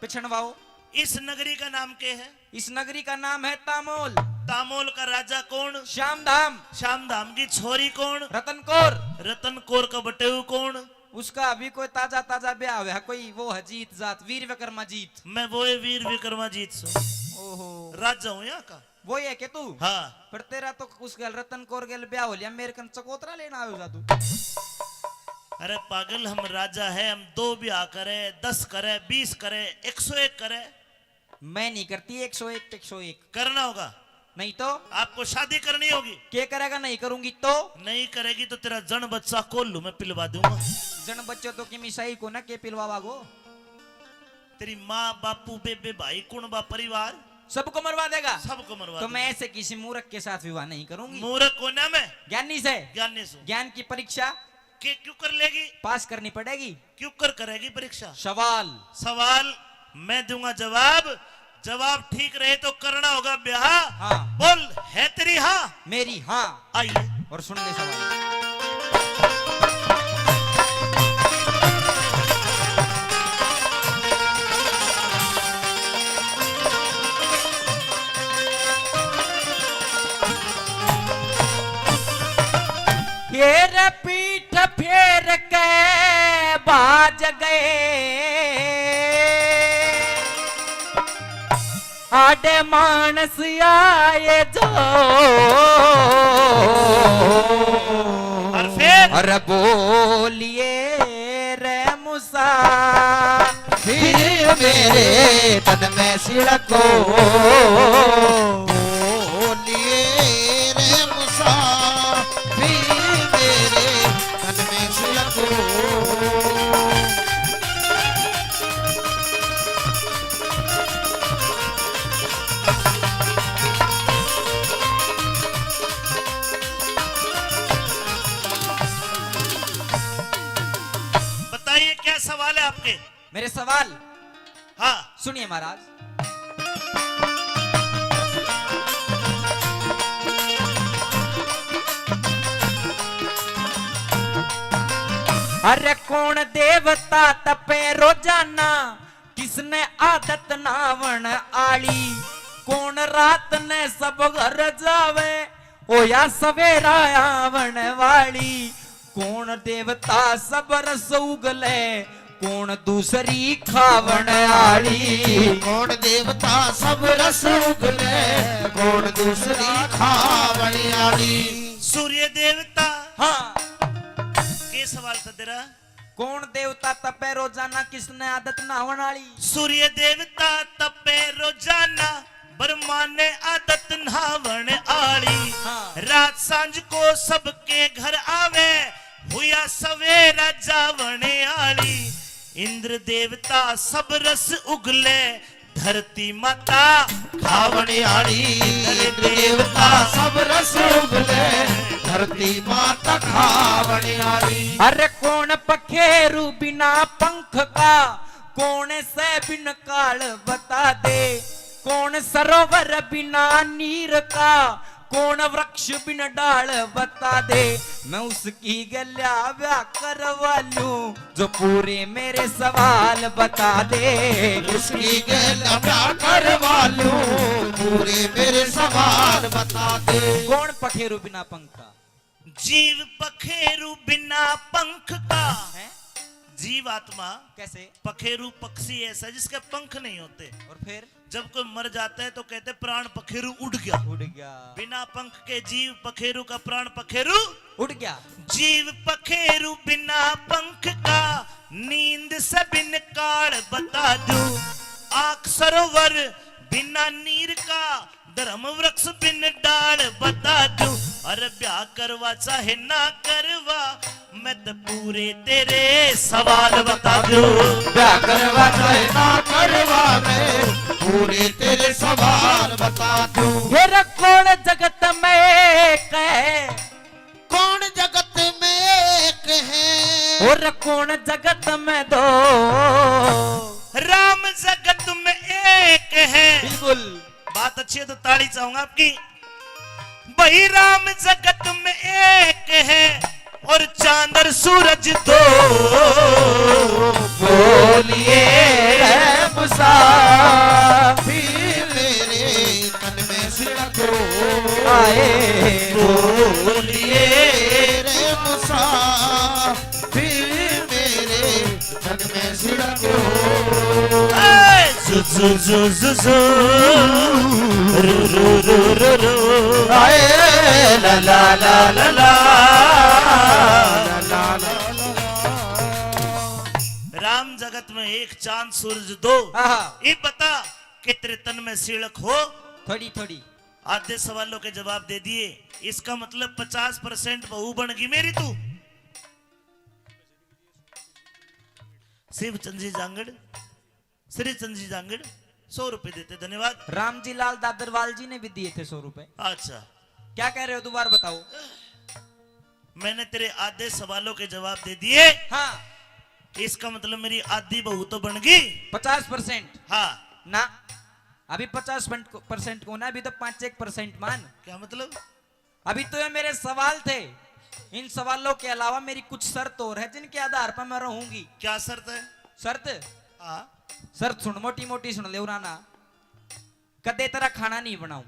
पिछणवाओ। इस नगरी का नाम क्या है? इस नगरी का नाम है तामोल। तामोल का राजा कौन? श्याम धाम। श्याम धाम की छोरी कौन? रतन कौर। रतन कौर का बटेऊ कौन? उसका अभी कोई ताजा ताजा ब्याह हुआ, कोई वो है जीत जात, वीर विक्रमा जीत। मैं वो है वीर विक्रमा जीत सो। ओहो। राजा हूँ यहाँ का। वो ही है के तू? हाँ। पर तेरा तो उस गल रतन कौर गल ब्याह हो लिया, मेरे कन चकोतरा लेना आयो जा तू। अरे पागल, हम राजा है, हम दो ब्याह करे, दस करे, बीस करे, एक सौ एक करे। मैं नहीं करती एक सौ एक, एक सौ एक। करना होगा। नहीं तो? आपको शादी करनी होगी। के करेगा, नहीं करूंगी तो? नहीं करेगी तो तेरा जन बच्चा कोल्हू में पिलवा दूंगा। जन बच्चों तो किमी सही को ना के पिलवावागो। तेरी माँ, बापू, बेबे, भाई, कुणबा, परिवार सबको मरवा देगा। सबको मरवा तो दूंगा। मैं ऐसे किसी मूर्ख के साथ विवाह नहीं करूंगी। मूर्ख को ना मैं। ज्ञानी से। ज्ञानी से। ज्ञान की परीक्षा के क्यों कर लेगी? पास करनी पड़ेगी। क्यों कर करेगी परीक्षा? सवाल। सवाल मैं दूंगा जवाब। जवाब ठीक रहे तो करना होगा ब्याह। हाँ। बोल, है तेरी हाँ? मेरी हाँ। आइए। और सुन ले सवाल। ये रे पीठ फेर के बाज गए। आड़े मानस आए जो। और फिर? अरे बोलिए रे मूसा, फिर मेरे तन में सिड़को। मेरे सवाल हाँ। सुनिए महाराज। अरे कौन देवता तपे रोजाना, किसने आदत नहावण आली? कौन रात ने सब घर जावे, होया सवेरा आवण वाली? कौन देवता सब रस उगले, कौन दूसरी खावण आली? कौन देवता सब रस उगले, कौन दूसरी खावण आली? सूर्य देवता। हाँ। के सवाल था तेरा? कौन देवता तपे रोजाना, किसने आदत नहावण आली? सूर्य देवता तपे रोजाना, ब्रह्मा ने आदत नहावण आली। हाँ। रात सांझ को सबके घर आवे, हुया सवेरा जावण आली। इंद्र देवता सब रस उगले, धरती माता खावण आली। इंद्र देवता सब रस उगले, धरती माता खावण आली। अरे कौन पखेरु बिना पंख का, कौन से बिन काल बता दे? कौन सरोवर बिना नीर का, कौन वृक्ष बिन डाल बता दे? मैं उसकी गल्या ब्याह करवा लूं, जो पूरे मेरे सवाल बता दे। उसकी गल्या ब्याह करवा लूं, पूरे मेरे सवाल बता दे। कौन पखेरु बिना पंख का? जीव पखेरु बिना पंख का। हैं? जीव आत्मा। कैसे? पखेरु पक्षी ऐसा जिसके पंख नहीं होते। और फिर? जब कोई मर जाता है तो कहते प्राण पखेरु उड़ गया। उड़ गया। बिना पंख के जीव पखेरु का प्राण पखेरु उड़ गया। जीव पखेरु बिना पंख का, नींद से बिन काल बता दूं। आंख सरोवर बिना नीर का, धर्म वृक्ष बिन डाल बता दूं। अरे ब्याह करवा चाहे ना करवा, मैं तो पूरे तेरे सवाल बता दूं। ब्याह करवा चाहे ना करवा, मैं पूरे तेरे सवाल बता दूं। फिर कौन जगत में एक है? कौन जगत में एक है? और कौन जगत में दो? राम जगत में एक है। बिल्कुल। बात अच्छी है तो ताली चाहूंगा आपकी। भाई राम जगत में एक है और चांद और सूरज दो। बोलिए रे मुसाफिर, मेरे तन में सिड़को आए। बोलिए रे मुसाफिर, मेरे जग में सिड़को। ए, जु, जु, जु, जु, जु। रु, रु, रु, रु, रु। आए, ला, ला, ला, ला, ला। ला, ला, ला, ला, ला। राम जगत में एक, चांद सूरज दो। आहा। ये बता कि तेरे तन में सिड़क हो? थोड़ी, थोड़ी। आधे सवालों के जवाब दे दिए, इसका मतलब पचास परसेंट बहू बन गई मेरी तू। शिवचंद जी जांगड़, श्रीचंद जी जांगड़, सौ रुपए देते, धन्यवाद। रामजी लाल दादरवाल जी ने भी दिए थे सौ रुपए। अच्छा। क्या कह रहे हो, दोबारा बताओ। मैंने तेरे आधे सवालों के जवाब दे दिए। हाँ। इसका मतलब मेरी आधी बहू तो बन गई। पचास परसेंट। हाँ। ना, अभी पचास परसेंट को ना, अभी तो पाँच एक परसेंट मान। क्या मतलब? अभी तो ये मेरे सवाल थे, इन सवालों के अलावा मेरी कुछ शर्त और है जिनके आधार पर मैं रहूंगी। क्या शर्त है? शर्त? हाँ। शर्त सुन, मोटी मोटी सुन ले उराना। कदे तेरा खाना नहीं बनाऊं।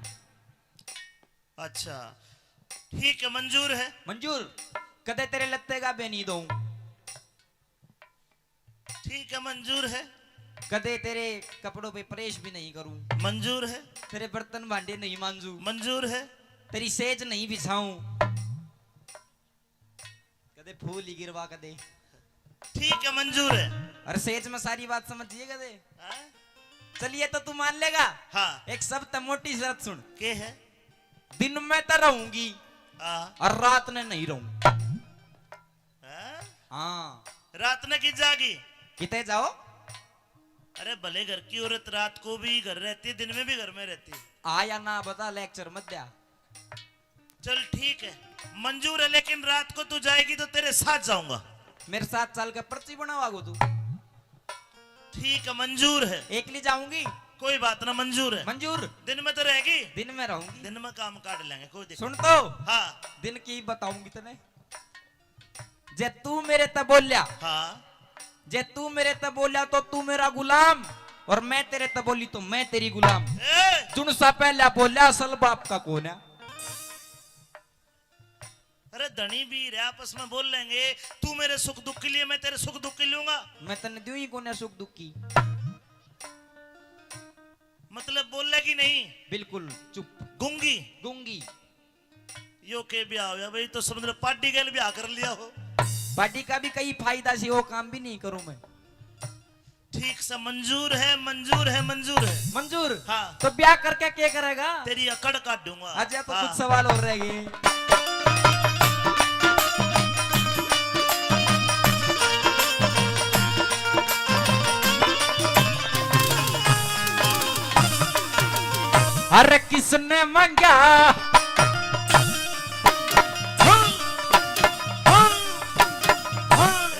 अच्छा, ठीक है, मंजूर है। मंजूर। कदे तेरे लत्ते का बे नहीं दूं। ठीक है, मंजूर है। कदे तेरे कपड़ों पे प्रेस भी नहीं करूं। मंजूर है। तेरे बर्तन भांडे नहीं मांजू। मंजूर है। तेरी सेज नहीं बिछाऊं। कदे फूल ही गिरवा कदे। ठीक है, मंजूर है। अरे सेज में सारी बात समझ जिए कदे। हाँ? चलिए तो तू मान लेगा। हाँ। एक सबसे मोटी शर्त सुन। के है? दिन में तो रहूंगी। हाँ। और रात ने नहीं रहूं। हैं? हाँ। रात ने की जागी? किते जाओ? अरे भले घर की औरत रात को भी घर रहती है, दिन में भी घर में रहती है। आ या ना बता, लेक्चर मत द्या। चल ठीक है, मंजूर है, लेकिन रात को तू जाएगी तो तेरे साथ जाऊंगा। मेरे साथ चल के पर्ची बनावागो तू? ठीक है, मंजूर है। एकली जाऊंगी। कोई बात ना, मंजूर है। मंजूर। दिन में तो रहेगी। दिन में रहूंगी। दिन में काम काट लेंगे, कोई दिक्कत सुन तो। हाँ। दिन की बताऊंगी तने। जे तू मेरे ते बोल्या, हाँ। जे तू मेरे ते बोल्या तो तू मेरा गुलाम, और मैं तेरे ते बोली तो मैं तेरी गुलाम। ए! जुनसा पहला बोल्या, असल बाप का कौन है? अरे धनी भी रे, आपस में बोल लेंगे, तू मेरे सुख दुख के लिए, मैं तेरे सुख दुख के लूंगा। मैं तन्ने दूं ही कोन्या सुख दुख की। मतलब बोलेगी नहीं? बिल्कुल चुप। गूंगी? गूंगी। यो के ब्याह होया भाई, तो समझ लो पार्टी गेल ब्याह कर लिया हो। पार्टी का भी कई फायदा से, वो काम भी नहीं करूं मैं। ठीक से मंजूर है, मंजूर है, मंजूर है। मंजूर? हाँ। तो ब्याह करके क्या करेगा? तेरी अकड़ काटूंगा। अच्छा, तो हाँ। कुछ सवाल और रह गए। अरे किसने मांगा?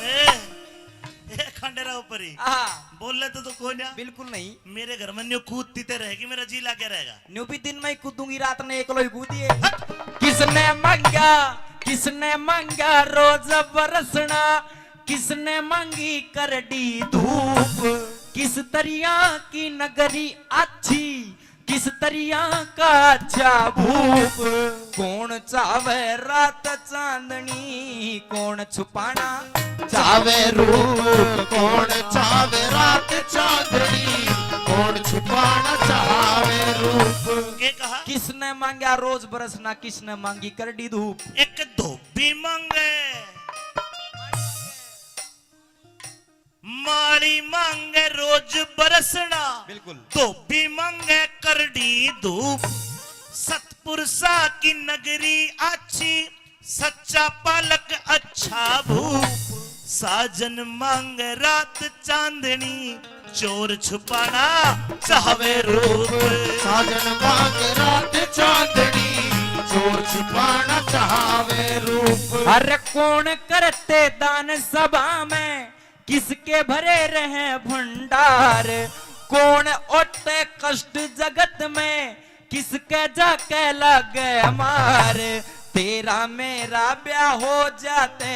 ए, ए, खंडेरा ऊपर ही। हाँ। बोले तो, तो कोई ना। बिल्कुल नहीं। मेरे घर में न्यू कूदती ते रहेगी, मेरा जी लागे रहेगा। न्यू भी दिन में ही कूदूंगी, रात ने एकलो ही कूदिए। हट। किसने मांगा, किसने मांगा रोज बरसना, किसने मांगी करड़ी धूप, किस दरिया की नगरी अच्छी, किस दरिया का अच्छा भूप। कौन चावे रात चांदनी, कौन छुपाना चावे रूप। कौन चावे रात चांदनी, कौन छुपाना चावे रूप। के कहा? किसने मांगा रोज बरसना, किसने मांगी करड़ी धूप। एक धोबी मांगे, माली मांगे रोज बरसना, बिल्कुल। धोबी मांगे करड़ी धूप। सतपुरुषा की नगरी आछी, सच्चा पालक अच्छा भूप। साजन मांगे रात चांदनी, चोर छुपाना चाहवे रूप। साजन मांगे रात चांदनी, चोर छुपाना चाहवे रूप। अरे कौन करते दान सभा में, किसके भरे रहे भंडार। कौन ओटे कष्ट जगत में, किसके जाके लागे मार। तेरा मेरा ब्याह हो जाते,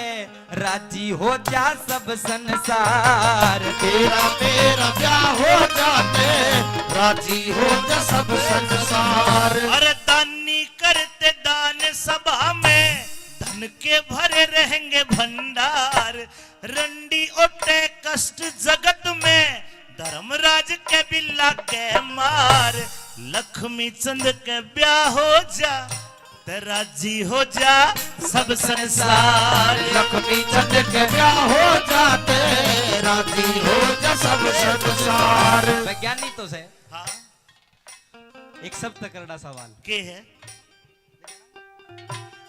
राजी हो जा सब संसार। तेरा मेरा ब्याह हो जाते, राजी हो जा सब संसार। अरे दानी करते दान सभा में, धन के भरे रहेंगे भंडार। रंडी ओटे कष्ट जगत में, धर्मराज के भी लागे मार। लक्ष्मी चंद के ब्याह हो जा, ते राजी हो जा सब संसार। लक्ष्मी चंद के ब्याह हो जाते, राजी हो जा सब संसार। वैज्ञानिक तो से। हाँ। एक सब तकड़ा सवाल। के है?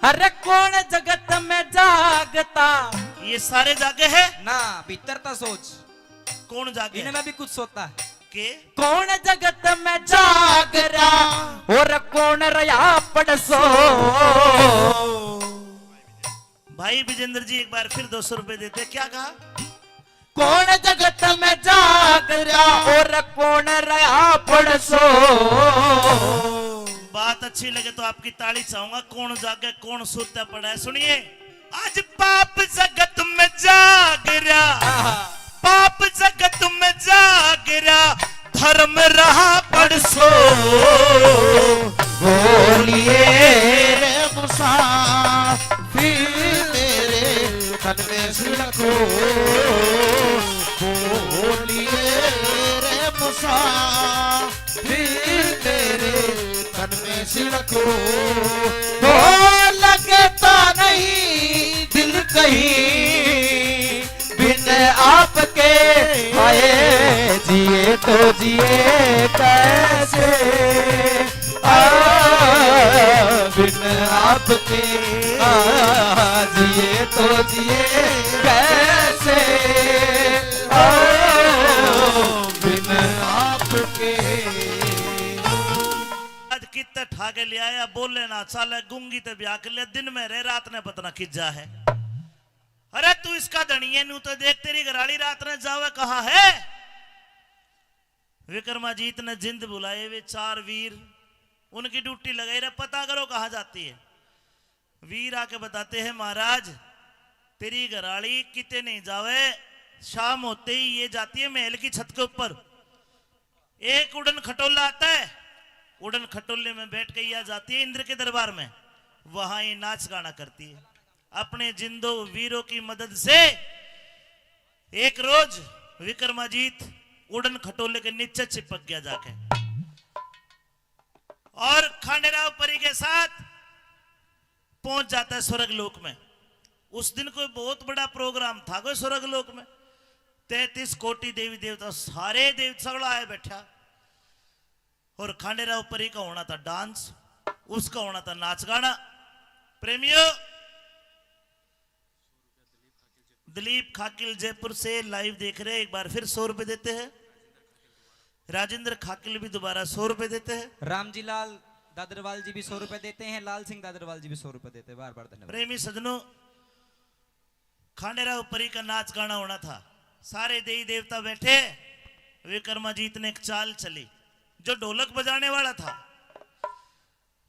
अरे कौन जगत में जागता? ये सारे जागे है? ना, भीतर तो सोच। कौन जागे? इनमें भी कुछ सोता है। के? कौन जगत में जागरा और कौन रहा पड़सो? भाई विजेंद्र जी एक बार फिर दो सौ रुपए देते, क्या कहा? कौन जगत में जागरा और कौन रहा पड़सो? बात अच्छी लगे तो आपकी ताली चाहूंगा। कौन जागे, कौन सोता पड़ा है, सुनिए। आज पाप जगत में जागरा, पाप जगत में जागरा, धर्म रहा पड़सो। बोलिए रे मुसाफिर तेरे तन में सिड़को। बोलिए रे मुसाफिर तेरे तन में सिड़को। हो लगता नहीं दिल कहीं बिन आपके, हाय जिए तो जिए कैसे, आ, बिन आपके, आ, जिए तो जिए कैसे, आ, बिन आपके। आज कित ठा के ले आया, बोले ना चाले, गूंगी ते ब्याह कर लिया, दिन में रहे, रात ने पता ना किजा है। अरे तू इसका धनी है, नू तो देख तेरी घराली रात ने जावे कहाँ है? विक्रमाजीत ने जिंद बुलाए वे चार वीर, उनकी ड्यूटी लगाई रहे, पता करो कहाँ जाती है। वीर आके बताते हैं, महाराज, तेरी घराली किते नहीं जावे, शाम होते ही ये जाती है महल की छत के ऊपर। एक उड़न खटोला आता है, उड़न खटोले में बैठ के यह जाती है इंद्र के दरबार में, वहां ये नाच गाना करती है। अपने जिंदो वीरों की मदद से एक रोज विक्रमाजीत उड़न खटोले के नीचे चिपक गया जाके, और खांडेराव परी के साथ पहुंच जाता है स्वर्ग लोक में। उस दिन कोई बहुत बड़ा प्रोग्राम था कोई स्वर्ग लोक में, तैंतीस कोटि देवी देवता, सारे देव सगला आया बैठा। और खांडेराव परी का होना था डांस, उसका होना था नाच गाना। प्रेमियों, दिलीप खाकिल जयपुर से लाइव देख रहे हैं, एक बार फिर सौ रुपए देते हैं। राजेंद्र खाकिल भी दोबारा सौ रुपए देते हैं। रामजी लाल दादरवाल जी भी सौ रुपए देते हैं, लाल सिंह दादरवाल जी भी सौ रुपए देते हैं। बार बार धन्यवाद। प्रेमी सज्जनों, खांडेराव परी का नाच गाना होना था, सारे देवी देवता बैठे। विक्रमाजीत ने एक चाल चली, जो ढोलक बजाने वाला था,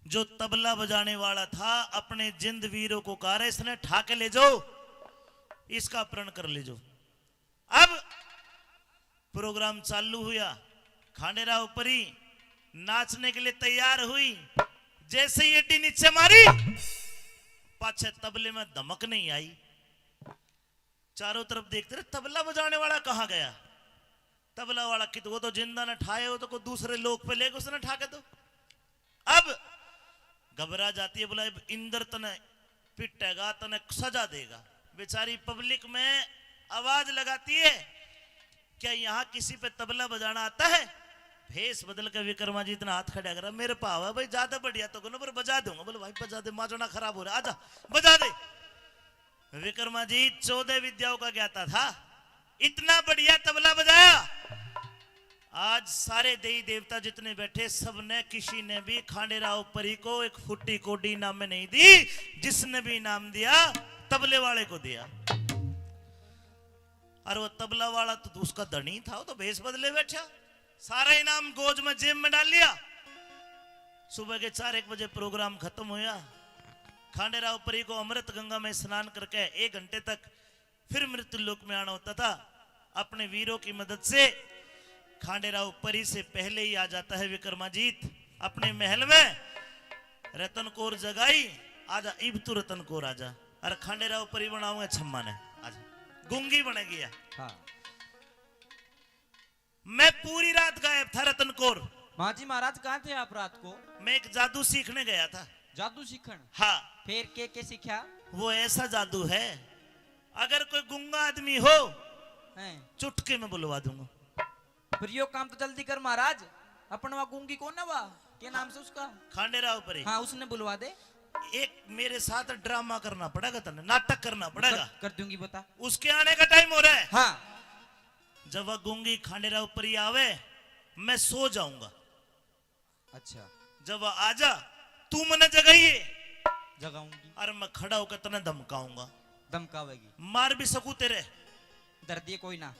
जो तबला बजाने वाला था, अपने जिंद वीरों को कह रहा, इसने ठा के ले जाओ, इसका अपहरण कर ले जाओ। अब प्रोग्राम चालू हुआ, खांडेराव परी नाचने के लिए तैयार हुई, जैसे ही एडी नीचे मारी, पाछे तबले में धमक नहीं आई। चारों तरफ देखते रहे, तबला बजाने वाला कहाँ गया? तबला वाला कित, वो तो जिंदा ने ठाए, वो तो कोई दूसरे लोक पे लेके उसने ठा के दो। अब घबरा जाती है, बोला, "अब इंद्र तने पिटेगा, तने सजा देगा।" बेचारी पब्लिक में आवाज लगाती है, "क्या यहाँ किसी पे तबला बजाना आता है?" भेष बदल के विक्रमाजीत ने हाथ खड़ा करा, "मेरे भाव है भाई, ज्यादा बढ़िया तो कोनी, पर बजा दूंगा।" बोले, "भाई बजा दे, माजणा खराब हो रहा, आजा, बजा दे।" विक्रमाजीत चौदह विद्याओं का ज्ञाता था, इतना बढ़िया तबला बजाया। आज सारे देवी देवता जितने बैठे, सबने, किसी ने भी खांडेराव परी को एक फुट्टी कोडी इनाम में नहीं दी, जिसने भी इनाम दिया, तबले वाले को दिया। और वो तबला वाला तो उसका धनी था, वो तो भेष बदले बैठा, सारा इनाम गोज में, जेब में डाल लिया। सुबह के चार एक बजे प्रोग्राम खत्म हुआ। खांडेराव परी को अमृत गंगा में स्नान करके एक घंटे तक फिर मृत्यु लोक में आना होता था। अपने वीरों की मदद से खांडेराव परी से पहले ही आ जाता है विक्रमाजीत अपने महल में। रतन कौर जगाई, "आजा, इब तू रतन कौर आजा।" अरे खांडेराव परी बनाऊंगा छम्मा ने, आजा। गूंगी बन गया। हाँ। मैं पूरी रात गायब था रतन कौर। माँ जी महाराज, कहाँ थे आप रात को? मैं एक जादू सीखने गया था। जादू सीखण? हाँ। फिर के के सीखा? वो ऐसा जादू है, अगर कोई गूंगा आदमी हो, हैं। चुटकी में बुलवा दूंगा। फिर यो काम तो जल्दी कर महाराज, अपन वहाँ गूंगी कौन है वहाँ, के नाम से उसका? खांडेराव परी। हाँ, उसने बुलवा दे। एक मेरे साथ ड्रामा करना पड़ेगा तन्ने, नाटक करना पड़ेगा। कर, कर दूंगी, बता। उसके आने का टाइम हो रहा है। हाँ। जब वह गूंगी खांडेराव परी आवे, मैं सो जाऊंगा। अच्छा। जब वह आ जा, तू मने जगाइए। जगाऊंगी। और मैं खड़ा होकर तन्ने धमकाऊंगा। धमकावेगी। मार भी सकू तेरे। डर दिए कोई ना।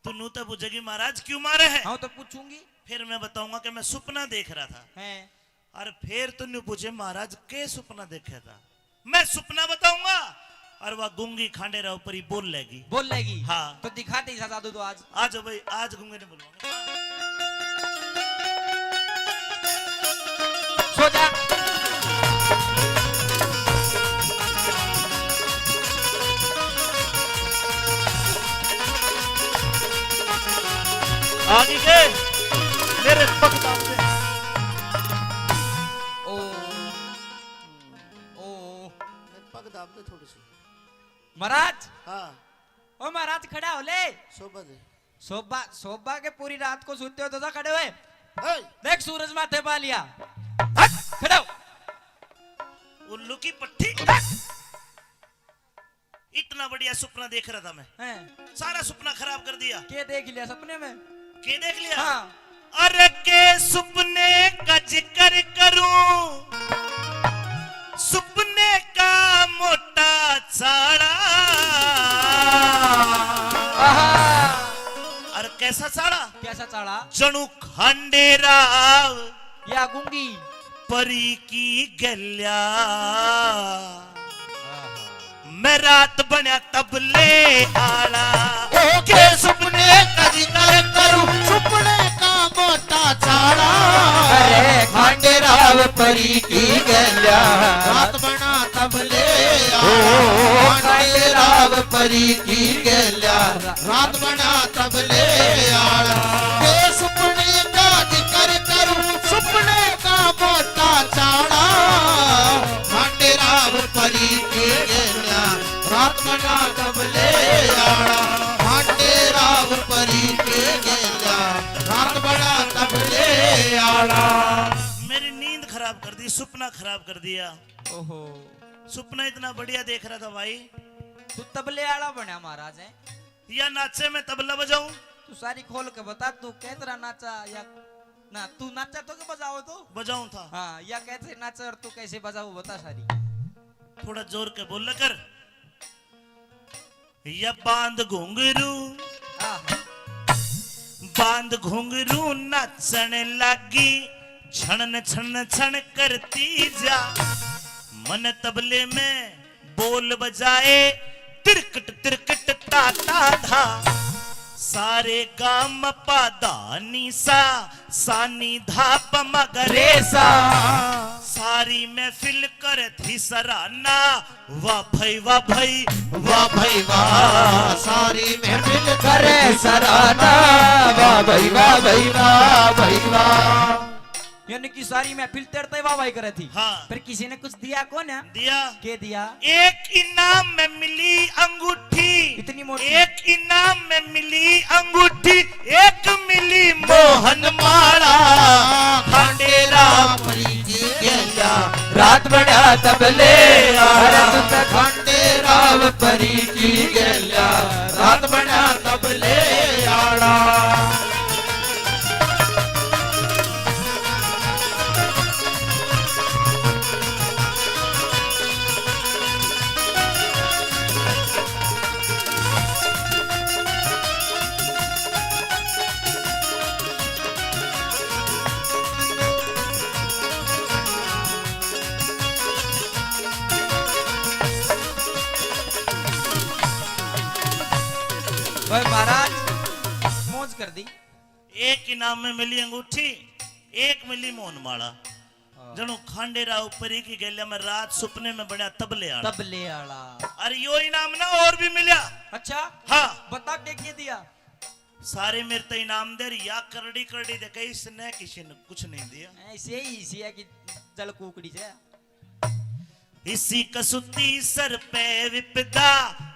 तू नू तो पूछेगी, "महाराज क्यों मारे है?" हाँ, तो पूछूंगी। फिर मैं बताऊंगा कि मैं सुपना देख रहा था। हैं। और फिर तू नू पूछे, "महाराज के सुपना देखे था?" मैं सुपना बताऊंगा और वह गूंगी खांडेराव परी बोल लेगी। बोल लेगी। हाँ। तो दिखा दे इसा जादू तो आज। आज भाई, आज गूंगे ने बुलवाऊंगा। सो जा। आगे के मेरे पग दाब दे। ओ, ओ। मेरे पग दाब दे थोड़ी सी। महाराज। हाँ। ओ महाराज, खड़ा हो ले। शोभा दे। शोभा, शोभा के पूरी रात को सोते हो तो जा खड़े हुए। हे। देख सूरज माथे पा लिया। हट, खड़ा हो। उल्लू की पट्टी। हट। इतना बढ़िया सपना देख रहा था मैं। हैं। सारा सपना खराब कर दिया। के देख लिया सपने में? के देख लिया? हाँ। अरे के सुपने का जिक्र करूं, सुपने का मोटा चाला। आहा। और के ऐसा चाला? कैसा चाला? जणु खांडे राव या गूंगी परी की गल्या। मैं रात बण्या तबले आला। ओ के सुपने का जिक्र करूं, सुपने का मोटा चाला। अरे खांडे राव परी की गल्या। रात बण्या तबले आला। ओ खांडे राव परी की गल्या। रात बण्या तबले आला। के सुपने का जिक्र करूं, सुपने का मोटा चाला। खांडे राव परी की गल्या। रात बण्या तबले आला। खांडे राव परी की गल्या। रात बण्या तबले आला। मेरी नींद खराब कर दी, सुपना खराब कर दिया। ओहो। सुपना इतना बढ़िया देख रहा था भाई। तू तबले आला बण्या महाराज है। या नाचे में तबला बजाऊं? तू सारी खोल के बता, तू किस तरह नाचा या ना, तू नाचा तो के बजाओ तो? बजाऊं था। हाँ, या कैसे नाचा और तू कैसे बजाओ, बता सारी। थोड़ा जोर के बोल कर। या बांध घुंघरू, आहा। बांध घुंघरू नाचण लागी, छणन छण छण करती जा। मन तबले में बोल बजाए, तिरकट तिरकट ता ता धा। सारे गा म पा धा नी सा, सा नी धा प म ग रे सा। सारी महफिल कर थी सराहना, वाह भाई वाह भाई, वाह भाई वाह। सारी महफिल करे सराहना, वाह भाई वाह भाई वाह भाई वाह। यानी कि सारी महफिल तेरे ते वाह वाह करे थी। हाँ। पर किसी ने कुछ दिया कौन है? दिया। के दिया? एक इनाम में मिली अंगूठी। इतनी मोटी। एक इनाम में मिली अंगूठी, एक मिली मोहन माला। खांडे राव परी की गल्या, रात बण्या तबले आला। अरे तू तो खांडे राव परी की गल्या, रात बण्या तबले आला। भाई महाराज, मौज कर दी। एक इनाम में मिली अंगूठी, एक मिली मोहन माला। हाँ। जणु खांडे राव परी की गल्या में रात सुपने में बण्या तबले आला। तबले आला। अरे यो इनाम ना और भी मिल्या। अच्छा? हाँ। बता के, के दिया? सारे मेरे ते इनाम दे, या करड़ी करड़ी दे, कहीं इसने किसी ने कुछ नहीं दिया। ऐसे ही इसी है कि जल कुकड़ी से। इसी कसूती सर पे विपदा,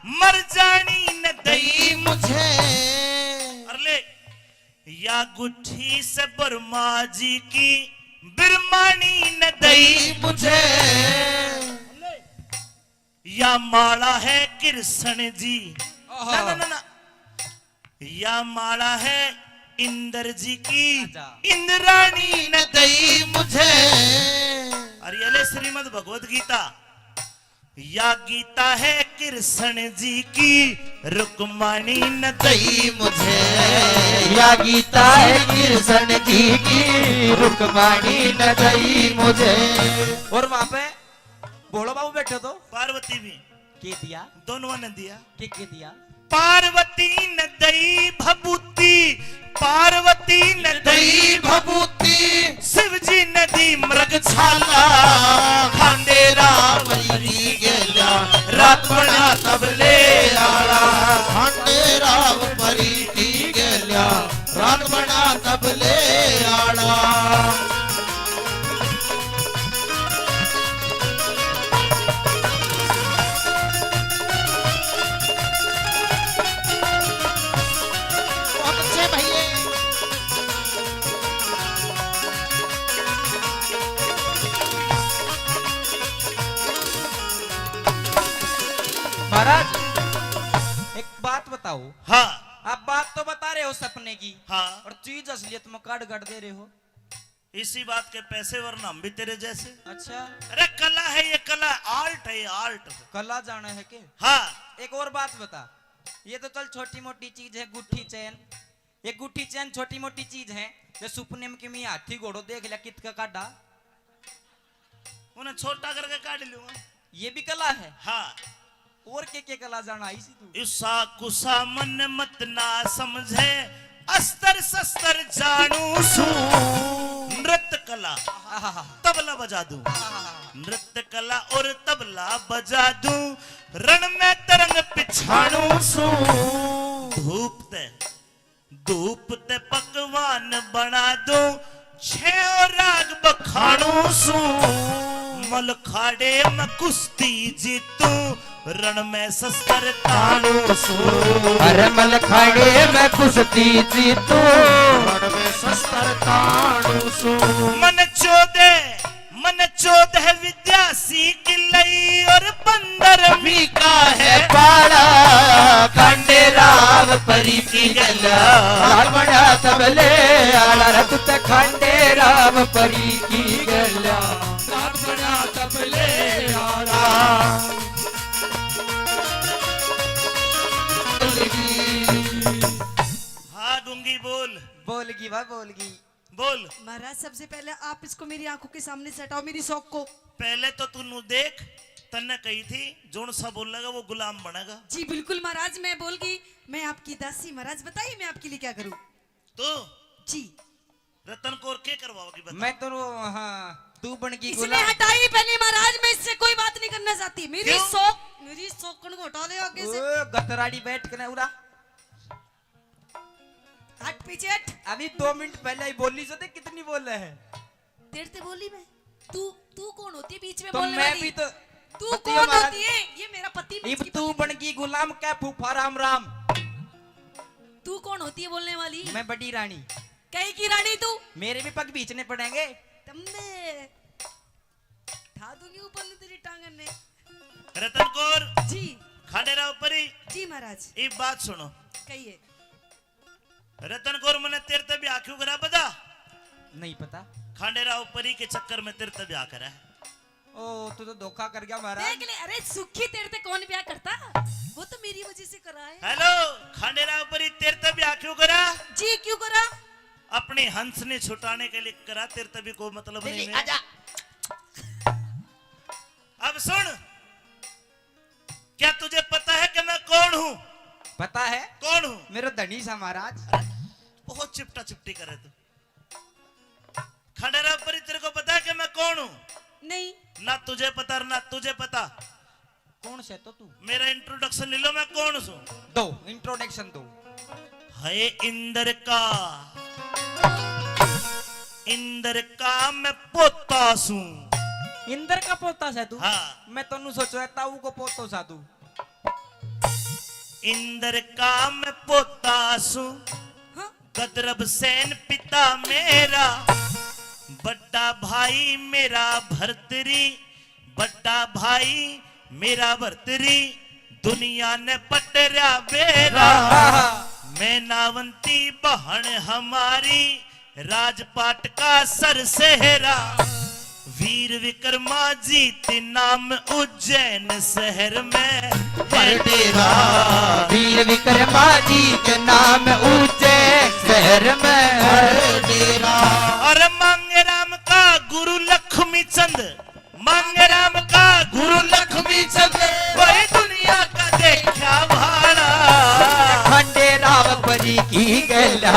मर जानी न दई मुझे। अरे ले, या गुट्ठी से ब्रह्मा जी की बिरमानी न दई मुझे। या माला है कृष्ण जी। आहा। ना, ना, ना, ना। या माला है इंद्र जी की, राजा। इंद्राणी न दई मुझे। अरे ये ले श्रीमद् भगवत गीता। या गीता है कृष्ण जी की, रुक्मणी न दई मुझे। या गीता है कृष्ण जी की, रुक्मणी न दई मुझे। और वहां पे भोला बाबू बैठे तो पार्वती भी। के दिया? दोनों ने दिया। के, के दिया? पार्वती न दई भभूति, पार्वती न दई भभूति, शिव जी न दी मृग छाला। खांडे राव परी गेल्या, रात बना तबले आला। खांडे राव परी की गेल्या, रात बना तबले आला। बहुत अच्छे भैया। महाराज, एक बात बताओ। हाँ। आप बात तो बता रहे हो सपने की, हाँ। और चीज असलियत में काट काट दे रहे हो। इसी बात के पैसे, वरना हम भी तेरे जैसे। अच्छा। अरे कला है ये, कला, art है ये, art। कला जाने है के? हाँ। एक और बात बता, ये तो चल छोटी मोटी चीज है, गुट्ठी चैन, ये गुट्ठी चैन छोटी मोटी चीज है, ये सुपने में कि मैं हाथी घोड़ो देख लिया, कित का काढ़ा। उन्हें छोटा करके काढ़ लूंगा। ये भी कला है? हाँ। और के के कला जाना इसी तू? इसा कुसा मन मत ना समझे, अस्तर शस्त्र जानू सू। नृत्य कला, आहा। तबला बजा दूं। आहा। नृत्य कला और तबला बजा दूं, रण में तरंग पिछाणू सू। धूप ते, धूप ते पकवान बना दूं, छेओ राग बखाणू सू। मलखाड़े में कुश्ती जीतू, रण में शस्त्र ताणू सू। अरे मलखाड़े में कुश्ती जीतू, रण में शस्त्र ताणू सू। मन चोदे, मन चोदे विद्या सीख लई और बंदर भी का है पाला। खांडे राव परी की गला, लाल बड़ा तबले आला। रत ते खांडे राव परी की गला, लाल बड़ा तबले आला। हाँ, गूंगी बोल। बोलगी, वाह, बोलगी। बोल। महाराज, सबसे पहले आप इसको मेरी आंखों के सामने से हटाओ, मेरी शौक को। पहले तो तू नू देख, तन्ने कही थी, जोन सा बोलेगा, वो गुलाम बनेगा। जी बिल्कुल महाराज, मैं बोलगी, मैं आपकी दासी। महाराज, बताइए, मैं आपके लिए क्या करूं? तू? जी। रतन कौर के करवाओगी, बता। मैं तो, हाँ, तू बन गई इसने गुलाम। हटाई पहले महाराज, मैं इससे कोई बात नहीं करना चाहती। मेरी क्यों? शौक, मेरी शौकन को हटा ले आगे से। ओ, गतराड़ी बैठ के ना उड़ा। हट पीछे हट। अभी दो मिनट पहले ही बोली जो थे, कितनी बोले है। तेरे ते बोली मैं। तू, तू कौन होती है बीच में तो बोलने मैं वाली? भी तो तू पति कौन हमारा होती है? ये मेरा पति, मैं इब इसकी तू पत्नी। बन गई गुलाम, कह फूफा राम राम। तू कौन होती है बोलने वाली? मैं बड़ी रानी। कहीं की रानी तू? मेरे भी पग बीचने पड़ेंगे। तम्बे ठा दूंगी ऊपर नू तेरी टांगन ने। रतन कौर। जी। खांडेराव परी। जी महाराज। एक बात सुनो। कहिए। रतन कौर, मने तेरे ते ब्याह क्यों करा, पता? नहीं पता। खांडेराव परी के चक्कर में तेरे ते ब्याह करा। ओ, तू तो धोखा कर गया महाराज। देख ले, अरे सुखी, तेरे ते कौन ब्याह करता? वो तो मेरी वजह से करा है। हेलो, खांडेराव परी, तेरे ते ब्याह क्यों करा? जी, क्यों करा? अपनी हंस ने छुटाने के लिए करा, तेरे ते भी कोई मतलब नहीं है। आजा। अब सुन, क्या तुझे पता है कि मैं कौन हूँ? पता है। कौन हूँ? मेरा धनी सा महाराज। अरे, बहुत चिपटा चिपटी करे तू। खांडेराव परी, तेरे को पता है कि मैं कौन हूँ? नहीं। ना तुझे पता और ना तुझे पता। कौन से तो तू? मेरा इंट्रोडक्शन ले लो, मैं कौन सूं? दो, इंट्रोडक्शन दो। है इंद्र का, इंद्र का मैं पोता सूं। इंद्र का पोता से तू? हाँ। मैं तन्नू सोचो है ताऊ को पोतो सा तू। इंद्र का मैं पोता सूं। हाँ। गदरब सेन पिता मेरा, बड़ा भाई मेरा भरतरी, बड़ा भाई मेरा भरतरी, दुनिया ने पटरा बेरा। मैं नावंती बहन हमारी, राजपाट का सर सेहरा। वीर विक्रमा जीत नाम उज्जैन शहर में है डेरा। वीर विक्रमा जीत नाम उज्जैन शहर में है डेरा। और मांगेराम का गुरु लक्ष्मी चंद, मांगेराम का गुरु लक्ष्मी चंद, वही दुनिया का देखा भाला। खांडेराव परी की गैला,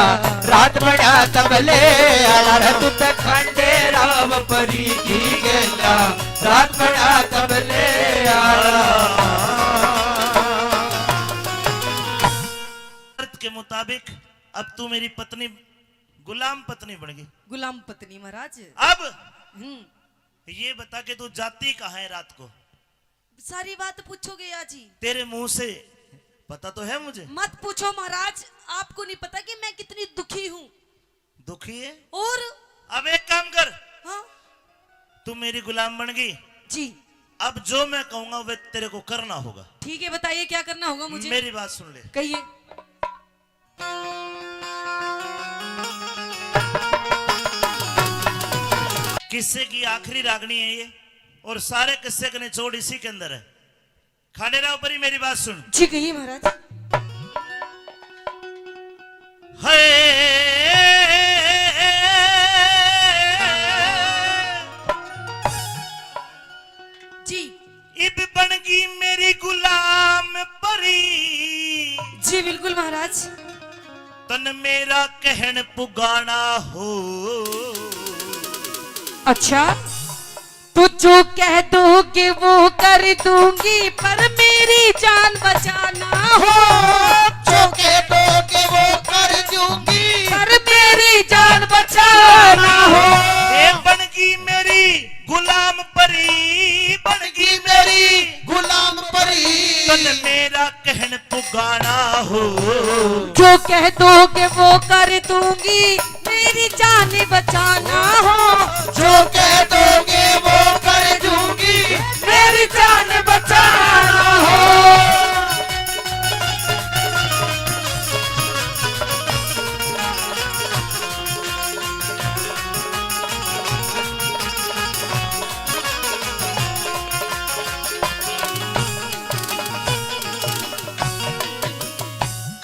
रात बड़ा तबले आला रे, तू ते खांडेराव परी की गैला, रात बड़ा तबले आला। शर्त के मुताबिक अब तू मेरी पत्नी, गुलाम पत्नी बन गई। गुलाम पत्नी महाराज। अब हम्म। ये बता के तू जाती कहाँ है रात को? सारी बात पूछोगे आज ही? तेरे मुंह से पता तो है मुझे। मत पूछो महाराज, आपको नहीं पता कि मैं कितनी दुखी हूँ। दुखी है? और? अब एक काम कर। हाँ? तू मेरी गुलाम बन गई। जी। अब जो मैं कहूंगा वह तेरे को करना होगा। ठीक है, बताइए क्या करना होगा मुझे? मेरी बात सुन ले। कहिए। किस्से की आखिरी रागनी है ये, और सारे किस्से का निचोड़ इसी के अंदर है। खांडेराव परी, मेरी बात सुन। जी, कहिए महाराज। है। जी। इब बनगी मेरी गुलाम परी। जी बिल्कुल महाराज। तन मेरा कहन पुगाना हो। अच्छा। तो जो कह दोगे वो कर दूंगी, पर मेरी जान बचाना हो। जो कह दोगे वो कर दूंगी, पर मेरी जान बचाना हो। ए बनगी मेरी गुलाम परी, बनगी मेरी गुलाम परी। तन मेरा कहन पुगाना हो। जो कह दोगे वो कर दूंगी, मेरी जान बचाना हो। जो कह दोगे वो कर दूंगी, मेरी जान बचाना हो।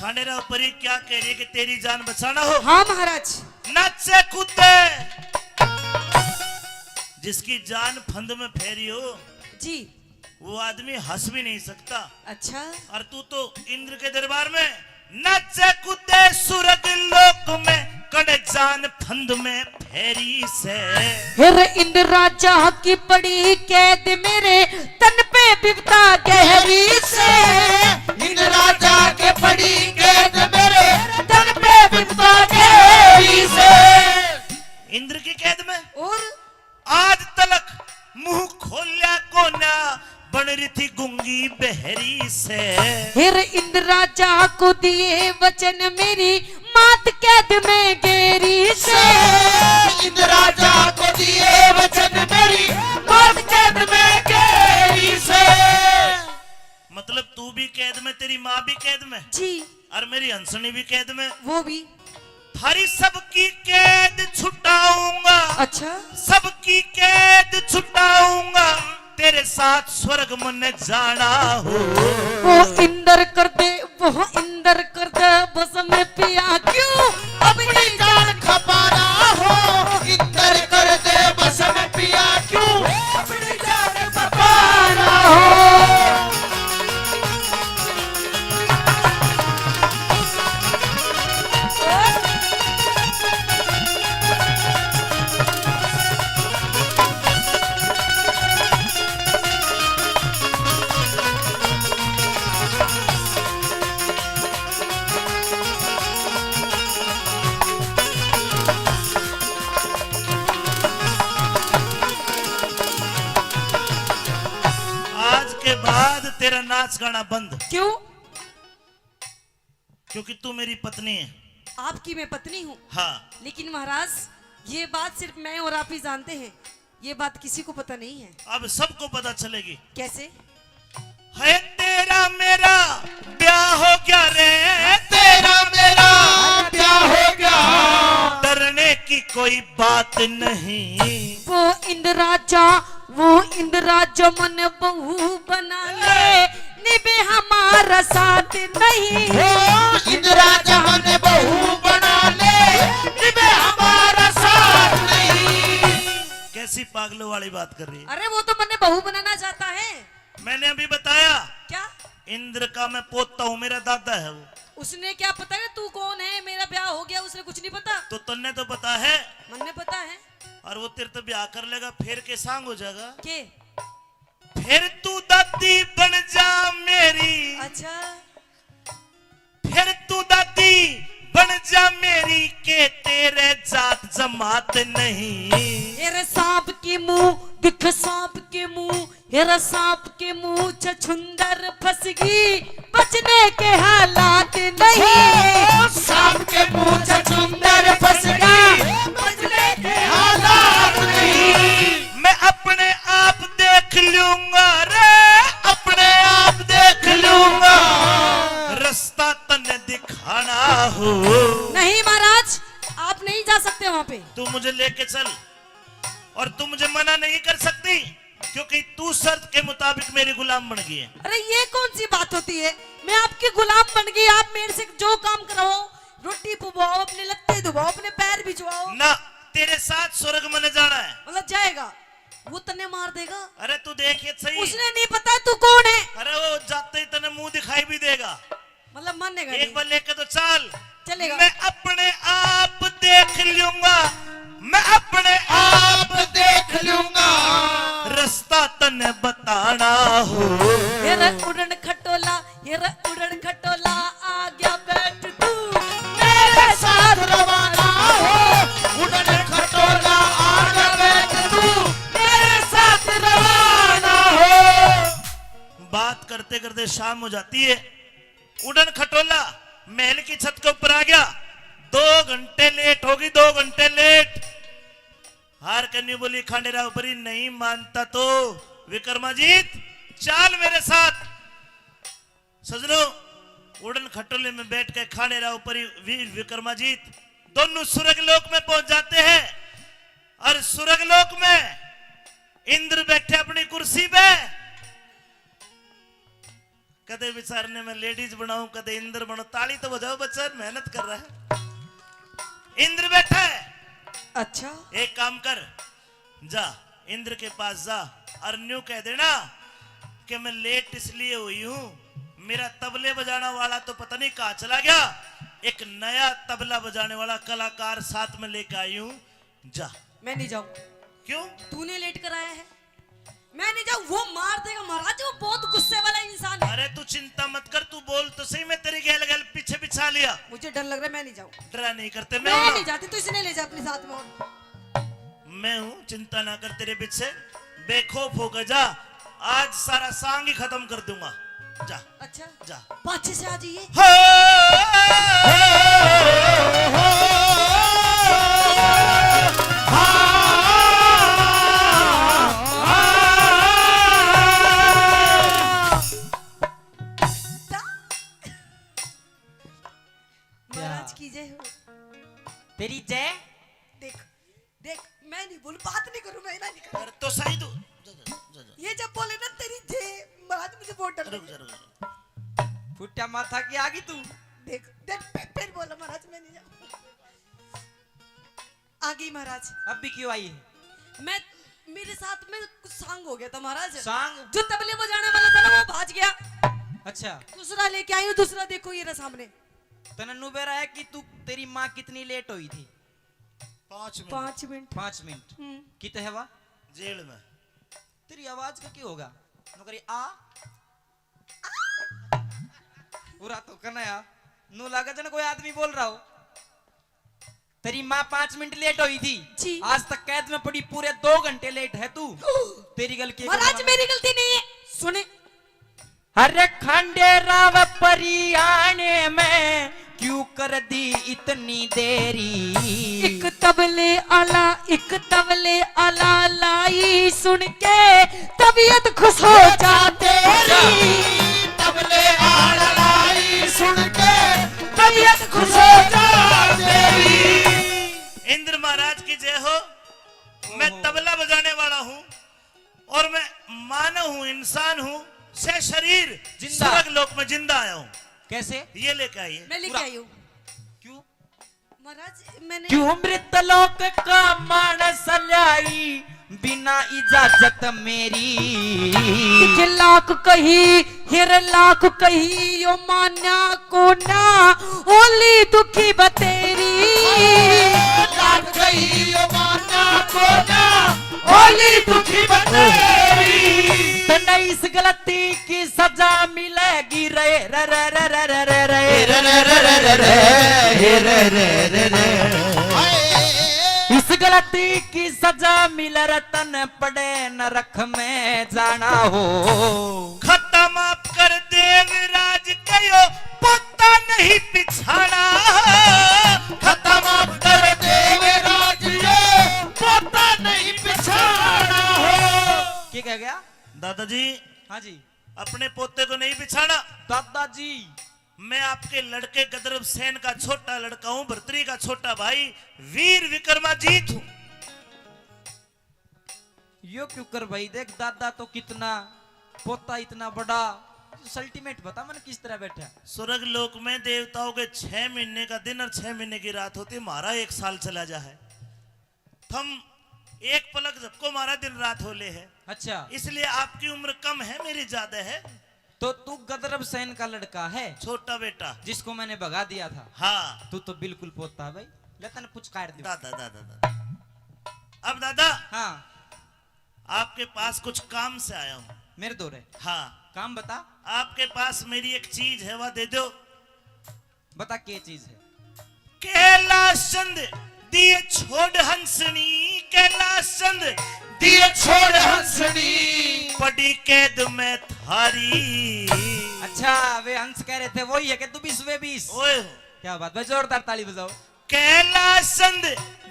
खांडेराव परी क्या कह रही है कि तेरी जान बचाना हो? हाँ महाराज। नाचे कूदे, जिसकी जान फंद में फैरी हो, जी। वो आदमी हंस भी नहीं सकता। अच्छा। और तू तो इंद्र के दरबार में नाचे कूदे सुरग लोक में, कण जान फंद में फेरी से। फिर इंद्र राजा की पड़ी कैद मेरे, तन पे विपदा गहरी से। इंद्र राजा के पड़ी कैद मेरे, तन पे विपदा गहरी से। इंद्र की कैद में? और? आज तलक मुंह खोल्या कोना, बन रही थी गूंगी बहरी से। फिर इंद्र राजा को दिए वचन मेरी मात कैद में गेरी से। इंद्र राजा को दिए वचन मेरी मात कैद में गेरी से। मतलब तू भी कैद में, तेरी माँ भी कैद में। जी। और मेरी हंसनी भी कैद में। वो भी। थारी सबकी कैद छुटाऊंगा। अच्छा। सबकी कैद छुटाऊंगा, तेरे साथ स्वर्ग मन्ने जाना हो। वो इंदर कर दे, वो इंदर कर दे, बस में पिया क्यों अपनी जान खपाना हो। इंदर कर दे, बस में पिया क्यों अपनी जान खपाना हो। आज के बाद तेरा नाच गाना बंद। क्यों? क्योंकि तू मेरी पत्नी है। आपकी मैं पत्नी हूँ। हाँ। लेकिन महाराज, ये बात सिर्फ मैं और आप ही जानते हैं, ये बात किसी को पता नहीं है। अब सबको पता चलेगी। कैसे? है तेरा मेरा ब्याह हो गया रे, तेरा मेरा ब्याह हो गया, डरने की कोई बात नहीं। वो इंद्र राजा, वो इंद्र राजा मन्ने बहू बना ले, निभे हमारा साथ नहीं। ओ इंद्र राजा मन्ने बहू बना ले, निभे हमारा साथ नहीं। कैसी पागलों वाली बात कर रही है? अरे वो तो मन्ने बहू बनाना चाहता है। मैंने अभी बताया। क्या? इंद्र का मैं पोता हूँ, मेरा दादा है वो। उसने क्या पता है तू कौन है, मेरा ब्याह हो गया, उसने कुछ नहीं पता। तो तन्ने तो पता है। मन्ने पता है। और वो तेरे तो ब्याह कर लेगा, फिर के सांग हो जाएगा। के? फिर तू दादी बन जा मेरी। अच्छा। फिर तू दादी बन जा मेरी, के तेरे जात जमात नहीं। हेरे सांप के मुंह, दिख सांप के मुंह, हेरे सांप के मुंह छछुंदर फंस गई, बचने के हालात नहीं। ओ, सांप के मुंह छछुंदर फंस गई, बचने के हालात नहीं। मैं अपने आप देख लूंगा रे, अपने आप देख लूंगा, रास्ता तन्ने दिखाना हो। नहीं महाराज, आप नहीं जा सकते वहां पे। तू मुझे लेके चल और तू मुझे मना नहीं कर सकती, क्योंकि तू शर्त के मुताबिक मेरी गुलाम बन गई है। अरे ये कौन सी बात होती है, मैं आपकी गुलाम बन गई, आप मेरे से जो काम कराओ रोटी पवाओ, अपने लत्ते धुवाओ, अपने पैर भिजवाओ। ना, तेरे साथ स्वर्ग में जाना है। मतलब जाएगा, वो तन्ने मार देगा। अरे तू देख ये सही। उसने नहीं पता तू कौन है। अरे वो जाते ही तन्ने मुंह दिखाई भी देगा। मतलब मानेगा एक नहीं। बार लेके तो चल। चलेगा। मैं अपने आप देख लूंगा, मैं अपने आप देख लूंगा। रास्ता तन्ने बताना हो। ये रे उड़न खटोला, ये रे उड़न खटोला, आ गया बैठ तू मेरे साथ रवाना हो। उड़न खटोला, आ गया बैठ तू मेरे साथ रवाना हो। बात करते करते शाम हो जाती है। उड़न खटोला महल की छत के ऊपर आ गया। दो घंटे लेट होगी, दो घंटे लेट। हार कन्नी बोली खांडेराव परी, नहीं मानता तो विक्रमाजीत चाल मेरे साथ। सजनों, उड़न खटोले में बैठ के खांडेराव परी वीर विक्रमाजीत दोनों स्वर्ग लोक में पहुंच जाते हैं। और स्वर्ग लोक में इंद्र बैठे अपनी कुर्सी पे। कदे बेचारे ने मैं लेडीज बनाऊं, कदे इंद्र बनाऊं। ताली तो बजाओ बच्चा, मेहनत कर रहा है। इंद्र बैठा है। अच्छा। एक काम कर, जा इंद्र के पास जा और न्यू कह देना कि मैं लेट इसलिए हुई हूं, मेरा तबले बजाने वाला तो पता नहीं कहां चला गया, एक नया तबला बजाने वाला कलाकार साथ में लेके आई हूं। जा। मैं नहीं जाऊं। क्यों? तूने लेट कराया है, मैं नहीं जाऊं। वो मार देगा महाराज, वो बहुत गुस्से वाला इंसान है। अरे तू चिंता मत कर, तू बोल तो सही, मैं तेरी गैल गैल पीछे बिछा लिया। मुझे डर लग रहा है, मैं नहीं जाऊं। डरा नहीं करते, मैं मैं हूं ना। नहीं जाती, तू इसने ले जा अपने साथ में। और मैं हूं, चिंता ना कर, तेरे पीछे बेखौफ होकर जा। आज सारा सांग ही खत्म कर दूंगा। जा। अच्छा। जा। पाछे से आ जाइए। हो। महाराज की जय हो। तेरी जय। देख, देख, मैं नहीं बोलूं, बात नहीं करूं मैं, मैं नहीं करूं। अरे तो सही तू। जा, जा, जा, जा। ये जब बोले ना तेरी जय, महाराज मुझे बहुत डर रुक लगे। जा, रुक जा। फुट्टा माथा की आ गई तू। देख, देख, फि-, फिर बोला महाराज, मैं नहीं जाऊं। आ गई महाराज। अब भी क्यों आई है? मैं, मेरे साथ में कुछ सांग हो गया था महाराज। सांग? जो तबले बजाने वाला था ना, वो भाज गया। अच्छा। दूसरा लेके आई हूँ, दूसरा देखो ये रहा सामने। तने नु बेरा है कि तू, तेरी माँ कितनी लेट हुई थी? पाँच मिनट। पाँच मिनट। पाँच मिनट। हम्म। कित है वा? जेल में। तेरी आवाज का क्या होगा? नौकरी आ। पूरा तो करना यार। नु लागे जन कोई आदमी बोल रहा हो। तेरी माँ पाँच मिनट लेट हुई थी। जी। आज तक कैद में पड़ी, पूरे दो घंटे लेट है तू। तेरी गलती है, महाराज, मेरी गलती नहीं है। सुने। अरे खंडेराव परी आने में क्यों कर दी इतनी देरी? एक तबले आला, एक तबले आला लाई सुन के तबीयत खुश हो जा तेरी। तबले आला लाई सुन के तबीयत खुश हो जा तेरी। इंद्र महाराज की जय हो। मैं ओहो। तबला बजाने वाला हूँ और मैं मानव हूँ, इंसान हूँ, से शरीर जिंदा। स्वर्ग लोक में जिंदा आया हूँ। कैसे? ये लेके आइए। मैं लेके पूरा। आई हूँ। क्यों? महाराज, मैंने क्यों मृत लोक का मानस ल्याई बिना इजाजत मेरी? एक लाख कही, हिर लाख कही, यो मान्या कोना, ओली दुखी बतेरी। लाख कही, यो मान्या कोना, ओली दुखी बतेरी। तन्ने इस गलती की सजा मिलेगी रे, रे, रे। इस गलती की सजा मिले रे, तन्ने पड़े नरक में जाना हो। खत्म आप कर देवराज कहो, पोता नहीं पिछाना। खत्म आप कर देवराज यो, पोता नहीं पिछाना हो। क्या कह गया? दादाजी। हाँ जी। अपने पोते को नहीं बिछाना। दादाजी। मैं आपके लड़के गदर्भ सेन का छोटा लड़का हूँ, भर्तरी का छोटा भाई, वीर विक्रमाजीत हूँ। यो क्यों कर भाई, देख दादा तो कितना, पोता इतना बड़ा, तू सल्टीमेट बता, मन किस तरह बैठा? स्वर्ग लोक में देवताओं के छह महीने का दिन और छह महीने की रात होती, हमारा एक साल चला जा है। थम एक पलक झपको, हमारा दिन रात हो ले है। अच्छा। इसलिए आपकी उम्र कम है, मेरी ज्यादा है। तो तू गदरब सेन का लड़का है? छोटा बेटा। जिसको मैंने भगा दिया था। हाँ। तू तो बिल्कुल पोता है भाई। ले तने पुचकार दूं। दादा, दादा, दादा। अब दादा, हाँ। आपके पास कुछ काम से आया हूँ। मेरे दो रे। हाँ। काम बता। आपके पास मेरी एक चीज है, वह दे दो। बता, के चीज है? कैलाश चंद दिए छोड़ हंसनी, कैलाश चंद दिए छोड़ हंसनी, पड़ी कैद में थारी। अच्छा, वे हंस कह रहे थे, वही है कि तू बीस, वे बीस? ओए। क्या बात भाई, जोरदार ताली बजाओ। कैलाश चंद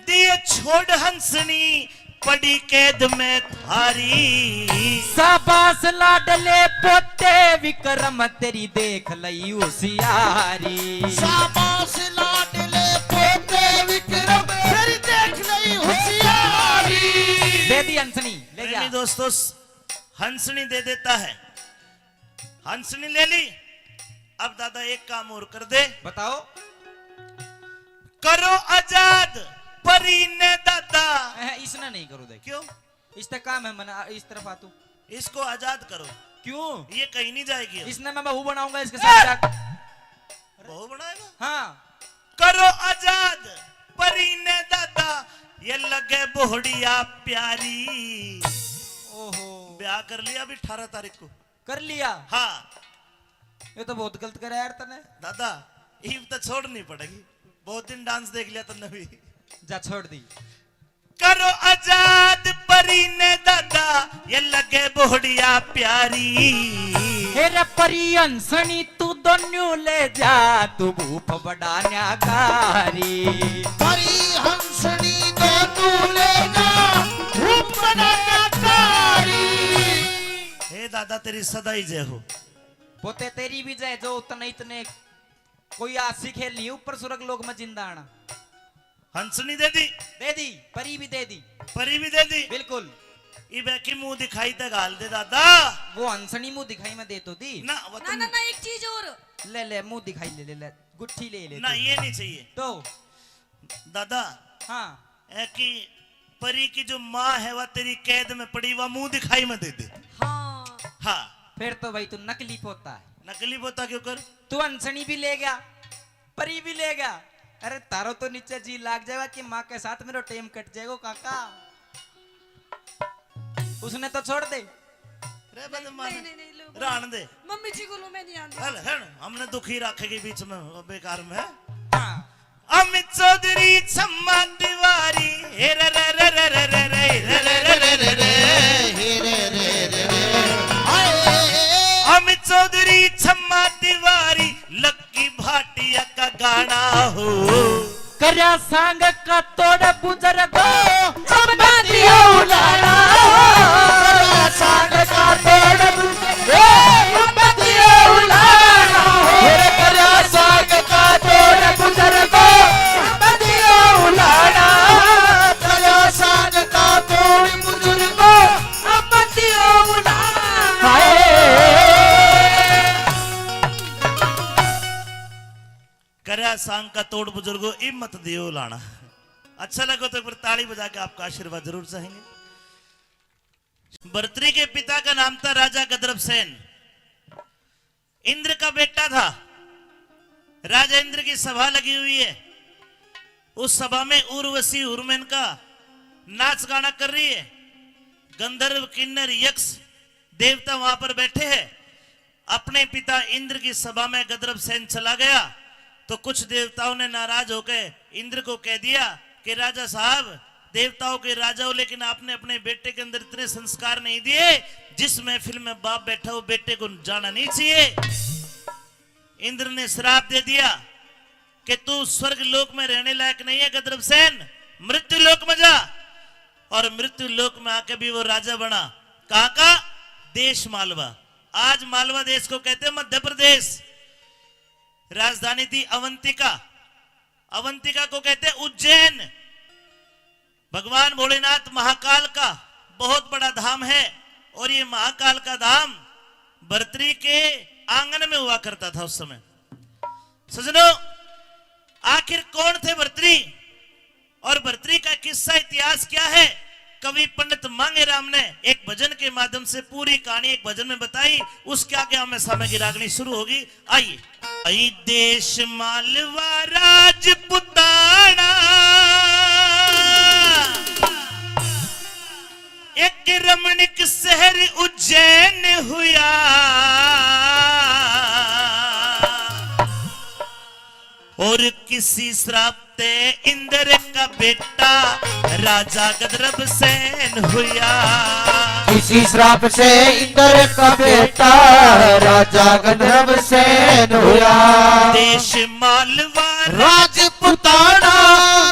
दिए छोड़ हंसनी, पड़ी कैद में थारी। शाबाश लाडले पोते विक्रम, तेरी देख लई होशियारी। शाबाश लाडले पोते विक्रम, तेरी देख लई होशियारी। दे दी हंसनी, ले जा। नहीं दोस्तों, हंसनी दे देता है। हंसनी ले ली। अब दादा एक काम और कर दे। बताओ। करो आजाद परी ने दादा। अह, इसने नहीं करो, देख। क्यों? इस तक काम है, मना इस तरफ आ तू। इसको आजाद करो। क्यों? ये कहीं नहीं जाएगी। इसने मैं बहू बनाऊंगा इसके साथ जाकर। बहू बनाएगा? हाँ। करो आजाद परी ने दादा, ये लगे बोहड़िया प्यारी। ओहो। ब्याह कर लिया अभी अठारह तारीख को। कर लिया? हाँ। ये तो बहुत गलत करा यार तने। दादा, ईब तो छोड़नी पड़ेगी, बहुत दिन डांस देख लिया तन्ने भी। जा, छोड़ दी। करो आजाद परी ने दादा, ये लगे बोहड़िया प्यारी। हे रे परी हंसनी तू दोनों ले जा, तू भूप बड़ा न्याकारी। परी हंसनी दोनों ले जा, भूप बड़ा न्याकारी। हे दादा, तेरी सदा ही जय हो। पोते तेरी भी जय, जो तने इतने कोई आसी खेल नहीं ऊपर स्वर्ग लोक में जिंदा आना। हंसनी दे दी। दे दी, परी भी दे दी। परी भी दे दी। बिल्कुल। इबे की मुंह दिखाई ते घाल दे दादा। वो हंसनी मुंह दिखाई में दे तो दी। ना, वो ना, तुम ना, ना, एक चीज और। ले, ले, मुंह दिखाई ले, ले, ले, गुट्ठी ले, ले ना, तू। ये नहीं चाहिए। तो? दादा। हाँ। ऐ कि परी की जो माँ है, वह तेरी कैद में पड़ी, वह मुंह दिखाई में दे दे। हाँ। हाँ। फिर तो भाई तू नकली पोता है। नकली पोता क्यों कर? तू हंसनी भी ले गया, परी भी ले गया। अरे, तारो तो नीचे जी लाग जाएगा कि माँ के साथ मेरो टेम कट जाएगा, काका। उसने तो छोड़ दे। रे बदमाश। नहीं, नहीं, नहीं, लो, रहन दे। मम्मी जी को लो, मैं नहीं आंदी। हल, हल, हमने दुखी रखेगी बीच में, बेकार में। हाँ। अमित चौधरी छम्मा तिवारी, हे रे रे रे। हाय। अमित चौधरी छम्मा तिवारी, लक्की भाटिया का गाना हो। करया सांग का तोड़ बुजुर्गो, अब बतियो उलाना। करया सांग का तोड़ बुजुर्गो, अब बतियो उलाना। हे करया सांग का तोड़ बुजुर्गो, अब बतियो उलाना। करया सांग का तोड़ बुजुर्गो, अब बतियो उलाना। हाय। करया सांग का तोड़ बुजुर्गो, इब मत दियो लाना। अच्छा लगे तो एक बार ताली बजा के आपका आशीर्वाद जरूर चाहेंगे। भर्तरी के पिता का नाम था राजा गदरब सेन। इंद्र का बेटा था। राजा इंद्र की सभा लगी हुई है। उस सभा में उर्वशी उर्मेन का नाच गाना कर रही है। गंधर्व, किन्नर, यक्ष, देवता वहां पर बैठे हैं। अपने पिता इंद्र की सभा में गदरब सेन चला गया तो कुछ देवताओं ने नाराज होकर इंद्र को कह दिया कि राजा साहब, देवताओं के राजा हो, लेकिन आपने अपने बेटे के अंदर इतने संस्कार नहीं दिए। जिस महफिल में बाप बैठा हो, बेटे को जाना नहीं चाहिए। इंद्र ने श्राप दे दिया कि तू स्वर्ग लोक में रहने लायक नहीं है गदरब सेन, मृत्यु लोक में जा। और मृत्यु लोक में आके भी वो राजा बना। कहाँ का? देश मालवा। आज मालवा देश को कहते हैं मध्य प्रदेश। राजधानी थी अवंतिका, अवंतिका को कहते हैं उज्जैन। भगवान भोलेनाथ महाकाल का बहुत बड़ा धाम है और ये महाकाल का धाम भर्तरी के आंगन में हुआ करता था उस समय। सजनों, आखिर कौन थे भर्तृ और भर्तृ का किस्सा, इतिहास क्या है? कवि पंडित मांगेराम ने एक भजन के माध्यम से पूरी कहानी एक भजन में बताई। उसके आगे हमें समय की रागनी शुरू होगी। आइए। आई देश मालवा राजपुताना, एक रमणीक शहर उज्जैन हुआ, और किसी श्राप ते इंद्र का बेटा राजा गंधर्व सेन हुआ। किसी श्राप से इंद्र का बेटा राजा गंधर्व सेन हुआ। देश मालवा राजपुताना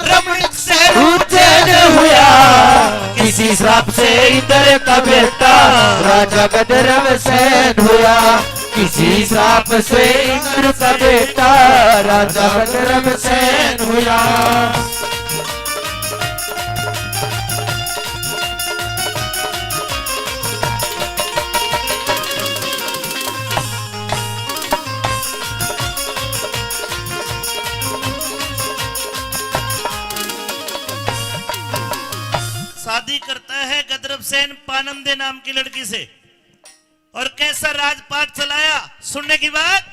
रमणीक शहर उज्जैन हुआ। किसी श्राप से इंद्र का बेटा राजा गंधर्व सेन हुआ। किसी श्राप से इंद्र का बेटा राजा गंधर्व सेन हुआ। शादी करता है गंधर्व सेन पानंदे नाम की लड़की से। और कैसा राजपाट चलाया, सुनने की बात।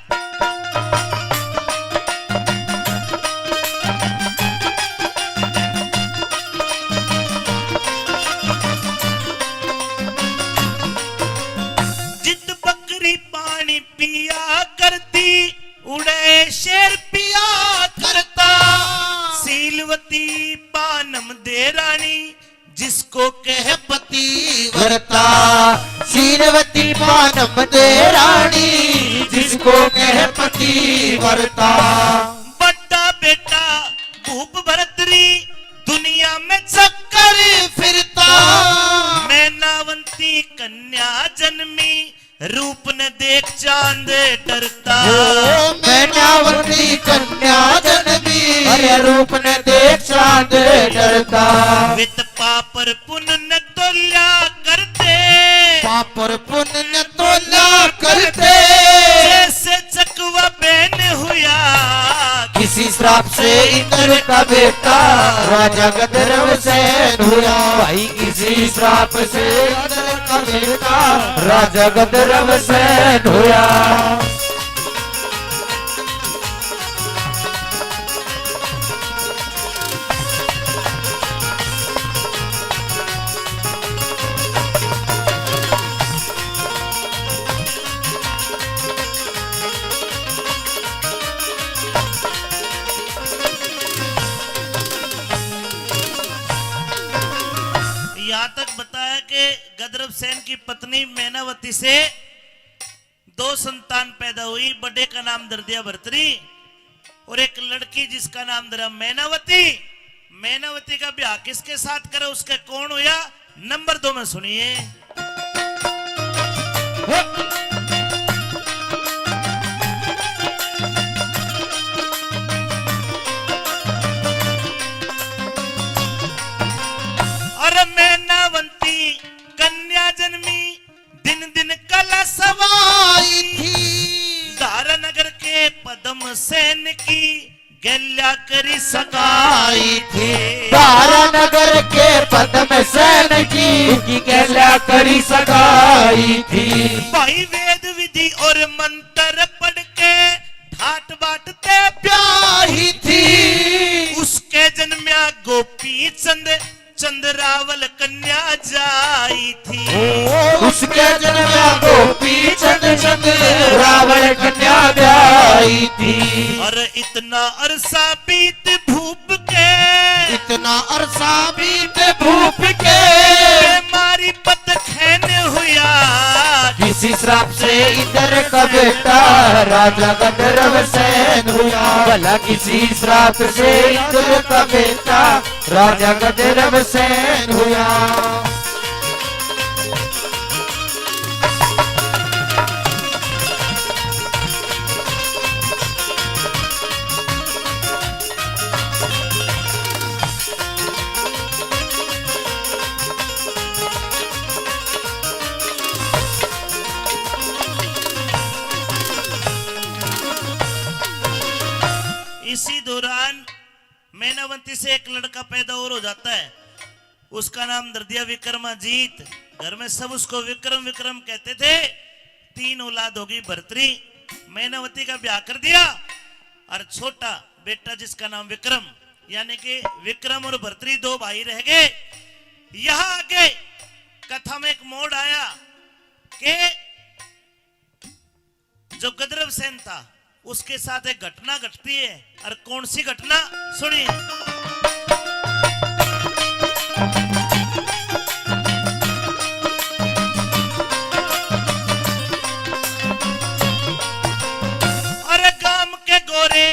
जित बकरी पानी पिया करती, उड़े शेर पिया करता। शीलवती पानम दे रानी, जिसको कह पतिव्रता। शीलवती पानम दे रानी, जिसको कह पतिव्रता। बड़ा बेटा भूप भरतरी, दुनिया में चक्कर फिरता। मैनावंती कन्या जन्मी, रूप ने देख चांद डरता। ओ मैनावती कन्या जन्मी, अरे रूप ने देख चांद डरता। वित पापर पुण्य तोल्या करते, पापर पुण्य तोल्या करते। जैसे चकवा बेन हुआ, किसी श्राप से इंद्र का बेटा राजा गंधर्व सेन हुआ। भाई किसी श्राप से इंद्र का बेटा राजा गंधर्व सेन हुआ। यहाँ तक बताया कि गंधर्व सेन की पत्नी मैनावती से दो संतान पैदा हुई। बड़े का नाम धर दिया भर्तरी और एक लड़की जिसका नाम धरा मैनावती। मैनावती का ब्याह किसके साथ करे, उसके कौन होया, नंबर दो में सुनिए। अरे मैनावंती कन्या जन्मी, दिन दिन कला सवाई थी। धारा नगर के पद्म सेन की गैल्या करी सगाई थी। धारा नगर के पद्म सेन की, की गैल्या करी सगाई थी। भाई वेद विधि और मंत्र पढ़ के ठाट बाट ते ब्याही थी। उसके जन्म्या गोपी चंद, चंद रावल कन्या जाई थी। ओ, उसके जन्म्या गोपी चंद, चंद रावल कन्या जाई थी। और इतना अरसा बीत भूप के, इतना अरसा बीत भूप के, बीमारी पत खैन हुआ। किसी श्राप से इंद्र का बेटा राजा गंधर्व सेन हुआ। भला किसी श्राप से इंद्र का बेटा राजा गंधर्व सेन हुआ। दमयंती से एक लड़का पैदा और हो जाता है, उसका नाम धर दिया विक्रमाजीत। घर में सब उसको विक्रम विक्रम कहते थे। तीन औलाद होगी भरतरी। मैनावती का ब्याह कर दिया और छोटा बेटा जिसका नाम विक्रम, यानी कि विक्रम और भरतरी दो भाई रह गए। यहाँ आगे कथा में एक मोड़ आया कि जो गंधर्व सेन था, उसके साथ एक घटना घटती है। और कौन सी घटना? सुनिए। अरे गाम के गोरे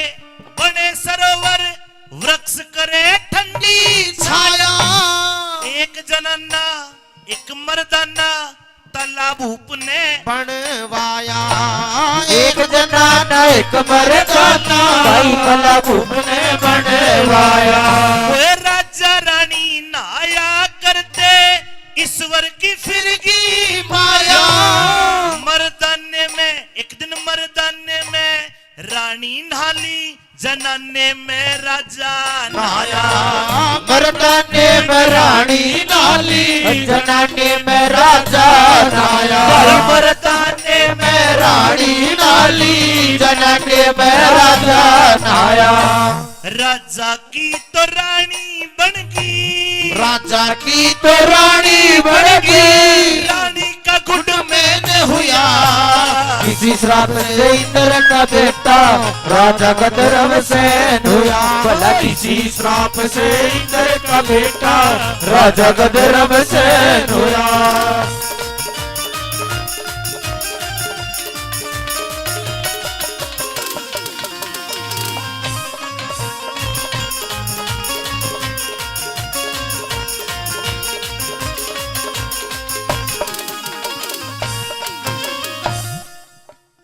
बने सरोवर, वृक्ष करे ठंडी छाया। एक जनाना एक मर्दाना तला भूप ने बनवाया। एक जनाना एक मर्दाना भाई तला भूप ने बनवाया। ओए राजा रानी नहाया करते ईश्वर की फिरगी माया। मर्दाने में एक दिन मर्दाने में रानी नहाली, जनाने में राजा नहाया। मर्दाने में रानी नहाली, जनाने में राजा नहाया। मर्दाने में रानी नहाली, जनाने में राजा नहाया। राजा की तो रानी बन गई, राजा की तो रानी बन गई। रानी का गुड में न हुआ। किसी श्राप से इंद्र का बेटा राजा गंधर्व सेन हुआ। भला किसी श्राप से इंद्र का बेटा राजा गंधर्व सेन हुआ।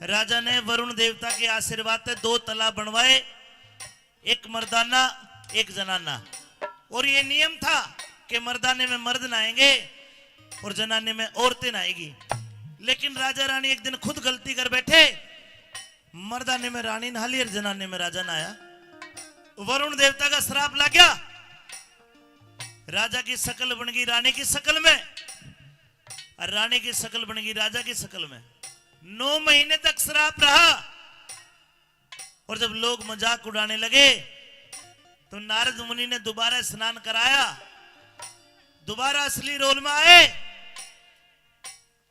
राजा ने वरुण देवता के आशीर्वाद से दो तला बनवाए, एक मर्दाना, एक जनाना। और ये नियम था कि मर्दाने में मर्द नहाएंगे और जनाने में औरतें नहाएगी। लेकिन राजा रानी एक दिन खुद गलती कर बैठे, मर्दाने में रानी नहा ली और जनाने में राजा नहाया। वरुण देवता का श्राप लग गया। राजा की शक्ल बन गई रानी की शक्ल में, और रानी की शक्ल बन गई राजा की शक्ल में। नौ महीने तक श्राप रहा। और जब लोग मजाक उड़ाने लगे, तो नारद मुनि ने दोबारा स्नान कराया, दोबारा असली रोल में आए।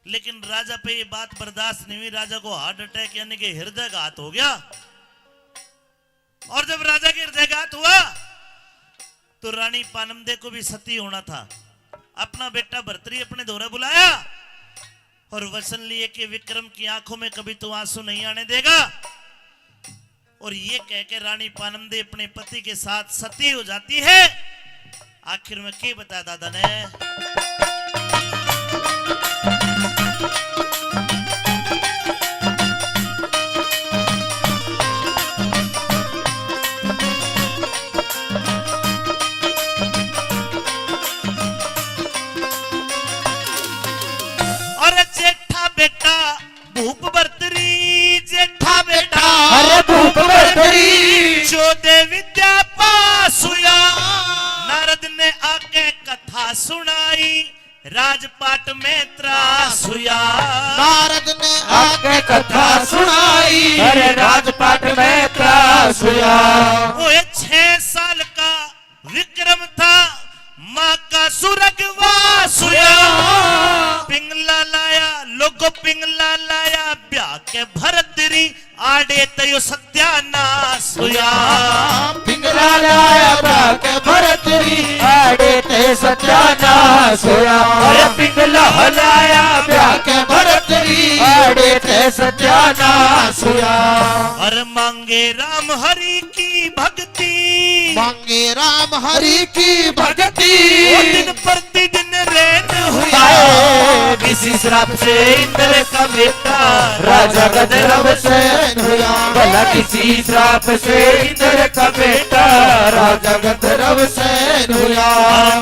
लेकिन राजा पे ये बात बर्दाश्त नहीं हुई। राजा को हार्ट अटैक यानी कि हृदयघात हो गया। और जब राजा के हृदयघात हुआ, तो रानी पानमदे को भी सती होना था। अपना बेटा भर्तरी अपने धोरे बुलाया और वचन लिए कि विक्रम की आंखों में कभी तू आंसू नहीं आने देगा। और ये कह के रानी पानमदे अपने पति के साथ सती हो जाती है। आखिर में के बता दादा ने। अरे जेठा बेटा भूप भर्तरी, जेठा बेटा। अरे भूप भर्तरी। चौदह विद्या पास हुआ। नारद ने आके कथा सुनाई, राजपाट में त्रास हुआ। नारद ने आके कथा सुनाई। अरे राजपाट में त्रास हुआ। ओए छह साल का विक्रम था, माँ का स्वर्गवास हुआ। पिंगला लाया, लोगो पिंगला लाया, ब्याह के भरतरी आड़े तयो सत्यानाश हुआ। पिंगला लाया, ब्याह के भरतरी आड़े ते सत्यानाश हुआ। अरे पिंगला लाया, ब्याह के भरतरी आड़े ते सत्यानाश हुआ। अरे मांगे राम हरि की भक्ति, मांगे राम हरि की भक्ति। ओ दिन प्रतिदिन रैन हुआ। हाय, किसी श्राप से इंद्र का बेटा राजा गंधर्व सेन हुआ। भला किसी श्राप से इंद्र का बेटा राजा गंधर्व सेन हुआ।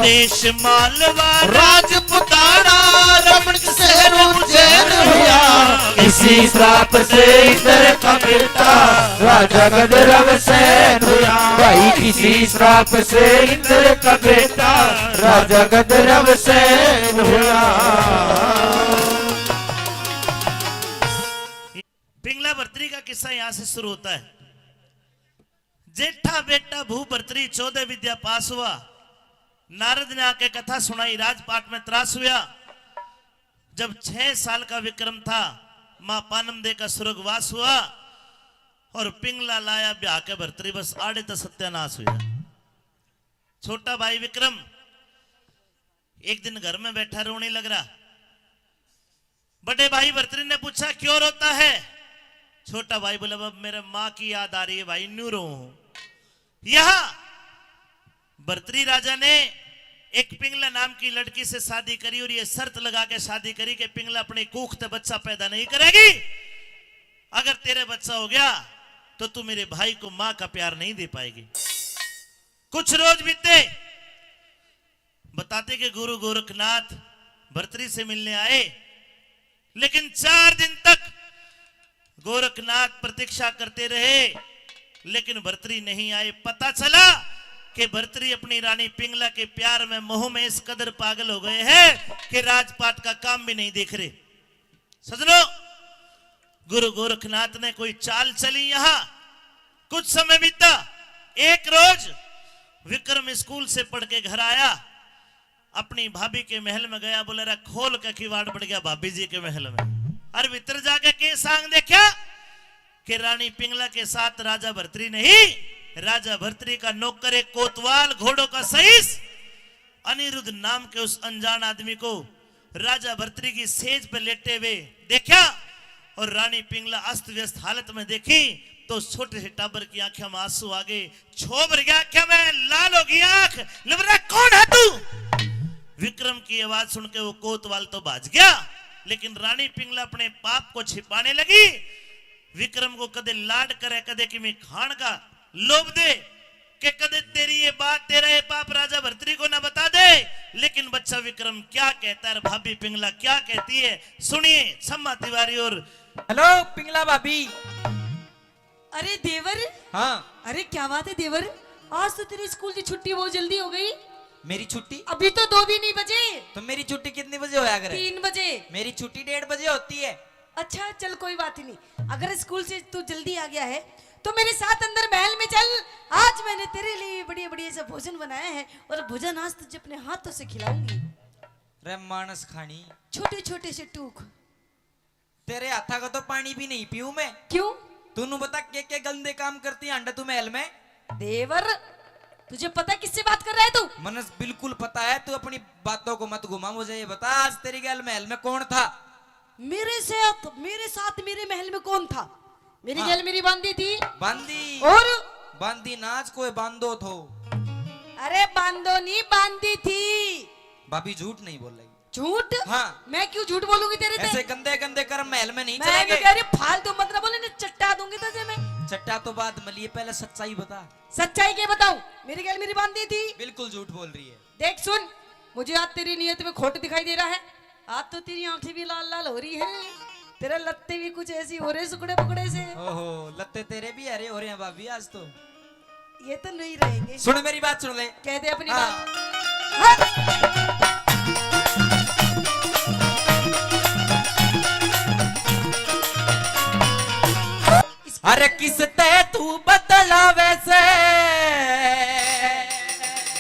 देश मालवा राजपुताना रमण शहर उज्जैन हुआ। किसी श्राप से इंद्र का बेटा राजा गदरव सैन हुआ। भाई किसी श्राप से इंद्र का बेटा राजा गदरव सैन हुआ। पिंगला भर्तरी का किस्सा यहाँ से शुरू होता है। जेठा बेटा भू भर्तरी चौदह विद्या पास हुआ। नारद ने आके कथा सुनाई, राजपाट में त्रास हुआ। जब छह साल का विक्रम था, माँ पानम दे का स्वर्गवास हुआ और पिंगला लाया ब्याह के भर्तरी, बस आड़े तो सत्यानाश हुआ। छोटा भाई विक्रम एक दिन घर में बैठा रोने लग रहा। बड़े भाई भर्तरी ने पूछा, "क्यों रोता है?" छोटा भाई बोला, "बाबा, मेरे माँ की याद आ रही है भाई, न्यू रो हूं।" यहाँ भर्तरी राजा ने एक पिंगला नाम की लड़की से शादी करी और ये शर्त लगा के शादी करी कि पिंगला अपनी कूख ते बच्चा पैदा नहीं करेगी। अगर तेरे बच्चा हो गया तो तू मेरे भाई को माँ का प्यार नहीं दे पाएगी। कुछ रोज बीते, बताते कि गुरु गोरखनाथ भर्तरी से मिलने आए, लेकिन चार दिन तक गोरखनाथ प्रतीक्षा करते रहे, लेकिन भर्तरी नहीं आए। पता चला कि भर्तरी अपनी रानी पिंगला के प्यार में, मोह में इस कदर पागल हो गए हैं कि राजपाट का काम भी नहीं देख रहे। सजनो, गुरु गोरखनाथ ने कोई चाल चली। यहाँ कुछ समय बीता। एक रोज विक्रम स्कूल से पढ़ के घर आया, अपनी भाभी के महल में गया, बोले, "रे, खोल के किवाड़ पड़ गया भाभी जी के महल में।" और भीतर जाके के सांग देखा कि रानी पिंगला के साथ राजा भर्तरी नहीं, राजा भर्तरी का नौकर एक कोतवाल, घोड़ों का सईस, अनिरुद्ध नाम के उस अनजान आदमी को राजा भर्तरी की सेज पे लेटे हुए देखा और रानी पिंगला अस्त व्यस्त हालत में देखी तो उस छोटे से टाबर की आंखों में आंसू आ गए, छो भर गया आंखों में, लाल हो गई आंख। "लबरा, कौन है तू?" विक्रम की आवाज सुन के वो कोतवाल तो भाज गया, लेकिन रानी पिंगला अपने पाप को छिपाने लगी। विक्रम को कदे लाड करे, कदे किमी खान का लोभ दे, कि कदे तेरी ये बात, तेरा ये पाप राजा भर्तरी को ना बता दे। लेकिन बच्चा विक्रम क्या कहता है और भाभी पिंगला क्या कहती है, सुनिए। छम्मा तिवारी और हेलो पिंगला भाभी। अरे देवर। हाँ। अरे क्या बात है देवर, आज तो तेरे स्कूल की छुट्टी बहुत जल्दी हो गई। मेरी छुट्टी? अभी तो दो भी नहीं बजे। तो मेरी छुट्टी कितने बजे होया करे? तीन बजे। मेरी छुट्टी डेढ़ बजे होती है। अच्छा, चल, कोई बात ही नहीं। अगर स्कूल से तू जल्दी आ गया है, तो मेरे साथ अंदर महल में चल। आज मैंने तेरे लिए बढ़िया-बढ़िया सा भोजन बनाया है, और भोजन आज तुझे अपने हाथों से खिलाऊंगी। रे मानस खानी। छोटे-छोटे से टूक। तेरे हाथा का तो पानी भी नहीं पीऊं मैं। क्यों? तू नू बता, के, के गंदे काम करती है अंडा तू महल में? देवर, तुझे पता है किससे बात कर रहा है तू? मने बिल्कुल पता है, तू अपनी बातों को मत घुमा। मुझे ये बता, आज तेरी गैल महल में कौन था? मेरे साथ, मेरे साथ मेरे महल में कौन था? मेरी हाँ। गैल मेरी बांदी थी। बांदी? और? बांदी नाच कोई बांदो थो। अरे बांदो नहीं, बांदी थी। भाभी झूठ नहीं बोल रही। झूठ? हाँ। मैं क्यों झूठ बोलूंगी तेरे पे? ऐसे गंदे गंदे कर्म महल में नहीं मैं चलेंगे। कह रही, फालतू मत ना बोले, नहीं चट्टा दूंगी तुझे मैं। चट्टा तो बाद में लिए, पहले सच्चाई बता। सच्चाई क्या बताऊं? मेरी गैल मेरी बांदी थी। बिल्कुल झूठ बोल रही है। देख सुन, मुझे आज तेरी नीयत में खोट दिखाई दे रहा है। आज तो तेरी आंखें भी लाल लाल हो रही है, तेरे लत्ते भी कुछ ऐसी हो रहे सुकड़े पकड़े से। ओहो, लत्ते तेरे भी हरे हो रहे हैं भाभी आज तो। ये तो नहीं रहेंगे। सुन मेरी बात, सुन ले। कह दे अपनी हाँ। बात। हाँ। अरे किस ते तू बतलावे से?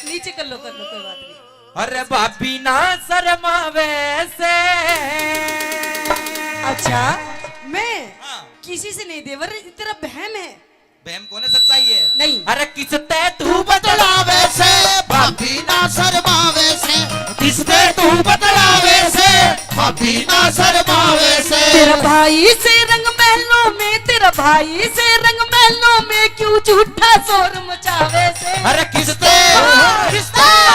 नीचे कर लो, कर लो, कोई बात नहीं। अरे भाभी ना शर्मावे से। अच्छा, मैं हाँ। किसी से नहीं देवर, तेरा बहम है। बहम कोने, सच्चाई है। नहीं। अरे किस ते तू तू बतलावे से, भाभी ना शर्मावे से। किस ते तू बतलावे से, भाभी ना शर्मावे से। तेरा भाई से रंग महलों में, तेरा भाई से रंग महलों में क्यों झूठा शोर मचावे से। अरे किस ते, हाँ। किस ते,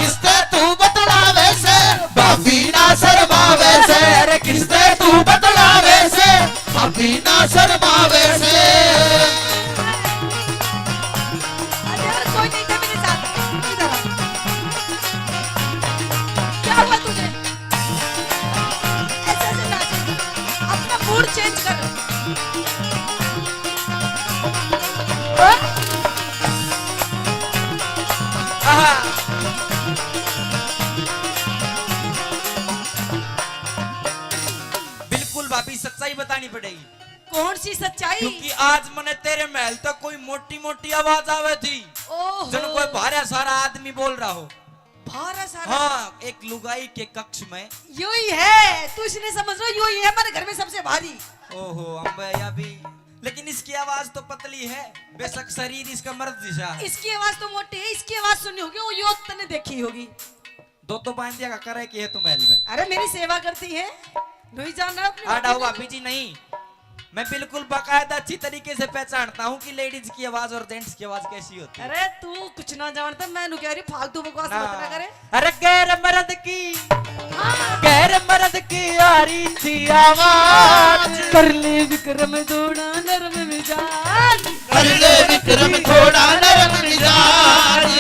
किस ते तू बतलावे से, भाभी ना शर्मावे से। अरे किस ते तू बतलावे से, भाभी ना शर्मावे से। अरे यार, कोई नहीं था मेरे साथ। इधर आ। क्या हुआ तुझे? ऐसे ऐसे नाच। अपना मूड चेंज कर। अभी सच्चाई बतानी पड़ेगी। कौन सी सच्चाई? क्योंकि आज मने तेरे महल तक कोई मोटी मोटी आवाज आवे थी, ओहो। जन कोई भारा सारा आदमी बोल रहा हो। भारा सारा? हाँ, एक लुगाई के कक्ष में। यो ही है, तू इसने समझ लो, यो ही है हमारे घर में सबसे भारी। ओहो अम्बे, या भी। लेकिन इसकी आवाज तो पतली है, बेशक शरीर इसका मर्द जैसा है। इसकी आवाज तो मोटी है, इसकी आवाज सुनी होगी, वो यो तने देखी होगी। दो तो बांध दिया का करे कि है तू महल में। अरे मेरी सेवा करती है, नहीं जान रहा अपने आड़ा हुआ भाभी जी नहीं, मैं बिल्कुल बाकायदा अच्छी तरीके से पहचानता हूँ कि लेडीज की आवाज और जेंट्स की आवाज कैसी होती है। अरे तू कुछ ना जानता, मैं नु कह रही फालतू बकवास ना। मत ना करे। अरे गैर मर्द की, हाँ। गैर मर्द की आ रही थी आवाज। कर ले विक्रम थोड़ा नरम मिजाज। कर ले विक्रम थोड़ा नरम मिजाज।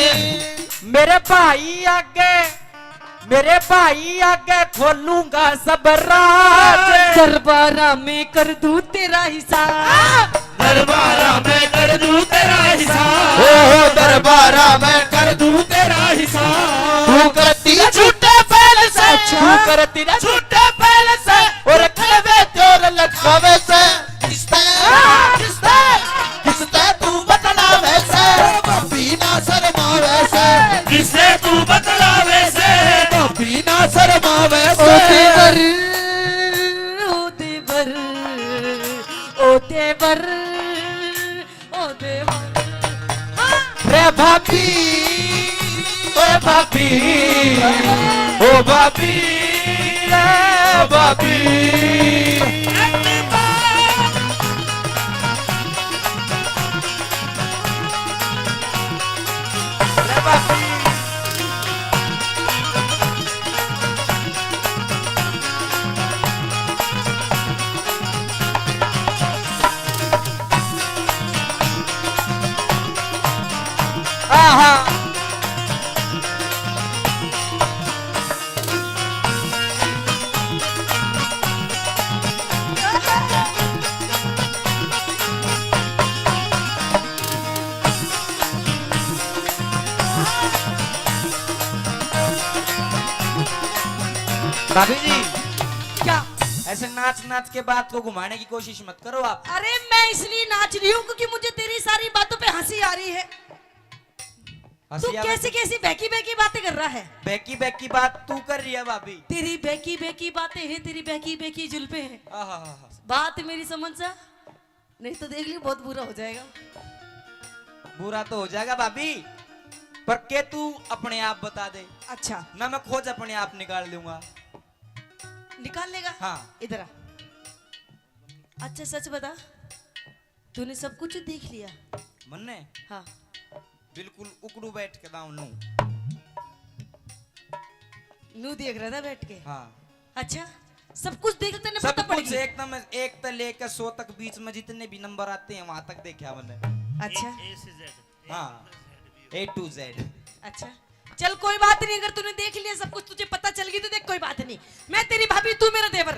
मेरे भाई आगे, मेरे भाई आगे खोलूंगा सब राज। दरबारा में कर दूं तेरा हिसाब। दरबारा में कर दूं तेरा हिसाब। ओ दरबारा में कर दूं तेरा हिसाब। तू करती ना झूठे पहल से, अच्छा। तू करती ना झूठे पहल से। और खड़े चोर लटकावे से। किसते, किसते, किसते तू बतलावे से? भाभी ना शर्मावे से। किसते तू बतलावे से? भाभी ना शर्मावे से। ओ देवर, ओ देवर, ओ देवर, ओ देवर। हाँ। रे भाभी, ओ भाभी, ओ भाभी, रे भाभी। आहा। भाभी जी, क्या? ऐसे नाच नाच के बात को घुमाने की कोशिश मत करो आप। अरे मैं इसलिए नाच रही हूँ क्योंकि मुझे तेरी सारी बातों पे हंसी आ रही है। तू कैसी कैसी बहकी बहकी बातें कर रहा है? बहकी बहकी बात तू कर रही है भाभी। तेरी बहकी बहकी बातें हैं, तेरी बहकी बहकी जुल्फे हैं। आहा। बात मेरी समझ जा, नहीं तो देख लियो बहुत बुरा हो जाएगा। बुरा तो हो जाएगा भाभी, पर के तू अपने आप बता दे। अच्छा। ना मैं खोज अपने आप निकाल लूंगा। निकाल लेगा? हाँ। इधर आ। अच्छा सच बता, तूने सब कुछ देख लिया? मन्ने? हाँ। बिल्कुल उकड़ू बैठ के दाऊं नू। नू देख रहा था बैठ के? हाँ। अच्छा, सब कुछ देख, तने सब पता पड़ कुछ गई? एकदम एक तक लेकर सौ तक बीच में जितने भी नंबर आते हैं वहां तक देखा मैंने। अच्छा। A, A से Z। हाँ, A to Z। अच्छा, चल कोई बात नहीं, अगर तूने देख लिया सब कुछ, तुझे पता चल गई तो देख कोई बात नहीं। मैं तेरी भाभी, तू मेरा देवर।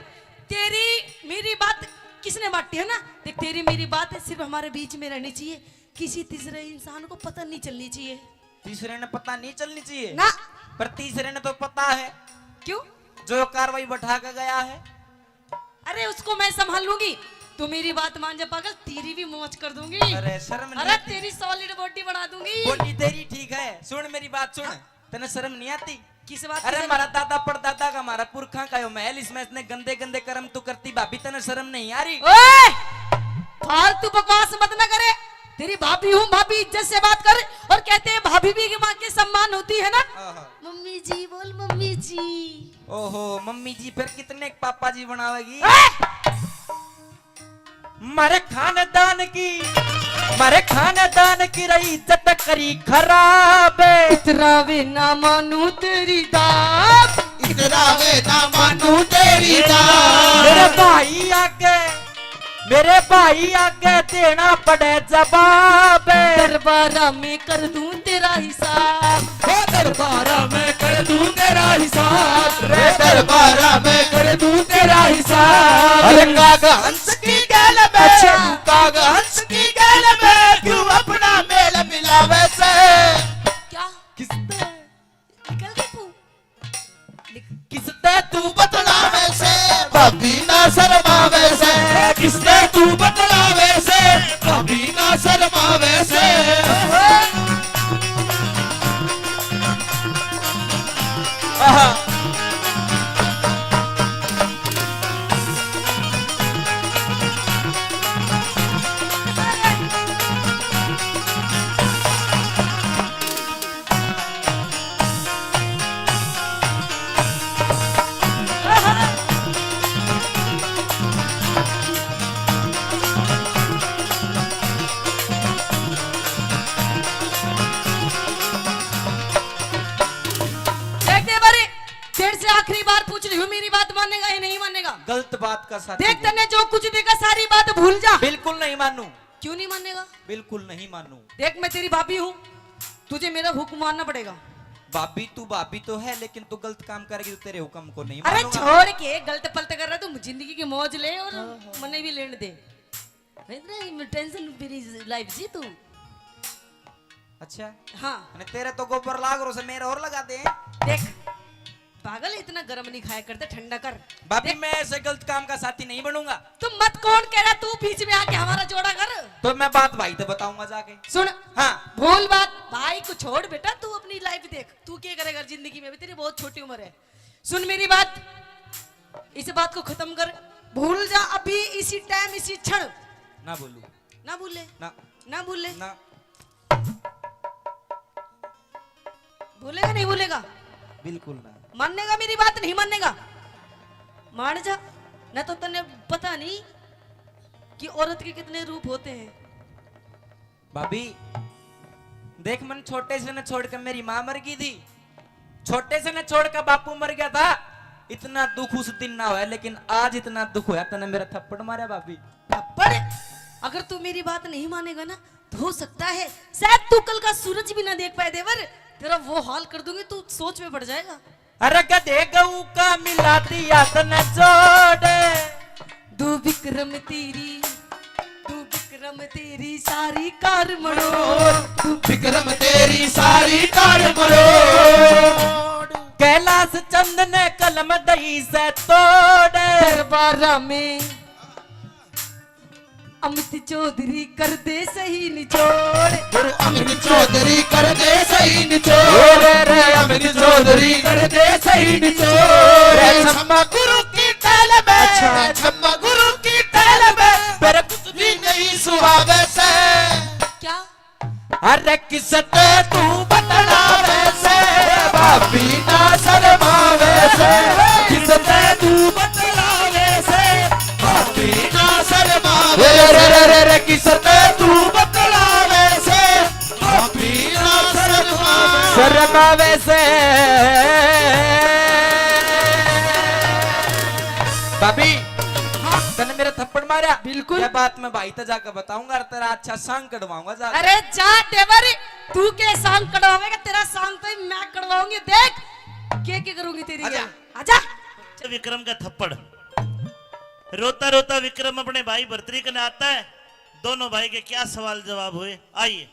तेरी मेरी बात किसने बांटी है ना? देख, तेरी मेरी बात है, सिर्फ हमारे बीच में रहनी चाहिए, किसी तीसरे इंसान को पता नहीं चलनी चाहिए। तीसरे ने पता नहीं चलनी चाहिए ना। पर तीसरे ने तो पता है। क्यों? जो कार्रवाई बैठा के गया है। अरे उसको मैं संभाल लूंगी, तू मेरी बात मान जा पागल, तेरी भी मौज कर दूंगी। अरे शर्म नहीं अरे आती? तेरी solid body बना दूंगी। Body तेरी ठीक है, सुन मेरी बात सुन। हाँ? तने शर्म नहीं आती? किस बात की अरे शर्म? हमारा दादा परदादा का, हमारा पुरखा का यो महल, इसमें इतने गंदे गंदे कर्म तू करती भाभी, तने शर्म नहीं आ रही? ओए! फालतू बकवास मत ना करे। तेरी भाभी हूँ भाभी, इज्जत से बात कर। और कहते हैं भाभी भी की माँ के सम्मान होती है ना। हाँ, हाँ। मम्मी जी बोल, मम्मी जी। ओहो, मम्मी जी फिर कितने पापा जी बनावेगी? ए! मारे खानदान की, मारे खानदान की रही इज्जत करी खराब। इतरावे ना मानू तेरी दाब। इतरावे ना मानू तेरी दाब। मेरे भाई आगे, मेरे भाई आगे देना पड़े जवाब। दरबारा में कर दूं तेरा हिसाब। ओ दरबारा में कर दूं तेरा हिसाब। रे दरबारा में कर दूं तेरा हिसाब। अरे काग हंस की गैल में, अच्छा। काग हंस की गैल में, क्यों अपना मेल मिलावे से? क्या? किसने? निकल गई पू। किसते तू बतलावे से, भाभी ना शर्मावे आखिरी बार पूछ रही हूँ, मेरी बात मानेगा या नहीं मानेगा? गलत बात का साथी देख, बोल। तन्ने जो कुछ देखा, सारी बात भूल जा। बिल्कुल नहीं मानू। क्यों नहीं मानेगा? बिल्कुल नहीं मानू। देख, मैं तेरी भाभी हूँ, तुझे मेरा हुक्म मानना पड़ेगा। भाभी, तू भाभी तो है, लेकिन तू गलत काम करेगी तो तेरे हुक्म को नहीं अरे मानूंगा। छोड़ के गलत पलत कर रहा है, तू जिंदगी की मौज ले और हाँ, हाँ। मने भी लेने दे। इतना ही टेंशन फ्री लाइफ जी तू। अच्छा। हाँ। अने तेरे तो गोबर लाग रो से, मेरा और लगा दे। देख, पागल, इतना गरम नहीं खाया करते, ठंडा कर। भाभी, देख। मैं ऐसे गलत काम का साथी नहीं बनूंगा। तू मत, कौन कह रहा, तू बीच में आके हमारा जोड़ा कर। तो मैं बात भाई तो बताऊंगा जाके। सुन। हाँ। भूल बात, भाई को छोड़ बेटा, तू अपनी लाइफ देख, तू क्या करेगा जिंदगी में, अभी तेरी बहुत छोटी उम्र है। सुन मेरी बात, इस बात को खत्म कर, भूल जा अभी, इसी टाइम, इसी क्षण। ना बोलू। ना भूले। ना। ना भूले। ना। भूलेगा नहीं भूलेगा? बिल्कुल ना। मानेगा मेरी बात, नहीं मानेगा? मान जा, ना तो तन्ने पता नहीं कि औरत के कितने रूप होते हैं। भाभी, देख, मन छोटे से न छोड़ के मेरी माँ मर गई थी, छोटे से न छोड़ के बापू मर गया था। इतना दुख उस दिन ना होया, लेकिन आज इतना दुख होया, तने मेरा थप्पड़ मारा भाभी। थप्पड़? अगर तू मेरी बात नहीं मानेगा ना, तो हो सकता है शायद तू कल का सूरज भी ना देख पाए देवर। तेरा वो हाल कर दूंगी, तू सोच में पड़ जाएगा। अरे गधे गऊ का मिला दिया तने जोड़। दो विक्रम तेरी, दो विक्रम तेरी सारी कार मरोड़। दो विक्रम तेरी सारी कार मरोड़। कैलाश चंद ने कलम दई से तोड़। दरबारा में अमित चौधरी कर दे सही निचोड़। गुरु अमित चौधरी कर दे सही निचोड़। रे, रे, अमित चौधरी कर दे सही निचोड़। रे छम्मा गुरु की टहल में, अच्छा। छम्मा गुरु की टहल में, पर कुछ भी नहीं सुहावे से। क्या? अरे किसते तू बतलावे से, भाभी ना शर्मावे से। किसते तू बतलावे से, भाभी ना शर्मावे से। रे, रे, रे, रे, रे, किसते तू बतलावे से, भाभी ना शर्मावे से। शर्मावे से। भाभी, तने मेरा थप्पड़ मारा? बिल्कुल। ये बात मैं भाई ते जाके बताऊंगा और तेरा अच्छा सांग कटवाऊंगा जाके। अरे जा देवर, तू के सांग कटवावेगा? तेरा सांग तो मैं कटवाऊंगी। देख के के करूंगी तेरी। आजा। आजा। विक्रम का थप्पड़। रोता रोता विक्रम अपने भाई भरतरी कने आता है। दोनों भाई के क्या सवाल जवाब हुए, आइए।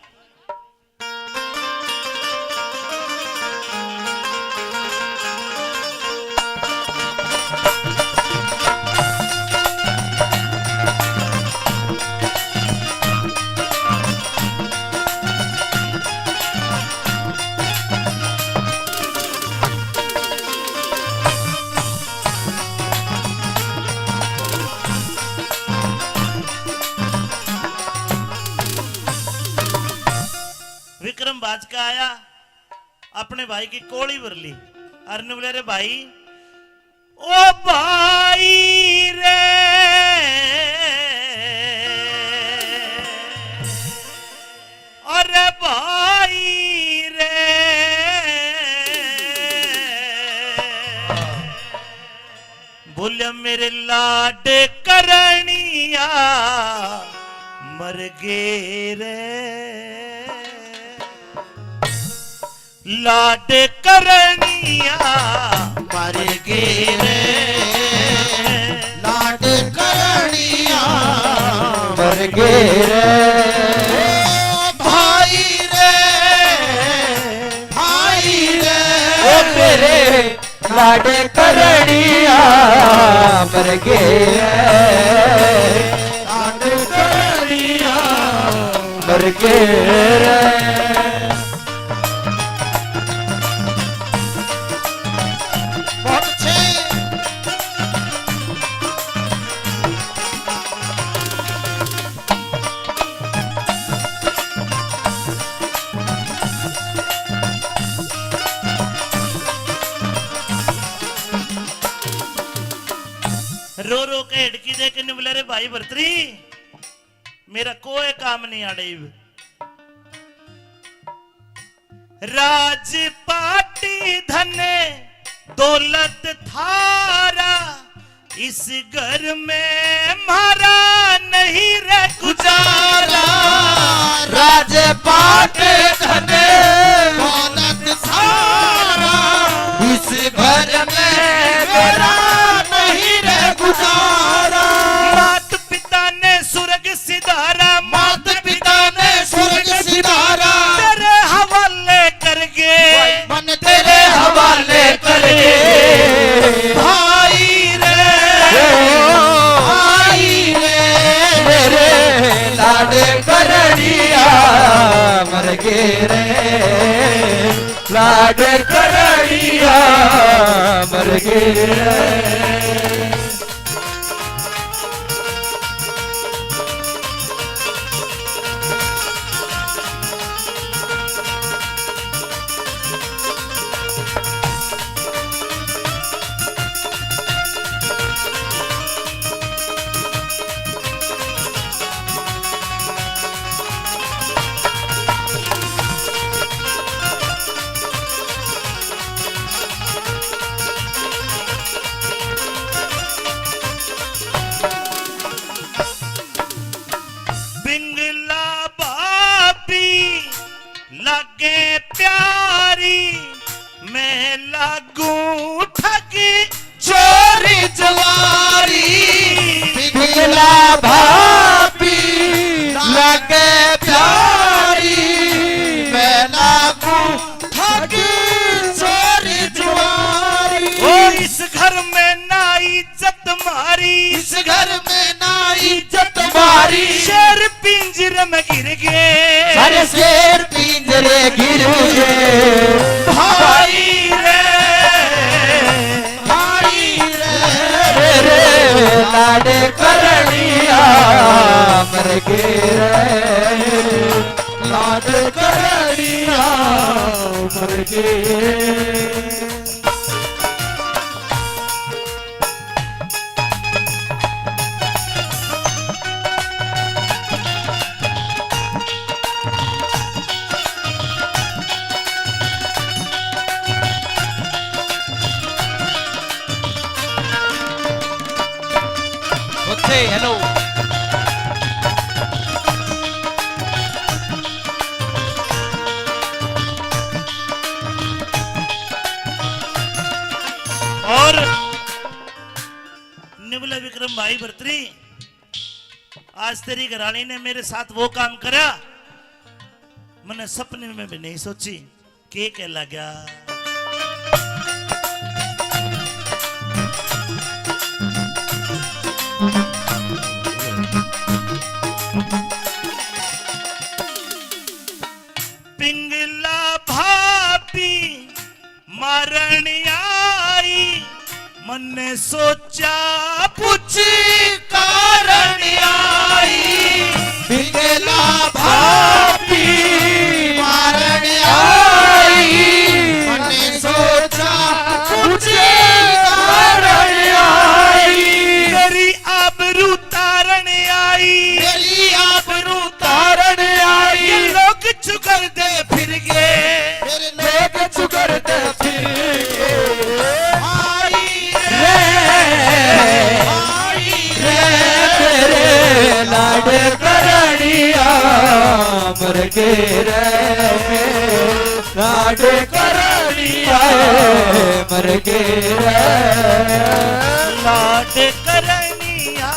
विक्रम भाज के आया, अपने भाई की कोली भर ली। अर ने बोले, "रे भाई, ओ भाई रे, अरे भाई रे।" बोलिया, "मेरे लाड करनिया मर गे रे, लाड करनिया मर गे रे, लाड करनिया मर गे रे।" ओ भाई रे, भाई रे, ओ मेरे लाड करनिया मर गे, लाड करनिया मर गे रे। बहुत अच्छे। रो रो के हेडकी दे के निबले, "रे भाई भरतरी, मेरा कोई काम नहीं आड़े इब।" राज पाटी धन दौलत थारा इस घर में म्हारा नहीं रे गुजारा। राजपाट धन दौलत सारा इस घर में मेरा नहीं रे गुजारा। मात पिता ने स्वर्ग सिधारा, मात पिता ने स्वर्ग सिधारा। तेरे हवाले करके मन तेरे हवाले करके भाई रे, भाई रे, मेरे लाड करड़िया मर गे रे, लाड करड़िया मर गे रे। पिंगला भाभी लागे प्यारी, मैं लागू ठग चोरी जुआरी। पिंगला भाभी लागे प्यारी, मैं लागू ठग चोरी जुआरी। ओ इस घर में ना इज्जत म्हारी, इस घर में ना इज्जत म्हारी। शेर पिंजरे में गिर गए, अरे शेर पिंजरे गिर गए। भाई रे, भाई रे, रे लाड करड़िया मर गे रे, लाड करड़िया मर गे। और निबले विक्रम भाई भरतरी, आज तेरी घराली ने मेरे साथ वो काम करा, मैंने सपने में भी नहीं सोची। के कह लगा। पिंगला भाभी मारण आई, मन्ने सोचा पूछ कारण आई। पिंगला भाभी मारण आई, मन्ने सोचा पूछ कारण आई। मेरी आबरू तारण आई, मेरी आबरू तारण आई। ये लोग चुगरदे फिर गए, मेरे लोग चुगरदे फिर गए। भाई रे, भाई रे, तेरे लाड करड़िया मर गे रे, लाड करड़िया मर गे रे, लाड करड़िया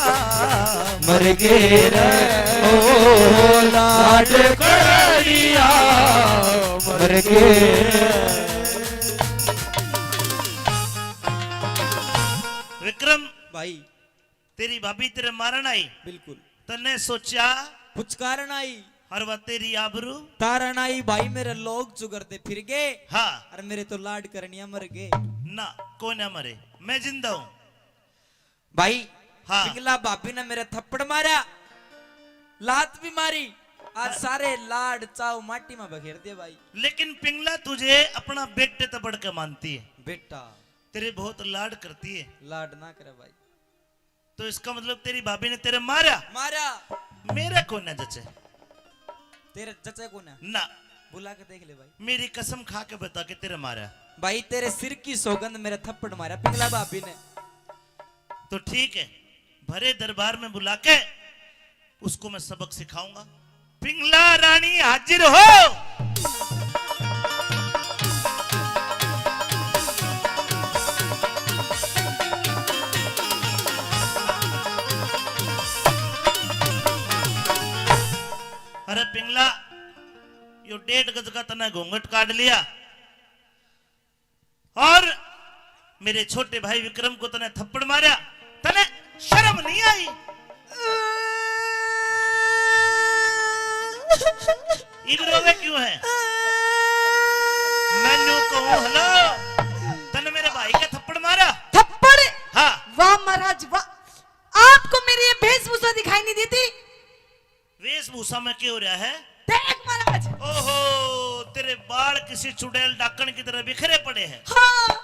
मर गे रे, ओ लाड करड़िया मर गे। विक्रम भाई, तेरी भाभी तेरे मारण आई, बिल्कुल। तन्ने सोचा कुछ कारण आई, और वह तेरी आबरू तारण आई। भाई, मेरे लोग चुगरदे फिर गए, हाँ। और मेरे तो लाड करड़िया मर गए। ना, कोई ना मरे, मैं जिंदा हूँ। भाई, हाँ। पिंगला भाभी ने मेरे थप्पड़ मारा, लात भी मारी, आज सारे लाड चाव माटी में बखेर दिए भाई। लेकिन पिंगला तुझे अपना बेटे तो बढ़ के मानती है। बेटा। तेरे बहुत लाड करती है। लाड ना करे भाई। तो इसका मतलब तेरी भाभी ने तेरे मारा? मारा। मेरा कोना जचे। तेरे जचे कोना? ना। बुला के देख ले भाई। मेरी कसम खा के बता के तेरे मारा। भाई, तेरे सिर की सौगंध, मेरे थप्पड़ मारा पिंगला भाभी ने। तो ठीक है, भरे दरबार में बुला के उसको मैं सबक सिखाऊंगा। पिंगला रानी हाजिर हो। अरे पिंगला, यो डेढ़ गज का तने घूंघट काट लिया और मेरे छोटे भाई विक्रम को तने थप्पड़ मारा, तने शर्म नहीं आई? इब रोवे क्यों है? मैं न्यू कहूँ, हेलो, तने मेरे भाई का थप्पड़ मारा? थप्पड़? हाँ। वाह महाराज वाह, आपको मेरी ये वेशभूषा दिखाई नहीं देती? वेशभूषा में क्या हो रहा है? देख महाराज। ओहो, तेरे बाल किसी चुड़ैल डाकण की तरह बिखरे पड़े हैं। हाँ।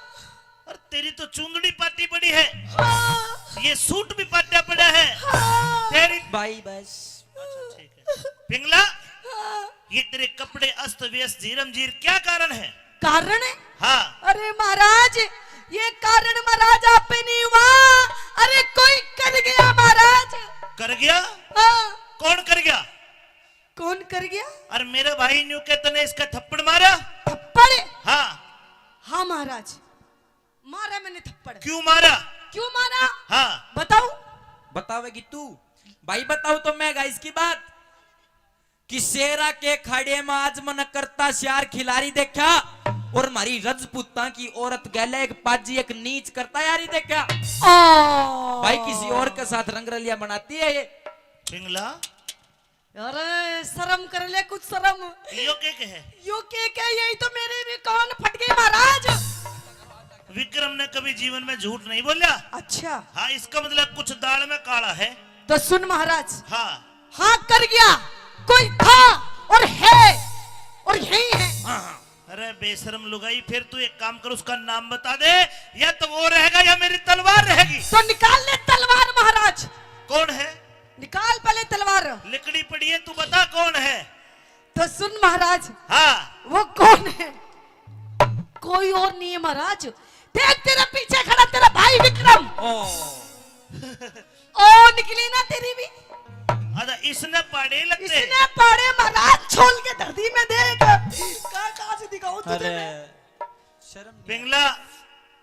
और तेरी तो चुंदड़ी पाटी पड़ी है। हाँ। ये सूट भी पाटा पड़ा है। हाँ। तेरी भाई बस। अच्छा, ठीक है। पिंगला, हाँ। ये तेरे कपड़े अस्त व्यस्त, जीरम जीर, क्या कारण है? कारण है? हाँ। अरे महाराज, ये कारण महाराज आप पे नहीं हुआ। अरे कोई कर गया महाराज। कर गया? हाँ। कौन कर गया? कौन कर गया? अरे मेरे भाई न्यू के तने इसका थप्पड़ मारा? थप्पड़? हाँ। हाँ महाराज, मारा मैंने थप्पड़। क्यों मारा? क्यों मारा? हाँ। बताऊं? बतावेगी तू। भाई बताऊं तो मैं, गाइस, की बात कि शेरा के खाड़े में आज मन करता श्यार खिलारी देखा और म्हारी रजपूतां की औरत गैले एक पाजी एक नीच करता यारी देखा। ओ। भाई किसी और के साथ रंग रलिया बनाती है ये। पिंगला। अरे शर्म कर ले कुछ शर्म। यो के कहे? यो के कहे, यही तो मेरे भी कान फट गए महाराज। विक्रम ने कभी जीवन में झूठ नहीं बोला। अच्छा। हाँ, इसका मतलब कुछ दाल में काला है। तो सुन महाराज। हाँ। हाँ कर गया, कोई था और है और यही है। हाँ, हाँ। अरे बेशरम लुगाई, फिर तू एक काम कर, उसका नाम बता दे, या तो वो रहेगा या मेरी तलवार रहेगी। तो निकाल ले तलवार महाराज। कौन है? निकाल पहले तलवार। लकड़ी पड़ी है, तू बता कौन है। तो सुन महाराज। हाँ। वो कौन है? कोई और नहीं है महाराज, देख तेरे पीछे खड़ा तेरा भाई विक्रम। ओ। ओ निकली ना तेरी भी। अरे इसने पाड़े लगते। इसने पाड़े महाराज छोल के धरती में देख। कहाँ, कहाँ से दिखाऊं तुझे अरे, मैं? शर्म नहीं। पिंगला,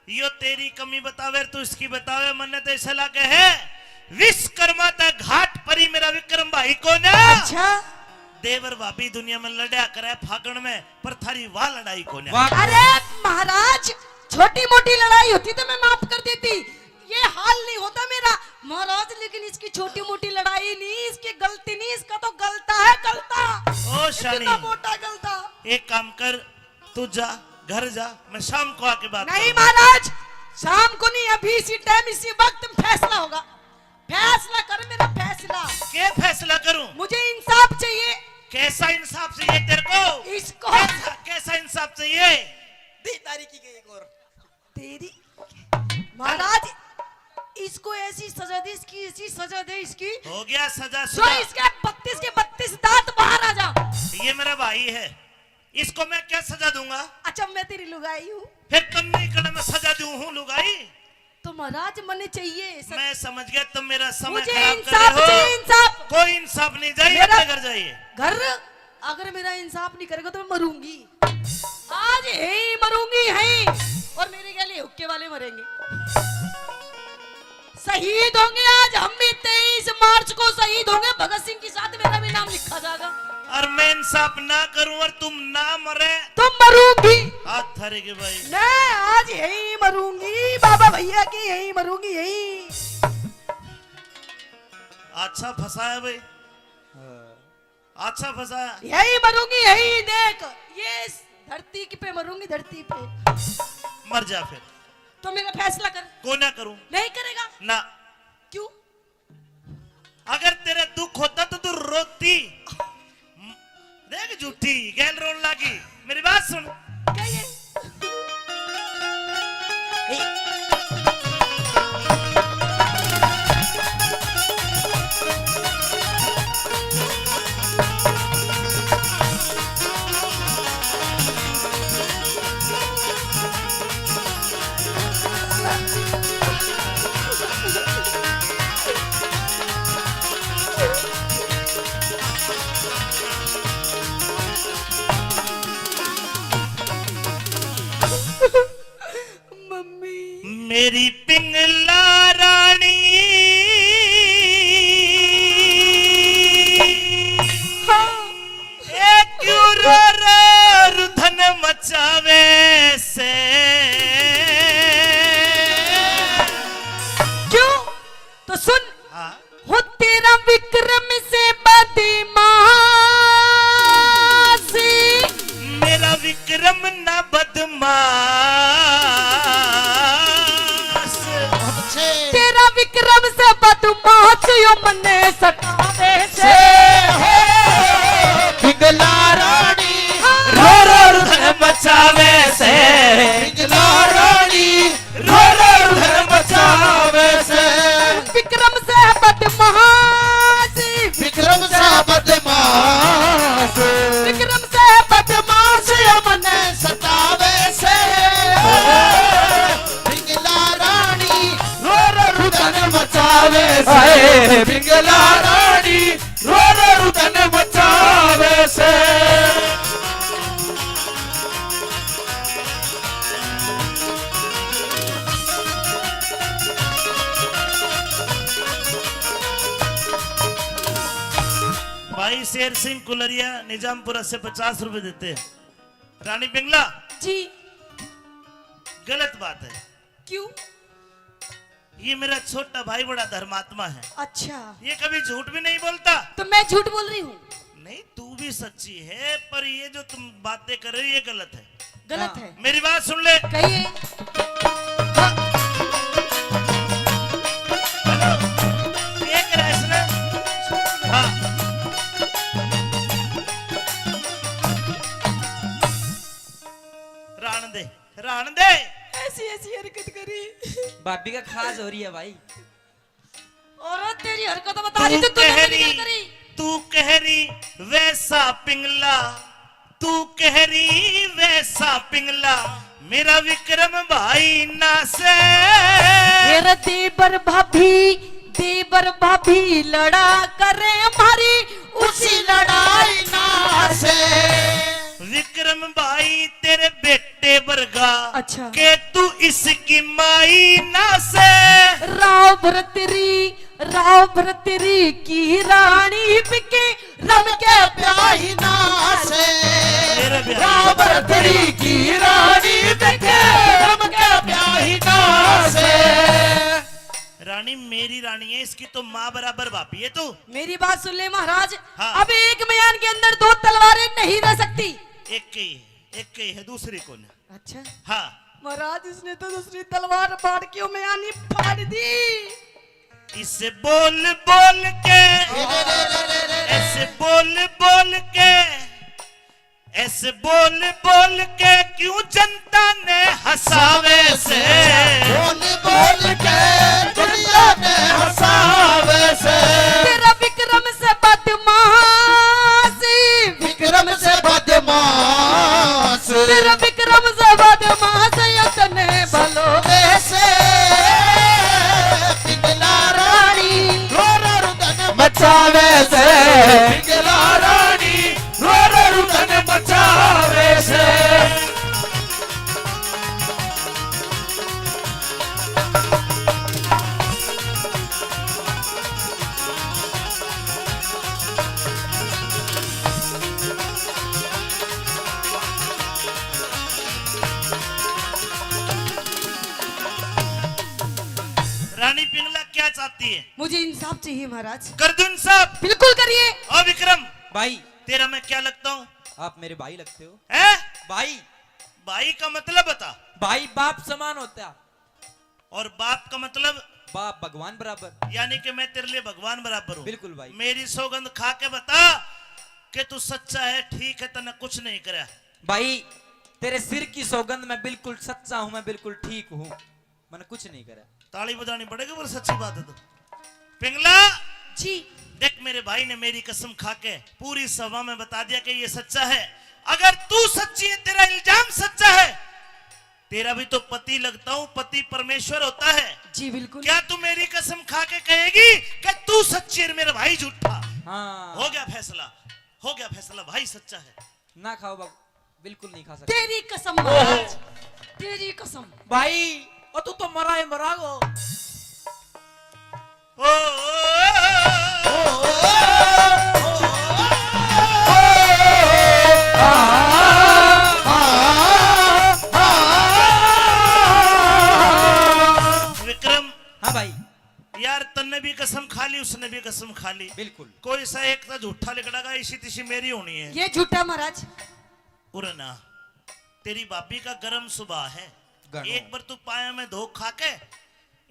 यो तेरी कमी बतावे, तू इसकी बतावे, मन्ने तो ऐसा लगे है विश्वकर्मा तक घाट परी मेरा विक्रम भाई को ना। अच्छा। देवर भाभी दुनिया में लड़ा करे फागण में, पर थारी वाह लड़ाई को ना। वाह। अरे महाराज, छोटी मोटी लड़ाई होती तो मैं माफ कर देती, ये हाल नहीं होता मेरा महाराज। लेकिन इसकी छोटी मोटी लड़ाई नहीं, इसकी गलती नहीं, इसका तो गलता है गलता। ओ शानी, कितना मोटा गलता। एक काम कर, तू जा, घर जा, मैं शाम को आके बात नहीं करूंगा। महाराज, शाम को नहीं, अभी इसी टाइम इसी वक्त में फैसला होगा। फैसला कर मेरा फैसला। क्या फैसला करूं? मुझे इंसाफ चाहिए। कैसा इंसाफ चाहिए तेरे को? इसको। कैसा, कैसा इंसाफ चाहिए? दीदारी की गई एक और। तेरी महाराज, इसको ऐसी सजा दे, इसकी ऐसी सजा दे इसकी। हो गया सजा तो सुजा। इसके बत्तीस के बत्तीस दांत बाहर आ जा। ये मेरा भाई है, इसको मैं क्या सजा दूंगा? अच्छा, मैं तेरी लुगाई हूँ। फिर कन्नी कड़ा में सजा दूं हूँ लुगाई। तो महाराज, मने चाहिए सजा। मैं समझ गया, तुम मेरा समय खराब कर रहे हो। मुझे इंसाफ चाहिए, इंसाफ। कोई इंसाफ नहीं, जाइए मेरा अपने घर जाइए। घर, अगर मेरा इंसाफ नहीं करेगा तो मैं मरूंगी। आज यही मरूंगी, यही। और मेरे गैल हुक्के वाले मरेंगे। शहीद होंगे आज हम भी। तेईस मार्च को शहीद होंगे, भगत सिंह के साथ मेरा भी नाम लिखा जाएगा। और मैं इंसाफ ना करूं और तुम ना मरे। तुम मरूंगी। हाथ थारे के भाई। मैं आज यही मरूंगी, बाबा भैया की यही मरूंगी, यही। अच्छा फंसाया भाई। अच्छा फंसाया। यही मरूंगी, यही देख, ये इस धरती की पे मरूंगी, धरती पे। मर जा फिर। तो मेरा फैसला कर। को ना करूं। नहीं करेगा। ना। क्यों? अगर तेरा दुख होता तो तू रोती। देख झूठी गैल रोन लागी। मेरी बात सुन। क्या ये? ला रानी, हाँ। ए क्यों रो रो रुधन मचावे से? क्यों? तो सुन। हाँ। हो तेरा विक्रम से बदमाश। मेरा विक्रम ना बदमाश। अच्छे। तेरा विक्रम से बदमाश यो मन्ने सतावे से। से हो पिंगला रानी, हाँ। रो रो रुधन मचावे से। पिंगला रानी, रो रो रुधन मचावे से। विक्रम से बदमाश। विक्रम से बदमाश। विक्रम से बदमाश यो मन्ने सतावे से। पिंगला रानी, रो रो रुधन मचावे से। हाय। पिंगला रानी, रो रो रुधन मचावे से। भाई शेर सिंह कुलरिया निजामपुरा से पचास रुपए देते हैं। रानी पिंगला। जी। गलत बात है। क्यों? ये मेरा छोटा भाई बड़ा धर्मात्मा है। अच्छा। ये कभी झूठ भी नहीं बोलता। तो मैं झूठ बोल रही हूँ? नहीं, तू भी सच्ची है, पर ये जो तुम बातें कर रही हो, ये गलत है। गलत हाँ। है। मेरी बात सुन ले। कहिए। हाँ। ये करा इसने। हाँ। राण दे। राण दे। ऐसी, ऐसी हरकत करी। भाभी का खाज हो रही है भाई। और तेरी हरकत बता रही तू, तू तूने कह मिलकर रही, करी। तू कह रही वैसा पिंगला, तू कह रही वैसा पिंगला, मेरा विक्रम भाई ना से। मेरा देवर भाभी, देवर भाभी लड़ा करे हमारी उसी लड़ाई ना से। विक्रम भाई तेरे बेटे वर्गा, अच्छा। के तू इसकी माई ना से। राव भरतरी, राव भरतरी की रानी बिके रम के ब्याही ना से। मेरे ब्याही। राव भरतरी की रानी बिके रम के ब्याही ना से। रानी मेरी रानी है, इसकी तो माँ बराबर भाभी है तू। मेरी बात सुन ले महाराज, हाँ। अब एक म्यान के अंदर दो तलवारें नहीं रह सकती। एक ही है, एक ही है, दूसरी कौन है? अच्छा। हाँ। महाराज, इसने तो दूसरी तलवार फाड़ के म्यानी फाड़ दी। इसे बोल बोल के, ऐसे बोल बोल के, ऐसे बोल बोल के क्यों जनता ने हंसावे से? बोल बोल के दुनिया ने हंसावे से। तेरा विक्रम से बदमाशी। विक्रम से बदमाश। तेरा विक्रम से बदमाश यो तने भलो। से पिंगला रानी रो रो रुदन मचावे से। पिंगला रानी रो रो रुदन मचावे से। रानी पिंगला क्या चाहती है? मुझे इंसाफ चाहिए महाराज। कर दो इंसाफ। बिल्कुल करिए। ओ विक्रम, भाई। तेरा मैं क्या लगता हूँ? आप मेरे भाई लगते हो। हैं? भाई। भाई का मतलब बता। भाई बाप समान होता है। और बाप का मतलब? बाप भगवान बराबर। यानी कि मैं तेरे लिए भगवान बराबर हूँ। बिल्कुल भाई। मेरी सौगंध खा के बता कि तू सच्चा है, ठीक है, तन्ने कुछ नहीं करया। भाई, तेरे सिर की सौगंध, मैं बिल्कुल सच्चा हूँ, मैं बिल्कुल ठीक हूँ, मैंने कुछ नहीं करया। ताली बजानी पड़ेगी, पर सच्ची बात है तो। पिंगला जी। देख, मेरे भाई ने मेरी कसम खा के पूरी सभा में बता दिया कि ये सच्चा है। अगर तू सच्ची है, तेरा इल्जाम सच्चा है, तेरा भी तो पति लगता हूँ, पति परमेश्वर होता है। जी बिल्कुल। क्या तू मेरी कसम खा के कहेगी कि तू सच्ची है, मेरा भाई झूठा? हाँ। हो गया फैसला, हो गया फैसला, भाई सच्चा है। ना खाओ बाबू, बिल्कुल नहीं खा सकते। तेरी कसम महाराज, तेरी कसम। भाई, और तू तो मरा ही मरा गो। विक्रम। हाँ भाई। यार, तन्ने भी कसम खा ली, उसने भी कसम खा ली। बिल्कुल। कोई सा एक तो झूठा लिकड़ागा, इसी तिसी मेरी होनी है। ये झूठा महाराज। उरे ना, तेरी भाभी का गरम सुभाव है। घणो। एक बार तू पाया में धोख खा के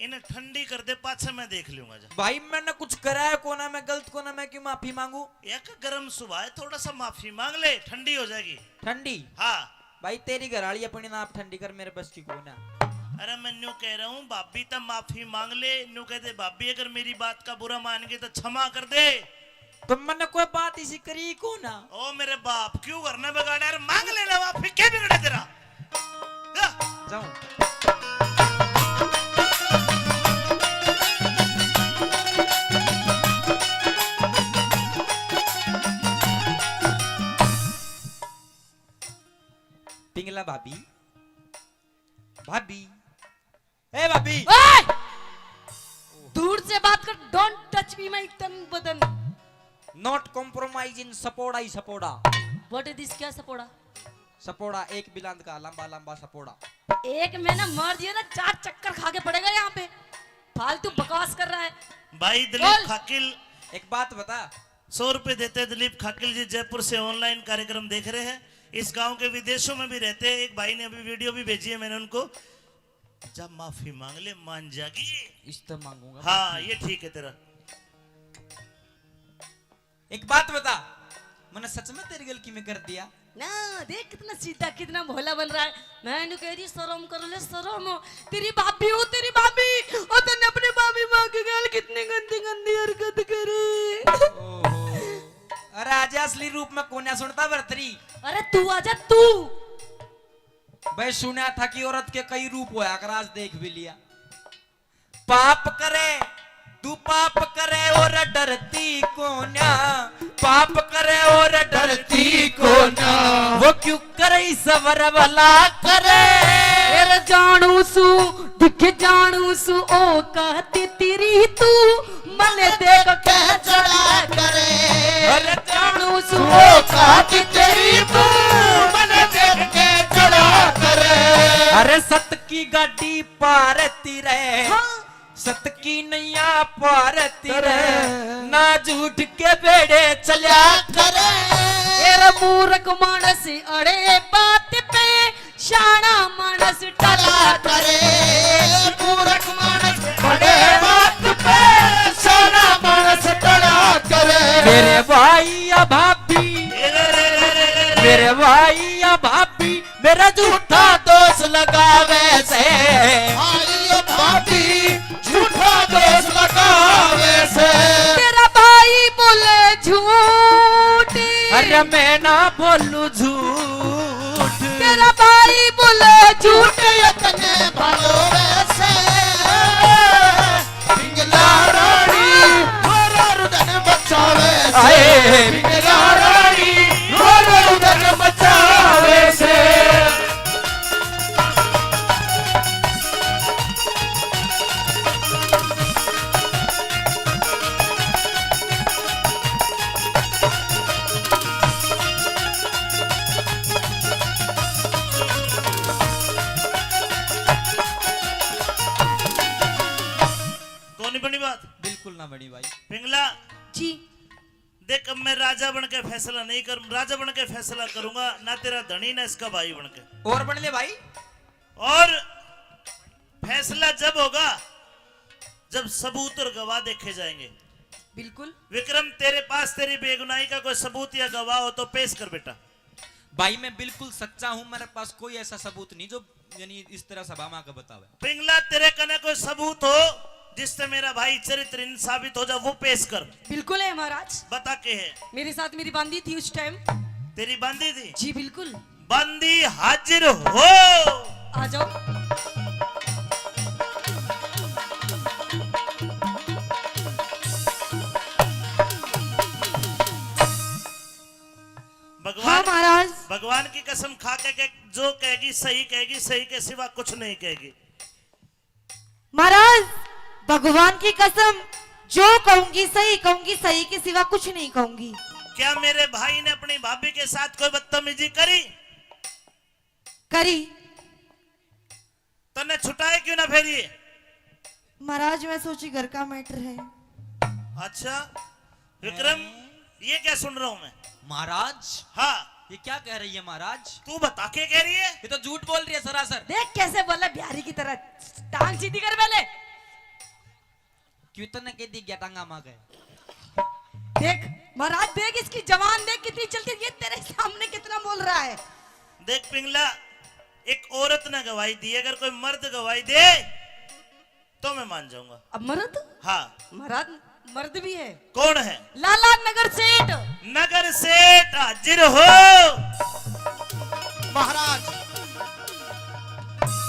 इन्हें ठंडी कर दे, पाछे मैं देख लूंगा जा। भाई, मैंने कुछ कराया कोना, मैं गलत कोना, मैं क्यों माफी मांगू? एक गरम सुभाव है, थोड़ा सा माफी मांग ले, ठंडी हो जाएगी। ठंडी? हाँ। भाई, तेरी घरवाली अपनी ना आप ठंडी कर, मेरे बस की कोना। अरे, मैं न्यू कह रहा हूँ, भाभी तो माफी मांग ले, न्यू कह दे, "भाभी, अगर मेरी बात का बुरा मान गई तो क्षमा कर दे।" तो मैंने कोई बात इसी करी को ना। ओ मेरे बाप, क्यों करना बिगाड़ा यार, मांग लेना माफी, क्या बिगड़े तेरा? जा। जाऊं। पिंगला भाभी, भाभी, ए भाभी। ओए! दूर से बात कर, don't touch me, my तन बदन। Not compromise in सपोड़ा ही सपोड़ा। What is this? क्या सपोड़ा? सपोड़ा, एक बिलांद का लंबा लंबा सपोड़ा। एक मैंने मार दिया ना, चार चक्कर खा के पड़ेगा यहाँ पे। फालतू बकवास कर रहा है। भाई दिलीप बोल। खाकिल। एक बात बता। सौ रुपए देते दिलीप खाकिल जी, जयपुर से ऑनलाइन कार्यक्रम देख रहे हैं, इस गांव के विदेशों में भी रहते हैं। एक भाई ने अभी वीडियो भी भेजी है, मैंने उनको। जब माफी मांग ले, मान जागी। इस तो मांगूंगा हाँ, माफी। ये ठीक है तेरा। एक बात बता, मैंने सच में तेरे गल की में कर दिया? ना, देख कितना सीधा, कितना भोला बन रहा है। मैं इन्हें कह रही, "शर्म कर ले, शर्म। तेरी भाभी हूँ, तेरी भाभी। और तन्ने अपनी भाभी माँ के गल कितनी गंदी, गंदी हरकत करी।" ओहो। अरे आजा, असली रूप में कोन्या सुनता भरतरी। अरे तू आजा, तू। भाई, सुना था कि औरत के कई रूप होया कर, आज देख भी लिया। पाप करे, तू पाप करे और डरती कोन्या, पाप करे और डरती कोन्या, वो क्यों करे सबर वाला करे। तेरे जानू सू, दिख जानू सू, औकात तेरी तू, मने देख के चढ़ा करे। अरे जानू सू, औकात तेरी तू, मने देख के चढ़ा करे। अरे सत की गाड़ी पारती रहे, हाँ। सत की नैया पारती रहे, ना झूठ के बेड़े चल्या करे। तेरा मूर्ख मानस अड़े बात पे, शाना मानस टला करे। मूर्ख मानस अड़े बात पे, शाना मानस टला करे। मेरे भाई या भाभी, मेरे भाई या भाभी, मेरा झूठा दोष लगावे से। भाई या भाभी, झूठा दोष लगावे से। तेरा भाई बोले झूठ। अरे मैं ना बोलू झूठ। तेरा भाई बोले झूठ। ये तने भालो वैसे। पिंगला रानी, रो रो रुदन मचावे से। आए। पिंगला रानी, रो रो रुदन मचावे से। कौन बनी बात? बिल्कुल ना बनी भाई। पिंगला। जी। देख, अब मैं राजा बन के फैसला नहीं करूं, राजा बन के फैसला करूंगा, ना तेरा धनी ना इसका भाई बन के। और बन ले भाई। और फैसला जब होगा जब सबूत और गवाह देखे जाएंगे। बिल्कुल। विक्रम, तेरे पास तेरी बेगुनाही का कोई सबूत या गवाह हो तो पेश कर बेटा। भाई, मैं बिल्कुल सच्चा हूं, मेरे पास कोई ऐसा सबूत नहीं जो यानी इस तरह सभा में आके बतावे। पिंगला, तेरे कने कोई सबूत हो जिससे मेरा भाई चरित्रहीन साबित हो जा, वो पेश कर। बिल्कुल है महाराज। बता के है? मेरे साथ मेरी बांदी थी उस टाइम। तेरी बांदी थी? जी बिल्कुल। बांदी हाजिर हो। आ जाओ। भगवान, हाँ महाराज। भगवान की कसम खा के, के जो कहेगी सही कहेगी, सही के सिवा कुछ नहीं कहेगी। महाराज, भगवान की कसम, जो कहूंगी सही कहूंगी, सही के सिवा कुछ नहीं कहूंगी। क्या मेरे भाई ने अपनी भाभी के साथ कोई बदतमीजी करी? करी। तन्ने छुटाए क्यों ना फेरिए? महाराज, मैं सोची घर का मैटर है। अच्छा विक्रम, ये क्या सुन रहा हूँ मैं? महाराज, हाँ। ये क्या कह रही है महाराज? तू बता, के कह रही है? ये तो झूठ बोल रही है सरासर। देख कैसे बोला बिहारी की तरह, टांग सीधी कर पहले। क्यों तन्ने कह दी गया टांगा मार के? देख महाराज, देख इसकी जबान, देख कितनी चलती है, ये तेरे सामने कितना बोल रहा है। देख पिंगला, एक औरत ने गवाही दी, अगर कोई मर्द गवाही दे तो मैं मान जाऊंगा। अब मर्द? हाँ। महाराज, मर्द भी है। कौन है? लाला नगर सेठ। नगर सेठ हाजिर हो। महाराज,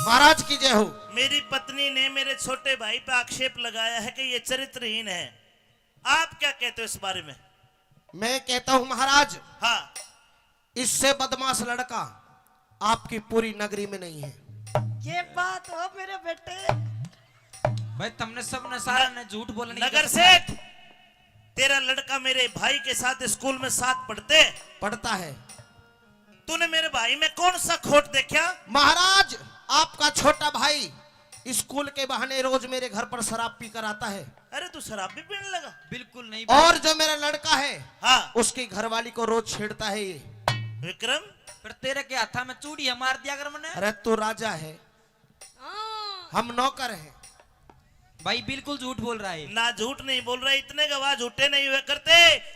महाराज की जय हो। मेरी पत्नी ने मेरे छोटे भाई पे आक्षेप लगाया है कि ये चरित्रहीन है, आप क्या कहते हो इस बारे में? मैं कहता हूं महाराज, हाँ। इससे बदमाश लड़का आपकी पूरी नगरी में नहीं है। ये बात हो मेरे बेटे। भाई, तुमने सबने सारा न-, ने झूठ बोलने की नगर कसम सेठ, तेरा लड़का मेरे भाई के साथ स्कूल में साथ पढ़ते। पढ़ता है। तूने मेरे भाई में कौन सा खोट देखा? महाराज, आपका छोटा भाई स्कूल के बहाने रोज मेरे घर पर शराब पी कर आता है। अरे, तू शराब भी पीने लगा? बिल्कुल नहीं भाई। और जो मेरा लड़का है, हाँ। उसकी घरवाली को रोज छेड़ता है ये। विक्रम, पर तेरे के हाथा में चूड़ियां मार दिया कर मने। अरे, तू राजा है, हाँ। हम नौकर हैं। भाई, बिल्कुल झूठ बोल रहा है। ना, झूठ नहीं बोल रहा, इतने गवाह झूठे नहीं हुए करते।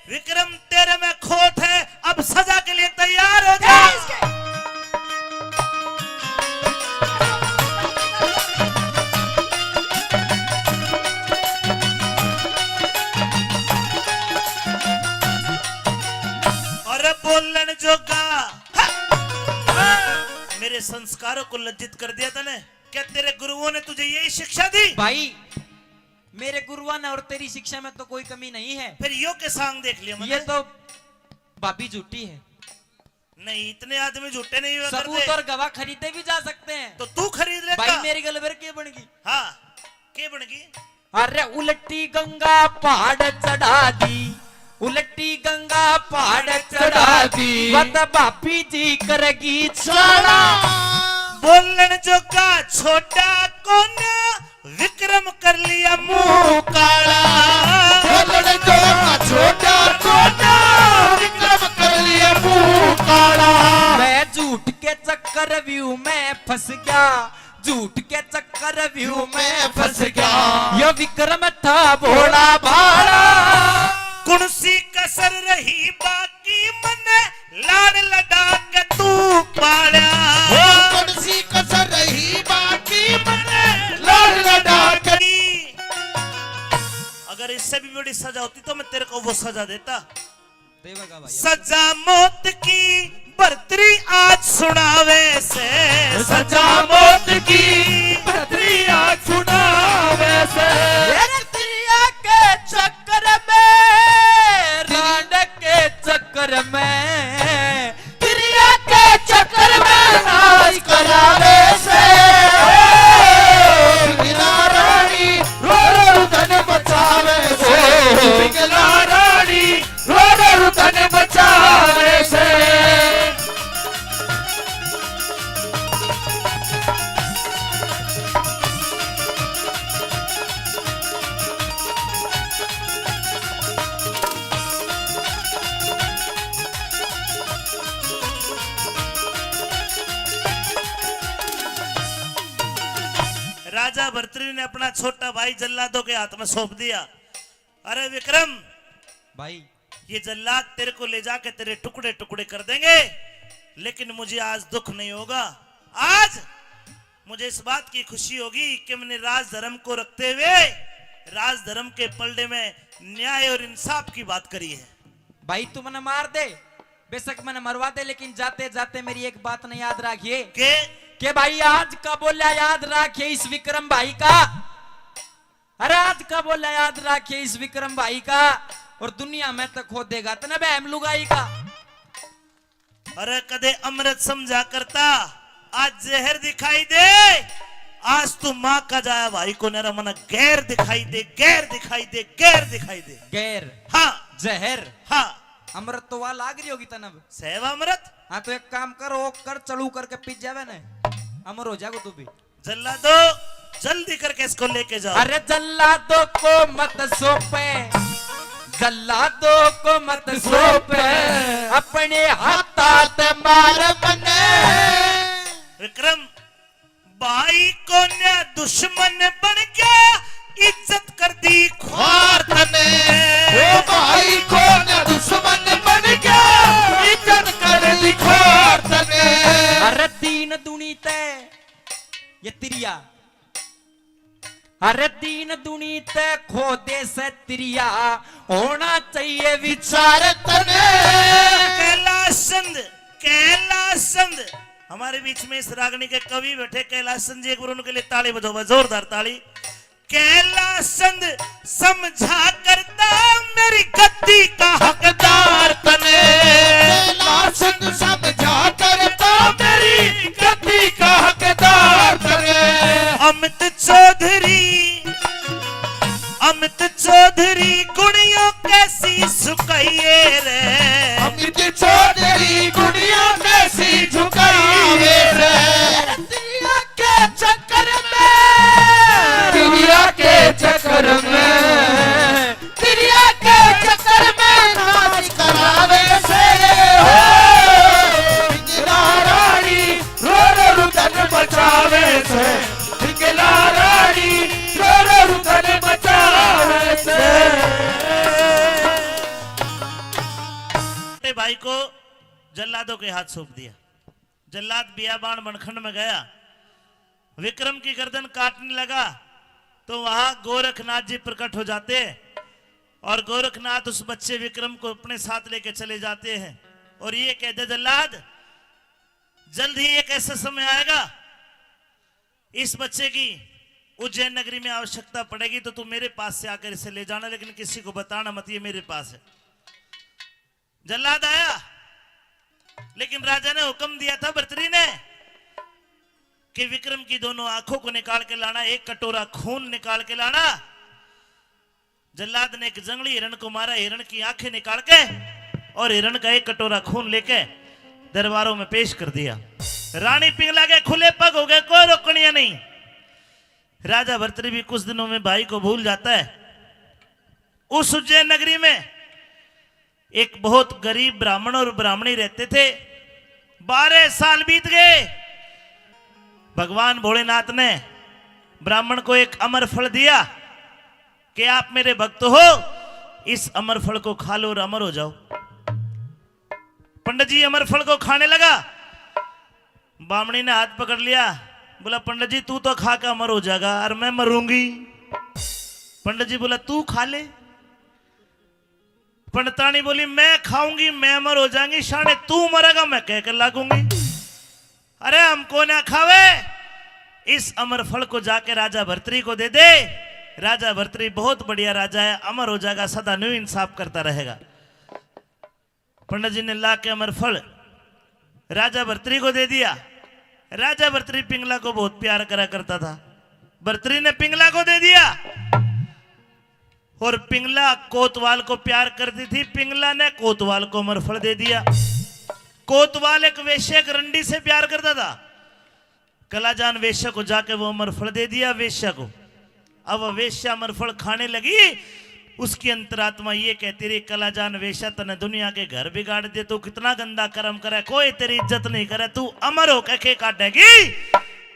विक्रम, तेरे में खोट है, अब सजा के लिए तैयार हो जा। जय इसके। अरे बोलन जोगा, मेरे संस्कारों को लज्जित कर दिया तने। क्या तेरे गुरुओं ने तुझे यही शिक्षा दी? भाई, मेरे गुरुओं ने और तेरी शिक्षा में तो कोई कमी नहीं है। फिर यो के सांग देख लिया मैंने। ये तो भाभी झूठी है। नहीं, इतने आदमी झूठे नहीं हुआ सबूत करते। और गवाह खरीदे भी जा सकते हैं। तो तू खरीद लेता। भाई, मेरी गलबर के बन गई? हाँ, के बन गई? अरे उल्टी गंगा पहाड़ चढ़ा दी, उल्टी गंगा पहाड़ चढ़ा दी, वत भाभी जी करगी छाड़ा। बोलन जोगा छोटा कोना, विक्रम कर लिया मुंह काला। बोलन जोगा छोटा कोना, विक्रम कर लिया मुंह काला। मैं झूठ के चक्कर व्यू में फंस गया, झूठ के चक्कर व्यू में फंस गया। यो विक्रम था भोला भाला। कौन सी कसर रही बाकी, मने लाड़ लड़ा के तू पाला। ओ, कौन सी कसर रही बाकी, मने लाड़ लड़ा के। अगर इससे भी बड़ी सजा होती तो मैं तेरे को वो सजा देता। देवेगा भाई। सजा मौत की बरतरी आज सुनावे से। सजा मौत की बरतरी आज सुनावे से। एक तिरिया के चक्कर में, रांड के चक्कर में, तिरिया के चक्कर में नाच करावे से। बिगला रानी रो रो धन बचावे से। बिगला रानी रो रो धन बचावे से। राजा भरतरी ने अपना छोटा भाई जल्लादों के हाथ में सौंप दिया। अरे विक्रम भाई, ये जल्लाद तेरे को ले जाके तेरे टुकड़े टुकड़े कर देंगे, लेकिन मुझे आज दुख नहीं होगा। आज मुझे इस बात की खुशी होगी कि मैंने राजधर्म को रखते हुए राजधर्म के पलड़े में न्याय और इंसाफ की बात करी है। भाई, तू मने मार दे, बेशक मने मरवा दे, लेकिन जाते जाते मेरी एक बात न याद रखिए। के? के भाई, आज का बोला याद रखिए इस विक्रम भाई का। अरे, आज का बोला याद रखिए इस विक्रम भाई का, और दुनिया में तो खोदेगा तने बहम लुगाई का। अरे, कदे अमृत समझा करता, आज जहर दिखाई दे। आज तू माँ का जाया भाई को नरा मना गैर दिखाई दे, गैर दिखाई दे, गैर दिखाई दे। गैर। हाँ। जहर। हाँ। अमृत तो वहाँ लाग रही होगी तनब। सेवा अमृत। हाँ, तो एक काम कर, वो कर, चलू करके पी जावे ने, अमर हो जाएगा तू भी। जल्लादो, जल्दी करके इसको लेके जाओ। अरे जल्लादों को मत सौंपे, जल्लादों को मत सौंपे, अपने हाथा ते मार मने। विक्रम, भाई को न्या दुश्मन बन गया, इज्जत कर दी ख्वार तने। ओ भाई को न्या दुश्मन बन गया, इज्जत कर दी ख्वार तने। अरे तीन दुनी ते ये तिरिया, अरे तीन दुनी ते खोदे से तिरिया, होना चाहिए विचार तने। कैलाश चंद, कैलाश चंद, हमारे बीच में इस रागनी के कवि बैठे कैलाश चंद जी, एक बार उनके लिए ताली बजाओ, जोरदार ताली। कैलाश चंद समझा करता मेरी गद्दी का हकदार तने। कैलाश चंद समझा करता मेरी गद्दी का हकदार तने। अमित चौधरी, अमित चौधरी गुणियों कैसी सुकाइए रे। अमित चौधरी गुणियों कैसी झुकाइए रे। तिरिया के चक्कर में, तिरिया के चक्कर में, तिरिया के चक्कर में नाच करावे से हो। पिंगला रानी रो रो रुदन बचावे से, पिंगला रानी रो रो रुदन बचावे से। अपने भाई को जल्लादों के हाथ सौंप दिया। जल्लाद बियाबान बनखंड में गया, विक्रम की गर्दन काटने लगा, तो वहां गोरखनाथ जी प्रकट हो जाते और गोरखनाथ उस बच्चे विक्रम को अपने साथ लेके चले जाते हैं और ये कहते, जल्लाद, जल्द ही एक ऐसा समय आएगा, इस बच्चे की उज्जैन नगरी में आवश्यकता पड़ेगी, तो तू मेरे पास से आकर इसे ले जाना, लेकिन किसी को बताना मत, ये मेरे पास है। जल्लाद आया, लेकिन राजा ने हुक्म दिया था भर्तरी ने कि विक्रम की दोनों आंखों को निकाल के लाना, एक कटोरा खून निकाल के लाना। जल्लाद ने एक जंगली हिरण को मारा, हिरण की आंखें निकाल के और हिरण का एक कटोरा खून लेके दरबारों में पेश कर दिया। रानी पिंगला के खुले पग हो गए, कोई रोकनिया नहीं। राजा भर्तरी भी कुछ दिनों में भाई को भूल जाता है। उस उज्जैन नगरी में एक बहुत गरीब ब्राह्मण और ब्राह्मणी रहते थे। बारह साल बीत गए। भगवान भोलेनाथ ने ब्राह्मण को एक अमर फल दिया कि आप मेरे भक्त हो, इस अमर फल को खा लो और अमर हो जाओ। पंडित जी अमर फल को खाने लगा। बामणी ने हाथ पकड़ लिया, बोला, "पंडित जी, तू तो खा के अमर हो जाएगा और मैं मरूंगी।" पंडित जी बोला, "तू खा ले।" पंडितानी बोली, "मैं खाऊंगी, मैं अमर हो जाऊंगी, शाणे तू मरेगा, मैं कह के लागूंगी।" "अरे, हमको ना खावे, इस अमर फल को जाके राजा भर्तरी को दे दे। राजा भर्तरी बहुत बढ़िया राजा है, अमर हो जाएगा, सदा न्यू इंसाफ करता रहेगा।" पंडित जी ने ला के अमर फल राजा भर्तरी को दे दिया। राजा भर्तरी पिंगला को बहुत प्यार करा करता था। भर्तरी ने पिंगला को दे दिया और पिंगला कोतवाल को प्यार करती थी। पिंगला ने कोतवाल को अमर फल दे दिया। कोतवाल एक वेश्या, एक रंडी से प्यार करता था। कलाजान वेश्या को जाके वो अमर फल दे दिया वेश्या को। अब वेश्या अमर फल खाने लगी, उसकी अंतरात्मा ये कहती रही, "कलाजान वेश्या, तने दुनिया के घर बिगाड़ दे, तू कितना गंदा कर्म करे, कोई तेरी इज्जत नहीं करे, तू अमर होकर के काटेगी।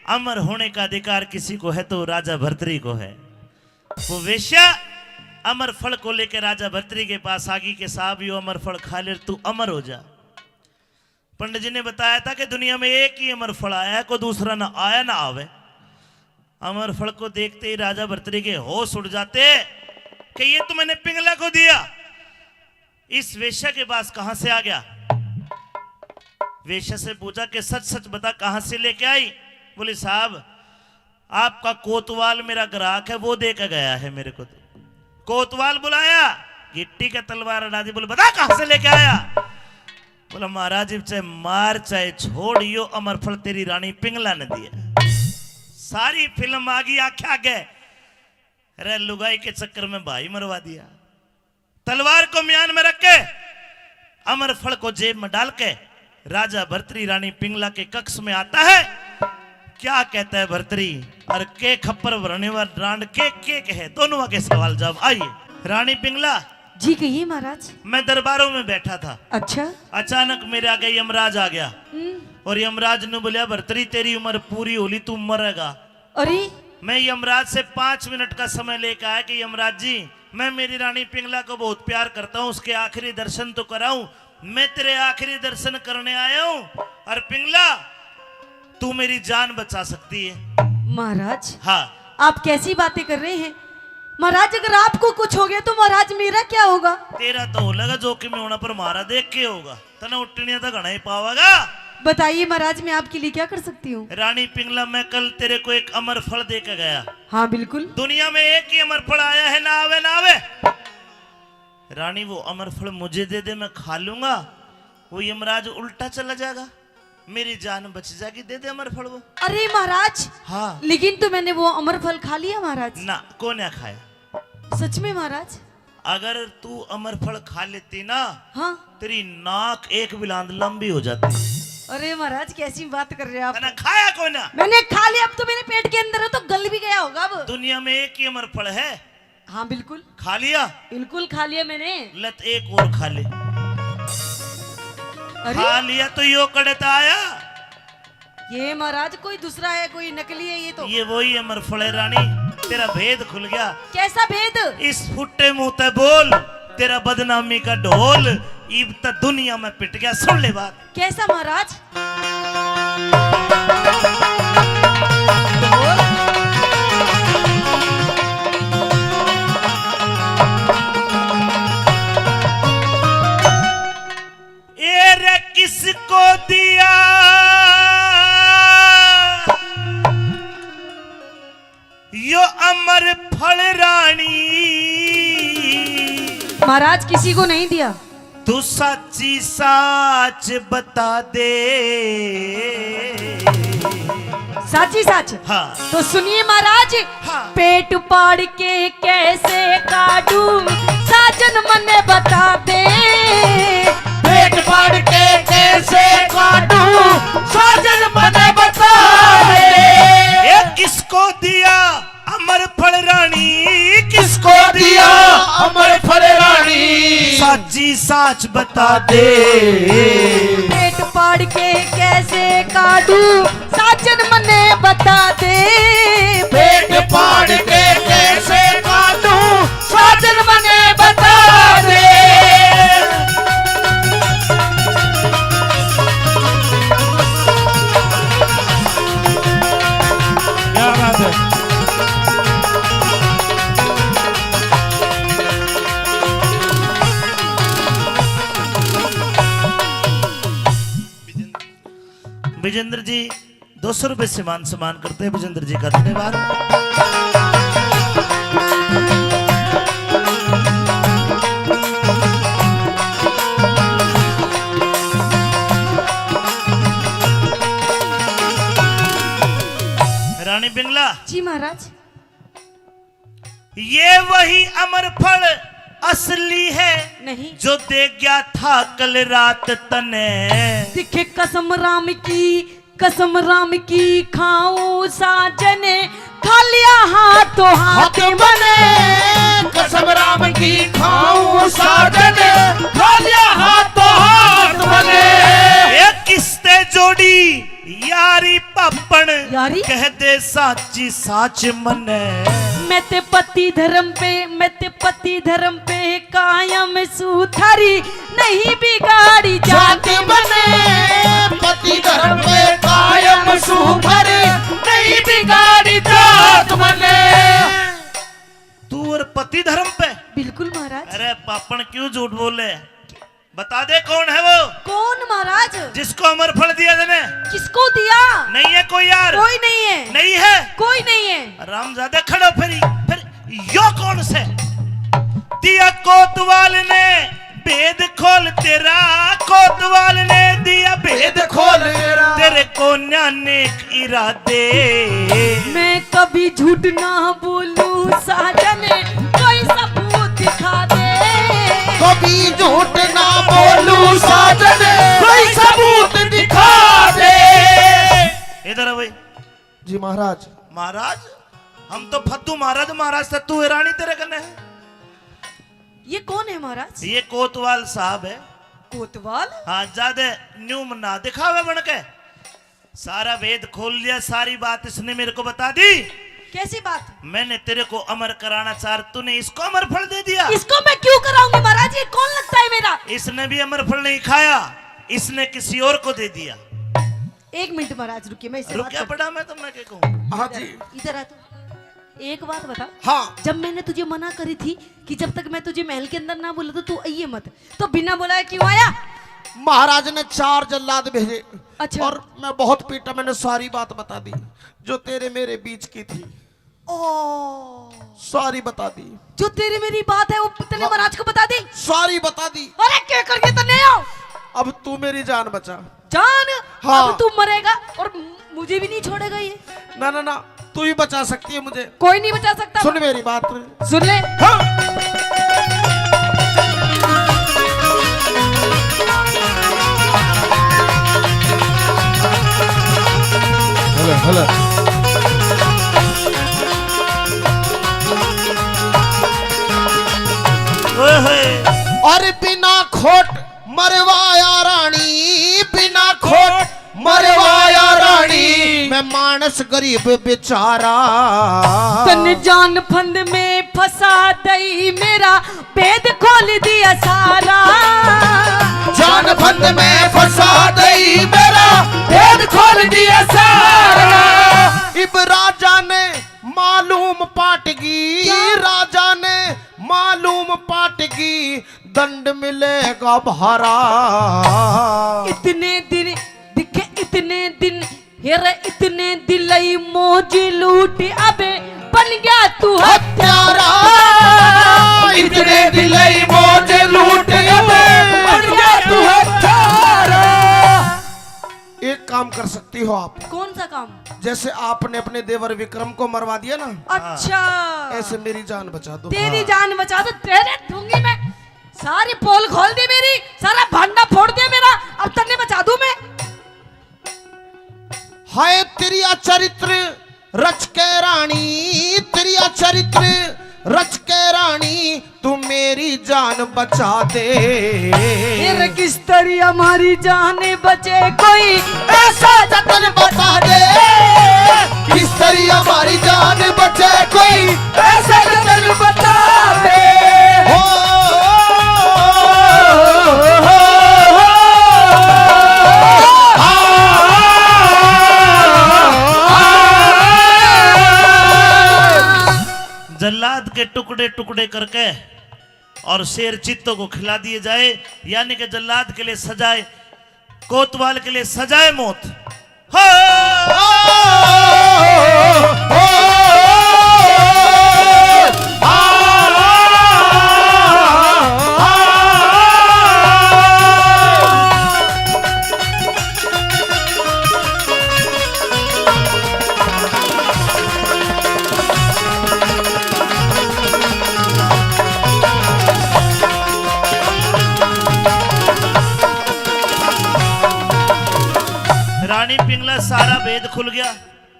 अमर होने का अधिकार किसी को है तो राजा भर्तरी को है।" वो वेश्या अमर फल को लेके राजा भर्तरी के पास आ गई कि, "साहब, यो अमर फल खा ले, तू अमर हो जा।" पंडित जी ने बताया था कि दुनिया में एक ही अमर फल आया है, कोई दूसरा ना आया ना आवे। अमर फल को देखते ही राजा भर्तरी के होश उड़ जाते कि ये तो मैंने पिंगला को दिया, इस वेश्या के पास कहां से आ गया? वेश्या से पूछा कि सच सच बता, कहां से लेके आई? बोली, "साहब, आपका कोतवाल मेरा ग्राहक है, वो दे के गया है मेरे को।" तो कोतवाल बुलाया, गिट्टी का तलवार अड़ा दी, बोले, "बता कहां से लेके आया?" बोला, "महाराज, इब चाहे मार चाहे छोड़, यो अमर फल तेरी रानी पिंगला ने दिया।" सारी फिल्म आ गई आंखें आगे। अरे लुगाई के चक्कर में भाई मरवा दिया। तलवार को म्यान में रख के अमर फल को जेब में डाल के राजा भर्तरी रानी पिंगला के कक्ष में आता है। क्या कहता है भर्तरी और के खप्पर भरने वाला रांड के, के कहे? दोनों आगे सवाल जवाब। आइए रानी पिंगला। जी कहिए महाराज। मैं दरबारों में बैठा था। अच्छा। अचानक मेरे आगे यमराज आ गया। हम्म। और यमराज ने बोला, "भर्तरी, तेरी उम्र पूरी होली, तू मरेगा।" अरे। मैं यमराज से पांच मिनट का समय लेकर आया कि यमराज जी, मैं मेरी रानी पिंगला को बहुत प्यार करता हूँ, उसके आखिरी दर्शन तो कराऊं। मैं तेरे आखिरी दर्शन करने आया हूँ और पिंगला, तू मेरी जान बचा सकती है। महाराज, हाँ। आप कैसी बातें कर रहे हैं? महाराज, अगर आपको कुछ हो गया तो महाराज, मेरा क्या होगा? तेरा तो हो लगा जोखिम में होना, पर मारा देख के होगा। तने उठनिया तो घणा ही पावागा। बताइए महाराज, मैं आपके लिए क्या कर सकती हूँ? रानी पिंगला, मैं कल तेरे को एक अमर फल दे के गया। हाँ बिल्कुल। दुनिया में एक ही अमर फल आया है, ना आवे ना आवे। रानी, वो अमर फल मुझे दे दे, मैं खा लूंगा। वो यमराज उल्टा चला जाएगा, मेरी जान बच जाएगी। दे दे अमर फल वो। अरे महाराज, हाँ। लेकिन तो मैंने वो अमर फल खा लिया महाराज। ना, को ना खाया। सच में महाराज? अगर तू अमर फल खा लेती ना, हाँ। तेरी नाक एक बिलांद लंबी हो जाती। अरे महाराज, कैसी बात कर रहे हो आप? तने खाया कोई ना? मैंने खा लिया, अब तो मेरे पेट के अंदर है, तो गल भी गया होगा अब। दुनिया में एक ही अमर फल है। हाँ बिल्कुल। खा लिया? बिल्कुल खा लिया मैंने। ले तो एक और खा ले। अरे? खा लिया तो यो कड़े तो आया। ये महाराज कोई दूसरा है, कोई नकली है ये तो। ये वही अमर फल है रानी, तेरा भेद खुल गया। कैसा भेद? इस फुट्टे मुंह ते बोल, तेरा बदनामी का ढोल इब त दुनिया में पिट गया। सुन ले बात। कैसा महाराज? ए रे किसको दिया यो अमर फल रानी? महाराज, किसी को नहीं दिया। तू साची साच बता दे। साची साच? हाँ। तो सुनिए महाराज, हाँ। पेट पाड़ के कैसे काटूं, साजन मने बता दे। पेट पाड़ के कैसे काटूं, साजन मने बता दे। ए, किसको दिया अमर फल रानी, किसको दिया अमर फल रानी? साची साच बता दे। पेट पाड़ के कैसे काटूं, साजन मने बता दे। पेट पाड़ के कैसे काटूं, साजन मने बता दे। क्या बात है। विजेंद्र जी, दो सौ रुपए से मान सम्मान करते हैं विजेंद्र जी का। धन्यवाद। रानी पिंगला। जी महाराज। ये वही अमर फल असली है नहीं। जो दे गया था कल रात तने। दिखे कसम राम की, कसम राम की खाऊं साजन, खालिया हाथों हाथ हाथ मने। मने। कसम राम की खाऊं साजन, खालिया हाथों हाथ मने। ए किस्ते जोड़ी यारी पापण यारी? कह दे साची साच मने। मैं ते पति धर्म पे, मैं ते पति धर्म पे कायम सू, थारी नहीं बिगाड़ी जात जात मने। मने। पति धर्म पे कायम सू, थारी नहीं बिगाड़ी जात मने। तू और पति धर्म पे? बिल्कुल महाराज। अरे पापण क्यों झूठ बोले? बता दे कौन है वो? कौन महाराज? जिसको अमर फल दिया तने? किसको दिया? नहीं है कोई यार? कोई नहीं है। नहीं है? कोई नहीं है। राम ज्यादा खड़ो फिर, फिर यो कौन से? दिया कोतवाल ने भेद खोल तेरा, कोतवाल ने दिया भेद खोल तेरा। तेरे कोन्या नेक इरादे। मैं कभी झूठ ना बोलूं साजन, कोई सबूत दिखा दे। कभी झूठ ना बोलूं साजन, कोई सबूत दिखा दे। इधर आ भाई। जी महाराज। महाराज, हम तो फद्दू महाराज, महाराज सत्तू है, रानी तेरे कने है। ये कौन है महाराज? ये कोतवाल साहब है। कोतवाल? हाँ, ज्यादा न्यू ना दिखावे बन के। सारा भेद खोल लिया, सारी बात इसने मेरे को बता दी। कैसी बात? मैंने तेरे को अमर कराना चाह, तूने इसको अमर फल दे दिया। इसको मैं क्यों कराऊंगी महाराज, ये कौन लगता है मेरा? इसने भी अमर फल नहीं खाया, इसने किसी और को दे दिया। एक मिनट महाराज रुकिए, मैं इससे बात रुकिया कर- पड़ा मैं, तो मैं क्या कहूँ? हाँ जी। इधर आ तो। एक बात बता। हाँ। जब मैंने तुझे मना करी थी कि जब तक मैं तुझे महल के अंदर ना बुला तो तू आइए मत, तो बिना बुलाए क्यों आया? महाराज ने चार जल्लाद भेजे। अच्छा। और मैं बहुत पीटा, मैंने सारी बात बता दी जो तेरे मेरे बीच की थी। ओ। सारी बता दी। जो तेरी मेरी बात है वो तने हाँ। महाराज को बता दी? सारी बता दी। अरे क्या कर गया तने आओ? अब तू मेरी जान बचा। जान? हाँ। अब तू मरेगा और मुझे भी नहीं छोड़ेगा ये। ना ना ना, तू ही बचा सकती है मुझे। कोई नहीं बचा सकता। सुन मेरी बात। सुन ले। हाँ। Hello, hello. ओए होए। और बिना खोट मरवाया रानी, बिना खोट मरवाया रानी, मैं मानस गरीब बेचारा। तन जान फंद में फंसा दई मेरा, भेद खोल दिया सारा। जान फंद में फंसा दई मेरा, भेद खोल दिया सारा। इब राजा ने मालूम पाटगी, क्या? राजा ने मालूम पाटगी, दंड मिलेगा भारा। इतने दिन दिखे, इतने दिन हेरे, इतने दिलई मौज लूट, अबे बन गया तू हत्यारा। इतने दिलई मौज लूट, अबे बन गया तू हत्यारा। एक काम कर सकती हो आप। कौन सा काम? जैसे आपने अपने देवर विक्रम को मरवा दिया ना। अच्छा। ऐसे मेरी जान बचा दो। तेरी हाँ। जान बचा दो, तेरे दूंगी मैं। सारी पोल खोल दी मेरी, सारा भांडा फोड़ दिया मेरा, अब तन्ने बचा दूं मैं। हाय तेरिया चरित्र रच के रानी, तेरिया चरित्र रच के रानी, तू मेरी जान बचा दे। फिर किस तरी हमारी जान बचे कोई ऐसा जतन बता दे, किस तरी हमारी जान बचे कोई ऐसा जतन बता दे। हो, हो, हो, हो, हो। जल्लाद के टुकड़े टुकड़े करके और शेर चीतों को खिला दिए जाए, यानी कि जल्लाद के लिए सजाए, कोतवाल के लिए सजाए मौत। हो! रानी पिंगला, सारा भेद खुल गया।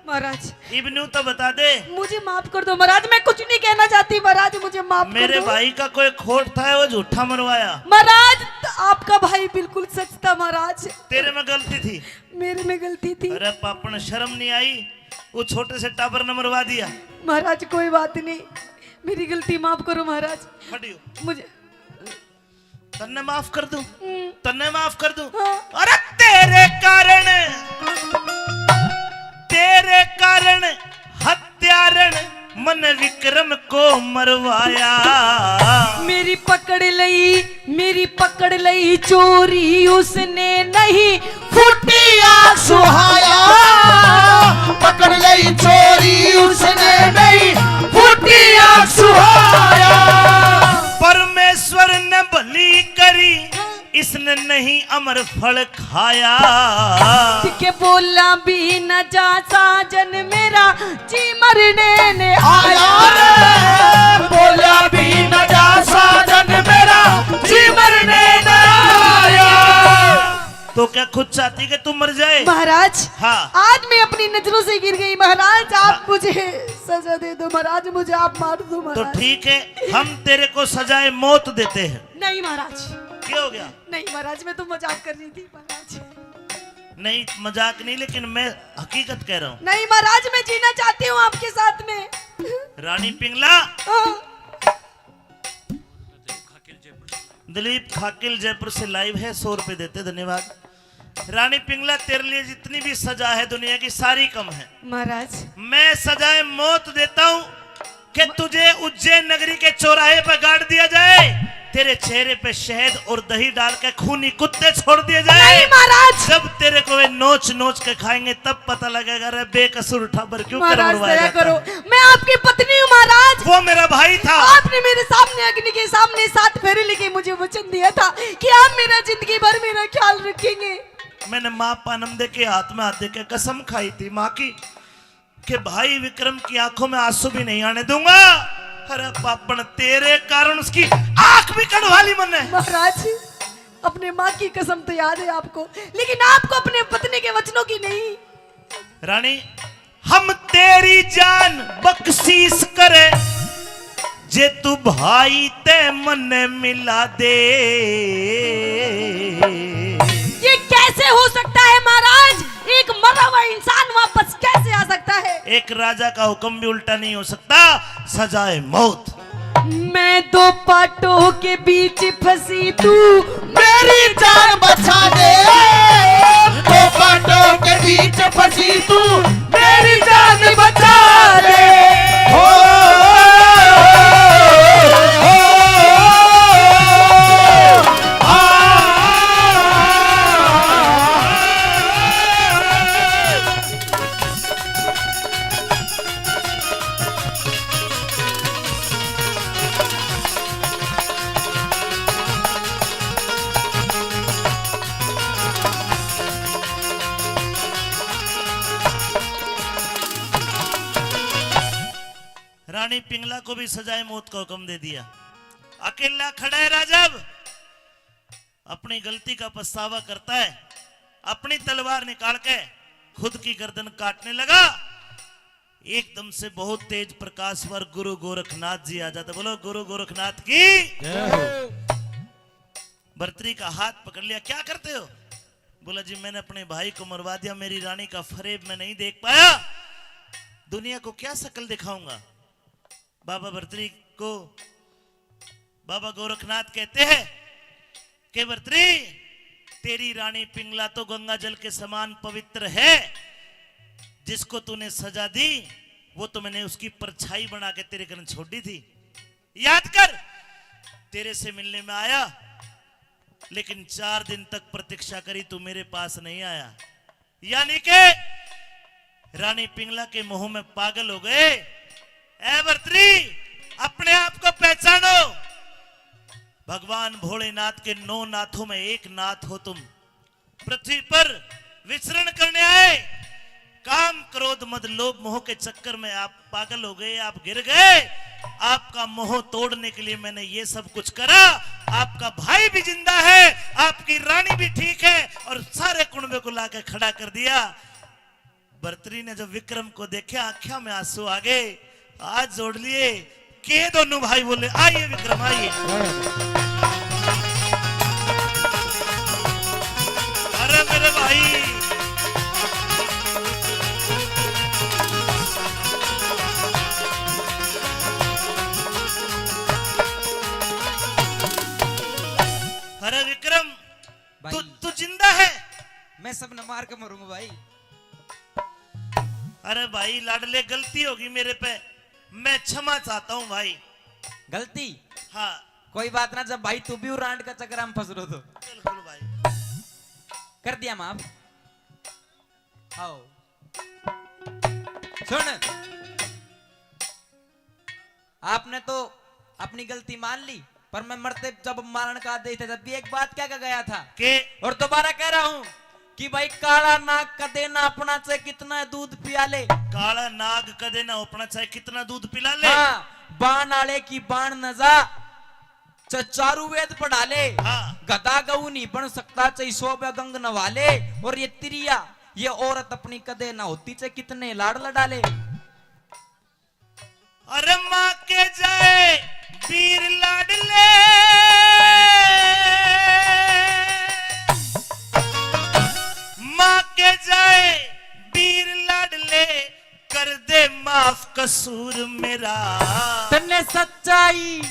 महाराज। इब न्यू तो बता दे। मुझे माफ कर दो महाराज, मैं कुछ नहीं कहना चाहती महाराज, मुझे माफ कर मेरे दो। भाई का कोई खोट था, वो झूठा मरवाया। महाराज, आपका भाई बिल्कुल सच था महाराज। तेरे में गलती थी। मेरे में गलती थी। अरे पापण, शर्म नहीं आई? वो छोटे से टाबर ने मरवा दिया। महाराज, कोई बात नहीं, मेरी गलती माफ करो महाराज। खड़ी हो। मुझे तन्ने माफ कर दूं, हम्म। तन्ने माफ कर दूं। हाँ। अरे तेरे कारण, तेरे कारण हत्यारण मन विक्रम को मरवाया। मेरी पकड़ लई, मेरी पकड़ लई चोरी उसने नहीं फूटी आग सुहाया। पकड़ लई चोरी उसने नहीं फूटी आग सुहाया। परमेश्वर ने भली करी पर फल खाया। के बोला भी न जा साजन मेरा, जी मरने ने आया। आया रे, बोला भी न जा साजन मेरा, जी मरने ने आया। तो क्या खुद चाहती कि तू मर जाए? महाराज, हाँ। आज मैं अपनी नजरों से गिर गई महाराज, आप हाँ। मुझे सजा दे दो महाराज, मुझे आप मार दो तो महाराज। ठीक है, हम तेरे को सजाए मौत देते हैं। नहीं महाराज। क्या हो गया? नहीं महाराज, मैं तो मजाक कर रही थी महाराज। नहीं, मजाक नहीं, लेकिन मैं हकीकत कह रहा हूँ। नहीं महाराज, मैं जीना चाहती हूँ आपके साथ में। रानी पिंगला। हाँ। दिलीप खाकिल जयपुर से लाइव है, सौ रुपए देते, धन्यवाद। रानी पिंगला, तेरे लिए जितनी भी सजा है दुनिया की, सारी कम है। महाराज। मैं सजाए मौत देता हूँ कि तुझे उज्जैन नगरी के चौराहे पर गाड़ दिया जाए, तेरे चेहरे पे शहद और दही डाल के खूनी कुत्ते छोड़ दिए जाए। नहीं महाराज। जब तेरे को वे नोच नोच के खाएंगे, तब पता लगेगा रे बेकसूर ठाबर क्यों महाराज, करवरवाया दया जाता करो। है। मैं आपकी पत्नी हूँ महाराज। वो मेरा भाई था। आपने मेरे सामने अग्नि के सामने सात फेरे लेके मुझे वचन दिया था कि आप मेरा जिंदगी भर मेरा ख्याल रखेंगे। मैंने माँ पानम दे के हाथ में हाथ दे के कसम खाई थी माँ की कि भाई विक्रम की आंखों में आंसू भी नहीं आने दूंगा। अरे पापण, तेरे कारण उसकी आंख भी कढ़वा ली मैंने। महाराज, अपने माँ की कसम तो याद है आपको, लेकिन आपको अपने पत्नी के वचनों की नहीं। रानी, हम तेरी जान बख्शीश करे, जे तू भाई ते मन्ने मिला दे। ये कैसे हो सकता है महाराज? एक मरा हुआ इंसान वापस कैसे आ सकता है? एक राजा का हुक्म भी उल्टा नहीं हो सकता। सजाए मौत। मैं दो पाटों के बीच फंसी तू मेरी जान बचा दे। दो पाटों के बीच फंसी तू मेरी जान बचा दे। हो, हो, आ, रानी पिंगला को भी सजाए मौत का हुक्म दे दिया। अकेला खड़ा है राजब, अपनी गलती का पछतावा करता है, अपनी तलवार निकाल के खुद की गर्दन काटने लगा। एकदम से बहुत तेज प्रकाश पर गुरु गोरखनाथ जी आ जाते। बोलो गुरु गोरखनाथ की। जय हो। भर्तरी का हाथ पकड़ लिया, क्या करते हो? बोला जी, मैंने अपने भाई को मरवा दिया, मेरी रानी का फरेब मैं नहीं देख पाया, दुनिया को क्या शक्ल दिखाऊंगा। बाबा भर्तरी को बाबा गोरखनाथ कहते हैं कि भर्तरी, तेरी रानी पिंगला तो गंगा जल के समान पवित्र है, जिसको तूने सजा दी, वो तो मैंने उसकी परछाई बना के तेरे कन छोड़ दी थी। याद कर, तेरे से मिलने में आया, लेकिन चार दिन तक प्रतीक्षा करी, तू मेरे पास नहीं आया। यानी के रानी पिंगला के मोह में पागल हो गए। ए भर्तरी, अपने आप को पहचानो। भगवान भोलेनाथ के नौ नाथों में एक नाथ हो तुम। पृथ्वी पर विचरण करने आए, काम क्रोध मद लोभ मोह के चक्कर में आप पागल हो गए, आप गिर गए। आपका मोह तोड़ने के लिए मैंने ये सब कुछ करा। आपका भाई भी जिंदा है, आपकी रानी भी ठीक है, और सारे कुणबे को लाके खड़ा कर दिया। भर्तरी ने जब विक्रम को देखा, आंख्या में आंसू आ गए, हाथ जोड़ लिए। के दोनों भाई बोले, आइए विक्रम, आइए। अरे मेरे भाई, अरे विक्रम, भाई। तू, तू जिंदा है? मैं सबने मार के मरूंगा भाई। अरे भाई लाडले, गलती होगी मेरे पे, मैं क्षमा चाहता हूँ भाई। गलती? हाँ। कोई बात ना, जब भाई तू भी रांड का चक्कर में फंस रहो तो। बिल्कुल भाई। कर दिया माफ। आओ। सुन, आपने तो अपनी गलती मान ली, और मैं मरते जब मारण का आदेश था, तब भी एक बात कह के गया था। के? और दोबारा कह रहा हूँ कि भाई, काला नाग कदे ना अपना चाहे कितना दूध पिया ले। काला नाग कदे ना अपना चाहे कितना दूध पिला ले। हाँ, बाण आले की बाण न जा, चाहे चारू वेद पढ़ा ले। हाँ। गधा गऊ नहीं बन सकता, चाहे सौ गंग नवा ले। और ये तिरिया, ये औरत अपनी कदे ना होती, चाहे कितने लाड़ लड़ा ले। अरे माँ के जाए वीर लाडले, माँ के जाए वीर लाडले, कर दे माफ कसूर मेरा। तन्ने सच्चाई,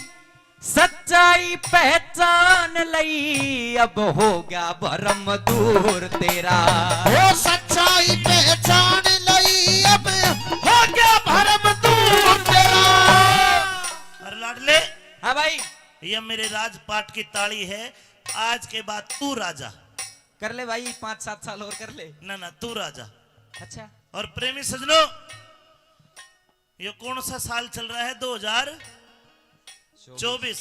सच्चाई पहचान लई, अब हो गया भरम दूर तेरा। हो सच्चाई पहचान लई, अब हो गया भरम दूर तेरा। अरे लाडले। हाँ भाई। ये मेरे राजपाट की ताली है, आज के बाद तू राजा। कर ले भाई, पाँच सात साल और कर ले। ना ना, तू राजा। अच्छा। और प्रेमी सजनों, ये कौन सा साल चल रहा है? दो हज़ार चौबीस।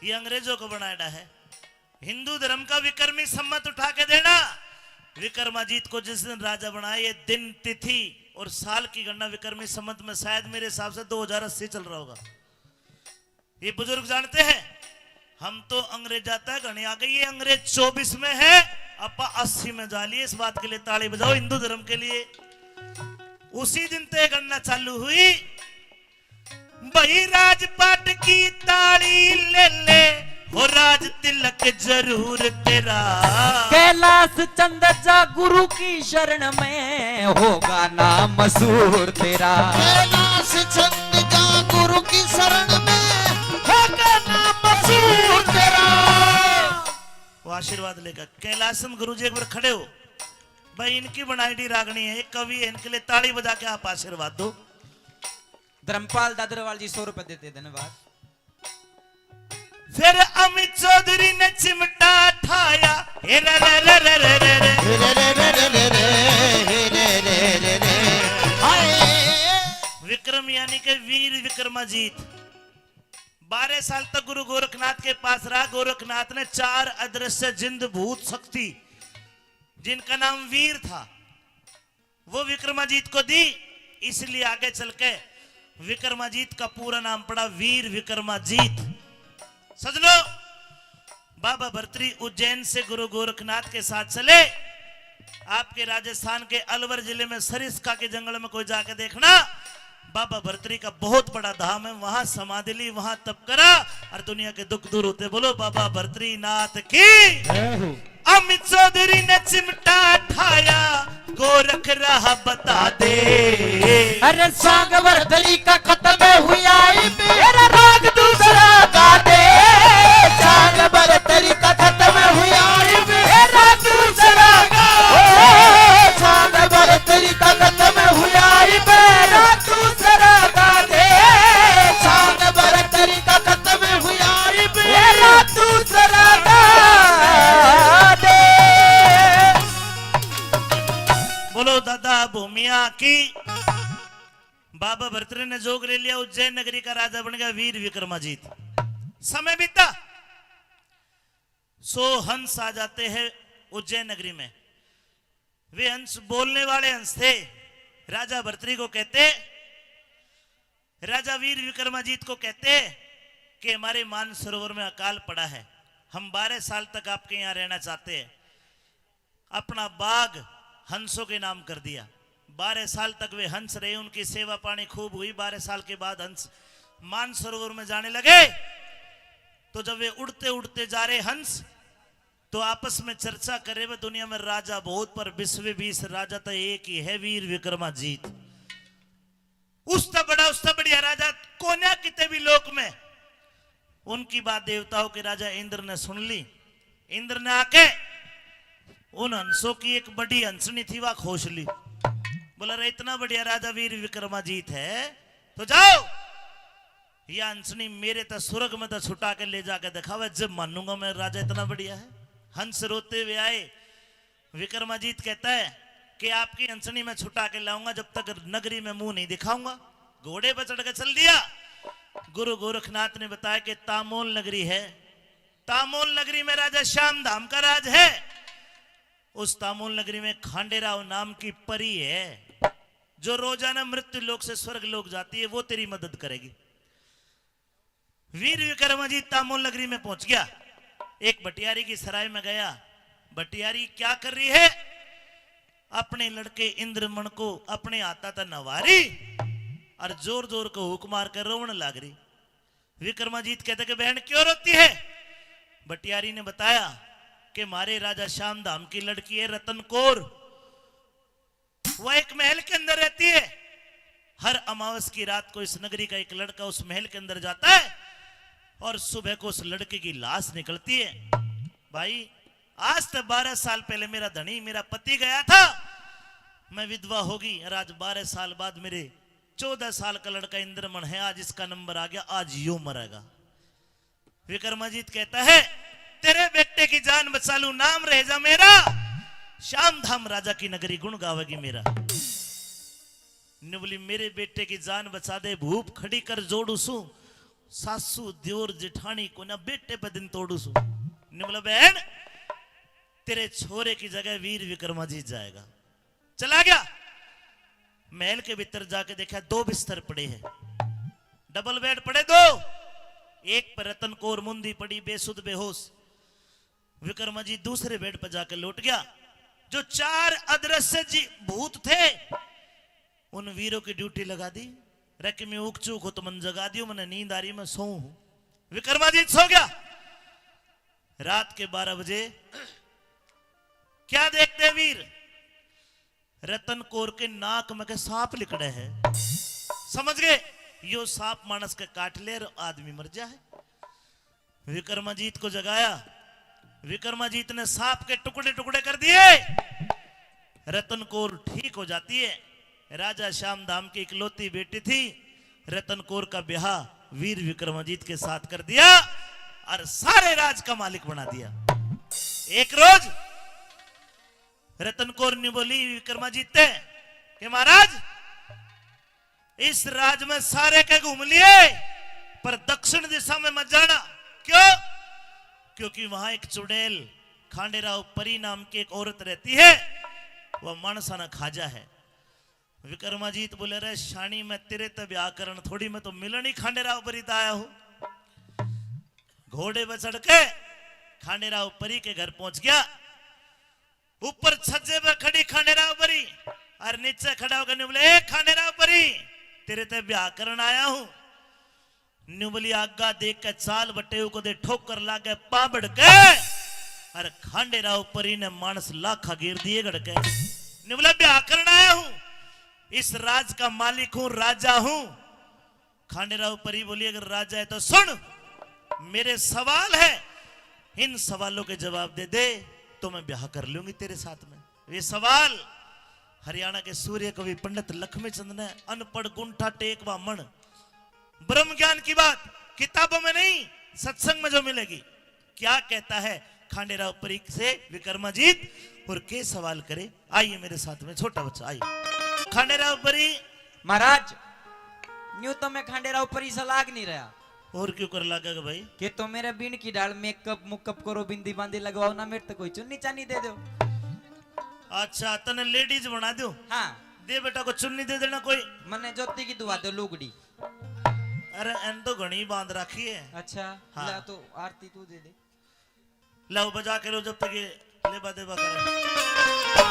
ये अंग्रेजों को बनाया है। हिंदू धर्म का विक्रमी संवत उठा के देना। विक्रमाजीत को जिस दिन राजा बनाया, ये दिन, तिथि और साल की गणना विक्रमी संवत में शायद मेरे हिसाब से दो हज़ार अस्सी चल रहा होगा। ये बुजुर्ग जानते हैं, हम तो अंग्रेजा तक घणे आ गए, ये अंग्रेज चौबीस में है, आपा अस्सी में जा लिए। इस बात के लिए ताली बजाओ हिंदू धर्म के लिए। उसी दिन तय गणना चालू हुई। भाई राजपाट की ताली ले ले, हो राज तिलक जरूर तेरा। कैलाश चंद जा गुरु की शरण में, होगा नाम मशहूर तेरा। कैलाश चंद जा गुरु की शरण में, होगा नाम मशहूर तेरा। वो आशीर्वाद लेकर कैलाश चंद गुरु जी एक बार खड़े हो भाई, इनकी बनाई डी रागनी है, एक कवि है, इनके लिए ताली बजा के आप आशीर्वाद दो। धर्मपाल दादरवाल जी सौ रुपए देते, धन्यवाद। फिर अमित चौधरी ने चिमटा ठाया, हे रे रे रे रे रे रे रे। हे रे रे रे रे रे, हे रे रे रे रे। हाय। विक्रम यानी कि वीर विक्रमाजीत। बारह साल तक गुरु गोरखनाथ के पास रहा। गोरखनाथ ने चार अदृश्य जिंद भूत शक्ति, जिनका नाम वीर था, वो विक्रमाजीत को दी, इसलिए आगे चल के विक्रमाजीत का पूरा नाम पड़ा वीर विक्रमाजीत। सजनों, बाबा भरतरी उज्जैन से गुरु गोरखनाथ के साथ चले। आपके राजस्थान के अलवर जिले में सरिस्का के जंगल में कोई जाके देखना, बाबा भरतरी का बहुत बड़ा धाम है, वहां समाधि ली, वहां तप करा और दुनिया के दुख दूर होते। बोलो बाबा भरतरी नाथ की। जय हो। अमित चौधरी ने चिमटा ठाया, गोरख राह बता दे। अरे सांग भरतरी का खत्म हुआ, मेरा राग दूसरा गा दे। सांग भरतरी का खत्म हुआ, मेरा दूसरा गा दे। सांग भरतरी का खत्म हुआ, मेरा दूसरा गा दे। सांग भरतरी का खत्म हुआ, मेरा दूसरा गा दे। बोलो दादा भूमिया की। बाबा भरतरी ने जोग ले लिया, उज्जैन नगरी का राजा बन गया वीर विक्रमाजीत। समय बीता, सौ हंस आ जाते हैं उज्जैन नगरी में। वे हंस बोलने वाले हंस थे। राजा भरतरी को कहते, राजा वीर विक्रमाजीत को कहते कि हमारे मानसरोवर में अकाल पड़ा है, हम बारह साल तक आपके यहाँ रहना चाहते हैं। अपना बाग हंसों के नाम कर दिया। बारह साल तक वे हंस रहे, उनकी सेवा पानी खूब हुई। बारह साल के बाद हंस मानसरोवर में जाने लगे। तो जब वे उड़ते उड़ते जा रहे हंस, तो आपस में चर्चा करे, वे दुनिया में राजा बहुत, पर विश्व में भी इस राजा तो एक ही है, वीर विक्रमाजीत। उससे बड़ा, उससे बढ़िया राजा कोन्या किते भी लोक में। उनकी बात देवताओं के राजा इंद्र ने सुन ली। इंद्र ने आके उन हंसों की एक बड़ी हंसनी थी, वह खोस ली। बोला, रे, इतना बढ़िया राजा वीर विक्रमाजीत है, तो जाओ, यह हंसनी मेरे तो स्वर्ग में तो छुटा के ले जाके दिखावे, जब मानूंगा मैं राजा इतना बढ़िया है। हंस रोते हुए आए, विक्रमाजीत कहता है कि आपकी हंसनी मैं छुटा के लाऊंगा, जब तक नगरी में मुंह नहीं दिखाऊंगा। घोड़े पर चढ़ के चल दिया। गुरु गोरखनाथ ने बताया कि तामोल नगरी है, तामोल नगरी में राजा श्याम धाम का राज है। उस तामोल नगरी में खांडेराव नाम की परी है, जो रोजाना मृत्यु लोक से स्वर्ग लोक जाती है, वो तेरी मदद करेगी। वीर विक्रमाजीत तामोल नगरी में पहुंच गया। एक भटियारी की सराय में गया। भटियारी क्या कर रही है? अपने लड़के इंद्रमण को अपने हाथा तै नवा रही और जोर जोर के हुक मार के रोवण लाग रही। विक्रमाजीत कहते कि बहन, क्यों रोती है? भटियारी ने बताया कि म्हारे राजा श्याम धाम की लड़की है रतन कौर, वह एक महल के अंदर रहती है। हर अमावस की रात को इस नगरी का एक लड़का उस महल के अंदर जाता है और सुबह को उस लड़के की लाश निकलती है। भाई, आज तक बारह साल पहले मेरा धनी, मेरा पति गया था, मैं विधवा होगी, और आज बारह साल बाद मेरे चौदह साल का लड़का इंद्रमण है, आज इसका नंबर आ गया, आज यो मरेगा। विक्रमाजीत कहता है, तेरे बेटे की जान बचा लूं, नाम रह जा मेरा, श्याम धाम राजा की नगरी गुण गावेगी मेरा। न्यू बोली, मेरे बेटे की जान बचा दे, भूप खड़ी कर जोड़ू सू, सासू द्योर जिठानी को ना बेटे पे दिन तोड़ू सू। न्यू बोला, बहन, तेरे छोरे की जगह वीर विक्रमाजीत जाएगा। चला गया। महल के भीतर जाके देखा, दो बिस्तर पड़े हैं, डबल बेड पड़े दो। एक पर रतन कौर मुंदी पड़ी, बेसुध बेहोश। विक्रमाजीत दूसरे बेड पर जाकर लौट गया। जो चार अदृश्य जी भूत थे, उन वीरों की ड्यूटी लगा दी। रे कि मैं उक चूक हो तो मन जगा दियो, मैंने नींद आ रही, मैं सोऊं हूं। विक्रमाजीत सो गया। रात के बारह बजे क्या देखते वीर? रतन कौर के नाक में के सांप लिकड़े है। समझ गए? यो सांप मानस के काट ले और आदमी मर जा है। विक्रमाजीत को जगाया। विक्रमाजीत ने सांप के टुकड़े टुकड़े कर दिए। रतन कौर ठीक हो जाती है। राजा श्याम धाम की इकलौती बेटी थी। रतन कौर का ब्याह वीर विक्रमाजीत के साथ कर दिया और सारे राज का मालिक बना दिया। एक रोज रतन कौर ने बोली विक्रमाजीत ते कि महाराज, इस राज में सारे के घूम लिए, पर दक्षिण दिशा में मत जाना। क्यों? क्योंकि वहां एक चुड़ैल खांडेराव परी नाम की एक औरत रहती है, वह मानसा ना खाजा है। विक्रमाजीत बोले, रे शानी, मैं तेरे ते ब्याह करण थोड़ी, मैं तो मिलन ही खांडेराव परी ते आया हूं। घोड़े पे चढ़ के खांडेराव परी के घर पहुंच गया। ऊपर छज्जे पे खड़ी खांडेराव परी और नीचे खड़ा होकर न्यू बोले, ए खांडेराव परी, तेरे ते ब्याह करण आया हूं। न्यू बोली, आगा देख के चाल बटे, उको दे ठोकर लागे पाबड़ के। अरे खांडेराव परी ने मानस लाखा गिर दिए गड़ के। न्यू बोला, ब्याह करण आया हूं, इस राज का मालिक हूं, राजा हूं। खांडेराव परी बोली, अगर राजा है तो सुन, मेरे सवाल है, इन सवालों के जवाब दे दे तो मैं ब्याह कर लूंगी तेरे साथ में। ये सवाल हरियाणा के सूर्य कवि पंडित लक्ष्मी चंद ने, अनपढ़ गुंठा टेक बामण, ब्रह्म ज्ञान की बात किताबों में नहीं, सत्संग में जो मिलेगी। क्या कहता है खांडेराव परी से विक्रमाजीत और के सवाल करे? आइए मेरे साथ में, छोटा बच्चा, आइए। खांडेराव परी। महाराज, न्यू तो मैं खांडेराव परी सा लाग नहीं रहा। और क्यों कर लागेगा भाई? कि तो मेरे बीन की डाल मेकअप मुकअप करो, बिंदी बांदी लगवाओ ना, मेरे तो कोई चुन्नी चानी दे दो। अच्छा, तने लेडीज बना दो? हाँ। दे बेटा, को चुन्नी दे देना कोई। मने ज्योति की दुआ दो लुगड़ी। अरे, एन तो घणी बांध रखी है। अच्छा, हाँ। ला तो आरती तू दे दे। लाओ, बजा के लो जब तक ये लेबा देबा करे।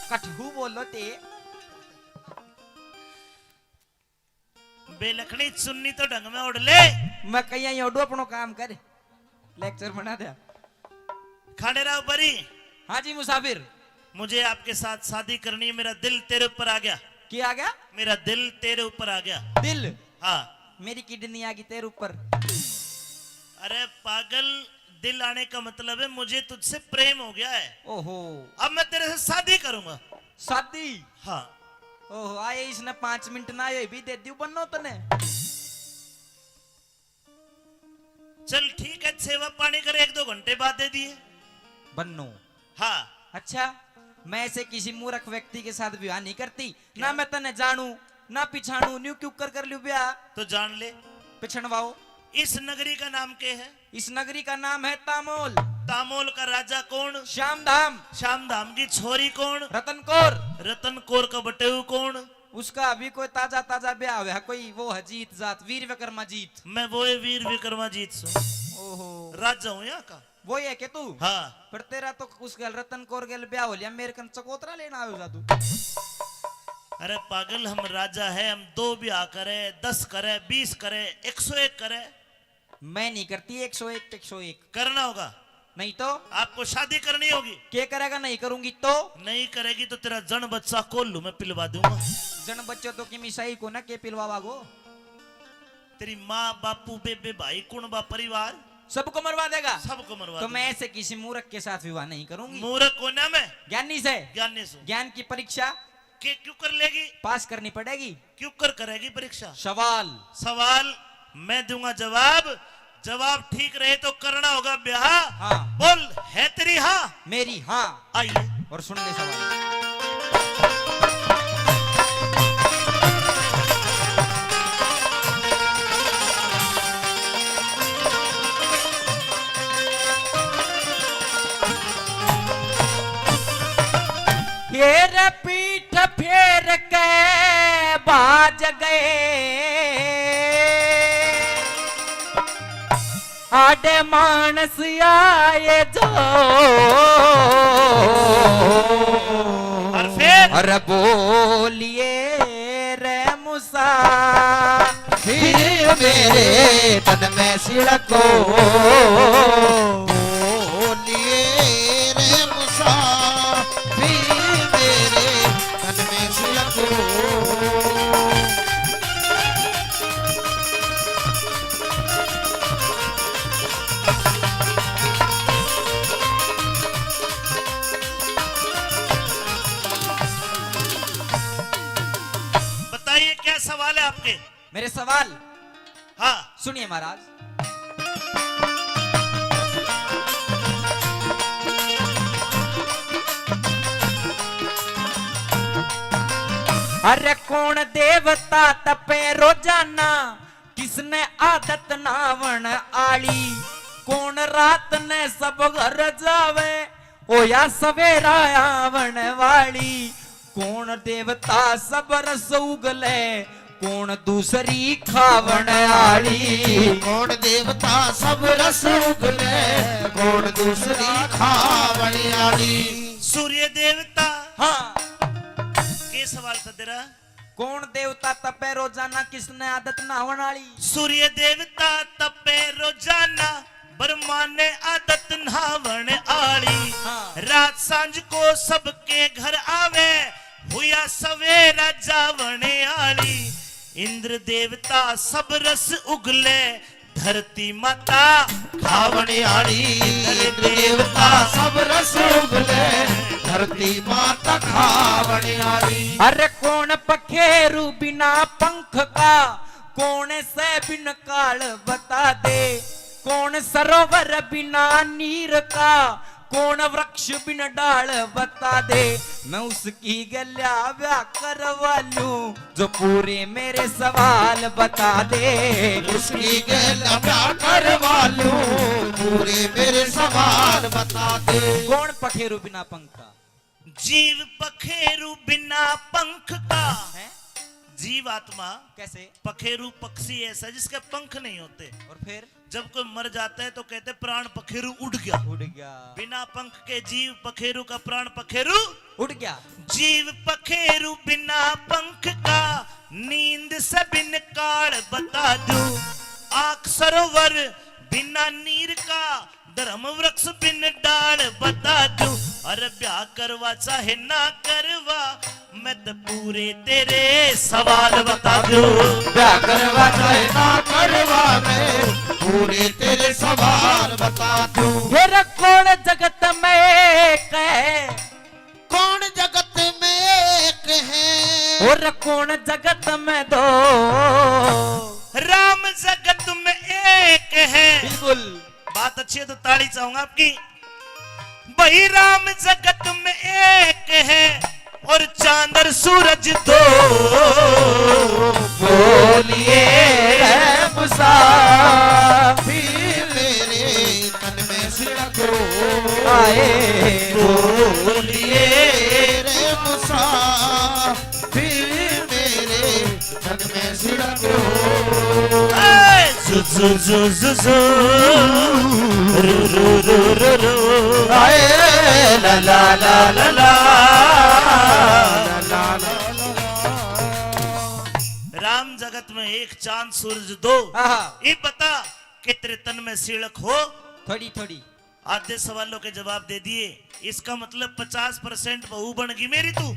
कठहू बोलो ते। बेलखनी चुन्नी तो ढंग में ओढ़ ले। मैं कहीं ओढ़ू, अपनो काम कर, लेक्चर बना दे। खांडेराव परी। हाँ जी मुसाफिर। मुझे आपके साथ शादी करनी है, मेरा दिल तेरे ऊपर आ गया। क्या आ गया? मेरा दिल तेरे ऊपर आ गया। दिल? हाँ। मेरी किडनी आ गई तेरे ऊपर। अरे पागल, दिल आने का मतलब है मुझे तुझसे प्रेम हो गया है। ओहो। अब मैं तेरे से शादी करूंगा। शादी? हाँ। ओहो, आए इसने पांच मिनट ना आए भी दे दियो बन्नो तने। चल ठीक है, सेवा पानी कर, एक दो घंटे बाद दे दिए। बन्नू। हाँ। अच्छा, मैं ऐसे किसी मूर्ख व्यक्ति के साथ विवाह नहीं करती। ना क्या? मैं तन्ने जानू, ना पिछाणू, न्यू क्यूकर कर लूं ब्याह? तो जान ले। पिछणवाओ। इस नगरी का नाम के है? इस नगरी का नाम है तामोल। तामोल का राजा कौन? श्यामधाम। श्यामधाम की छोरी कौन? रतनकौर। रतनकौर का बटेऊ कौन? उसका अभी कोई ताजा ताजा ब्याह हुआ है, कोई वो है जीत जात, वीर विक्रमा जीत। मैं वो है वीर विक्रमा जीत सो। ओहो। राजा हूँ यहाँ का। वो ही है के तू? हाँ। पर तेरा तो उस गल रतनकौर गल ब्याह हो लिया, मेरे कन चकोतरा लेना आयो जा तू। अरे पागल, हम राजा है, हम दो ब्याह करे, दस करे, बीस करे, एक सौ एक करे। मैं नहीं करती एक सौ एक, एक सौ एक। करना होगा। नहीं तो? आपको शादी करनी होगी। के करेगा नहीं करूंगी तो? नहीं करेगी तो तेरा जन बच्चा कोल्हू में पिलवा दूंगा। जन बच्चा तो किमी सही को ना के पिलवावागो? तेरी माँ, बापू, बेबे, भाई, कुणबा, परिवार सबको मरवा देगा। सबको मरवा तो देगा। मैं ऐसे किसी मूर्ख के साथ विवाह नहीं करूंगी। मूर्ख को ना मैं। ज्ञानी से। ज्ञानी से। ज्ञान की परीक्षा के क्यों कर लेगी? पास करनी पड़ेगी। क्यों कर करेगी परीक्षा? सवाल। सवाल मैं दूंगा जवाब। जवाब ठीक रहे तो करना होगा ब्याह। हाँ। बोल, है तेरी हाँ? मेरी हाँ। आइए। और सुन ले सवाल। ये रे पीठ फेर के बाज गए, आड़े मानस आए जो। और फिर? अरे बोलिए रे मूसा, फिर मेरे तन में सिड़को। बोलिए रे मूसा, फिर मेरे तन में सिड़को। बताइए, क्या सवाल है आपके? मेरे सवाल? हाँ। सुनिए महाराज। अरे कौन देवता तपे रोजाना, किसने आदत नावण आली? कौन रात ने सब घर जावे, होया सवेरा आवण वाली? कौन देवता सब रस उगले, कौन दूसरी खावण आली? कौन देवता सब रस उगले, कौन दूसरी खावण आली? सूर्य देवता। हाँ। के सवाल था तेरा? कौन देवता तपे रोजाना, किसने आदत नहावण आली? सूर्य देवता तपे रोजाना, ब्रह्मा ने आदत नहावण आली। हाँ। रात सांझ को सबके घर आवे, हुया सवेरा जावण आली। इंद्र देवता सब रस उगले, धरती माता खावण आली। इंद्र देवता सब रस उगले, धरती माता खावण आली। अरे कौन पखेरु बिना पंख का, कौन से बिन काल बता दे। कौन सरोवर बिना नीर का, कौन वृक्ष बिन डाल बता दे। मैं उसकी गल्या ब्याह करवा लूं, जो पूरे मेरे सवाल बता दे। उसकी गल्या ब्याह करवा लूं, पूरे मेरे सवाल बता दे। कौन पखेरु बिना पंख का? जीव पखेरु बिना पंख का। हैं? जीव आत्मा। कैसे? पखेरु पक्षी ऐसा जिसके पंख नहीं होते। और फिर? जब कोई मर जाता है तो कहते प्राण पखेरु उड़ गया। उड़ गया। बिना पंख के जीव पखेरु का प्राण पखेरु उड़ गया। जीव पखेरु बिना पंख का, नींद से बिन काल बता दूं। आंख सरोवर बिना नीर का, धर्म वृक्ष बिन डाल बता दूं। अरे ब्याह करवा चाहे ना करवा, मैं तो पूरे तेरे सवाल बता दूं। ब्याह करवा चाहे ना करवा, मैं पूरे तेरे सवाल बता दूं। फिर कौन जगत में एक है? कौन जगत में एक है? और कौन जगत में दो? राम जगत में एक है। बिल्कुल। अच्छी है तो ताली चाहूंगा आपकी। भाई, राम जगत में एक है और चांद और सूरज दो। बोलिए रे मुसाफिर, मेरे तन में सिड़क हो। आए। बोलिए रे मुसाफिर, मेरे तन में सिड़क हो। ए, जु, जु, जु, जु, जु। रु, रु, रु, रु, रु। आए, ला, ला, ला, ला, ला। राम जगत में एक, चांद सूरज दो। आहा। ये बता कि तेरे तन में सिड़क हो? थोड़ी थोड़ी। आधे सवालों के जवाब दे दिए, इसका मतलब पचास परसेंट बहू बन गई मेरी तू।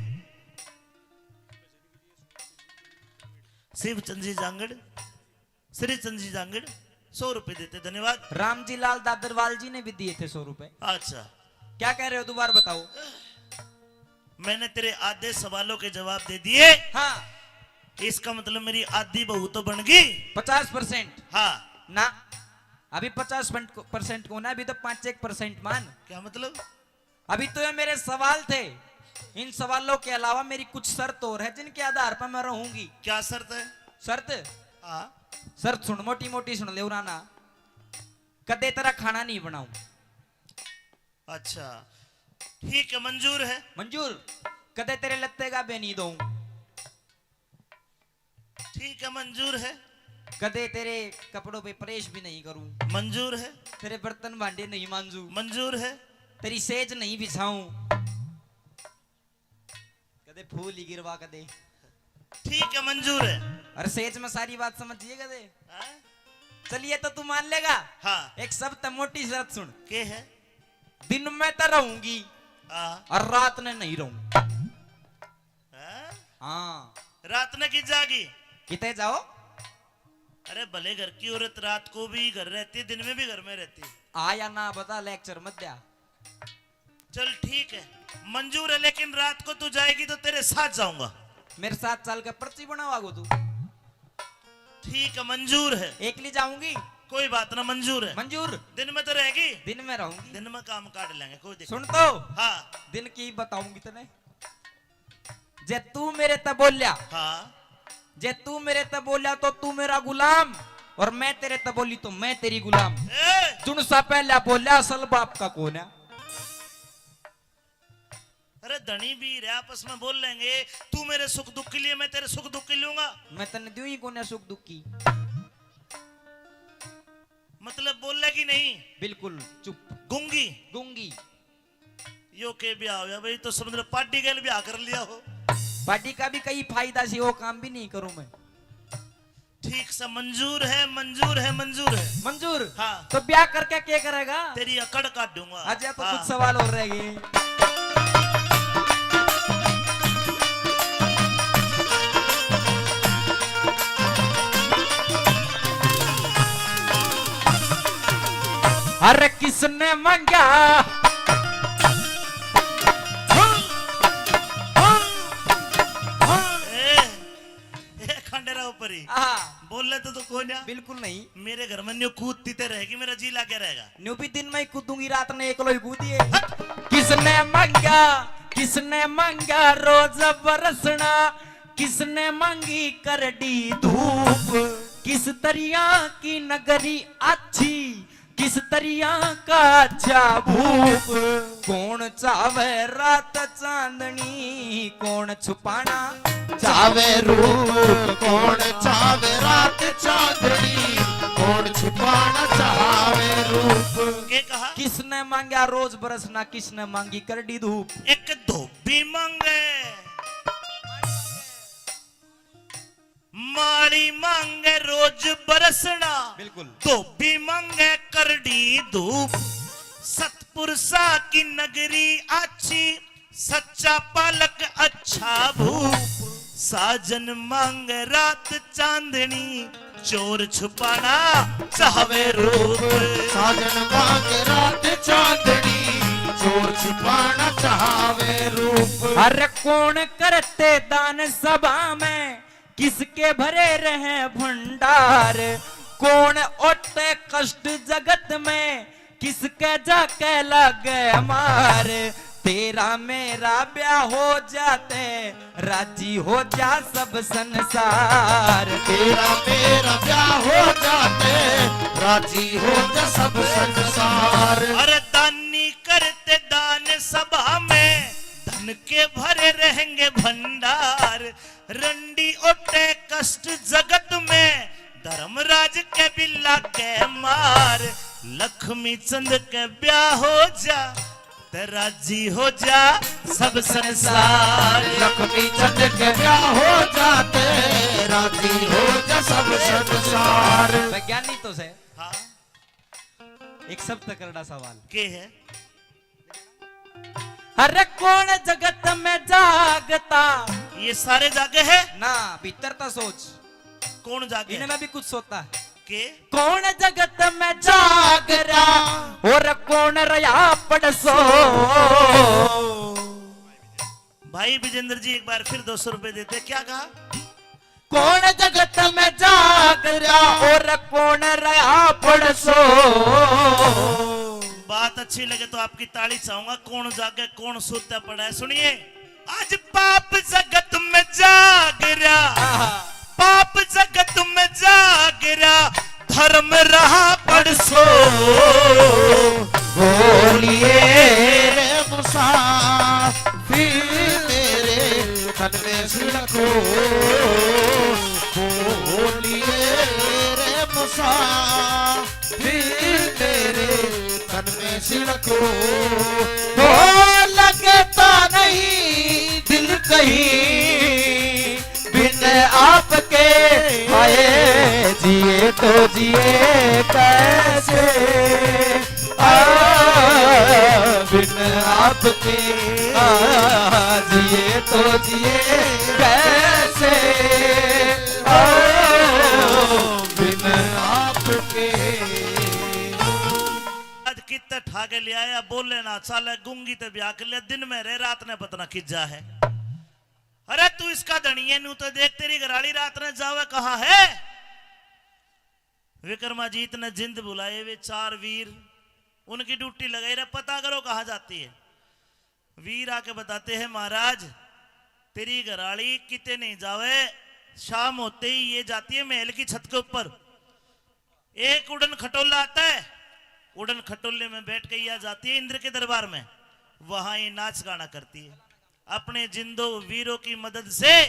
शिवचंद जी जांगड़, श्रीचंद जी जांगड़, सौ रुपए देते, धन्यवाद। रामजी लाल दादरवाल जी ने भी दिए थे सौ रुपए। अच्छा। क्या कह रहे हो, दोबारा बताओ। मैंने तेरे आधे सवालों के जवाब दे दिए। हाँ। इसका मतलब मेरी आधी बहू तो बन गई। पचास परसेंट। हाँ। ना, अभी पचास परसेंट को ना, अभी तो पाँच एक परसेंट मान। क्या मतलब? अभी तो ये मेरे सवाल थे, इन सवालों के अलावा मेरी कुछ शर्त और है जिनके आधार पर मैं रहूंगी। क्या शर्त है? शर्त? हाँ। शर्त सुन, मोटी मोटी सुन ले उराना। कदे तेरा खाना नहीं बनाऊं। अच्छा, ठीक है, मंजूर है। मंजूर। कदे तेरे लत्ते का बे नहीं दूं। ठीक है, मंजूर है। कदे तेरे कपड़ों पे प्रेस भी नहीं करूं। मंजूर है। तेरे बर्तन भांडे नहीं मांजू। मंजूर है। तेरी सेज नहीं बिछाऊं। कदे फूल ही गिरवा कदे। ठीक है, मंजूर है। और सेज में सारी बात समझिए कदे। हाँ? चलिए, तो तू मान लेगा? हाँ। एक सबसे मोटी शर्त सुन। के है? दिन में तो रहूंगी। हाँ। और रात ने नहीं रहूं। हैं? हाँ। रात ने की जागी? किते जाओ? अरे, भले घर की औरत रात को भी घर रहती है, दिन में भी घर में रहती है। आ या ना बता, लेक्चर मत दिया। चल, ठीक है, मंजूर है, लेकिन रात को तू जाएगी तो तेरे साथ जाऊंगा। मेरे साथ चल के पर्ची बनावागो तू? ठीक है, मंजूर है। एकली जाऊंगी? कोई बात ना, मंजूर है। मंजूर। दिन में तो रहेगी? दिन में रहूंगी। दिन में काम काट लेंगे, कोई दिक्कत सुन नहीं। तो। हाँ। दिन की बताऊंगी तने। जे तू मेरे ते बोल्या, हाँ। जे तू मेरे ते बोल्या तो तू मेरा गुलाम, और मैं तेरे ते बोली तो मैं तेरी गुलाम। ए! जुन सा पहला बोल्या, असल बाप का कौन है? अरे धनी भी रे, आपस में बोल लेंगे, तू मेरे सुख दुख के लिए, मैं तेरे सुख दुख के लूंगा। मैं तन्ने दूं ही कोन्या सुख दुख की। मतलब बोलेगी नहीं? बिल्कुल चुप। गूंगी? गूंगी। यो के ब्याह होया भाई, तो समझ लो पार्टी गेल ब्याह कर लिया हो। पार्टी का भी कई फायदा सी, वो काम भी नहीं करूं मैं। ठीक से मंजूर है, मंजूर है, मंजूर है। मंजूर? हाँ। तो ब्याह करके क्या करेगा? तेरी अकड़ काटूंगा। अच्छा, तो हाँ। कुछ सवाल और रह गए। अरे किसने मांगा? ए, ए, खंडेरा ऊपर ही। हाँ। बोले तो, तो कोन्या। बिल्कुल नहीं। मेरे घर में न्यू कूदती ते रहेगी, मेरा जी लागे रहेगा। न्यू भी दिन में ही कूदूंगी, रात ने एकलो ही कूदिए। किसने मांगा, किसने मांगा रोज बरसना, किसने मांगी करड़ी धूप, किस दरिया की नगरी अच्छी, किस दरिया का अच्छा भूप। कौन चावे रात चांदनी, कौन छुपाना चावे रूप, कौन चावे रात चांदनी, कौन छुपाना चावे रूप। के कहा? किसने मांगा रोज बरसना, किसने मांगी करड़ी धूप। एक धोबी मांगे, माली मांगे रोज बरसना, बिल्कुल। धोबी मांगे करड़ी धूप। सतपुरुषा की नगरी आछी, सच्चा पालक अच्छा भूप। साजन मांगे रात चांदनी, चोर छुपाना चाहवे रूप। साजन मांगे रात चांदनी, चोर छुपाना चाहवे रूप। अरे कौन करते दान सभा में, किसके भरे रहे भंडार, कौन ओटे कष्ट जगत में, के लागे मार, तेरा मेरा ब्याह हो जाते, राजी हो जा सब संसार। तेरा मेरा ब्याह हो जाते, राजी हो जा सब संसार। अरे दानी करते दान सभा में, धन के भरे रहेंगे भंडार। रंडी ओटे कष्ट जगत में, धर्मराज के भी लागे मार। लक्ष्मी चंद के ब्याह हो जा, ते राजी हो जा सब संसार। लक्ष्मी चंद के ब्याह हो जाते, राजी हो जा सब संसार। वैज्ञानिक तो से। हाँ। एक सब तकड़ा सवाल। के है? अरे कौन जगत में जागता? ये सारे जागे है? ना, भीतर ता सोच। कौन जागे? इनमें भी कुछ सोता है। के? कौन जगत में जाग रहा और कौन रहा पड़सो? भाई विजेंद्र जी एक बार फिर दो सौ रुपए देते, क्या कहा? कौन जगत में जाग रहा और कौन रहा पड़सो? बात अच्छी लगे तो आपकी ताली चाहूंगा। कौन जागे, कौन सोता पड़ा है, सुनिए। आज पाप जगत में जाग रहा, आहा। पाप जगत में जाग रहा, धर्म रहा पड़सो। बोलिए रे मुसाफिर, तेरे तन में सिड़को। बोलिए रे मुसाफिर, तेरे तन में सिड़को। हो लगता नहीं दिल कहीं बिन आपके, हाय जिए तो जिए कैसे, आ, बिन आपके, आ, जिए तो जिए कैसे, आ, बिन आपके। आज कित ठा के ले आया, बोले ना चाले, गूंगी ते ब्याह कर लिया, दिन में रहे, रात ने पतना किज्जा है। अरे तू इसका धनी है, नू तो देख, तेरी घराली रात ने जावे कहाँ है? विक्रमाजीत ने जिंद बुलाए वे चार वीर, उनकी ड्यूटी लगाई रहे, पता करो कहाँ जाती है। वीर आके बताते हैं, महाराज, तेरी घराली किते नहीं जावे, शाम होते ही ये जाती है महल की छत के ऊपर। एक उड़न खटोला आता है, उड़न खटोले में बैठ के यह जाती है इंद्र के दरबार में, वहां ये नाच गाना करती है। अपने जिंदो वीरों की मदद से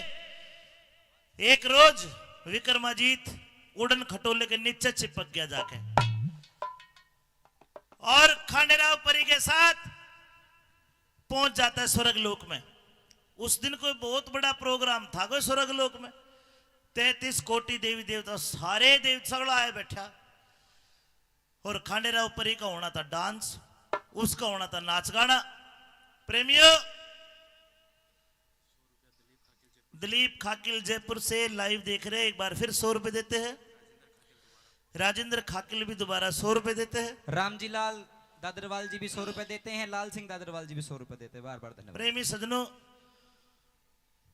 एक रोज विक्रमाजीत उड़न खटोले के नीचे चिपक गया जाके, और खांडेराव परी के साथ पहुंच जाता है स्वर्ग लोक में। उस दिन कोई बहुत बड़ा प्रोग्राम था कोई स्वर्ग लोक में, तैंतीस कोटि देवी देवता, सारे देव सगला आए बैठा। और खांडेराव परी का होना था डांस, उसका होना था नाच गाना। प्रेमियों, दिलीप खाकिल जयपुर से लाइव देख रहे हैं, एक बार फिर सौ रुपए देते हैं। राजेंद्र खाकिल भी दोबारा सौ रुपए देते हैं। रामजी लाल दादरवाल जी भी सौ रुपए देते हैं, लाल सिंह दादरवाल जी भी सौ रुपए देते हैं। बार बार धन्यवाद। प्रेमी सज्जनों,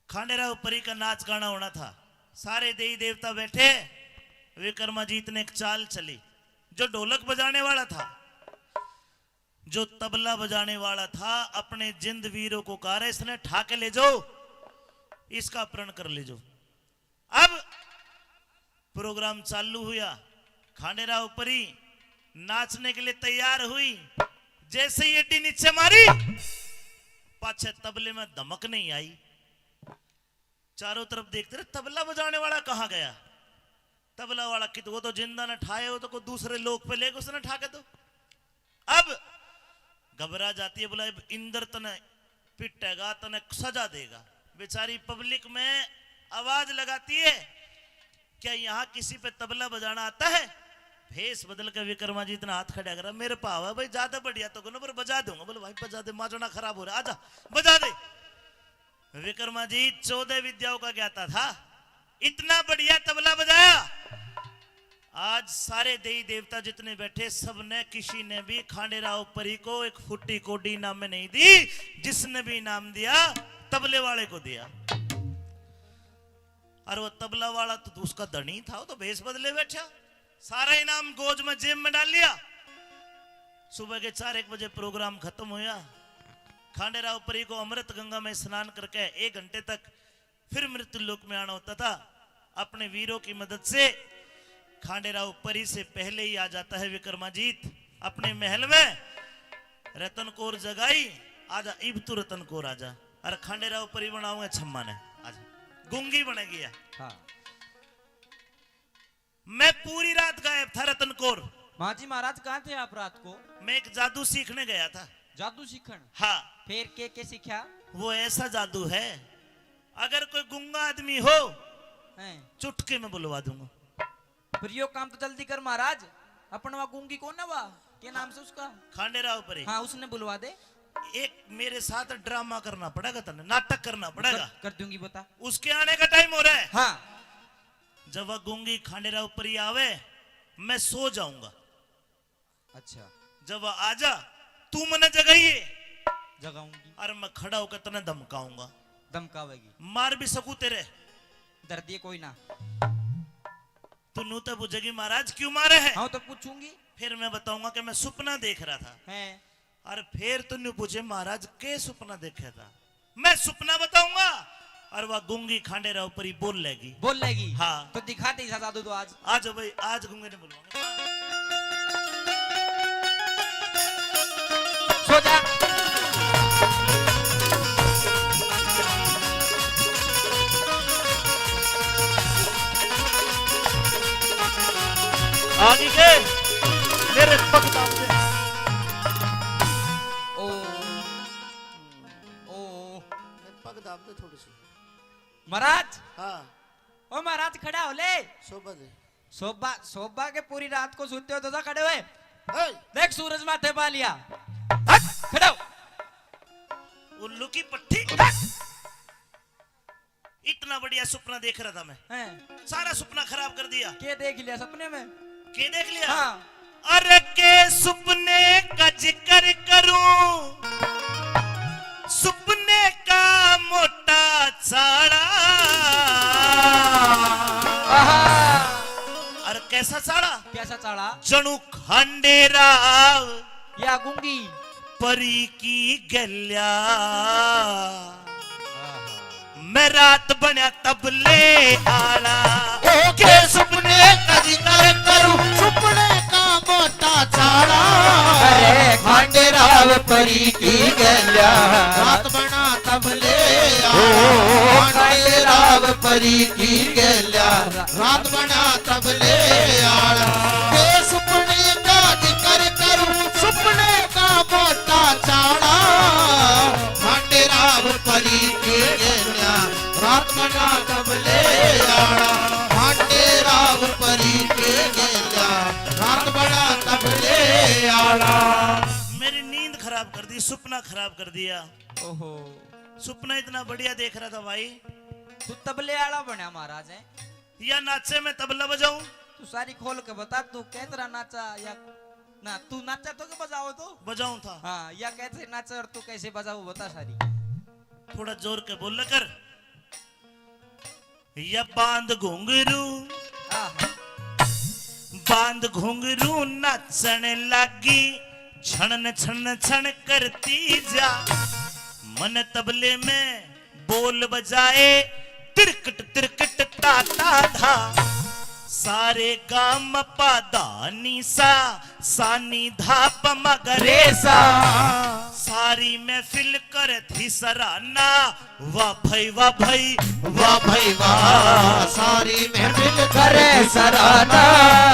खांडेराव परी का नाच गाना होना था, सारे देवी देवता बैठे, विक्रमाजीत ने एक चाल चली। जो ढोलक बजाने वाला था, जो तबला बजाने वाला था, अपने जिंद वीरों को कह रहे, इसने ठा के ले जाओ, इसका अपहरण कर ले जाओ। अब प्रोग्राम चालू हुआ, खांडेराव परी नाचने के लिए तैयार हुई, जैसे ही एडी नीचे मारी, पाछे तबले में धमक नहीं आई। चारों तरफ देखते रहे, तबला बजाने वाला कहाँ गया? तबला वाला कित, वो तो जिंदा ने ठाए, वो तो कोई दूसरे लोक पे लेके उसने ठा के दो। अब घबरा जाती है, बोला, "अब इंद्र तने पिटेगा, तने सजा देगा।" बेचारी पब्लिक में आवाज लगाती है, "क्या यहाँ किसी पे तबला बजाना आता है?" भेष बदल के विक्रमाजीत ने हाथ खड़ा करा, "मेरे भाव है भाई, ज्यादा बढ़िया तो कोनी, पर बजा दूंगा।" बोले, "भाई बजा दे, माजना खराब हो रहा, आजा, बजा दे।" विक्रमाजीत चौदह विद्याओं का ज्ञाता था, इतना बढ़िया तबला बजाया। आज सारे देवी देवता जितने बैठे, सबने, किसी ने भी खांडेराव परी को एक फुट्टी कोडी इनाम में नहीं दी, जिसने भी इनाम दिया, तबले वाले को दिया। और वो तबला वाला तो उसका धनी था, वो तो भेष बदले बैठा, सारा इनाम गोज में, जेब में डाल लिया। सुबह के चार एक बजे प्रोग्राम खत्म होया। खांडेराव परी को अमृत गंगा में स्नान करके एक घंटे तक फिर मृत्यु लोक में आना होता था। अपने वीरों की मदद से खांडेराव परी से पहले ही आ जाता है विक्रमाजीत अपने महल में। रतन कौर जगाई, आजा इब तू रतन कौर आजा। अरे खांडेराव परी बनाऊंगा छम्मा ने, आजा। गूंगी बन गया। हाँ। मैं पूरी रात गायब था रतन कौर। हाँ जी महाराज, कहाँ थे आप रात को? मैं एक जादू सीखने गया था। जादू सीखण? हाँ। फिर के के सीखा? वो ऐसा जादू है, अगर कोई गूंगा आदमी हो, हैं। चुटकी में बुलवा दूंगा। पर यो काम तो जल्दी कर महाराज, अपन वहाँ गूंगी कौन है वहाँ? के नाम से उसका? खांडेराव परी। हाँ, उसने बुलवा दे। एक मेरे साथ ड्रामा करना पड़ेगा तन्ने, नाटक करना पड़ेगा। कर, कर दूंगी, बता। उसके आने का टाइम हो रहा है। हाँ। जब वह गूंगी खांडेराव परी आवे, मैं सो जाऊंगा। अच्छा। जब वह आ जा, तू मने जगाइए। जगाऊंगी। और मैं खड़ा होकर तन्ने धमकाऊंगा। धमकावेगी? मार भी सकूं तेरे। डर दिए कोई ना। तू न्यू तो पूछेगी, महाराज क्यों मारे है? हाँ, तो पूछूंगी। फिर मैं बताऊंगा कि मैं सुपना देख रहा था। हैं। और फिर तू न्यू पूछे, महाराज के सुपना देखे था? मैं सुपना बताऊंगा और वह गूंगी खांडेराव परी बोल लेगी। बोल लेगी? हाँ। तो दिखा दे ऐसा जादू तो आज। आज भाई, आज गूंगे ने बुलवाऊंगा। सो जा। आगे के मेरे पग दाब दे। ओ, ओ। मेरे पग दाब दे थोड़ी सी। महाराज। हाँ। ओ महाराज, खड़ा हो ले। शोभा दे। शोभा, शोभा के पूरी रात को सोते हो तो जा खड़े हुए। हे। देख सूरज माथे पा लिया। हट, खड़ा हो। उल्लू की पट्टी। हट। इतना बढ़िया सुपना देख रहा था मैं। हैं। सारा सुपना खराब कर दिया। के देख लिया सपने में? के देख लिया? हाँ। अरे के सुपने का जिक्र करूं, सुपने का मोटा चाला। आहा। अरे कैसा चाला? कैसा चाला? जणु खांडेराव या गूंगी परी की गल्या। आहा। मैं रात बण्या तबले आला। ओ के सुपने का जिक्र करूं, सुपने का मोटा चाला। अरे खांडेराव परी की गल्या। रात बण्या तबले आला। ओ खांडेराव परी की गल्या। रात बण्या तबले आला। के सुपने का जिक्र करूं, सुपने का मोटा चाला। खांडेराव परी की गल्या। रात बण्या तबले आला, खांडेराव परी के गेल्या। रात बण्या तबले आला। मेरी नींद खराब कर दी, सुपना खराब कर दिया। ओहो। सुपना इतना बढ़िया देख रहा था भाई। तू तबले आला बण्या महाराज है। या नाचे मैं तबला बजाऊं? तू सारी खोल के बता, तू कै तरह नाचा या ना, तू नाचा तो के बजाओ तो? बजाऊं था। हाँ, या कैसे नाचा और तू कैसे बजाओ, बता सारी। थोड़ा जोर के बोल कर। या बांध घुंघरू, आहा। बांध घुंघरू नाचण लागी, छण छण छण करती जा। मन तबले में बोल बजाए, तिरकट तिरकट ता ता धा। सारे गा म पा धा नी सा, सा नी धा प म ग रे सा। सारी महफिल करे थी सराहना, वाह भाई, वाह भाई, वाह भाई, वाह। सारी महफिल करे सराहना,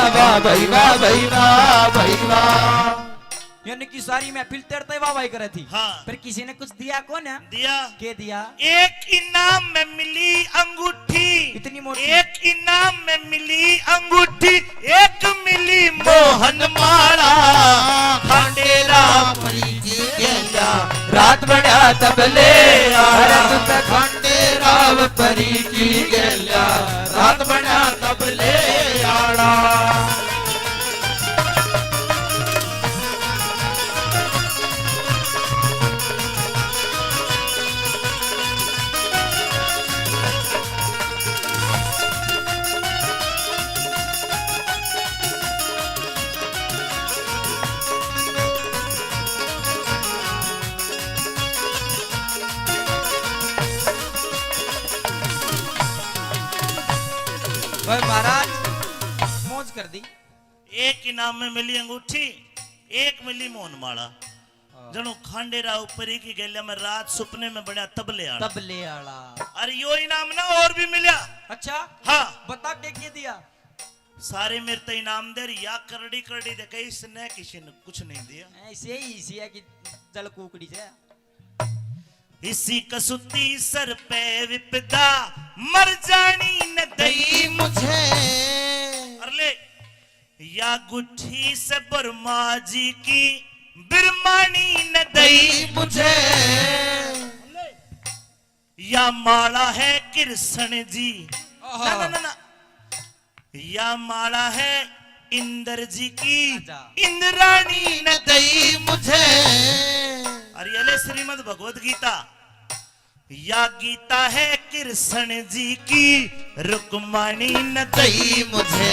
वाह भाई, वाह भाई, वाह भाई, वाह। यानी कि सारी महफिल तेरे ते वाह वाह करे थी। हाँ। पर किसी ने कुछ दिया कौन है? दिया। के दिया? एक इनाम में मिली अंगूठी। इतनी मोटी। एक इनाम में मिली अंगूठी, एक मिली मोहन माला। खांडेराव परी की गेल्या, रात बण्या तबले आला। खांडेराव परी की गेल्या, रात बण्या तबले आला। ओए महाराज, मौज कर दी। एक इनाम में मिली अंगूठी, एक मिली मोहन माला। हाँ। जणु खांडेराव परी की गेल्या में रात सुपने में बण्या तबले आला। तबले आला। अरे यो इनाम ना और भी मिल्या। अच्छा? हाँ। बता के, के दिया? सारे मेरे ते इनाम दे, या करड़ी करड़ी दे, कहीं इसने किसी ने कुछ नहीं दिया। ऐसे ही इसी है कि जल कुकड़ी से। इसी कसूती सर पे विपदा, मर जानी न दई मुझे। अरे ले, या गुट्ठी से ब्रह्मा जी की बिरमानी न दई मुझे। या माला है कृष्ण जी। आहा। ना, ना, ना, ना। या माला है इंद्र जी की, अच्छा। इंद्राणी न दई मुझे। और ये ले श्रीमद् भगवत गीता। या गीता है कृष्ण जी की, रुक्माणी न दई मुझे।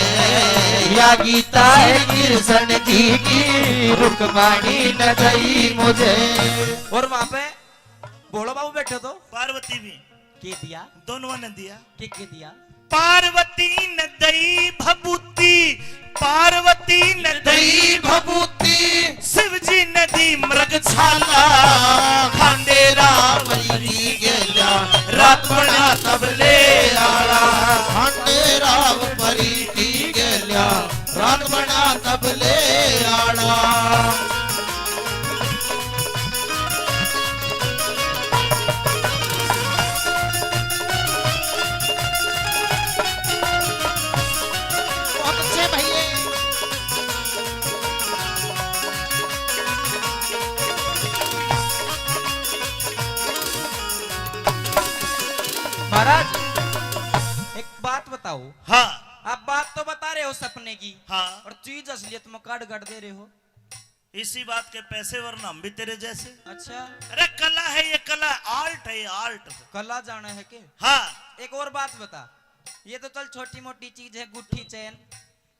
या गीता है कृष्ण जी की, रुक्माणी न दई मुझे। और वहां पे भोला बाबू बैठे तो पार्वती भी। के दिया? दोनों ने दिया। के, के दिया? पार्वती न दई भभूति, पार्वती न दई भभूति, शिव जी ने दी मृग छाला। खांडेराव परी की गेल्या, रात बण्या तबले आला। खांडेराव परी की गेल्या, रात बण्या तबले आला। बहुत अच्छे भैया। महाराज, एक बात बताओ। हाँ। आप बात तो बता रहे हो सपने की, हाँ। और चीज असलियत में काट काट दे रहे हो। इसी बात के पैसे, वरना हम भी तेरे जैसे। अच्छा। अरे कला है ये, कला, आर्ट है ये, आर्ट। कला जाना है के? हाँ। एक और बात बता, ये तो चल छोटी मोटी चीज है, गुट्ठी चैन,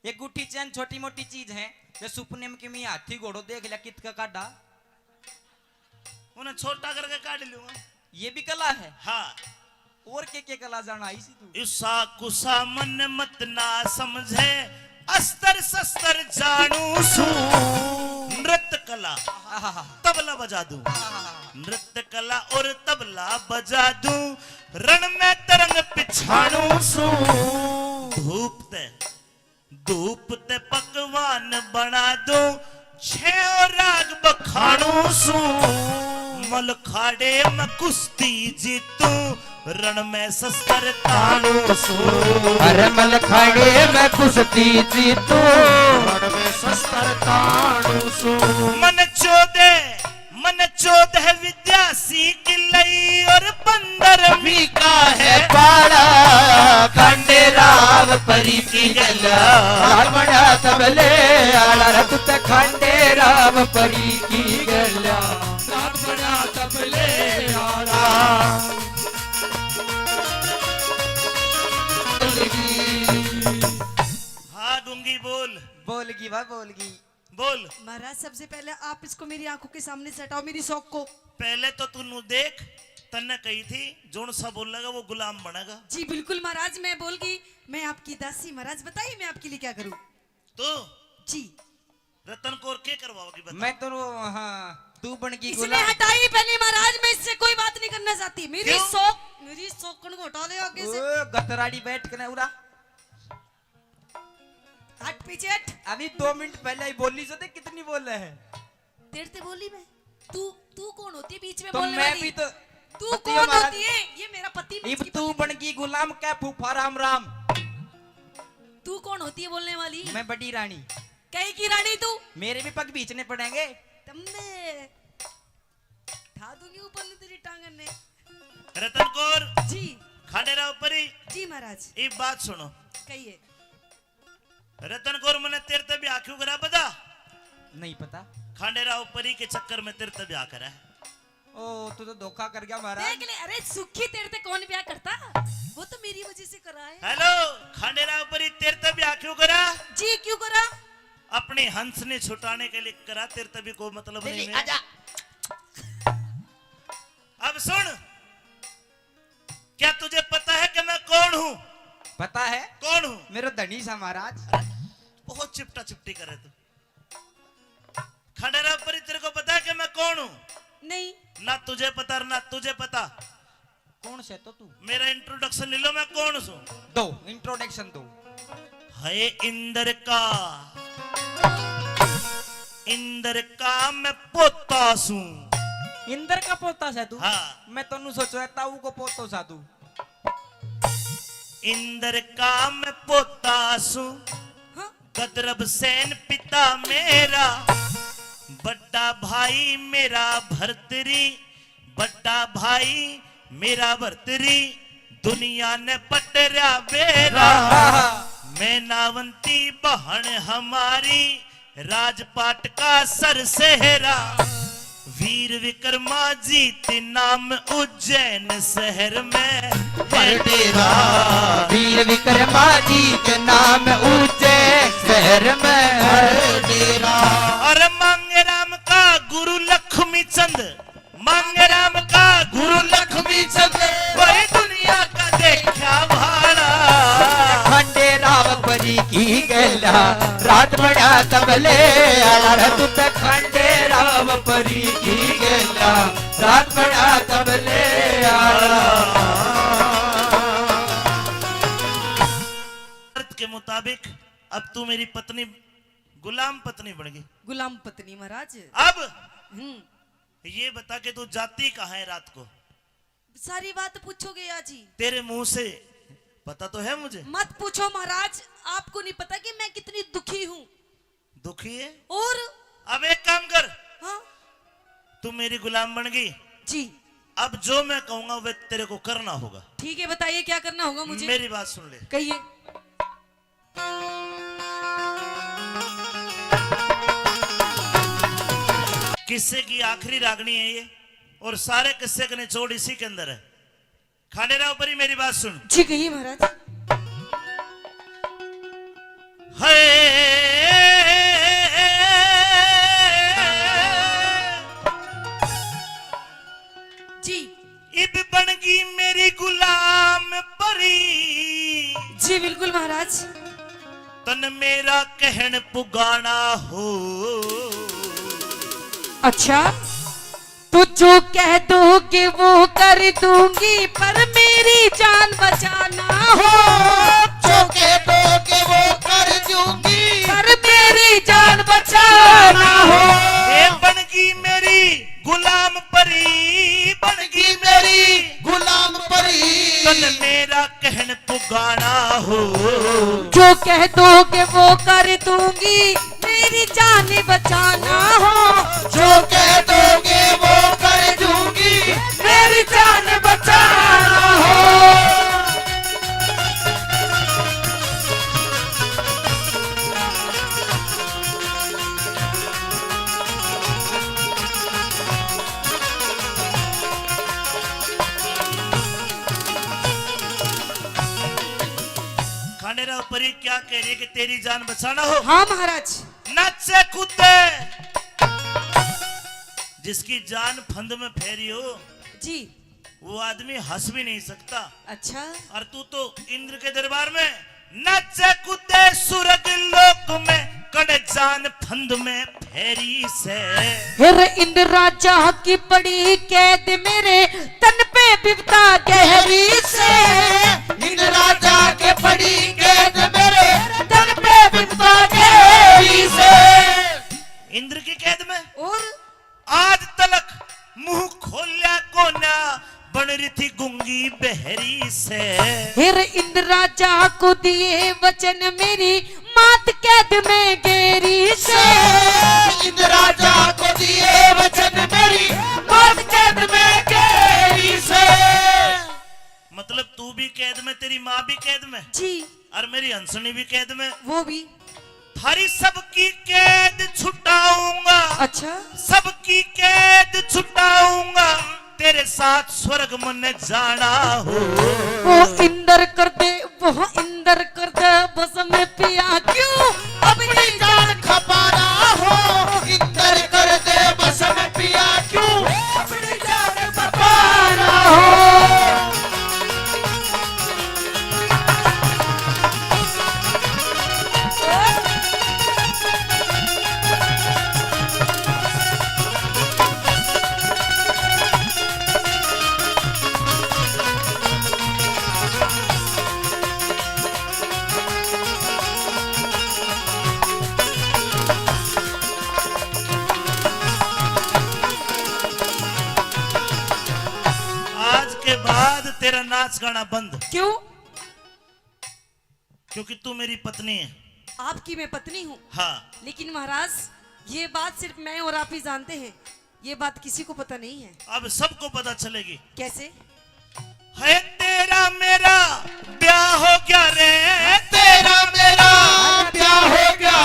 ये गुट्ठी चैन छोटी मोटी चीज है, ये सुपने में कि मैं हाथी घोड़ो देख लिया, कित का काढ़ा, उन्हें छोटा करके काढ़ लूंगा। ये भी कला है? हाँ। और के के कला जाना आई सी तू? इसा कुसा मन मत ना समझे, अस्तर शस्त्र जानू सू। नृत्य कला, आहा। तबला बजा दूं। आहा। नृत्य कला और तबला बजा दूं, रण में तरंग पिछाणू सू। धूप ते धूप ते पकवान बना दूं, छेओ राग बखाणू सू। मलखाड़े में कुश्ती जीतूं, रण में शस्त्र ताणू सू। अरे मलखाड़े में कुश्ती जीतूं, रण में शस्त्र ताणू सू। मन चोदे मन चोद है विद्या सीख लई और बंदर भी का है पाला। खंडेराव परी की गल्या, हारमोनिया तबले आला, रत ते खंडेराव परी की गल्या, हारमोनिया तबले आला। हाँ गूंगी बोल। बोलगी भाई बोलगी। बोल। महाराज, सबसे पहले आप इसको मेरी आंखों के सामने से हटाओ, मेरी शौक को। पहले तो तू नु देख, तन्ने कही थी, जोन सा बोलेगा वो गुलाम बनेगा। जी बिल्कुल महाराज, मैं बोलगी, मैं आपकी दासी। महाराज बताइए, मैं आपके लिए क्या करूं? तू? जी। रतन कौर के करवाओगी बता? मैं तो, हाँ, तू बन की इसने गुलाम। हटाई पहले महाराज, मैं इससे कोई बात नहीं करना चाहती। मेरी क्यों? शौक, मेरी शौकन को हटा ले आगे से। ओ, गतराड़ी बैठ के ना उड़ा। हट पीछे हट। अभी दो मिनट पहले ही बोली जो थे, कितनी बोले है? तेरे ते बोली मैं। तू, तू कौन होती है बीच में तो बोलने मैं वाली? भी तो तू बताइए कौन महाराज। होती है? ये मेरा पति, मैं इब इसकी तू पत्नी। बन गई गुलाम कै फूफा राम राम। तू कौन होती है बोलने वाली? मैं बड़ी रानी। कहीं की रानी तू? मेरे भी पग बीचने पड़ेंगे। तम्मे ठा दूंगी ऊपर ने तेरी टांगन ने। रतन कौर। जी। खंडेराव परी। जी महाराज। एक बात सुनो। कहिए। रतन कौर, मने तेरे ते ब्याह क्यों करा पता? नहीं पता। खंडेराव परी के चक्कर में तेरे ते ब्याह करा है। ओ, तू तो धोखा कर गया महाराज। देख ले, अरे सुखी, तेरे ते कौन ब्याह करता? वो तो मेरी वजह से करा है। हेलो, खंडेराव परी, तेरे ते ब्याह क्यों करा? जी, क्यों करा? अपने हंस ने छुटाने के लिए करा, तेरे ते भी कोई मतलब नहीं है। आजा। अब सुन, क्या तुझे पता है कि मैं कौन हूं? पता है? कौन हूँ? मेरा धनी सा महाराज। बहुत चिपटा चिपटी करे तू। खंडेराव परी, तेरे को पता है कि मैं कौन हूँ? नहीं। ना तुझे पता और ना तुझे पता। कौन से तो तू? मेरा इंट्रोडक्शन ले लो, मैं कौन सूं? दो, इंट्रोडक्शन दो। है इंद्र का, इंद्र का मैं पोता सूं। इंद्र का पोता से तू? हाँ। मैं तन्नू सोचो है ताऊ को पोतो सा तू। इंद्र का मैं पोता सूं। हाँ। गदरब सेन पिता मेरा, बड़ा भाई मेरा भरतरी, बड़ा भाई मेरा भरतरी, दुनिया ने पटरा बेरा। मैं नावंती बहन हमारी, राजपाट का सर सेहरा। वीर विक्रमा जीत नाम उज्जैन शहर में है डेरा। वीर विक्रमा जीत नाम उज्जैन शहर में है डेरा। और मांगेराम का गुरु लक्ष्मी चंद, मांगेराम का गुरु लक्ष्मी चंद, कोई दुनिया का देखा भाला। खंडेराव परी की गेला, रात बड़ा तबले आला रे, तू तो खंडेराव परी की गेला, रात बड़ा तबले आला। शर्त के मुताबिक अब तू मेरी पत्नी, गुलाम पत्नी बन गई। गुलाम पत्नी महाराज। अब हम्म। ये बता के तू जाती कहाँ है रात को? सारी बात पूछोगे आज ही? तेरे मुंह से पता तो है मुझे। मत पूछो महाराज, आपको नहीं पता कि मैं कितनी दुखी हूँ। दुखी है? और? अब एक काम कर। हाँ? तू मेरी गुलाम बन गई। जी। अब जो मैं कहूंगा वह तेरे को करना होगा। ठीक है, बताइए क्या करना होगा मुझे? मेरी बात सुन ले। कहिए। किस्से की आखिरी रागनी है ये, और सारे किस्से का निचोड़ इसी के अंदर है। खंडेराव परी, मेरी बात सुन। जी कहिए महाराज। है जी। इब बनगी मेरी गुलाम परी। जी बिल्कुल महाराज। तन मेरा कहन पुगाना हो। अच्छा, तो जो कह दोगे वो कर दूंगी, पर मेरी जान बचाना हो। जो कह दोगे वो कर दूंगी, पर मेरी जान बचाना हो। ए बनगी मेरी गुलाम परी, बनगी मेरी गुलाम परी। तन मेरा कहन पुगाना हो। जो कह दोगे वो कर दूंगी, मेरी जान बचाना हो। जो कह दोगे वो कर दूंगी, मेरी जान बचाना हो। खंडेराव परी क्या कह रही है कि तेरी जान बचाना हो? हाँ महाराज। नाचे कूदे जिसकी जान फंद में फैरी हो, जी। वो आदमी हंस भी नहीं सकता। अच्छा। और तू तो इंद्र के दरबार में नाचे कूदे सुरग लोक में, कड़े जान फंद में फेरी से। फिर इंद्र राजा की पड़ी कैद मेरे तन पे विपदा गहरी से। इंद्र राजा के पड़ी कैद मेरे तन पे विपदा गहरी से। इंद्र की कैद में? और? आज तलक मुंह खोल्या कोना, बन रही थी गूंगी बहरी से। फिर इंद्र राजा को दिए वचन मेरी मात कैद में गेरी से। इंद्र राजा को दिए वचन मेरी मात कैद में गेरी से। मतलब तू भी कैद में, तेरी माँ भी कैद में। जी। और मेरी हंसनी भी कैद में। वो भी। थारी सबकी कैद छुटाऊंगा। अच्छा। सबकी कैद छुटाऊंगा, तेरे साथ स्वर्ग मन्ने जाना हो। वो इंदर कर दे, वो इंदर कर दे, बस में पिया क्यों अपनी जान खपाना हो। इंदर कर दे, बस में पिया क्यों अपनी जान खपाना हो। तेरा नाच गाना बंद। क्यों? क्योंकि तू मेरी पत्नी है। आपकी मैं पत्नी हूँ। हाँ। लेकिन महाराज, ये बात सिर्फ मैं और आप ही जानते हैं, ये बात किसी को पता नहीं है। अब सबको पता चलेगी। कैसे? है तेरा मेरा ब्याह हो गया रे, तेरा मेरा ब्याह हो गया,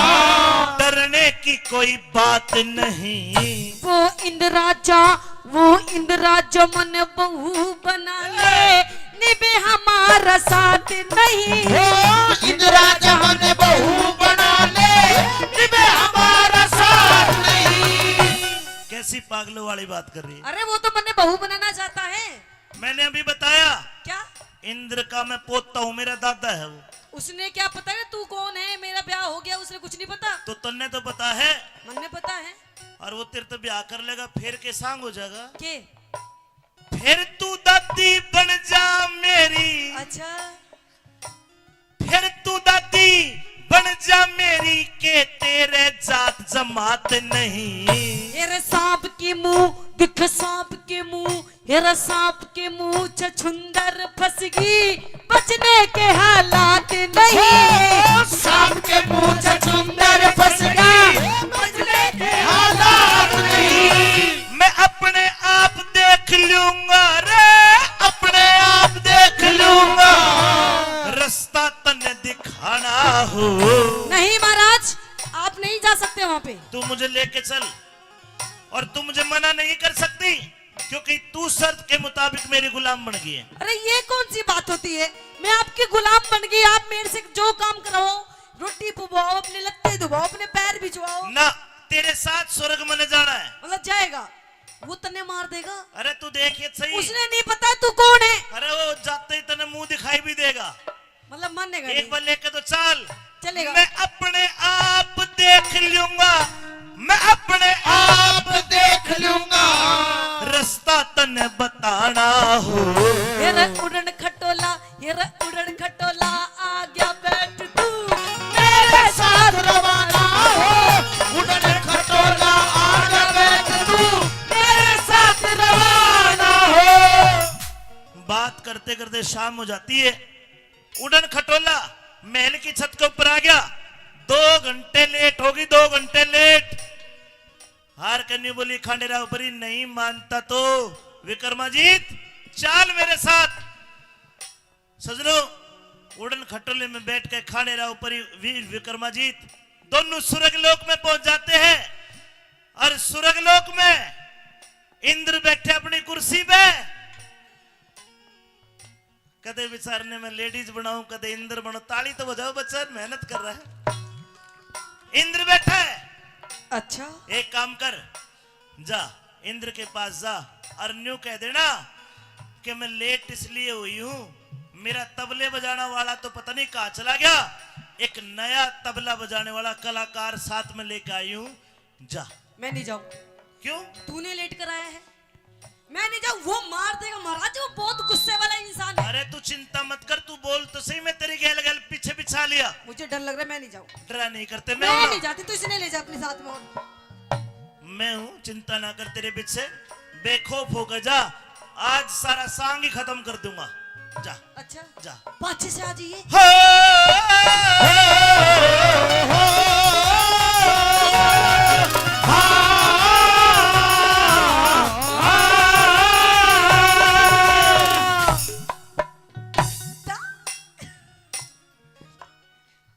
डरने की कोई बात नहीं। वो इंद्राजा, वो इंद्राजा मने बहू बना ले, निबे हमारा साथ नहीं। ओ इंद्राजा मने बहू बना ले, निबे हमारा साथ नहीं। कैसी पागलों वाली बात कर रही है? अरे, वो तो मने बहू बनाना चाहता है। मैंने अभी बताया। क्या? इंद्र का मैं पोता हूँ, मेरा दादा है वो। उसने क्या पता है तू कौन है, मेरा ब्याह हो गया, उसने कुछ नहीं पता। तो तन्ने तो पता है। मन्ने पता है। और वो तेरे तो ब्याह कर लेगा, फिर के सांग हो जाएगा। के? फिर तू दादी बन जा मेरी। अच्छा। फिर तू दादी बन जा मेरी, के तेरे जात जमात नहीं। हेरे सांप के मुंह, दिख सांप के मुंह, हेरे सांप के मुंह छछुंदर फंसगी, बचने के हालात नहीं। ओ, सांप के मुंह छछुंदर फंसगी, बचने के हालात नहीं। मैं अपने आप देख लूंगा रे, अपने आप देख लूंगा, रास्ता तन्ने दिखाना हो। नहीं महाराज, आप नहीं जा सकते वहां पे। तू मुझे लेके चल, और तू मुझे मना नहीं कर सकती, क्योंकि तू शर्त के मुताबिक मेरी गुलाम बन गई है। अरे, ये कौन सी बात होती है? मैं आपकी गुलाम बन गई, आप मेरे से जो काम करवाओ, रोटी पवाओ, अपने लत्ते धुवाओ, अपने पैर भिजवाओ। ना, तेरे साथ स्वर्ग में जाना है। मतलब जाएगा? वो तन्ने मार देगा। अरे तू देख ये सही। उसने नहीं पता तू कौन है। अरे वो जाते ही तन्ने मुंह दिखाई भी देगा। मतलब मानेगा एक नहीं। बार लेके तो चल। चलेगा। मैं अपने आप देख लूंगा, मैं अपने आप देख लूंगा, रास्ता तन्ने बताना हो। हेरे उड़न खटोला, हेरे उड़न खटोला, आ गया बैठ तू मेरे साथ रवाना हो। उड़न खटोला, आ गया बैठ तू मेरे साथ रवाना हो। बात करते करते शाम हो जाती है। उड़न खटोला महल की छत के ऊपर आ गया। दो घंटे लेट होगी, दो घंटे लेट। हार कन्नी बोली खांडेराव परी, नहीं मानता तो विक्रमाजीत चाल मेरे साथ। सजनो, उड़न खटोले में बैठ के खांडेराव परी, वीर विक्रमाजीत दोनों स्वर्ग लोक में पहुंच जाते हैं। और स्वर्ग लोक में इंद्र बैठे अपनी कुर्सी पे। कदे विचारने में लेडीज बनाऊं, कदे इंद्र बनाऊं। ताली तो बजाओ बच्चा, मेहनत कर रहा है। इंद्र बैठा है। अच्छा। एक काम कर, जा इंद्र के पास जा और न्यू कह देना कि मैं लेट इसलिए हुई हूं, मेरा तबले बजाने वाला तो पता नहीं कहां चला गया, एक नया तबला बजाने वाला कलाकार साथ में लेके आई हूं। जा। मैं नहीं जाऊं। क्यों? तूने लेट कराया है, मैं नहीं जाऊं। वो मार देगा महाराज, वो बहुत गुस्से वाला इंसान है। अरे तू चिंता मत कर, तू बोल तो सही, मैं तेरी गैल गैल पीछे बिछा लिया। मुझे डर लग रहा है, मैं नहीं जाऊं। डरा नहीं करते, मैं मैं हूं ना। नहीं जाती, तू इसने ले जा अपने साथ में। और मैं हूं, चिंता ना कर, तेरे पीछे बेखौफ होकर जा। आज सारा सांग ही खत्म कर दूंगा। जा। अच्छा। जा। पाछे से आ जाइए। हो,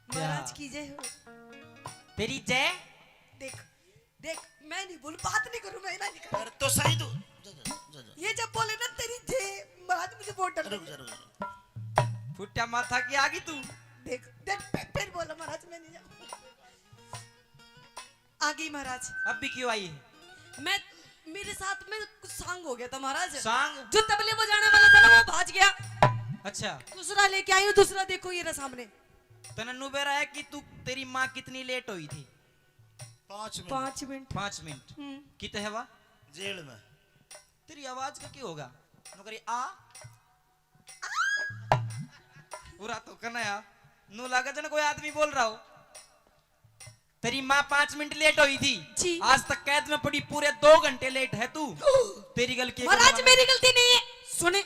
महाराज की जय हो। तेरी जय। देख, देख, मैं नहीं बोलूं, बात नहीं करूं, मैं ना नहीं करूं। अरे तो सही तू। जा, जा, जा, जा। ये जब बोले ना तेरी जय, महाराज मुझे बहुत डर रुक लगे। जा, रुक जा। फुट्टा माथा की आ गई तू। देख, देख, फि-, फिर बोला महाराज, मैं नहीं जाऊं। आ गई महाराज। अब भी क्यों आई है? मैं, मेरे साथ में कुछ सांग हो गया था महाराज। सांग? जो तबले बजाने वाला था ना, वो भाज गया। अच्छा। दूसरा लेके आई हूँ, दूसरा देखो ये रहा सामने। तने नु बेरा है कि तू, तेरी माँ कितनी लेट हुई थी? पाँच मिनट। पाँच मिनट। पाँच मिनट। हम्म। कित है वा? जेल में। तेरी आवाज का क्या होगा? नु करी आ। पूरा तो करना यार। नु लागे जन कोई आदमी बोल रहा हो। तेरी माँ पाँच मिनट लेट हुई थी। जी। आज तक कैद में पड़ी, पूरे दो घंटे लेट है तू। तेरी गलती है, महाराज, मेरी गलती नहीं है। सुने,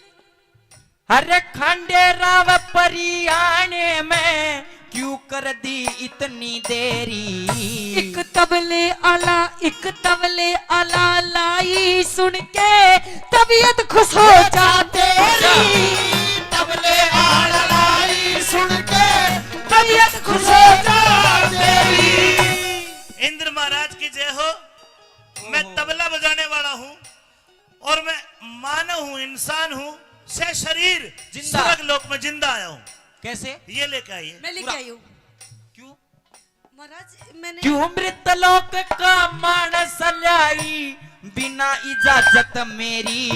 अरे खंडेराव परियाणे में क्यों कर दी इतनी देरी? एक तबले आला, एक तबले आला लाई सुन के तबीयत खुश हो जा तेरी। तबले आला लाई सुन के तबीयत खुश हो जा तेरी। इंद्र महाराज की जय हो। मैं तबला बजाने वाला हूँ और मैं मानव हूँ, इंसान हूँ, से शरीर जिंदा। स्वर्ग लोक में जिंदा आया हूँ। कैसे? ये लेके आइए। मैं लेके पूरा। आई हूँ। क्यों? महाराज, मैंने क्यों मृत लोक का मानस ल्याई बिना इजाजत मेरी?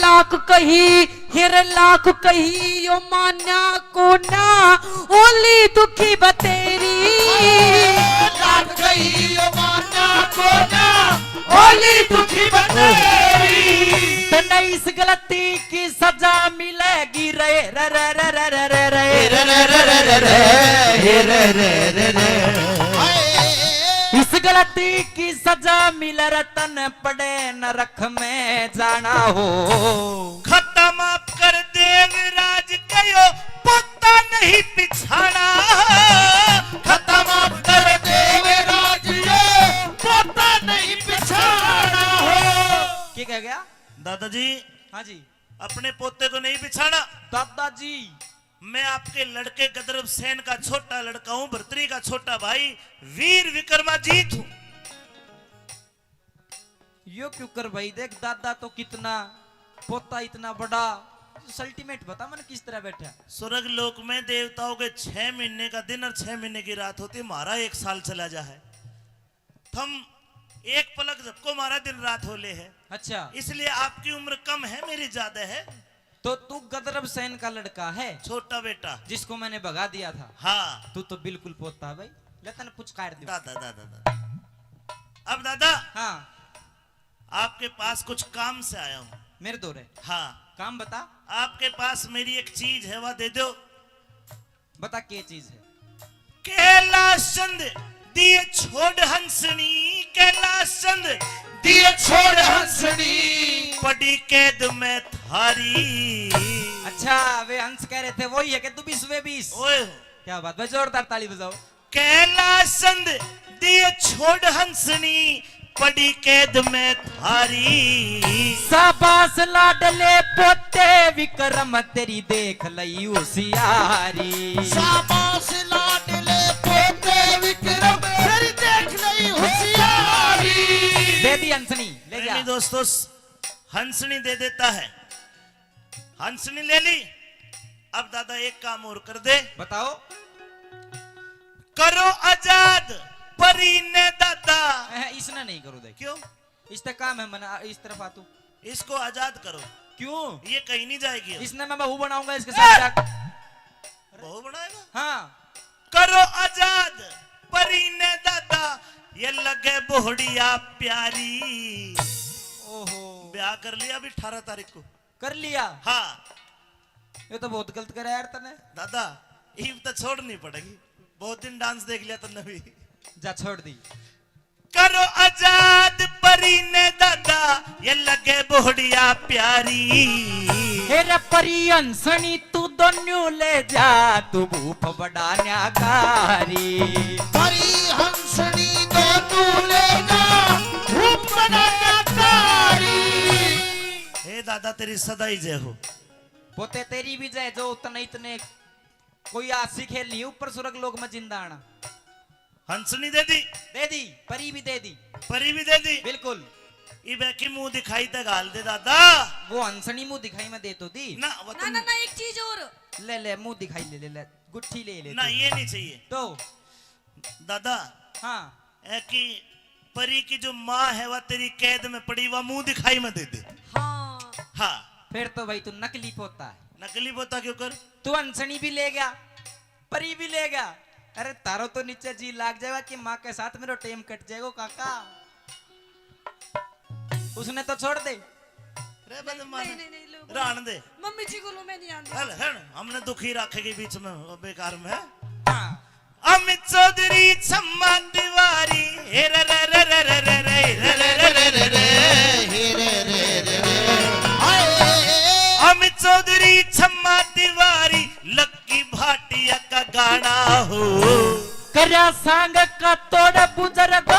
लाख कही, हेर लाख कही, यो मान्या को ना, ओली दुखी बतेरी। लाख कही, यो मान्या को ना, ओली दुखी बतेरी। तन्ने इस गलती की सजा मिलेगी रे, रे, रे। इस गलती की सजा मिले रे, तन्ने पड़े नरक में जाना हो। खत्म आप कर देवराज कहो, पोता नहीं पिछाना। खत्म आप कर देवराज ये, पोता नहीं पिछाना हो। क्या कह गया? दादाजी, हाँ जी। अपने पोते को नहीं पिछाना। दादाजी। मैं आपके लड़के गंधर्व सेन का छोटा लड़का हूँ, भर्तरी का छोटा भाई, वीर विक्रमाजीत हूँ। यो क्यों कर भाई, देख दादा तो कितना, पोता इतना बड़ा, सल्टीमेट बता मन किस तरह बैठा। स्वर्ग लोक में देवताओं के छह महीने का दिन और छह महीने की रात होती, हमारा एक साल चला जा है। थम एक पलक झपको मारा, दिन रात होले है। अच्छा। इसलिए आपकी उम्र कम है, मेरी ज्यादा है। तो तू गंधर्व सेन का लड़का है? छोटा बेटा। जिसको मैंने भगा दिया था? हाँ। तू तो बिल्कुल पोता है भाई। ले तने पुचकार दे। दादा, दादा, दादा। अब दादा, हाँ। आपके पास कुछ काम से आया हूँ। मेरे दो रे। हाँ। काम बता। आपके पास मेरी एक चीज है, वह दे दो। बता के चीज है? कैलाश चंद दिए छोड़ हंसनी, कैलाश चंद दिए छोड़ हंसनी, पड़ी कैद में थारी। अच्छा, वे हंस कह रहे थे, वही है कि तू बीस वे बीस? ओए। क्या बात भाई, जोरदार ताली बजाओ। कैलाश चंद दिए छोड़ हंसनी, पड़ी कैद में थारी। शाबाश लाडले पोते विक्रम, तेरी देख लई होशियारी। शाबाश लाडले पोते विक्रम, तेरी देख लई होशियारी। दे दी हंसनी, ले जा। प्रेमी दोस्तों, हंसनी दे देता है। हंसनी ले ली। अब दादा एक काम और कर दे। बताओ। करो आजाद परी ने दादा। अह, इसने नहीं करो दे। क्यों? इस तक काम है मना, इस तरफ आ तू। इसको आजाद करो। क्यों? ये कहीं नहीं जाएगी अब। इसने मैं बहू बनाऊंगा इसके ए! साथ जाकर। बहू बनाएगा? हाँ। करो आजाद परी ने दादा, ये लगे बोहड़िया प्यारी। ओहो। ब्याह कर लिया अभी अठारह तारीख को। कर लिया? हाँ। ये तो बहुत गलत करा यार तने। दादा, ईब तो छोड़नी पड़ेगी, बहुत दिन डांस देख लिया तन्ने भी। जा छोड़ दी। करो आजाद परी ने दादा, ये लगे बोहड़िया प्यारी। हे रे परी हंसनी तू दोन्यू ले जा, तू भूप बड़ा न्याकारी। परी हंसनी दोन्यू ले जा, भूप बड़ा न्याकारी। हे दादा तेरी सदा ही जय हो। पोते तेरी भी जय, जो तने इतने कोई आसी खेल नहीं ऊपर स्वर्ग लोक में जिंदा आना। हंसनी दे दी। दे दी, परी भी दे दी। परी भी दे दी। बिल्कुल। इबे की मुंह दिखाई ते घाल दे दादा। वो हंसनी मुंह दिखाई में दे तो दी। ना, वो ना, तुम ना, ना, एक चीज और। ले, ले, मुंह दिखाई ले, ले, ले, गुट्ठी ले, ले ना, तू। ये नहीं चाहिए। तो? दादा। हाँ। ऐ की परी की जो माँ है, वह तेरी कैद में पड़ी, वह मुंह दिखाई में दे दे। हाँ। हाँ। फिर तो भाई तू नकली पोता है। नकली पोता क्यों कर? तू हंसनी भी ले गया, परी भी ले गया। अरे, तारो तो नीचे जी लाग जाएगा कि माँ के साथ मेरो टेम कट जाएगा, काका। उसने तो छोड़ दे। रे बदमाश। नहीं, नहीं, नहीं, लोग रहन दे। मम्मी जी को लो, मैं नहीं आंदी। हल, हल, हमने दुखी रखेगी बीच में, बेकार में। हाँ। अमित चौधरी छम्मा तिवारी, हे रे रे रे रे रे रे रे, हे रे रे रे रे रे, हे रे रे रे रे। हाय। अमित चौधरी क्या सांग का तोड़ बुजुर्गो,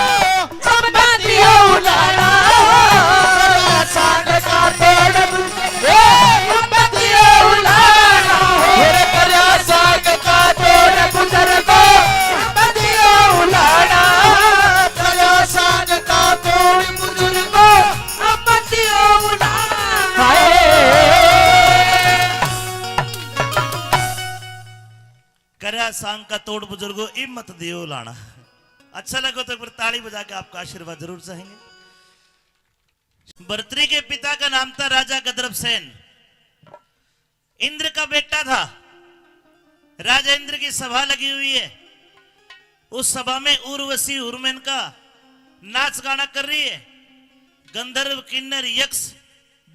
अब बतियो उलाड़ा। क्या सांग का तोड़ बुजुर्गो, ए, अब बतियो उलाड़ा। ए, क्या सांग का तोड़ बुजुर्गो, अब बतियो उलाड़ा। क्या सांग का तोड़ बुजुर्गो, अब बतियो उलाड़ा। हाय। करा सांग का तोड़ बुजुर्गो, इब मत दियो लाना। अच्छा लगे तो एक बार ताली बजा के आपका आशीर्वाद जरूर चाहेंगे। भर्तरी के पिता का नाम था राजा गदरभ सेन। इंद्र का बेटा था। राजा इंद्र की सभा लगी हुई है। उस सभा में उर्वशी उर्मेन का नाच गाना कर रही है। गंधर्व, किन्नर, यक्ष,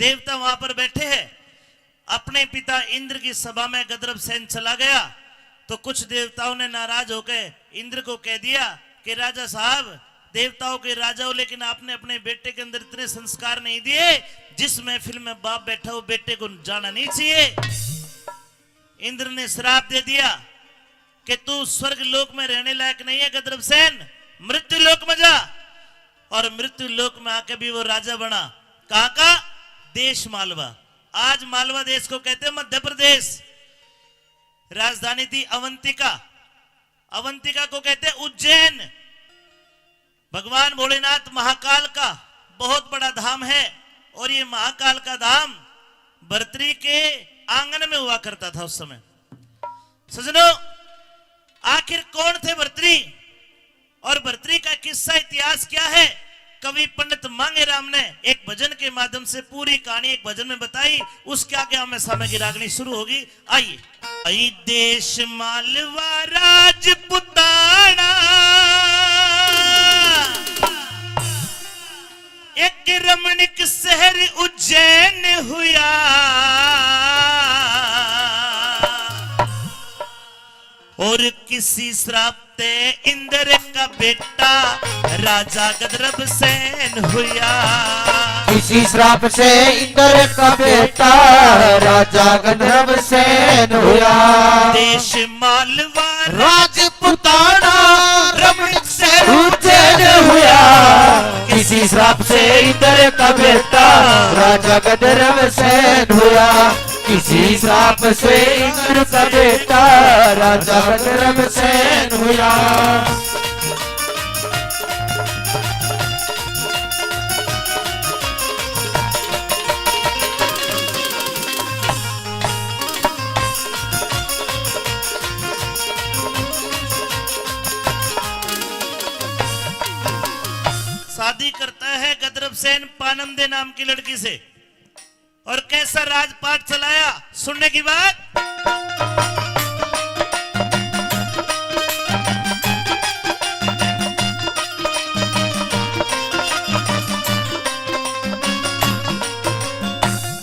देवता वहां पर बैठे हैं। अपने पिता इंद्र की सभा में गदरभ सेन चला गया तो कुछ देवताओं ने नाराज होकर इंद्र को कह दिया कि राजा साहब, देवताओं के राजा हो, लेकिन आपने अपने बेटे के अंदर इतने संस्कार नहीं दिए। जिस महफिल में बाप बैठा हो, बेटे को जाना नहीं चाहिए। इंद्र ने श्राप दे दिया कि तू स्वर्ग लोक में रहने लायक नहीं है गदरभ सेन, मृत्यु लोक में जा। और मृत्यु लोक में आके भी वो राजा बना। कहाँ का? देश मालवा। आज मालवा देश को कहते हैं मध्य प्रदेश। राजधानी थी अवंतिका, अवंतिका को कहते हैं उज्जैन। भगवान भोलेनाथ महाकाल का बहुत बड़ा धाम है और ये महाकाल का धाम भर्तरी के आंगन में हुआ करता था उस समय। सजनों, आखिर कौन थे भर्तरी और भर्तरी का किस्सा, इतिहास क्या है? कवि पंडित मांगेराम ने एक भजन के माध्यम से पूरी कहानी एक भजन में बताई। उसके आगे हमें समय की रागनी शुरू होगी। आइए। आई देश मालवा राजपुताना, एक रमणीक शहर उज्जैन हुआ, और किसी श्राप ते इंद्र का बेटा राजा गदरभ सेन हुआ। किसी श्राप से इंद्र का बेटा राजा गदरभ सेन हुआ। देश मालवा राजपुताना रमणीक शहर उज्जैन हुआ। किसी श्राप से इंद्र का बेटा राजा गदरभ सेन हुआ। किसी श्राप से इंद्र का बेटा राजा गदरभ सेन हुआ। शादी करता है गदरभ सेन पानम दे नाम की लड़की से। और कैसा राजपाट चलाया, सुनने की बात।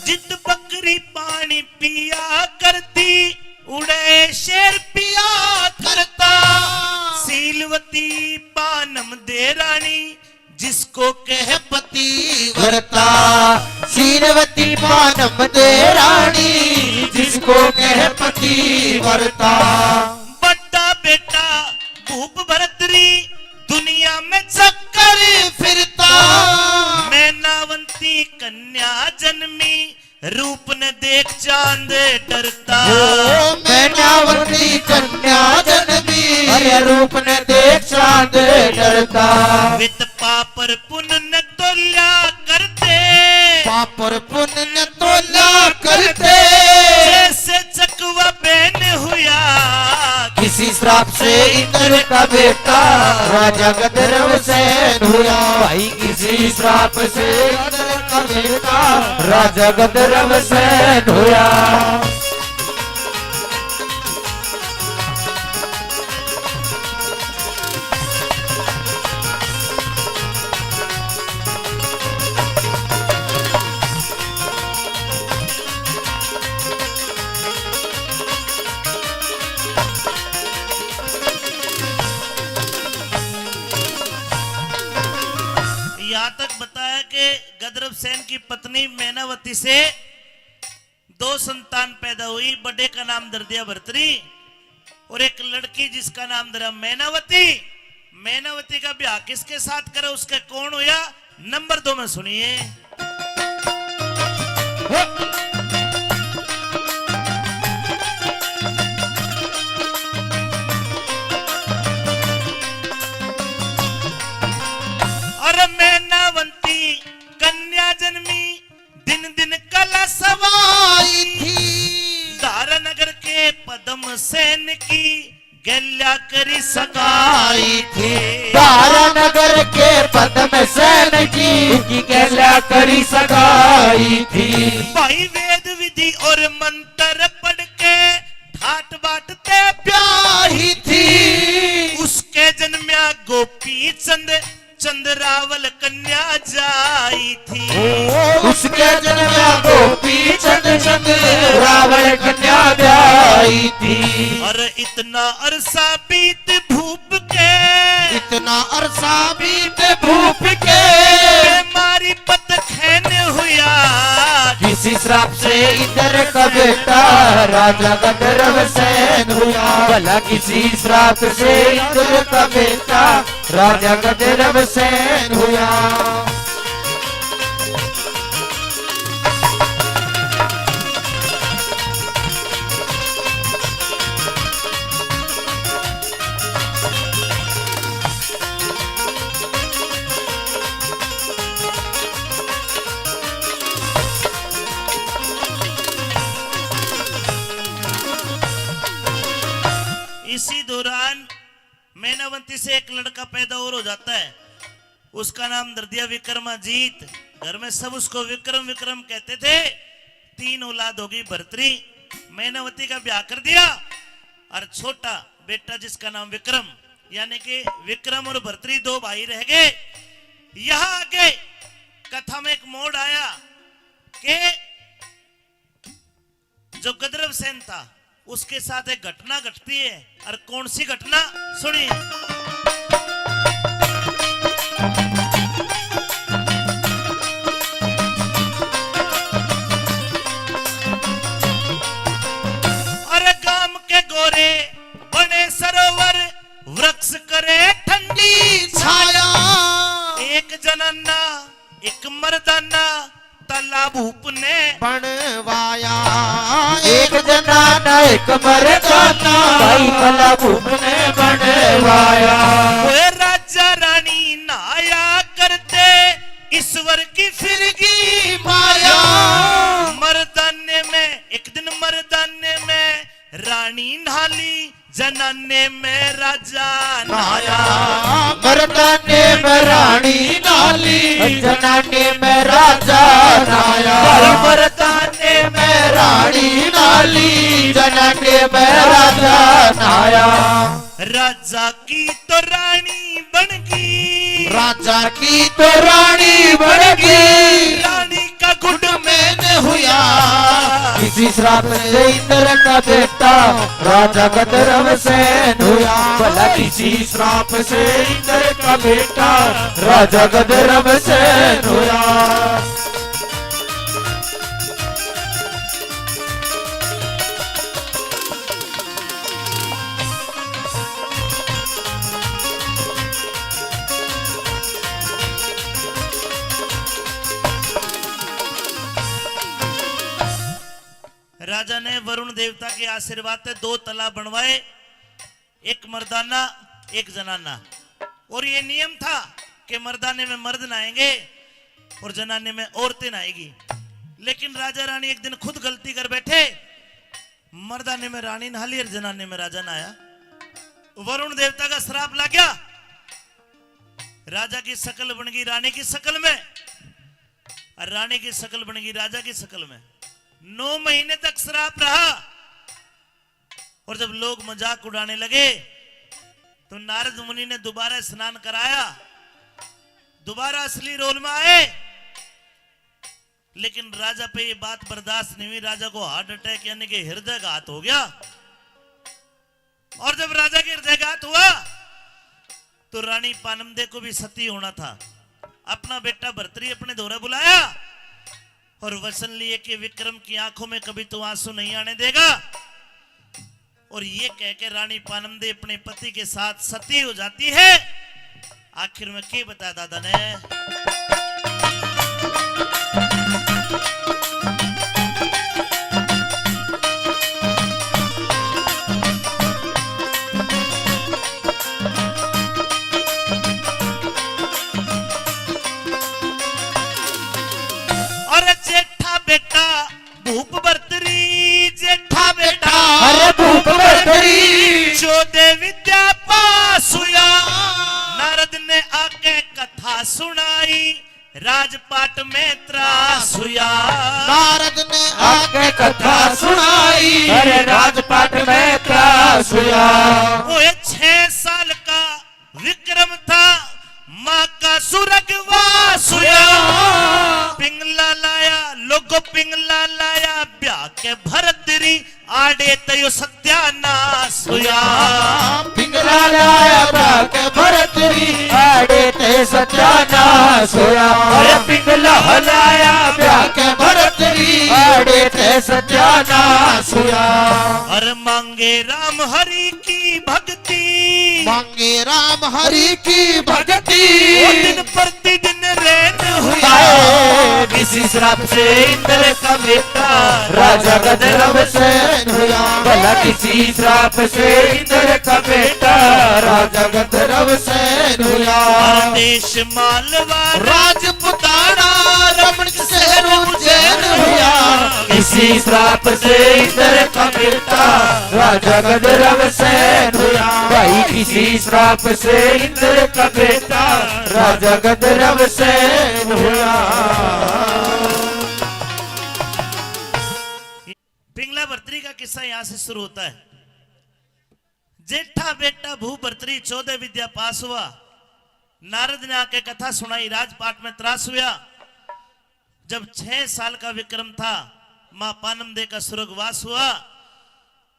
जित बकरी पानी पिया करती, उड़े शेर पिया करता। शीलवती पानम दे रानी, जिसको कह पतिव्रता। शीलवती पानम दे रानी, जिसको कह पतिव्रता। बड़ा बेटा भूप भरतरी, दुनिया में चक्कर फिरता। मैनावंती कन्या जन्मी, रूप ने देख चांद डरता। ओ मैनावती कन्या जन्मी, अरे रूप ने देख चांद डरता। वित पाप और पुण्य ने तोल्या करते, पाप और पुण्य ने तोल्या करते। जैसे चकवा बेन हुआ, किसी श्राप से इंद्र का बेटा राजा गंधर्व सेन हुआ। भाई किसी श्राप से इंद्र का बेटा राजा गंधर्व सेन हुआ। यहाँ तक बताया कि गंधर्व सेन की पत्नी मैनावती से दो संतान पैदा हुई, बड़े का नाम धर दिया भर्तरी और एक लड़की जिसका नाम धरा मैनावती। मैनावती का ब्याह किसके साथ करे, उसके कौन हुआ? नंबर दो में सुनिए। अरे मैनावंती कन्या जन्मी, दिन दिन कला सवाई थी। धारा नगर के पद्म सेन की गैल्या करी सगाई थी। धारा नगर के पद्म सेन की उनकी गैल्या करी सगाई थी। भाई वेद विधि और मंत्र पढ़ के ठाट बाट ते ब्याही थी। उसके जन्म्या गोपी चंद चंद्रावल कन्या जाई थी। ओ, उसके जन्म गोपी चंद चंद्रावल कन्या जाई थी। और इतना अरसा बीत भूप के, इतना अरसा बीत भूप के, मारी पत खैन हुआ। किसी श्राप से इंद्र का बेटा राजा गंधर्व सेन हुआ। भला किसी श्राप से इंद्र का बेटा राजा गंधर्व सेन हुआ। इसी दौरान मैनावंती से एक लड़का पैदा और हो जाता है। उसका नाम धर दिया विक्रमाजीत। घर में सब उसको विक्रम विक्रम कहते थे। तीन औलाद होगी भरतरी। मैनावती का ब्याह कर दिया और छोटा बेटा जिसका नाम विक्रम, यानी कि विक्रम और भरतरी दो भाई रह गए। यहाँ आके कथा में एक मोड़ आया कि जो गंधर्व सेन था, उसके साथ एक घटना घटती है। और कौन सी घटना? सुनिए। अरे गाम के गोरे बने सरोवर, वृक्ष करे ठंडी छाया। एक जनाना, एक मर्दाना, तालाब उपने बनवाया। एक जनाना, एक मर्दाना, भाई तालाब उपने बनवाया। ओए राजा रानी नहाया करते, ईश्वर की फिरगी माया। मर्दाने में, एक दिन मर्दाने में रानी नहाली, जनाने में राजा नहाया। मर्दाने में रानी नहाली, जनाने में राजा नहाया। मर्दाने में रानी नहाली, जनाने में राजा नहाया। राजा की तो रानी बन गई। राजा की तो रानी बन गई। रानी का गुड मैन हुआ। किसी श्राप से इंद्र का बेटा राजा गंधर्व सेन हुआ। भला किसी श्राप से इंद्र का बेटा राजा गंधर्व सेन हुआ। राजा ने वरुण देवता के आशीर्वाद से दो तालाब बनवाए, एक मर्दाना, एक जनाना। और ये नियम था कि मर्दाने में मर्द नहाएंगे और जनाने में औरतें नहाएगी। लेकिन राजा रानी एक दिन खुद गलती कर बैठे, मर्दाने में रानी नहा ली और जनाने में राजा नहाया। वरुण देवता का श्राप लग गया। राजा की शक्ल बन गई रानी की शक्ल में, और रानी की शक्ल बन गई राजा की शक्ल में। नौ महीने तक श्राप रहा। और जब लोग मजाक उड़ाने लगे, तो नारद मुनि ने दोबारा स्नान कराया, दोबारा असली रोल में आए। लेकिन राजा पे ये बात बर्दाश्त नहीं हुई। राजा को हार्ट अटैक यानी कि हृदयघात हो गया। और जब राजा के हृदयघात हुआ, तो रानी पानमदे को भी सती होना था। अपना बेटा भर्तरी अपने धोरे बुलाया और वचन लिए कि विक्रम की आंखों में कभी तू आंसू नहीं आने देगा। और ये कह के रानी पानम दे अपने पति के साथ सती हो जाती है। आखिर में के बताया दादा ने? और जेठा बेटा भूप भरतरी, जेठा बेटा अरे भूप भरतरी। चौदह विद्या पास हुआ। नारद ने आके कथा सुनाई, राजपाट में त्रास हुआ। नारद ने आके कथा सुनाई, अरे राजपाट में त्रास हुआ। ओए छह साल का विक्रम था, माँ का स्वर्गवास हुआ। पिंगला लाया, लोगो पिंगला लाया, ब्याह के भरतरी आड़े तयो सत्यानाश हुआ। पिंगला लाया ब्याह के भरतरी आड़े ते सत्यानाश हुआ। अरे पिंगला लाया ब्याह के भरतरी आड़े ते सत्यानाश हुआ। अरे मांगे राम हरि की भक्ति, मांगे राम हरि की भक्ति। वो दिन प्रतिदिन रैन हुआ। हाय, किसी श्राप से इंद्र का बेटा राजा गंधर्व सैन हुआ। भला किसी श्राप से इंद्र का बेटा राजा गंधर्व सैन हुआ। देश मालवा राजपुताना रमणीक शहर उज्जैन हुआ। किसी श्राप से इंद्र का बेटा राजा गंधर्व सैन हुआ। भाई किसी श्राप से इंद्र का बेटा राजा गंधर्व सैन हुआ। पिंगला भरतरी का किस्सा यहां से शुरू होता है। जेठा बेटा भू भरतरी चौदह विद्या पास हुआ। नारद ने आके कथा सुनाई, राजपाट में त्रास हुआ। जब छह साल का विक्रम था, माँ पानम दे का स्वर्गवास हुआ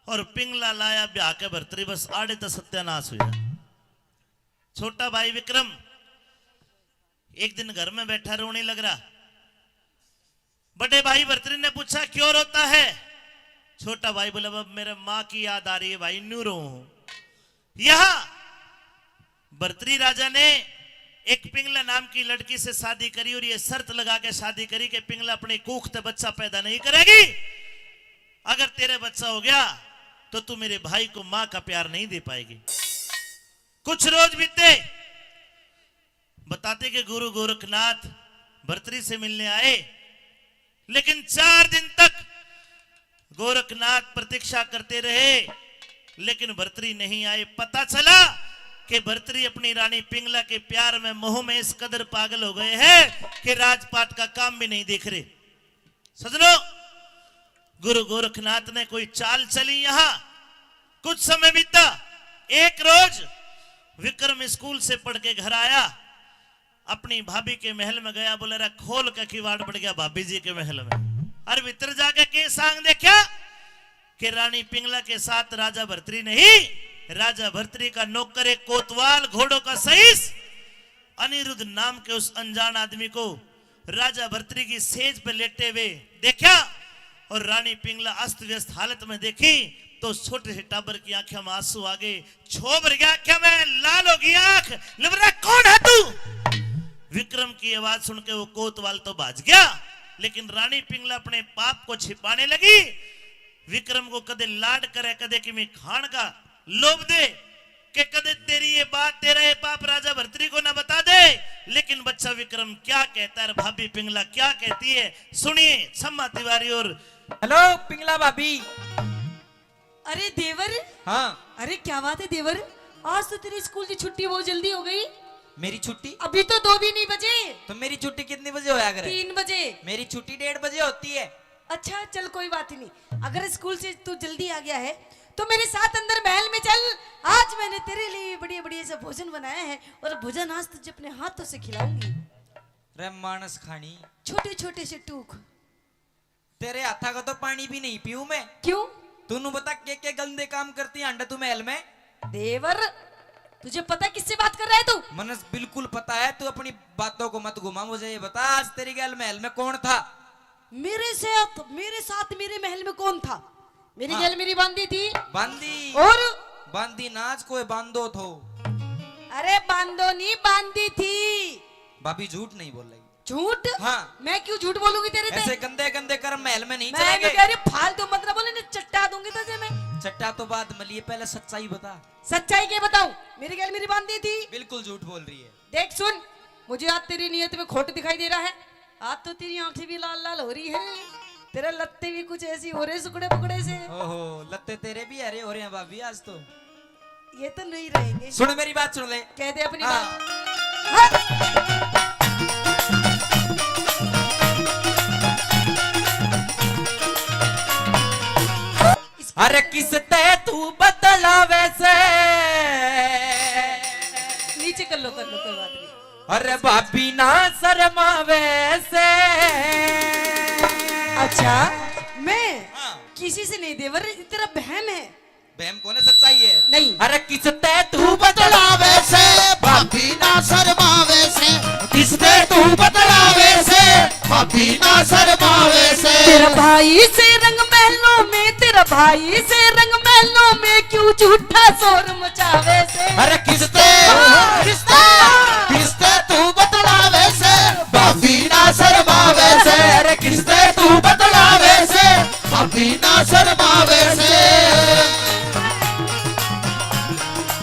और पिंगला लाया ब्याह के भरतरी, बस आड़े तो सत्यानाश हुआ। छोटा भाई विक्रम एक दिन घर में बैठा रोने लग रहा। बड़े भाई भरतरी ने पूछा, "क्यों रोता है?" छोटा भाई बोला, "बाबा, मेरे माँ की याद आ रही है भाई, न्यू रो हूं।" यहाँ भरतरी राजा ने एक पिंगला नाम की लड़की से शादी करी और ये शर्त लगा के शादी करी कि पिंगला अपनी कूख ते बच्चा पैदा नहीं करेगी। अगर तेरे बच्चा हो गया तो तू मेरे भाई को माँ का प्यार नहीं दे पाएगी। कुछ रोज बीते, बताते कि गुरु गोरखनाथ भरतरी से मिलने आए, लेकिन चार दिन तक गोरखनाथ प्रतीक्षा करते रहे, लेकिन भरतरी नहीं आए। पता चला कि भरतरी अपनी रानी पिंगला के प्यार में, मोह में इस कदर पागल हो गए हैं कि राजपाट का काम भी नहीं देख रहे। सजनों, गुरु गोरखनाथ ने कोई चाल चली। यहाँ कुछ समय बीता। एक रोज विक्रम स्कूल से पढ़ के घर आया, अपनी भाभी के महल में गया, बोले, "रे, खोल के किवाड़ पड़ गया भाभी जी के महल में।" और भीतर जाके के सांग देखा कि रानी पिंगला के साथ राजा भरतरी नहीं, राजा भरतरी का नौकर एक कोतवाल, घोड़ों का सईस, अनिरुद्ध नाम के उस अनजान आदमी को राजा भरतरी की सेज पे लेटे हुए देखा और रानी पिंगला अस्त व्यस्त हालत में देखी तो उस छोटे से टाबर की आंखें में आंसू आ गए, छो भर गया आंखें में, लाल हो गई आंख। "लबरा, कौन है तू?" विक्रम की आवाज सुन के वो कोतवाल तो भाज गया, लेकिन रानी पिंगला अपने पाप को छिपाने लगी। विक्रम को कदे लाड करे, कदे किमी खान का लोभ दे, के कदे तेरी ये बात, तेरा ये पाप राजा भरतरी को ना बता दे। लेकिन बच्चा विक्रम क्या कहता है और भाभी पिंगला क्या कहती है, सुनिए। छम्मा तिवारी और हेलो पिंगला भाभी। अरे देवर। हाँ। अरे क्या बात है देवर, आज तो तेरे स्कूल की छुट्टी बहुत जल्दी हो गई। मेरी छुट्टी? अभी तो दो भी नहीं बजे। तो मेरी छुट्टी कितने बजे होया करे? तीन बजे। मेरी छुट्टी डेढ़ बजे होती है। अच्छा, चल, कोई बात ही नहीं। अगर स्कूल से तू जल्दी आ गया है, तो मेरे साथ अंदर महल में चल। आज मैंने तेरे लिए बढ़िया-बढ़िया सा भोजन बनाया है, और भोजन आज तुझे अपने हाथों से खिलाऊंगी। रे मानस खानी। छोटे-छोटे से टूक। तेरे हाथा का तो पानी भी नहीं पीऊं मैं। क्यों? तू न्यू बता, के, के गंदे काम करती है अंडा तू महल में? देवर, तुझे पता है किससे बात कर रहा है तू? मनस बिल्कुल पता है, तू अपनी बातों को मत घुमा। मुझे ये बता, आज तेरी गैल महल में कौन था? मेरे साथ, मेरे साथ मेरे महल में कौन था? मेरी हाँ। गेल मेरी बांदी थी। बांदी। और? बांदी नाच कोई बांदो थो। अरे बांदो नहीं, बांदी थी। भाभी झूठ नहीं बोल रही। झूठ? हाँ। मैं क्यों झूठ बोलूंगी तेरे से? ऐसे गंदे गंदे कर्म महल में नहीं मैं चलेंगे। कह रही फालतू मत ना बोले, नहीं चट्टा दूंगी तुझे मैं। चट्टा तो बाद में लिए, पहले सच्चाई बता। सच्चाई क्या बताऊं? मेरी गेल मेरी बांदी थी। बिल्कुल झूठ बोल रही है। देख सुन, मुझे आज तेरी नीयत में खोट दिखाई दे रहा है। आज तो तेरी आंखें भी लाल लाल हो रही है, तेरे लत्ते भी कुछ ऐसी हो रहे सुकड़े पकड़े से। ओहो, लत्ते तेरे भी हरे हो रहे हैं भाभी आज तो। ये तो नहीं रहेंगे। सुन मेरी बात, सुन ले। कह दे अपनी हाँ। बात। हाँ। अरे किसते तू बतलावे से। नीचे कर लो, कर लो, कोई बात नहीं। अरे भाभी ना शर्मावे से। अच्छा, मैं हाँ। किसी से नहीं देवर, तेरा बहम है। बहम कौन है, सच्चाई है। नहीं। अरे किसते तू तू बतलावे से, भाभी ना शर्मावे से। किसते तू बतलावे से, भाभी ना शर्मावे से। तेरा भाई से रंग महलों में, तेरा भाई से रंग महलों में क्यों झूठा शोर मचावे से। अरे किसते, हाँ। किसते, किसते तू बतलावे से, भाभी ना शर्मावे से। अरे किसते तू बतलावे से, भाभी ना शर्मावे से।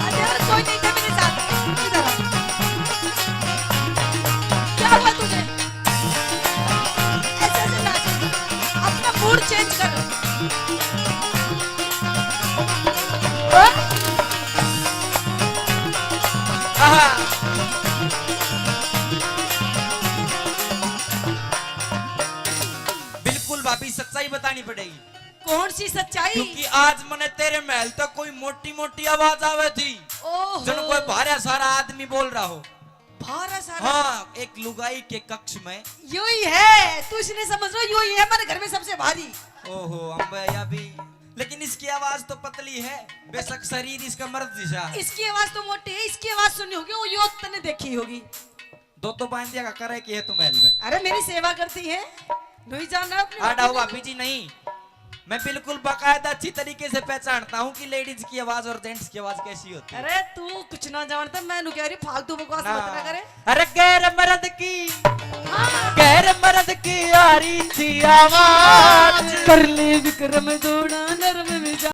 अरे यार, कोई नहीं था मेरे साथ। इधर आ। क्या हुआ तुझे? ऐसे ऐसे नाच। अपना मूड चेंज कर। हाँ? आहा। बिल्कुल भाभी, सच्चाई बतानी पड़ेगी। कौन सी सच्चाई? क्योंकि आज मने तेरे महल तक कोई मोटी मोटी आवाज आवे थी, ओहो। जन कोई भारा सारा आदमी बोल रहा हो। भारा सारा? हाँ, एक लुगाई के कक्ष में। यो ही है, तू इसने समझ लो, यो ही है हमारे घर में सबसे भारी। ओहो, अम्बे, या भी। लेकिन इसकी आवाज तो पतली है, बेशक शरीर इसका मर्द जैसा है। इसकी आवाज तो मोटी है, इसकी आवाज सुनी होगी, वो यो तने देखी होगी। दो तो बांधिया का करे कि है तू महल में। अरे मेरी सेवा करती है, नहीं जानना अपने आड़ा हुआ भाभी जी नहीं। मैं बिल्कुल बाकायदा अच्छी तरीके से पहचानता हूँ कि लेडीज की आवाज और जेंट्स की आवाज कैसी होती है। अरे तू कुछ ना जानता, मैं नु कह रही फालतू बकवास ना। मत ना करे। अरे गैर मर्द की, हाँ। गैर मर्द की आ रही थी आवाज। कर ले विक्रम जोड़ा नरम मिजाज।